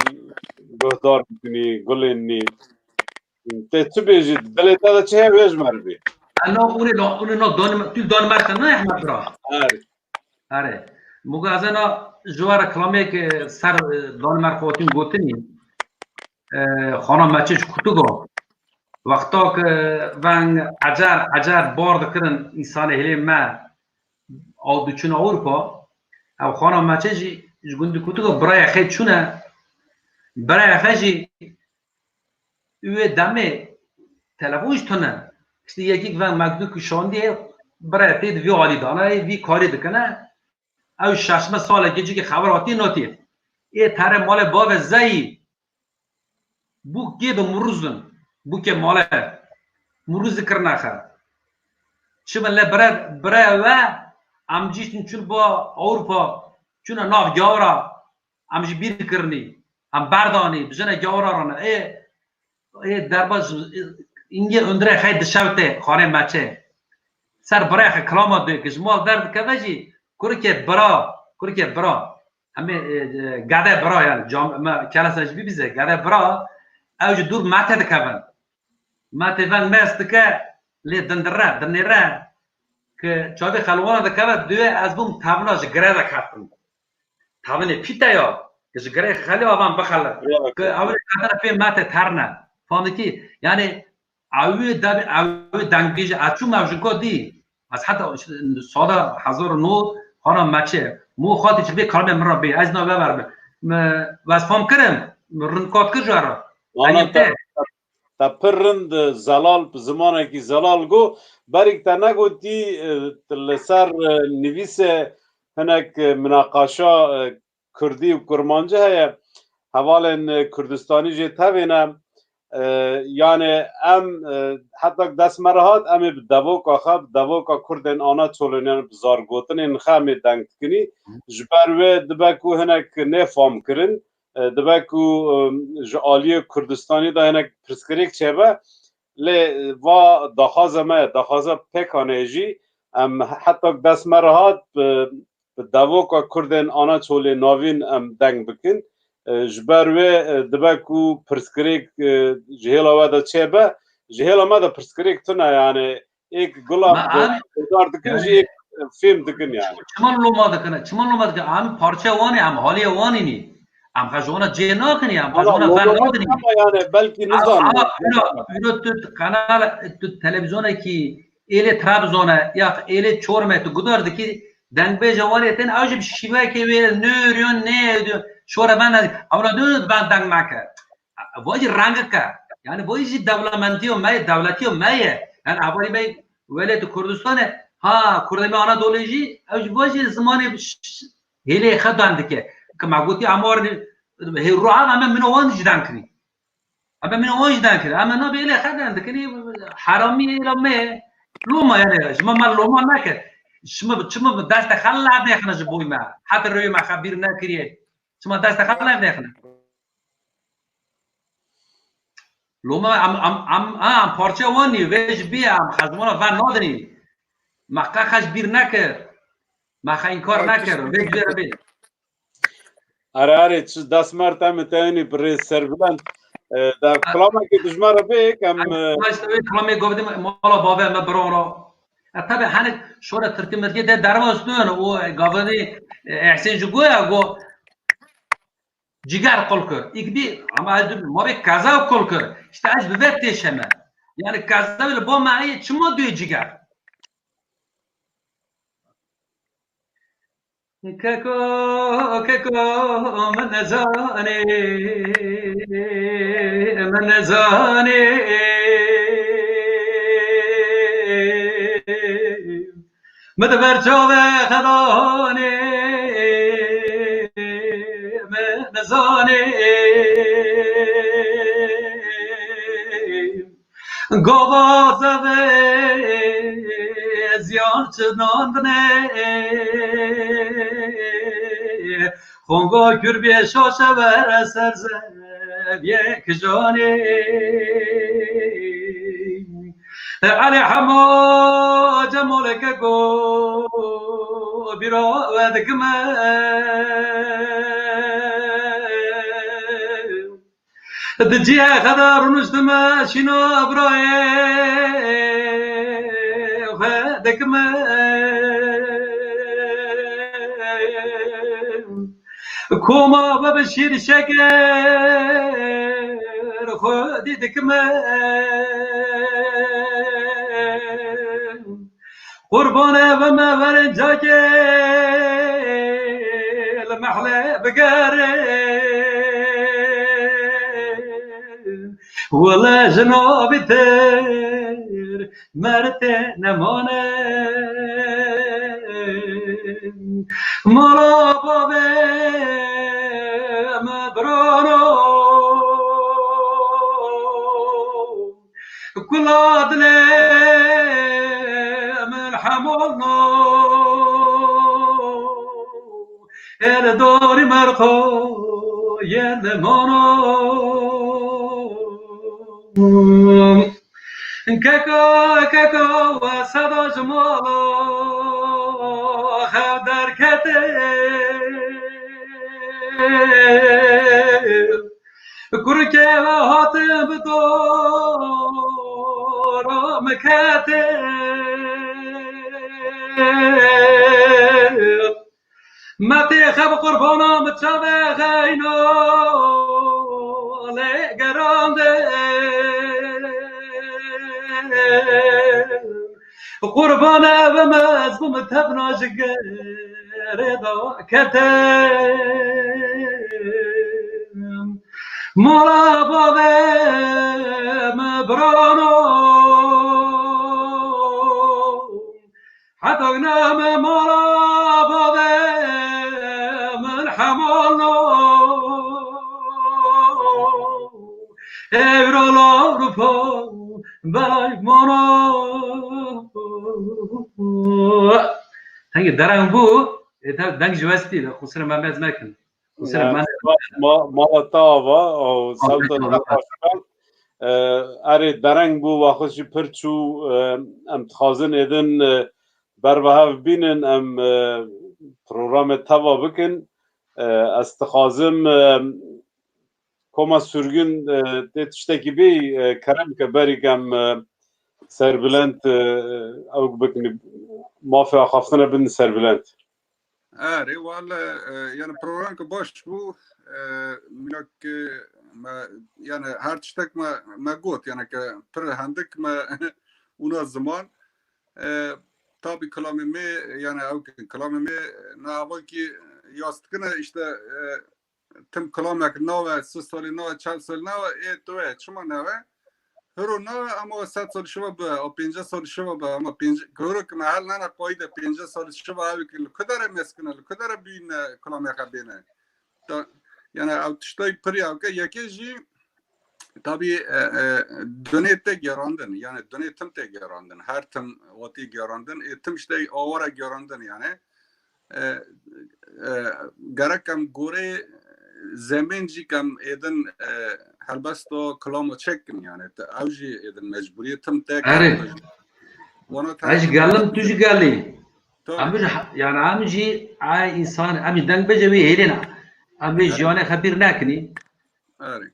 guhdar bikinî, gulên nî. Te çi bêjî? Dilê te de çi heye wê ji me re bê? Eno, hûn ê no, hûn ê no Danî-, tu Danîmarka ne Ehmed Bira? Erê. Erê. Muga ez ena ji we re kilamêk, e, ser, e, Danîmarka hatîn gotinî. E, xana Meçe ji Kutuga. Wexta ke veng ecer, ecer bar dikirin însanê hêlê me, ew diçûn Ewropa. Ew xana Meçe jî ji gundî Kutuga birayê xê çûne. Birayê xê jî wê demê telefon ji tune. Îşte yekî veng mekdûk şandiye, birayê tê di vî alî dane, vî karî dikine. Ew şeş me salekê cîkê xeber hatî notî. Ê tere malê bavê zeyî. Bûkê bi muruz bin. Bûkê male. Muruz dikirine xe. Çi bin lê bire, bire we, em cîştin çûn bo Ewropa, çûne nav gawra, em ji bîr kirinî. Em berdanî, bijine gawra rane. Ê, ê derbas, ê, îngê undire xey dişewte xanê meçe. Ser birayê xwe kilama dê, ki ji mal derdikeve jî, kurikê bira, kurikê bira. Em ê, e, e, gede bira yani, cam-, me kelese jî bibîze, gede bira, ew ji dûr mete dikevin. Mete ven mest dike, lê dindire, dinêre, ki çavê xelwana dikeve, dûye ez bûm tevna ji gire de ketim. Tevinê pîte ya, ki ji gire xelê avan bixele. Ki ew ê qedere pê mete terne. Fam dikî? Yani, ew ê de-, ew ê dengbêje, ez çûm ev jinka dî. Ez heta sada hezar û nod xana meçe. Mo xatî çi bê kalamê min re bê. Ez na vever bi. Me, ez fam kirim. Min rind kat kir ji re. Ana te, te pir rind, e, zelal, bi zimanekî zelal got. Berîk te negotî, e, li ser, e, nivîsê hinek, e, minaqaşa, e, kurdî û kurmancî heye. Hevalên, e, Kurdistanî jê tevê ne. E, yani em, e, heta dest me re hat, em ê bi devoka xwe, bi devoka Kurdên ana çolên, yani bi zargotinên xwe em ê deng dikinî. Ji ber wê dibe ku hinek nêfam kirin. E, dibe ku, e, ji aliyê Kurdistanî de hinek pirsgirêk çêbe. Lê va daxwaza me, daxwaza pêkanê jî, em heta dest me re hat, bi bi devoka Kurdên ana çolê navîn em deng bikin. E, ji ber wê, e, dibe ku pirsgirêk, e, ji hêla we de çêbe, ji hêla me de pirsgirêk tune, yani êk gulam guhdar dikin, jî êk, e, fêm dikin yani. Çima loma dikine? Çima loma dikine? Em parçe wan ê, em haliyê wan ê nî. Em xwe ji wana cê nakinî, em xwe ji wana ver nadinî. Ama yani belkî nizan. Ama, ama, tu, tu kanal, tu televizyonekî êlê Trabzon e, ya êlê Çorum e, tu guhdar dikî, dengbêja wan ê tên, ew jî bi şîvekê wê nûr yon nê diyo, şore ben, ewla diyo ben deng nake. Vay jî rengek e. Yani vay jî dewlementiyo me ye, dewletiyo me ye. Yani hevalî me welêt Kurdistan e. Ha, Kurdê me Anadolê jî, ew jî vay jî zimanê ş-, ş-, hêlê xwe dan dike. Ki me gotî em war hê ruha em min wan jî dan kirî. Ebe min wan jî dan kir. Eme nabê êlê xwe dan dikinî, heramî êla me. Loma yani, ji me me loma neke. Şima, çima destê xwe lev nexine ji boy me. Heta rewê me xwe bîr nekiriye. Çima destê xwe lev nexine. Loma em, em, em, em parçe wan nî, vê ji bî em xwe ji wana ve nadinî. Me qe xwe ji bîr nekir. Me xwe înkar nekir. Vê ji bî. Erê, erê, çi dest me re, em ê te enî bi rêz serbilind. E, de kilamekê tu ji me re bêk, em, e, Baş, ew kilamê govdê me, mala bavê me, bira ro. E, tabi, hani şora tirkî mirkî de dervas dön, o, e, gavê, e, Ehsên ji goya, go, ciger qul kir. İk bir, ama ez dibim, ma bê kaza qul kir. İşte ez bi vê têşeme. Yani kaza li bo me, çima duyê ciger? Keko, keko, min nezanî, min nezanî. Min di ber çavê xedanî, min nezanî. Gava zevê ziyan çinandinê, xonga kurbiyê şaşe vere ser zeviyê kijanê. Elê hema Cemalê keko bîra we dikime. Di cihê xwe de rûniştime şîna birayê xwe dikime. Koma we bi şîr şeker xwedî dikime. Qurbane ve me verin cakê li mehle bigerin. Wele jina bitir mertê nemane. Mala bavê me birano. Kula dilê min hemona, el dorî merxo yel mana. Keko, keko, we seda ji mala xew derkete. Kurkê we hatin bi dora min kete. Me têxe bi qurbana min çavê xeyno lê gerande. Qurbane bim ez bim tevna ji gerê da kete. Mala bavê min birano. Heta ne me mala bavê min hemalo. Ewro la rupo belay mano. Henge dereng bû, e, te deng ji westî de, xusir me bez mekin. Xusir Ya, me ma-, ma-, mala te ava, o, sewta te xweş be. E, erê dereng bû, waxist jî pir çû, e, em dixwazin êdin, e, ber bi hev bînin, em, e, programê teva bikin. E, ez dixwazim, e, Koma Surgin, e, tê tiştekî bî, e, kerem ke berî ke em, e, Serbilend, e, ew bikin, mafê axaftina bin Serbilend. Erê, wale, e, yani programke baş bû. E, mînak ke me, yani her tiştek me, me got, yani ke pir hendik me una ziman. E, tabî kilamê me, yani ew ke kilamê me ne ava ki yas dikine, işte, e, tim kilamek nawe, sî salî nawe, çel salî nawe, ê tu ye, çima nawe? Hiro nawe, ama sed salî şiva be, o pêncî salî şiva be, ama pêncî, hiro ki me hel nane qayî de pêncî salî şiva ew ki li ku dere meskine, li ku dere bîne kilamê xwe bêne. Da, yani ew tiştay pir ya ke yekê jî tabî, e, e, dunê tê gerandin, yani dunê tim tê gerandin, her tim watî gerandin, ê tim işte awara gerandin yani. E, e, gerek em gorê zemên jî kem êdin, e, helbesta kilamo çekin yani. Te-, ew jî êdin mecbûriyê tim te Erê. Wana Ez ji gelim, tu ji gelî. Tabii. Em jî, yani em jî ay insan, em jî deng bêje wê hêlê ne. Em vê Evet. jiyanê xebîr nekinî. Erê.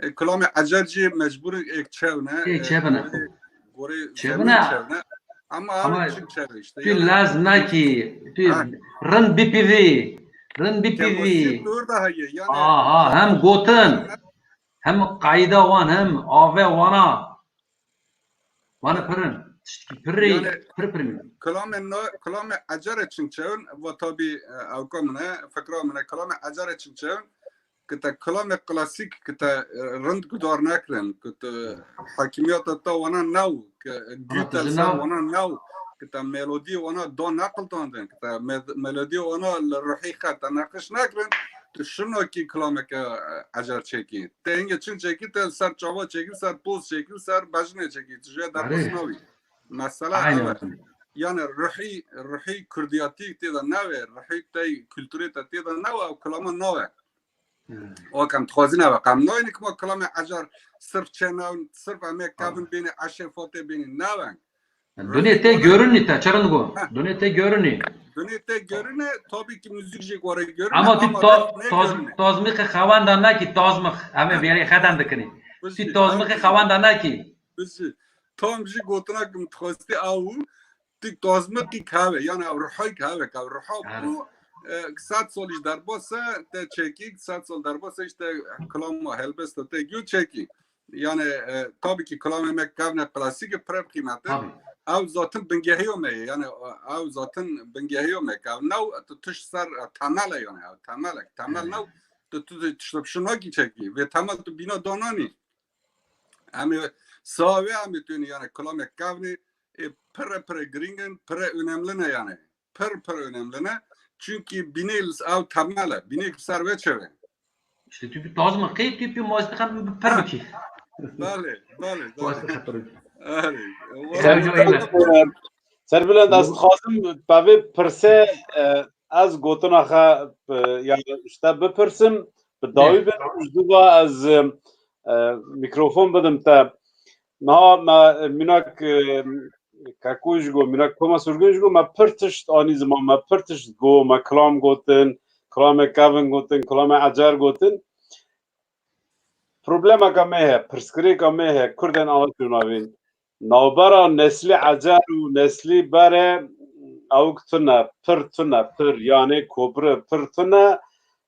E, kilamê ecer jî mecbûr ê çev ne. Ê çev ne. Gorê, gorê Çev zemîn ne. çev ne. Ama Ama abi çi çev işte. Tu Yani laz nakî, tu Ha. rind bipîvî, rind bipîvî. Kemosî dur da heye. Yani Aha, hem gotin, hem qayda wan, hem ave wana. Wana pirin. Tiştkî pirî, Yani pir pir mî. Kilamê no, kilamê ecer e çin çewin, va tabî, e, ewka min e, fikra min e, kilamê ecer e çin çewin. Ki te kilamê klasîk, ki te, e, rind gudar nekirin, ki te hakimiyeta te wana new, ki Ana gute tu ji ser nav- wana new, ki te melodî wana do neqiltandin, ki te me-, melodî wana li ruhî xe te neqiş nekirin, tu şinokî kilameke, e, ecer çekî. Te hingê çin çekî, te ser çava çekî, ser poz çekî, ser bejinê çekî, tu jê Erê. derbas nabî. Mesela Aynen. ev e. Yani ruhî, ruhî kurdiyatî tê de neve, ruhî tey kulturê te tê de neve, ew kilama nave. Hmm. O kem dixwazin eve. Qem nayne ki ma kilamê ecar sirf çênewin, sirf em ê kevin bênê eşê fotê bênê newin. Dunê te görünî te, çerin go. Heh. Dunê te görünî. Dunê te görünî, tabii ki müzik jî gore görünî, Ama tu ama ta-, ne taz-, görünî. Tazmixê xewenda nekî, tazmix. Em ê Heh. bêrê xeden dikinî. Bizî, Tu tazmixê abi. xewenda nekî. Bizî. Tam jî gotina ki min dixwestî ew bû. Tu tazmixî keve, yani ew ruhayî keve, ke ruha Her. ku, e, sed salî ji derbas e, te çekî, sed sal derbas e, işte kilama helbesta te giyo çekî. Yani, e, tabii ki kilamê me kevne klasîk e, pir qîmet e. Tabii. Ew zaten bingehiyo me ye, yani, e, ew zaten bingehiyo me ke ew new, tu tuş ser, e, temel e yani, ew temel e. Temel Hmm. new, tu, tu, tu, tu, tu şinakî çekî. Vê temel tu bîna dananî. Em ê sawe em ê tûnî yani kilamê kevnê ê pire pire giring in, pire önemli ne yani. Pir pir önemli ne. Çünkü bînê li s-, ew temel e. Bînê li ser vê çeve. İşte tu bir tazma qey, tu bir mazda kan bir per Ha. biki. Belê, belê, belê. Mazda kan per biki. Erê. Serbilend, ez dixwazim bi vê pirsê, e, ez gotina xwe, e, yani işte bipirsim, bi dawî bin, ji duva ez, e, e, mikrofon bidim te. Niha me, e, mînak, e, Keko jî got, mînak Koma Surgun jî got, me pir tişt anî ziman, me pir tişt got, me kilam gotin, kilamê kevin gotin, kilamê ecer gotin. Problemeka me heye, pirsgirêka me heye, Kurdên Alaturka navîn. Navbera neslî ecer û neslî bere ewk tune, pir tune, pir, yanê kopri pir tune.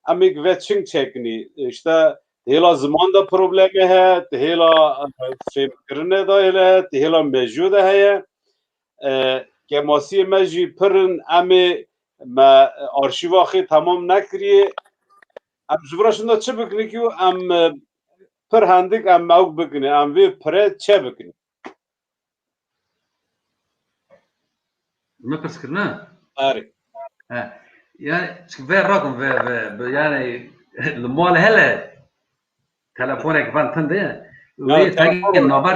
Em ê ve çing çekinî. Îşte di hêla ziman de problemê heye, di hêla, e, fêmkirinê de heye, di hêla mejû de heye. E, kemasiyê me jî pir in, em ê me arşîva xê temam nekiriye. Em ji vira şinda çi bikin ki em, e, pir hendik em ewk bikin, em vê pire çe bikin. Me pirs kirine? Erê. He. Yani, çünkü ve rakim ve, ve, ve, yani, li mal hele telefonek van tinde. Wê tengê naber,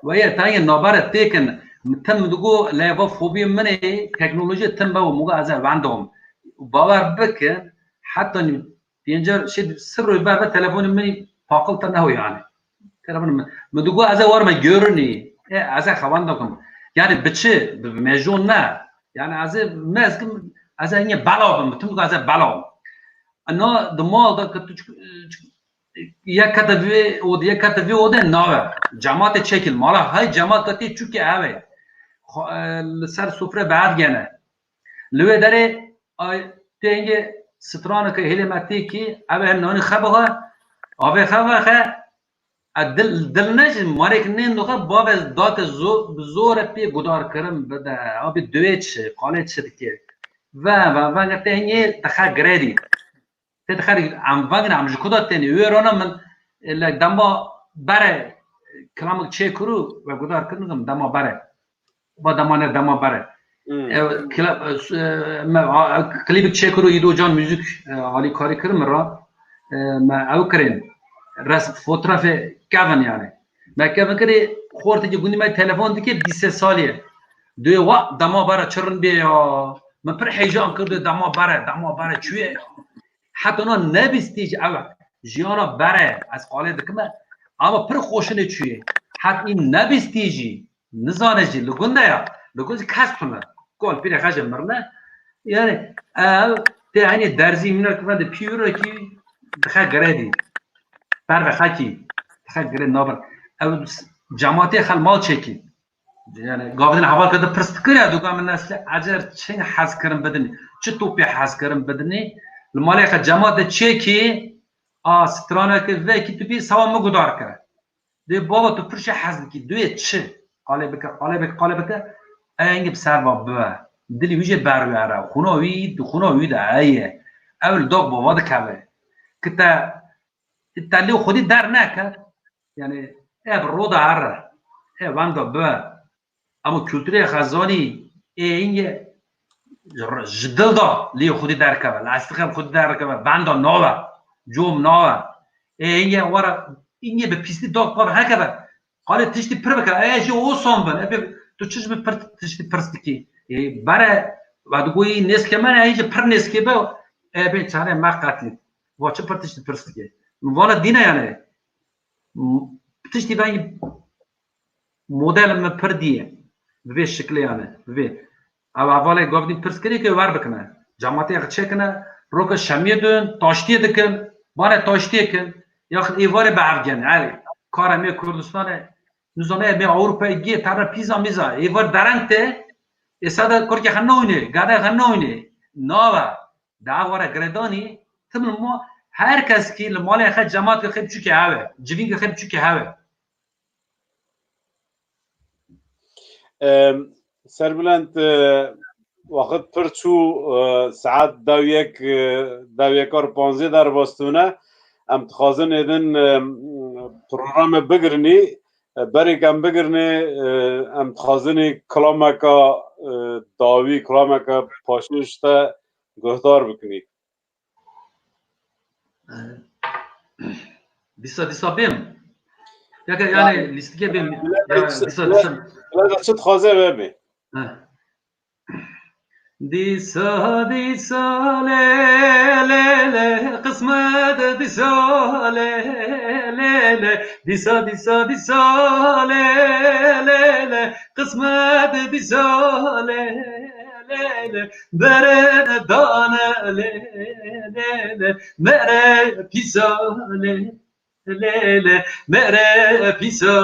wê tengê naber têkin. Tim digo leva fobi min ê teknoloji tim be û muga ez van dom. Bawer bikin, hatta ni pêncer şey sirrû ber ve telefonê min paqil te neho yani. Telefon min, min digo ez ê warme görünî. E, ez ê xewan dokim. Yani biçi, bi, bi mejon ne. Yani ez ê mezkim, ez ê yine bela bim, tim digo ez ê bela bim. Ana di mal de ke tu çik-, çik-, yek kete vê ode, yek kete vê ode nave. Cemaate çekil. Mala hay cemaat ke tê çuke eve. Xo-, e, li ser sofre bi ev gene. Li wê derê ay têngê straneke hêlê me tê kî, eve hem nanî xe bixe, avê xe vexe, e, dil, dil ne jî marêk nên doxe, bavê date zo-, bi zor e pê gudarkirin bide. Abi duê çi, qalê çi dike? Ve, ve, ve, têngê dixe girêdî. Tê dixerî em vengin em ji ku de tên wê rona min, e, le dema bere kilamik çêkirû ve gudar kirin dema bere. Va dema ne dema bere. Hmm. E, kila-, e, s-, e, me, a, e, klîbik çêkirû Îdo Can Müzik, e, alîkarî kirin min ra. E, me ew kirin. Res-, fotoğrafê kevin yani. Me kevin kirî xortekî gundî me telefon dike bîst salî ye. Duyê wa dema bere çi rind bê ya. Min pir heyecan kirdi dema bere, dema bere çûye. Heta ona nebîstî jî ew jiyana bere ez qalê dikime. Ama pir xweşinê çûyê. Het î nebîstî jî, nizane jî, li gund de ya. Li gund jî kes tune. Kol pîrê xece mirine. Yani, ev tê eynî derzî mînak vende pî wî re kî dixe girêdî. Perve xekî. Dixe girê nabir. Ew s-, cematê xel mal çêkî. Yani, gavdin heval kete pirs dikir ya, duka min nesle ecer çing hez kirin bidinî. Çi topê hez kirin bidinî? Li malê xe cema de çêkî, a, straneke vekî tu bî sawa min gudar kire. Dê baba tu pir şey hez dikî, duyê çi? Qalê bike, qalê bike, qalê bike. Ey engî bi ser va bibe. Dilî wî jê berwere. Xuna wî, di xuna wî de eye. Ew li dok bava dikeve. Ki te, te lê xwedî der neke. Yani, e bi roda here. E wenda bibe. Ama kulturê xezanî ê hingê ji dil de lê xwedî derkeve, li estixê xwedî derkeve, benda nave, com nave. Ê hingê were, hingê bi pîstî dok pav hekeve. Qalê tiştî pir bike, ê jî osan bin, ê bê, tu çi ji min pir tiştî pirs dikî? Ê bere, ve digoyî nêzkê me ne, ê jî pir nêzkê be, ê bê çare me qetlî. Va çi pir tiştî pirs dikî? Min vana dîne yani. M-, tiştî vengî model min pir dîye. Bi vê şiklê yani. Bi vê. Ev hevalê gavdîn pirs kirî ke wer bikine. Camatê xwe çêkine, roke şemiyê dun, taştiyê dikin, bare taştiyê kin. Yaxin êvarê bi ev gen, elê. Kara me Kurdistanê, nizane me Ewropa gê terne pîza mîza. Êvar dereng te, ê sada kurkê xwe newînê, gadê xwe newînê. Nava. Di ev were girêdanî, tim li ma her kes kî li malê xwe cemat ke xwe biçûkê hewe, civîn ke xwe biçûkê hewe. Em, Serbilend, e, wexit pir çû, e, saet dew yek, e, dew yekar panzê derbas tûne. Em dixwazin êdin, e, programê bigirinî. E, berê ke em bigirinê, e, em dixwazinî kilameka, e, dawî, kilameka paşê ji te guhdar bikinî. Dîsa, dîsa bêm. Ya ke, yani, lîstikê bêm. Ya, dîsa, dîsa. Bila çi dixwaze wê bê. Dîsa, dîsa, lê, lê, lê, qismet dîsa, lê, lê, lê. Dîsa, dîsa, dîsa, lê, lê, lê, qismet dîsa, lê, lê, lê. Berin dane, lê, lê, lê, mere pîsa, lê. Lê lê, mere pîsa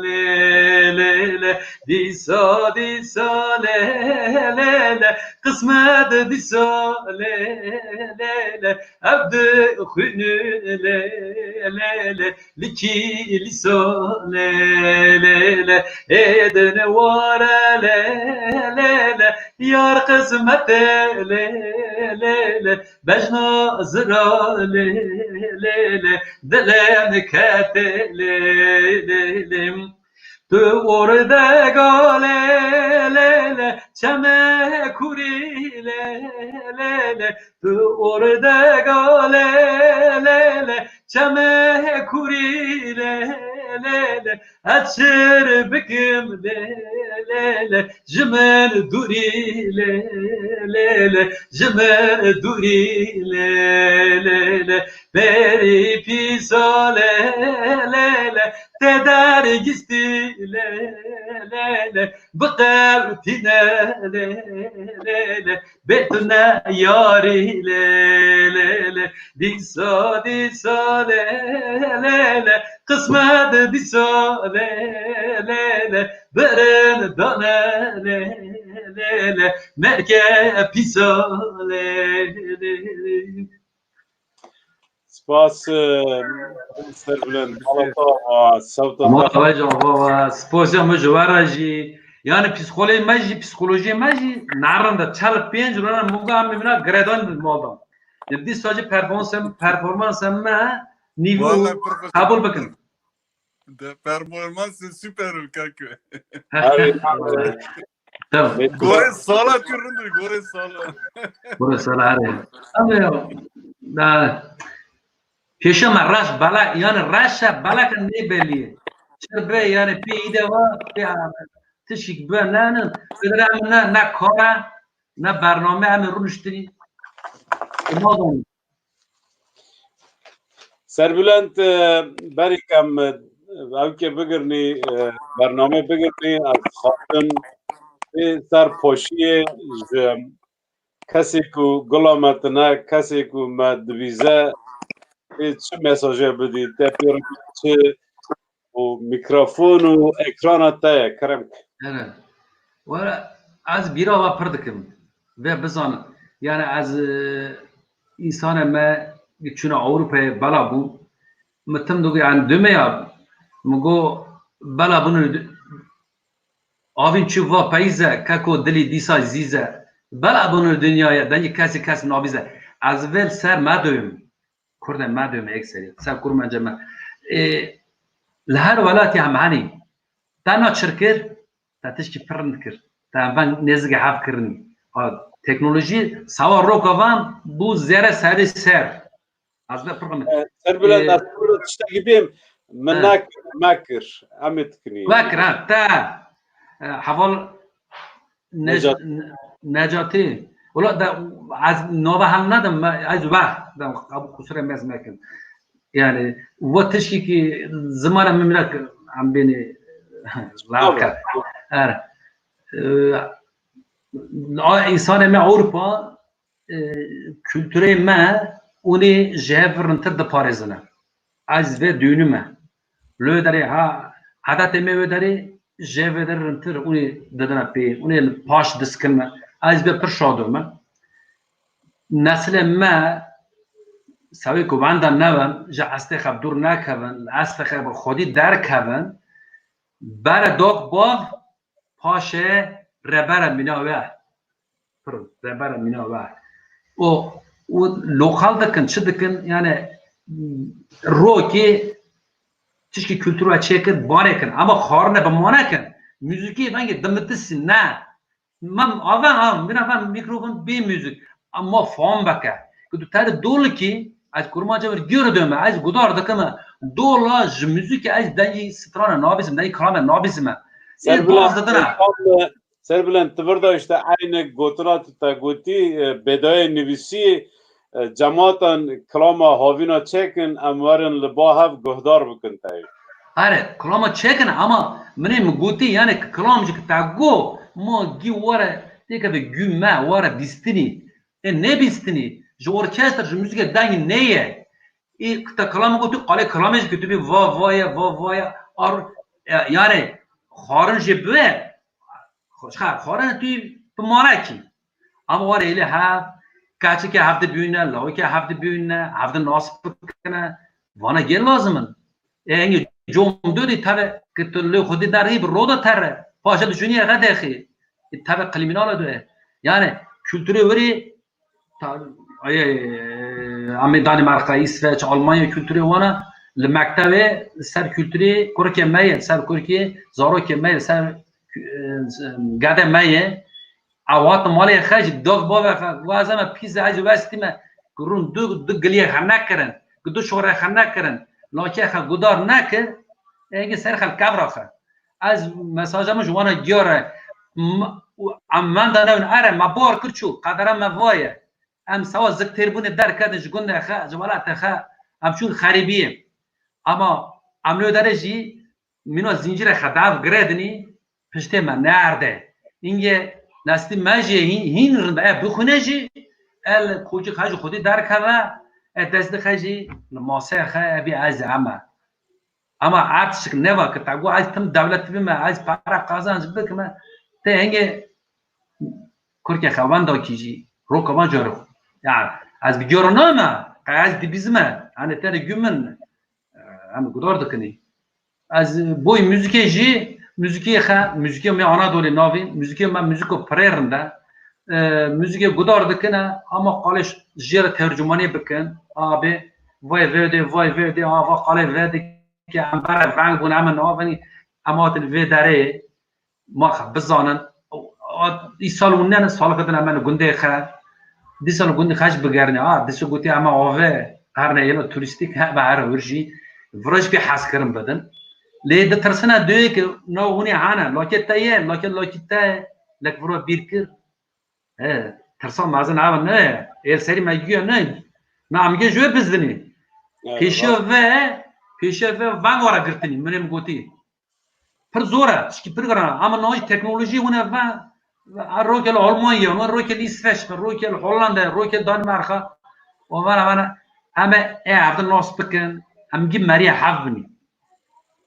lê lê lê, dîsa dîsa lê lê lê, qismet dîsa lê lê lê, ev di xwînî lê lê lê, li kîlîsa lê lê lê, êdin ware lê lê lê, yar qismetê lê lê lê, bejna zira lê lê lê, dilê min kete lê lê lê. Tu ordega lê lê lê, çeme kurî lê lê lê. Tu ordega lê lê lê, çeme kurî lê lê lê. Ez çir bikim lê lê lê, ji min dûrî lê lê lê, ji min dûrî lê lê lê. Pêrî pîsa lê lê lê, te dergîstî lê lê lê, biqewtîne lê lê lê, bê tu ne yarî lê lê lê, dîsa dîsa lê lê lê, qismet dîsa lê lê lê, birin dane lê lê lê, merke pîsa lê lê lê. Spas, e, Serbilind. Mala te ava, sewta te. Mala we jî ava, spas ya min ji we re jî. Yani psîkolojî me jî, psîkolojiyê me jî narind e. Çel pênc rana min got em ê vina giredan mal dan. Dîsa jî performansa, performansa me nîvo qebûl bikin. De performans super kake. Tabii. Gorê sala tu rindir, gorê sala. Gorê sala, erê. Ama ya, na, pêşe me reş bela, yani reşe bela ke ne belî. Çir be, yani pê îde va, pê tişik be, ne, ne, ne, ne kara, ne bername, em rûniştirî. Serbilend, e, berî em, e, ewkê bigirnî, e, bernamê bigirnî, ez dixwazim vê serpoşiyê ji kesê ku gula me tine, kesê ku me dibîze, vê çi mesajê bidî, te pê re çi û mîkrofon û ekrana te ye, kerem ke. Ere. Were, ez bîra we pir dikim. Vê bizanin. Yani ez, e, însane me çûne Ewropayê bela bû. Min tim digo, yani dime ya, min go bela bûn, avîn çû va peyze, keko dilî dîsa zîze. Bela bûn dinyaya, dengê kesî kes nabîze. Ez vê li ser me duyum. Kurdên me duyme yek serî. Ser Kurmancê me. Ê, li her welatî em henî. Te na çir kir, te tişkî pir rind kir. Te em veng nêzikê hev kirinî. Ha, teknolojî sawa roka van bû zere serî ser. Ez ne pir rind. E, Serbilend, e, ez pir tiştekî bêm. Min he. Nekir, me kir. Em ê dikinî. Me kir, ha, te. E, heval Nec-, Necati. Ne-, Necati. Wala da ez nava hel nadim, me, ez we, da qab-, qusure mez mekin. Yani, we tişkî ki zimana min mirak em bênî lawka. Er. E, a, îsanê me Ewropa, e, kulturê me, hûnê ji hev rintir diparêzine. Ez vê dûnime. Li wê derê ha, edetê me wê derê, ji vê derê rintir, hûnê didine pê, hûnê li paş diskine. Ez vê pir şado me. Neslê me, sewê ku wenda nebin, ji estê xwe dûr nekevin, li estê xwe bi xwedî derkevin, bere dok bav, paşê rebere mîna we. Pir rebere mîna we. O, o lokal dikin, çi dikin? Yani, rokê tişkî kultura çêkir, banê kin. Ama xarine bi mane kin. Muzîkê vengê dimitisî, ne. Mem ave ha, mina ven mikrofon bê muzîk. Ama fam beke. Ku tu teri dolikî, ez kurmanca vir gör döme, ez gudar dikime. Dola ji muzîkê ez dengî strana nabîsim, dengî kalame nabîsime. Ê doz didine. Serbilend, tu vir de işte eynek gotina tu te gotî, e, bêdayê nivîsiyê, e, cematan kilama havîna çekin, em werin li ba hev guhdar bikin te. Here, kilama çekin ama minê min gotî, yani kilam jî ki te go, ma gî were têkeve gû me, were bîstinî. Ê nebîstinî, ji orkestra, ji muzîkê dengî neye. Ê, te kilamê gotî, qalê kilamê jî kutibî, va, va ye, va, va ye. Ar, e, yani, xwarin jê bibe, xwe-, xwarin tu bi manekî. Ama war êlê hev, keçikê hev dibîne, lawikê hev dibîne, hev di nas bikine. Vana gel lazim in. E, engê com dodî teve ki tu lê xwedî derî bi roda tere. Paşa dijunî eve dexî. E, teve kriminala do e. Yani, kültürü weri ta-, ay, ay, em ê Danimarka, Îsveç, Almanya kültürê wana li mektebê ser kültürê kurkê me ye, ser kurkê zarokê me ye, ser, e, gede me ye. Ew hatin malê xwe jî dok bavê xwe, wa ez eme pîs ez westî me, ku rûn du, du giliyê xwe nekirin, ku du şorê xwe nekirin, lakê xwe gudar nekir, engê ser xwe li kevra xwe. Ez mesaja min ji wana giya re, m-, û em wenda newin ere, me bar kir çû, qedera me va ye. Em sewa zik têrbûnê derketin ji gundê xwe, ji welatê xwe, em çûn xerîbiyê. Ama em li wê derê jî mîna zincîrê xwe dav girêdinî, piştê me neerde. Îngê nestî me jî hîn, hîn rind e, bixwîne jî, el koçik xwe ji xwedî derkeve, e destê xwe jî li masê xwe, e bî ez eme. Ama erd şik neva ki te got ez tim dewlet bime, ez para qazanc bikime, te hingê kurkê xewan dakî jî, roka van jor. Ya, ez bi goro name, qe ez dibizime, hani te de gü min, em gudar dikinî. Ez boy muzikê jî, muzikê xe, muzikê me Anadolê navî, muzikê me muziko pirê rind e. E, muzikê gudar dikine, ama qalê ş-, jê re tercümanê bikin. Abi, vay verde, vay verde, ava qalê verde ki em bere veng bûn, em navî, em hatin vê derê. Ma xwe bizanin. Îsal hûn ne, saleke din em gundê xwe, dîsal gundê xwe jî bigerine. Ha, dîsal gotî em ave, herne yeno turîstîk, hebe her wir jî, vira jî pê hezkirin bidin. Lê ditirsine duyê ki, no hûnê hene, lakê te ye, lakê lakî te ye, lek vira bîr kir. He, tirsa mezin ava ne, êl serî me giya ne. Na em gê ji wê bizdinî. Evet, pêşiya bak. Ve, pêşiya ve veng wara girtinî, min ê min gotî. Pir zor e, tişkî pir giran e. Ama niha jî teknolojî hûn e ve, rokê li Almanya, hûn rokê li Îsveç, rokê li Hollanda, rokê li Danimarka. O vana vana, em ê, ê, ev di nas bikin, em gî meriya hev binî.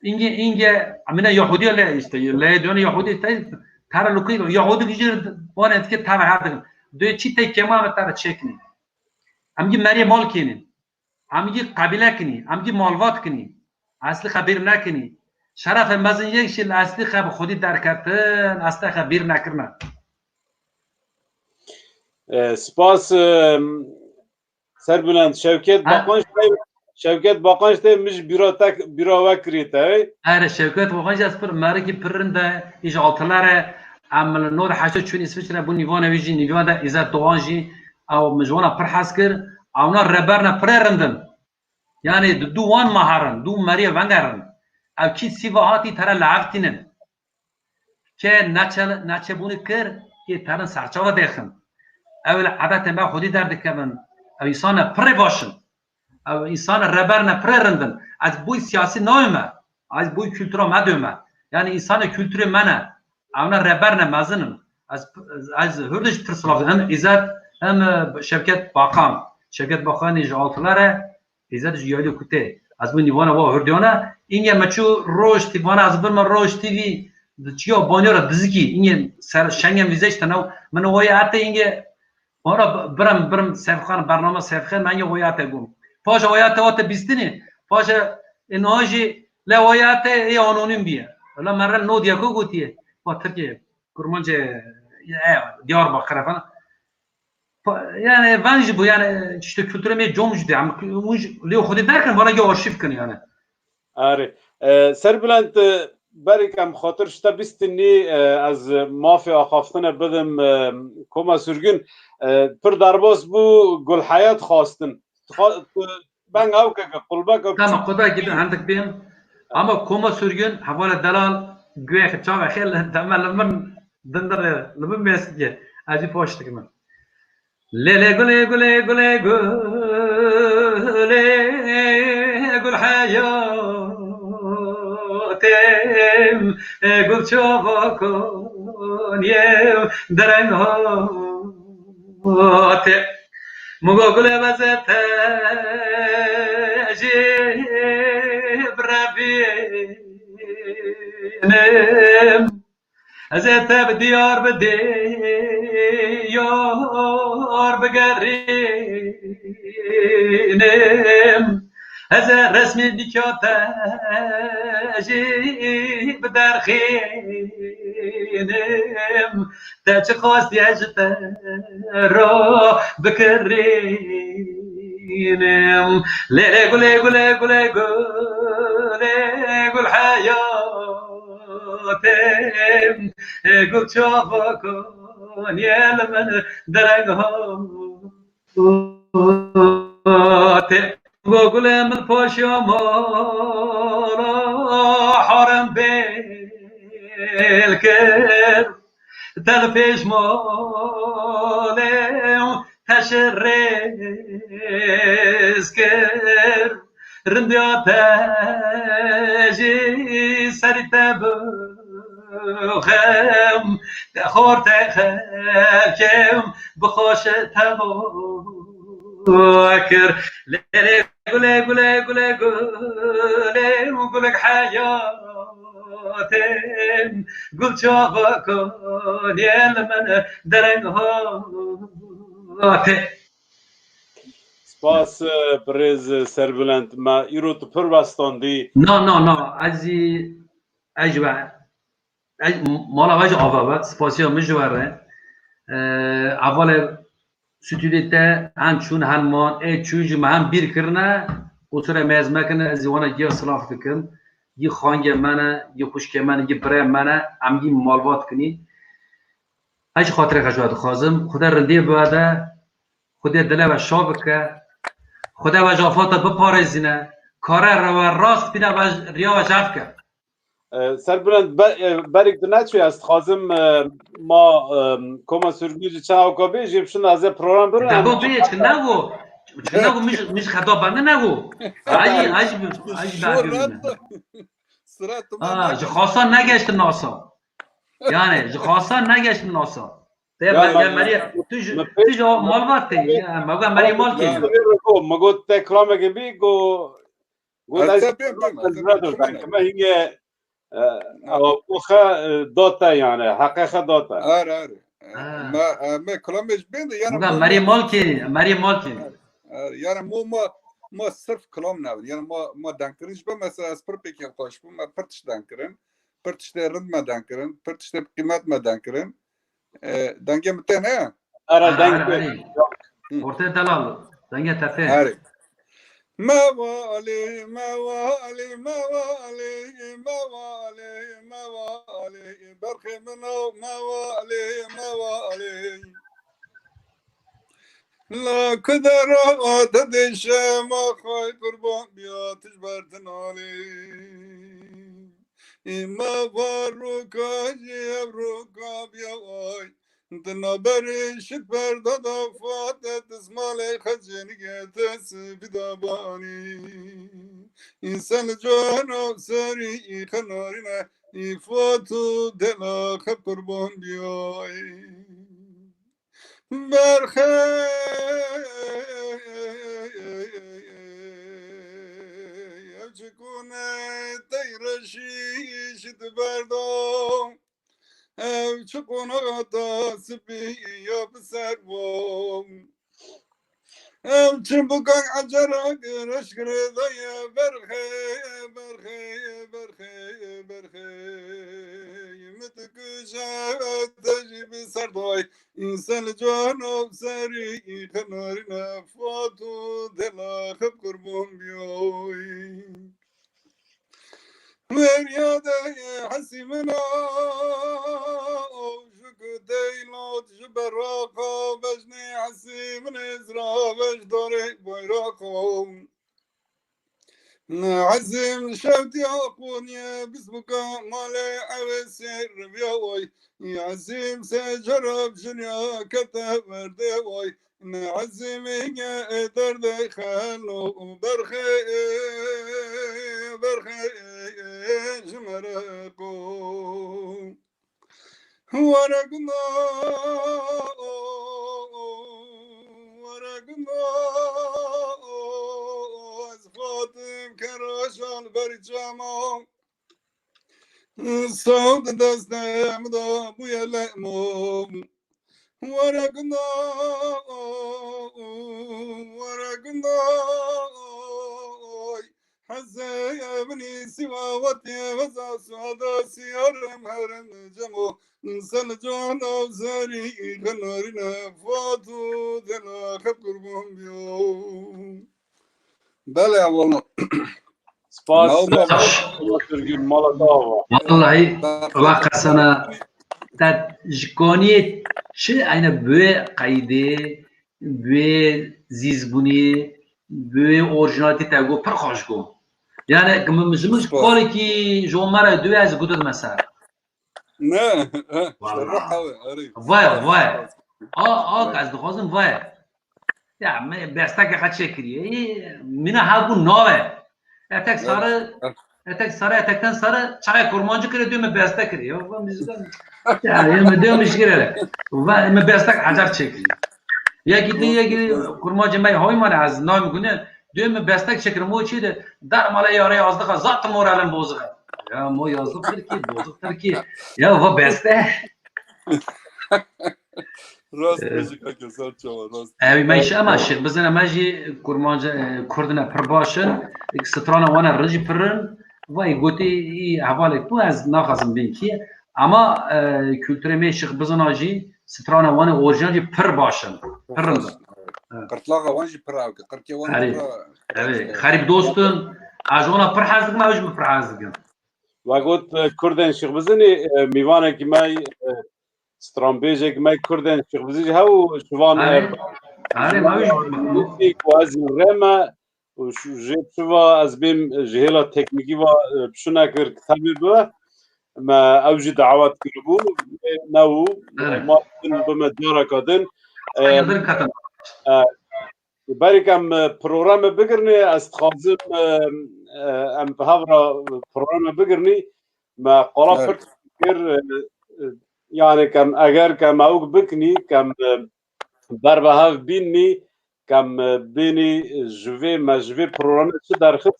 Îngê, îngê, em ne Yahudî le işte, le dönü Yahudî te, tara lukî, Yahudî gijir, bane dike tara hev dikin. Dö çi te kema ve tara çekni. Em gî meriya mal kênin. Em gî qebîle kinî, em gî malvat kinî. Eslî xwe bîr nekinî. Şerefê mezin yek jî li eslî xwe bi xwedî derketin, eslê xwe bîr nekirine. E, spas, e, Serbulend. Şevket Bakanç tê, Şevket Bakanç tê, min ji bîra te, bîra we kirî te. Ere, Şevket Bakanç ez pir merikî pir rind e, îj altilere, em li nod heştê çûn Îsviçre bû nîvana wî jî, nîvana de Îzzet Doğan jî, ew min ji wana pir hez kir, ewna reberine pirê rind in. Yani di dû wan me herin, dû meriyê vengerin. Ew kî sîva hatî tere li ev tînin. Ke neçe-, neçebûnî kir, kê terin serçava dêxin. Ew li edetê me xwedî derdikevin. Ew însane pirê baş in. Ew însane reberine pirê rind in. Ez boy siyasî nayome. Ez boy kultura me dome. Yani însane kulturê me ne. Ewna reberine mezin in. Ez, ez hurdiş pir silav hem Îzzet hem, e, Şevket Bakan. Şevket Bakanî ji altilere, Îzzet ji Yaylê Kutê. Ez bû nîvana wa hurdiyana. Îngê me çû Roj T V, vana ez birme Roj T V. Di çiya banyora dizikî. Îngê ser şengên vîze işte nav. Min wayê ete îngê. Ora b-, birem, birem Sefxan, bername Sefxan, men îngê wayê ete gom. Paşa wayê ete wate bîstinê. Paşa ê niha jî le wayê ete ê anonim biye. La me re nod yeko gotiye. Pa Tirkiye. Kurmancê, e, Diyarbakır falan. Pa-, yani van jî bû, yani işte kültüre me com jî de, em, hûn jî lê xwedî derkin, vana ge arşîv kin yani. Erê. E, Serbulend, e, berî em xatir ji te bîstinî, e, ez mafê axaftinê bidim, e, Koma Sürgün, e, pir derbas bû, Gulheyat xwastin. Xwa-, tu beng ew ke, ke qulbek ew. Tamam, Xwedayê gidin hendik bêm. Ama Koma Sürgün, hevala delal, guya xwe çavê xêl, demel min Dindirê li bin mêstikê. Ez jî poş dikim. Lê lê gulê gulê gulê gulê gul heyatê, gul çava koniyê dereng hatê. Min got gulê bezê te jî birevînim. Ez ê te bi diyar bi diyar bigerînim. Ez ê resmî nîka te jî biderxînim. Te çi xwestiye ji te re bikirînim. Lê lê gulê gulê gulê gulê gul heyatê. Gul çava koniyê li min dereng hatê. Go gulê min paşiya mala harim bêl kir. Te li pêş malê teşe rêz kir. Rindiya te jî serî te bixem, te xor te xelkêm bi xweş te bo kir. Lê lê gulê gulê gulê gulê û gulek heyatê, gul çava koniyê li min dereng hatê. Spas, e, birêz Serbulent. Me îro tu pir westandî. Na, na, na. Ez jî, ez jî we, ez, mala we jî ava be. Spasiya min ji we re. E, hevalê stûdyoyê te hem çûn hem man. Ê çûn jî me hem bîr kirine. Qusûrê me ez mekine. Ez jî wana giya silav dikim. Gi xangê me ne, gi xwişkê me ne, gi birê me ne. Em gi malbat kinî. Ez ji xatirê xwe ji we dixwazim. Xuda rindiyê bi we de, Xwedê dilê we şa bike. Xwedê we ji afata biparêzîne. Kare re we rast bîne ve riya we jev ke. E, Serbulent, be-, e, berîk tu neçû, ez dixwazim, e, ma, e, koma Sürgûn jî çawa ka bê, jî bişin ez ê program birin. Debo bê, çi nego, çi nego, min ji, min ji xeta bende nego. Ay, ay, ay, Şorat. Sıra tamam. Ha, ji xasa negeştin nasa. Yani, ji xasa negeştin nasa. Te Ya, belge ya, meriye, tu ji, me tu ji o malbat te, ya, me got meriye mal kê. Ya, me got, me got te kilameke bî, go, go Ez te pê, pê, ez te pê, pê, pê. Me hinge, e, ewa, xwe, e, date yani, heqe xwe date. Are, are. Ha. Me, e, me kilamê ji bê de, yani, Muga me, meriye me mal kê, meriye mal kê. Are, yani, mo, ma, ma sırf kilam ne, yani, ma, ma denkirin ji be, mesela, ez pir pêkê xweş bûm, me pir tişt denkirin, pir tiştê rind me denkirin, pir tiştê bi qîmet me denkirin. E, dengê min tê ne? Ara, ara, deng ara, tê. Arê. Hı. Ortaya delal. Dengê te tê. Arê. Mewalê, mewalê, mewalê, mewalê, mewalê, berxê min o, mewalê, mewalê. La kudera te dêşe ma xay qurban biya tij berdinalê. Îma va roka jî ev roka biya ay. Di naberê şit perda da fate dizmalê xecê nigete sibî da banî. Însan li cwana serî xenarîne îfat û dela xev qurban biyay. Berxê ev çi kune tey reşî şit berda. Ev çi qonaxa ta sipî ya bi ser bo. Ev çi bukan ecera reş girêdaye berxê, berxê, berxê, berxê. Min dikuje te jî bi ser dayê. Însan li cwana serî xenarîne fat û dela xev qurban biyoy. Feryadê hesî min a, ji ku deylot ji beraqa bejnê hesî min ê zira bej darê bayraqa. Ezîm şewtiya Qoniyê, Bisbuka malê ew ê sêr riviya way. Ezîm sê cara bi jiniya kete berdê way. Ezîmê ye derdê xelo û berxê, berxê ji me re ko. Were gunda, were gunda, ez Fatim Keraşan ber çema. Sawt destê em da bûye lemo. Were gunda, were gunda, hezê minî sîwa wetê veza suada siyarım herim cemo. Sel can avzeri xenarine fatu dela xep kurban biyo. Belê, wala. Spas. Spas. Spas. Mala te ava. Vallahi, va qesana te ji koniyê çi eyne bi wê qeydê, bi wê zîzbûniyê, bi wê orjinalîtê te got pir xweş got. Yani, min ji min Spas. Kolekî ji Omer e duye ez gutu dime ser. Ne, he, Vallahi. Şeref ew e, erê. Vay, vay. A, a, ez dixwazim vay. Ya, me besteke qet çêkiriye. Ê, mina hebû nave. Etek Ya. Sarı, etek sarı, etekten sarı, çaya kurmancı kire diyor me beste kiriye. Ya, bu müzikten. Ya, ya, me diyor müzik kire. Va, me bestek acar çekiriye. Ya gidi, ya gidi, kurmancı me hoy mane az nam gune. Diyor me bestek çekirim o çi de. Dar mala yare yazdık, zaten moralim bozuk. Ya, mo yazdık Türkiye, bozuk Türkiye. Ya, va beste. Rast Ee, bêjî kake ser çawa, rast. Ew me Rast. Ama şêx bizin, me jî kurmanca, e, kurdine pir baş in. Strana wan re jî pir in. Vay gotî î hevalek bû, ez naxwazim bêkî. Ama, e, kulturê me şêx bizina jî strana wan orjinal jî pir baş in. Pir in. Baş in, evet. Evet. Qirtlaxa wan jî pir ew ki. Qirkê wan Erê. Pir, Erê. Xerîb dostun. Ez wana pir hez dikim, ew jî min pir hez dikim. Wa got, e, kurdên şêx bizinî, e, mîvanekî me, e, stranbêjek me kurdên şêxbizî jî hew şivan Erê. Erdogan. Erê, me wî Wî ku ez rê me û ş-, jê çiva ez bêm ji hêla teknîkî va, e, pişûnek kir kitabê bi me ew jî dawet kiribû. Ê, ne û Erê. Ma din bi me careka din. E, Erê, din katin. E, Berî ku em, e, programê bigirinê, ez dixwazim, e, e, em bi hev re programê bigirinî. Me qala Evet. Pir kir, e, e, yani ku em eger ku em ewk bikinî, ku em, e, ber bi hev bînî, ku em, e, bênî, e, ji vê me, ji vê programê çi derxist,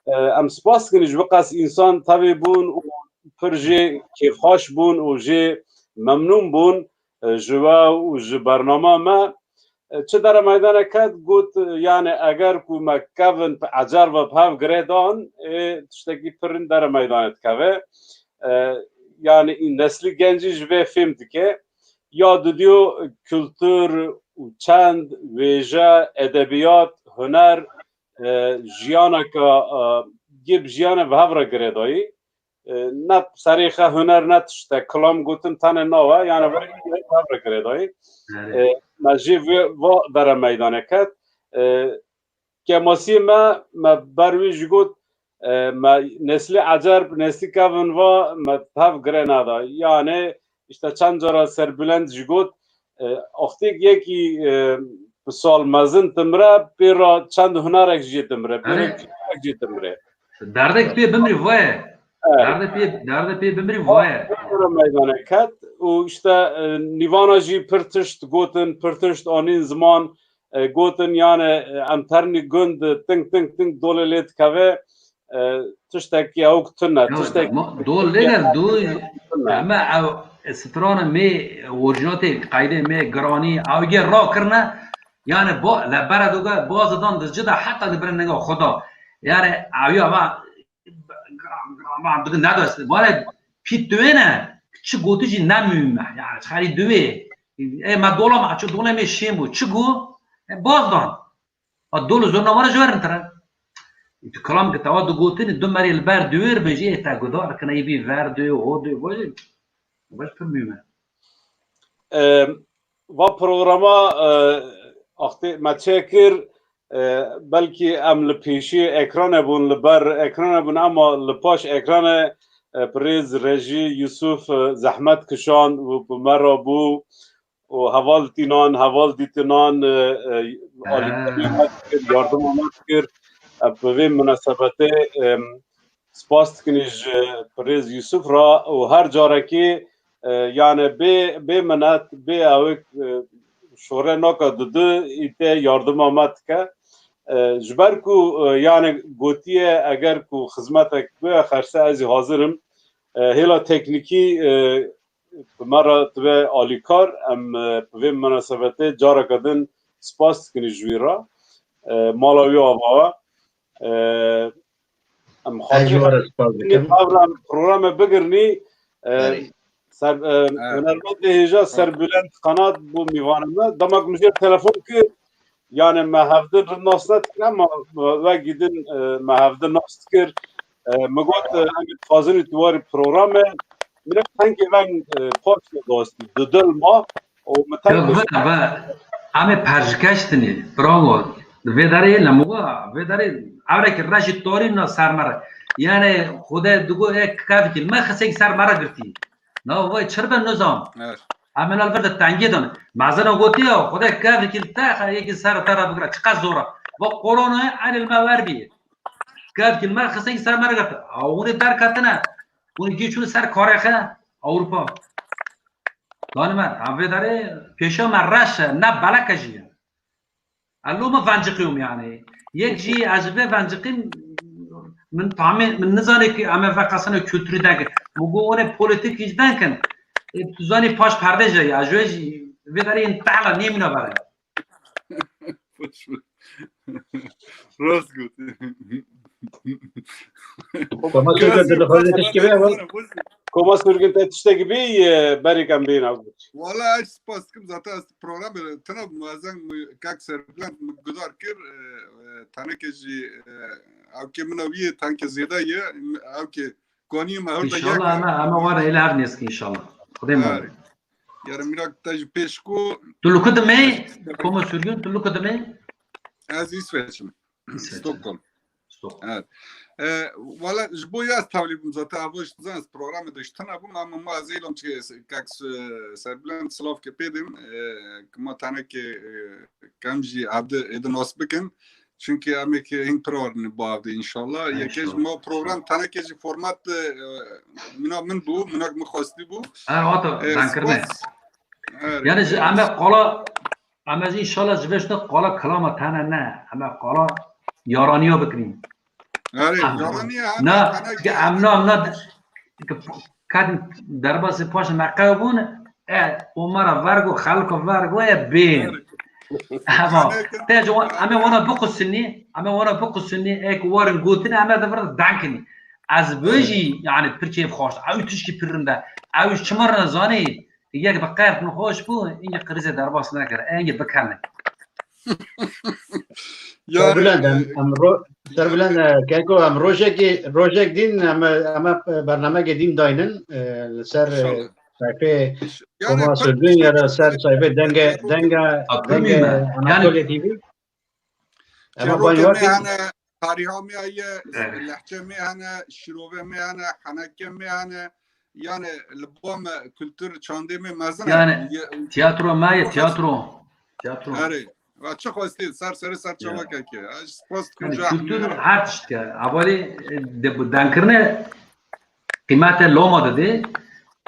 e, em spas dikin ji vê qas însan tevî bûn û pir jê kêfxweş bûn û jê memnûn bûn, e, ji we û ji bernama me. E, çi dere meydanê ket, got, e, yani eger ku me kevin bi ecer ve bi hev girê dan, ê tiştekî pirin dere meydanê dikeve. E, yani î neslî gencî ji vê fêm dike. Ya didiyo kultur û çend, wêje, edebiyat, huner, e, jiyaneka, e, gê bi jiyanê bi hev re girêdayî. E, ne serê xe huner ne tişt e, kilam gotin tenê nawe, yani vê re girêdayî. Erê. E, me jê vê, va dere meydanê ket. E, kemasiyê me, me ber wî jî got, e, me neslê ecer, neslî kevin va, me tev girê neda. Yani, işte çend cara Serbülent jî got, e, axtêk yekî, e, bi sal mezin timre, pê re çend hunerek jê timre, pê re Erê. Külturek jê timre. Derdek pê bimrî vaye. Evet. Derde pê, derde pê bimrî vaye. Pê re meydanê ket û işte, e, nîvana jî pir tişt gotin, pir tişt anîn ziman, e, gotin yani, e, em ternî gund ting ting ting dolê lê dikeve, e, tiştekî ewk tune, Ya, tiştekî ma-, dol lê der, dol, tune. Eme ew, e, strana me, e, orjinatê qeydê me, giranî, ew gê rakirine, yani bo-, le bere doge, bazı dan dizci de hatta di bire nega xwe da. Yani ew ya ma, Gram, gram, gram, digi nedest. Vare pît duwêne, çi gotî jî ne muhîm e. Yani, xerî duwê. Ê, me dola me, çi dola me şên bû. Çi got? E, baz dan. A dol zor namara ji werin tire. Tu kilam ki tewa du gotinî, du merê li ber duwêr be jî, ê te gudar kine, ê bî ver duwê, ho duwê, bo jî. Baş pir muhîm e. Em, va programa, e, axtê me çêkir, E, belkî em li pêşî ekranê bûn, li ber ekranê bûn, ema li paş ekranê, e, birêz rejî Yusuf, e, zehmet kişand û bi me re bû û heval tînan, heval dîtinan, e, e, alîkarî me dikir, yardima me dikir. E, bi vê minasebetê, e, spas dikin ji birêz Yusuf re û her carekê, e, yani bê, bê minet, bê ewik, e, şore naka didi, îte yardima me dike. E, ji ber ku, e, yani gotiye eger ku xizmetek bûye xerse ez ê hazir im. E, hêla teknîkî, e, bi me re dibe alîkar, em, e, bi vê minasebetê careke din spas dikin ji wî re. E, mala wî ava e. E, em Her xatirê ji we re spas dikim. Program, programê bigirinî, e, Erê. ser, e, Evet. Hunermendê hêja Serbülent Kanat bû mîvanê me. Dema ku min jê telefon kir, yani me hevdin re nas nedikir, ema wekî din, e, me hevdin nas dikir. E, min got, e, em ê dixwazin tu warî programê. Min ê tengê veng, e, paş dastî, di dil ma, û min tengê Yok, vina, va, em ê perjikeş dinê, bravo. Vê derê lem wa, vê derê ewrekî rejî torî na ser me re. Yani, Xude digo, e, kevkî, me xisek ser me re girtî. Na, vay, çir be nizam. Evet. Em ê li vir de tengê dan. Mezin o gotiye, Xude kevkî te, yekî ser te re bigire. Çiqas zor e. Va korona, el li me wer bî. Kevkî me xisek ser me re girtî. A, hûnê derketine. Hûnê gî çûne ser karê xe, Ewropa. Danî me, em vê derê pêşiya me reş e, ne beleke jî ye. Ez loma venciqiyom yani. Yek jî ez ji vê venciqîm, min tamê, min nizanê ki em ê veqesine kulturî dekin. Min got, hûn ê polîtîk jî dekin. E, tu zanî paş perdê jî ye. Ez ji wê jî vê derê yên tehla nêmîna vere. Boş ver. Rast got. Koma Sürgün, tu dixwazî tiştekî bê, ama? Koma Sürgün, te tiştekî bê, e, berî em bêne. Wala ez spas dikim, zaten ez program tena mazen kak Serbülent min guhdar kir, e, e, teneke jî, e, ew ke min ew yê tenke zêde ye, ew ke konî me hurda yek. İnşallah, ama, ama var hele her neski inşallah. Xudê me. Yarın mirak te ji pêş ku Tu li ku dimê? Koma Sürgün, tu li ku dimê? Ez İsveç'im. İsveç. Stockholm. Stockholm. Evet. E, valla ji bo ya ez tevlî bûm zaten, evo ji zan programê de ji tena bûm, ama ma ez êlam çi kek Serbülent silav ke pêdim, e, ma teneke, e, kem jî evde êdin nas bikin. Çünkü em ê ke hin pir arin bavde inşallah. Yekê ji ma program tenekê ji format, e, mina min bû, minak min xwestî bû. Her hata E, dankirine. spas. Evet. Yani ji eme qala, eme ji inşallah ji vê şuna qala kilama tane ne. Eme qala yaraniya bikirin. Erê, Em- yaraniye hene, Na, hene ki ki- em na, em na, ki- kadın derbasê paş me qew bûn, e, Omara vergo, xelko vergo, e, bên. Erê. Ama, Hene ki- te ji wan, eme wana biqusinî, eme wana biqusinî, ek warin gotin, eme de vir dankinî. Ez bejî, yani, pir kêf xweş, ew tişkî pir rind e. Ew çima rind e zanî, yek bi qert min xweş bû, inge krize derbas nekir, inge bikene. Serbülent, em, em ro-, Serbülent, e, Keko, em rojekê, rojek din, em, em, e, bernamekê din daynin, e, li ser, e, İnşallah. Sayfê Yani Koma Sürgün ya da ser sayfê Denge, Denge, Denge Anatoliya T V. Em ê xwe hene, tariha me ye, Evet. lehçe me hene, şirove me hene, heneke me hene, yani li ba me kultur çandê me mezin e. Yani Ye- tiyatro me ye, tiyatro. Tiyatro. Erê. Ve çi xwestî ser serê ser çavakekê. Ez spas dikim Yani ji kültür Ehmedê re. Her tişt ke. Avalî, e, de, bu denkirine qîmete loma dide.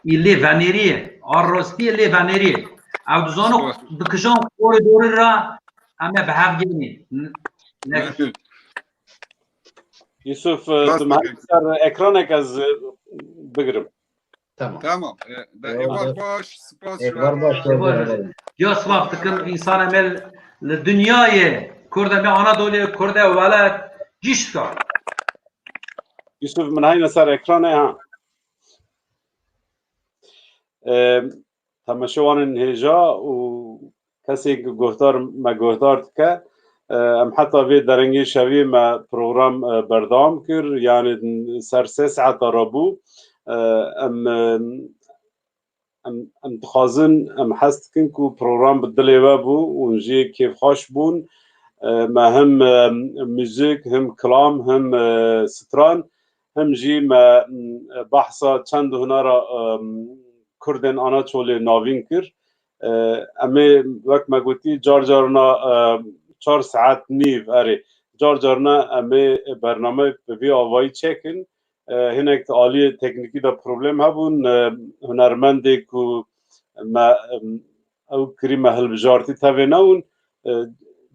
Î lê venêrî ye. A rastî ye, lê venêrî ye. Ew dizano Spas. Dikijan koridorî ra em ê bi hev gênî. Ne- ne- Yusuf, e, Rast tu me dikî. Ser ekranek ez, e, bigirim. Tamam. Tamam. E, de Eyvallah. Êvar baş, spas Êvar baş, Êvar baş. Ya spas dikim, însan em ê li dinyayê, Kurd em ê Anadoluyê, Kurd ê welat, gişt ka. Yusuf, min heyne ser ekranê, ha. E, Temaşevanên hêja û kesên ku guhdar me guhdar dike, e, em heta vê derengê şevê me program, e, berdewam kir, yani ser sê saeta re bû. E, em, e, em, em dixwazin, em hez dikin ku program bi dilê we bû û jê kêfxweş bûn. E, me him, e, muzîk, him kilam, him, e, stran, him jî me, m, behsa çend hunera, e, Kurdên Anaçolê navîn kir. E, em ê, wek me gotî, car carna, e, çar saet nîv, erê, car carna em ê bername bi vî avayî çêkin. E, hinek di aliyê teknîkî de problem hebûn. E, hunermendê ku me, em, ew kirî me hilbijartî tevê nebûn. E,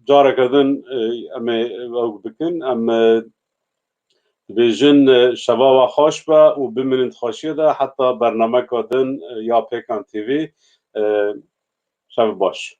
careke din, e, em ê ew bikin. Em, e, dibêjin, e, şeva we xweş be û bimînin di xweşiyê de heta bernameka din, e, ya Pêkan T V. E, şev baş.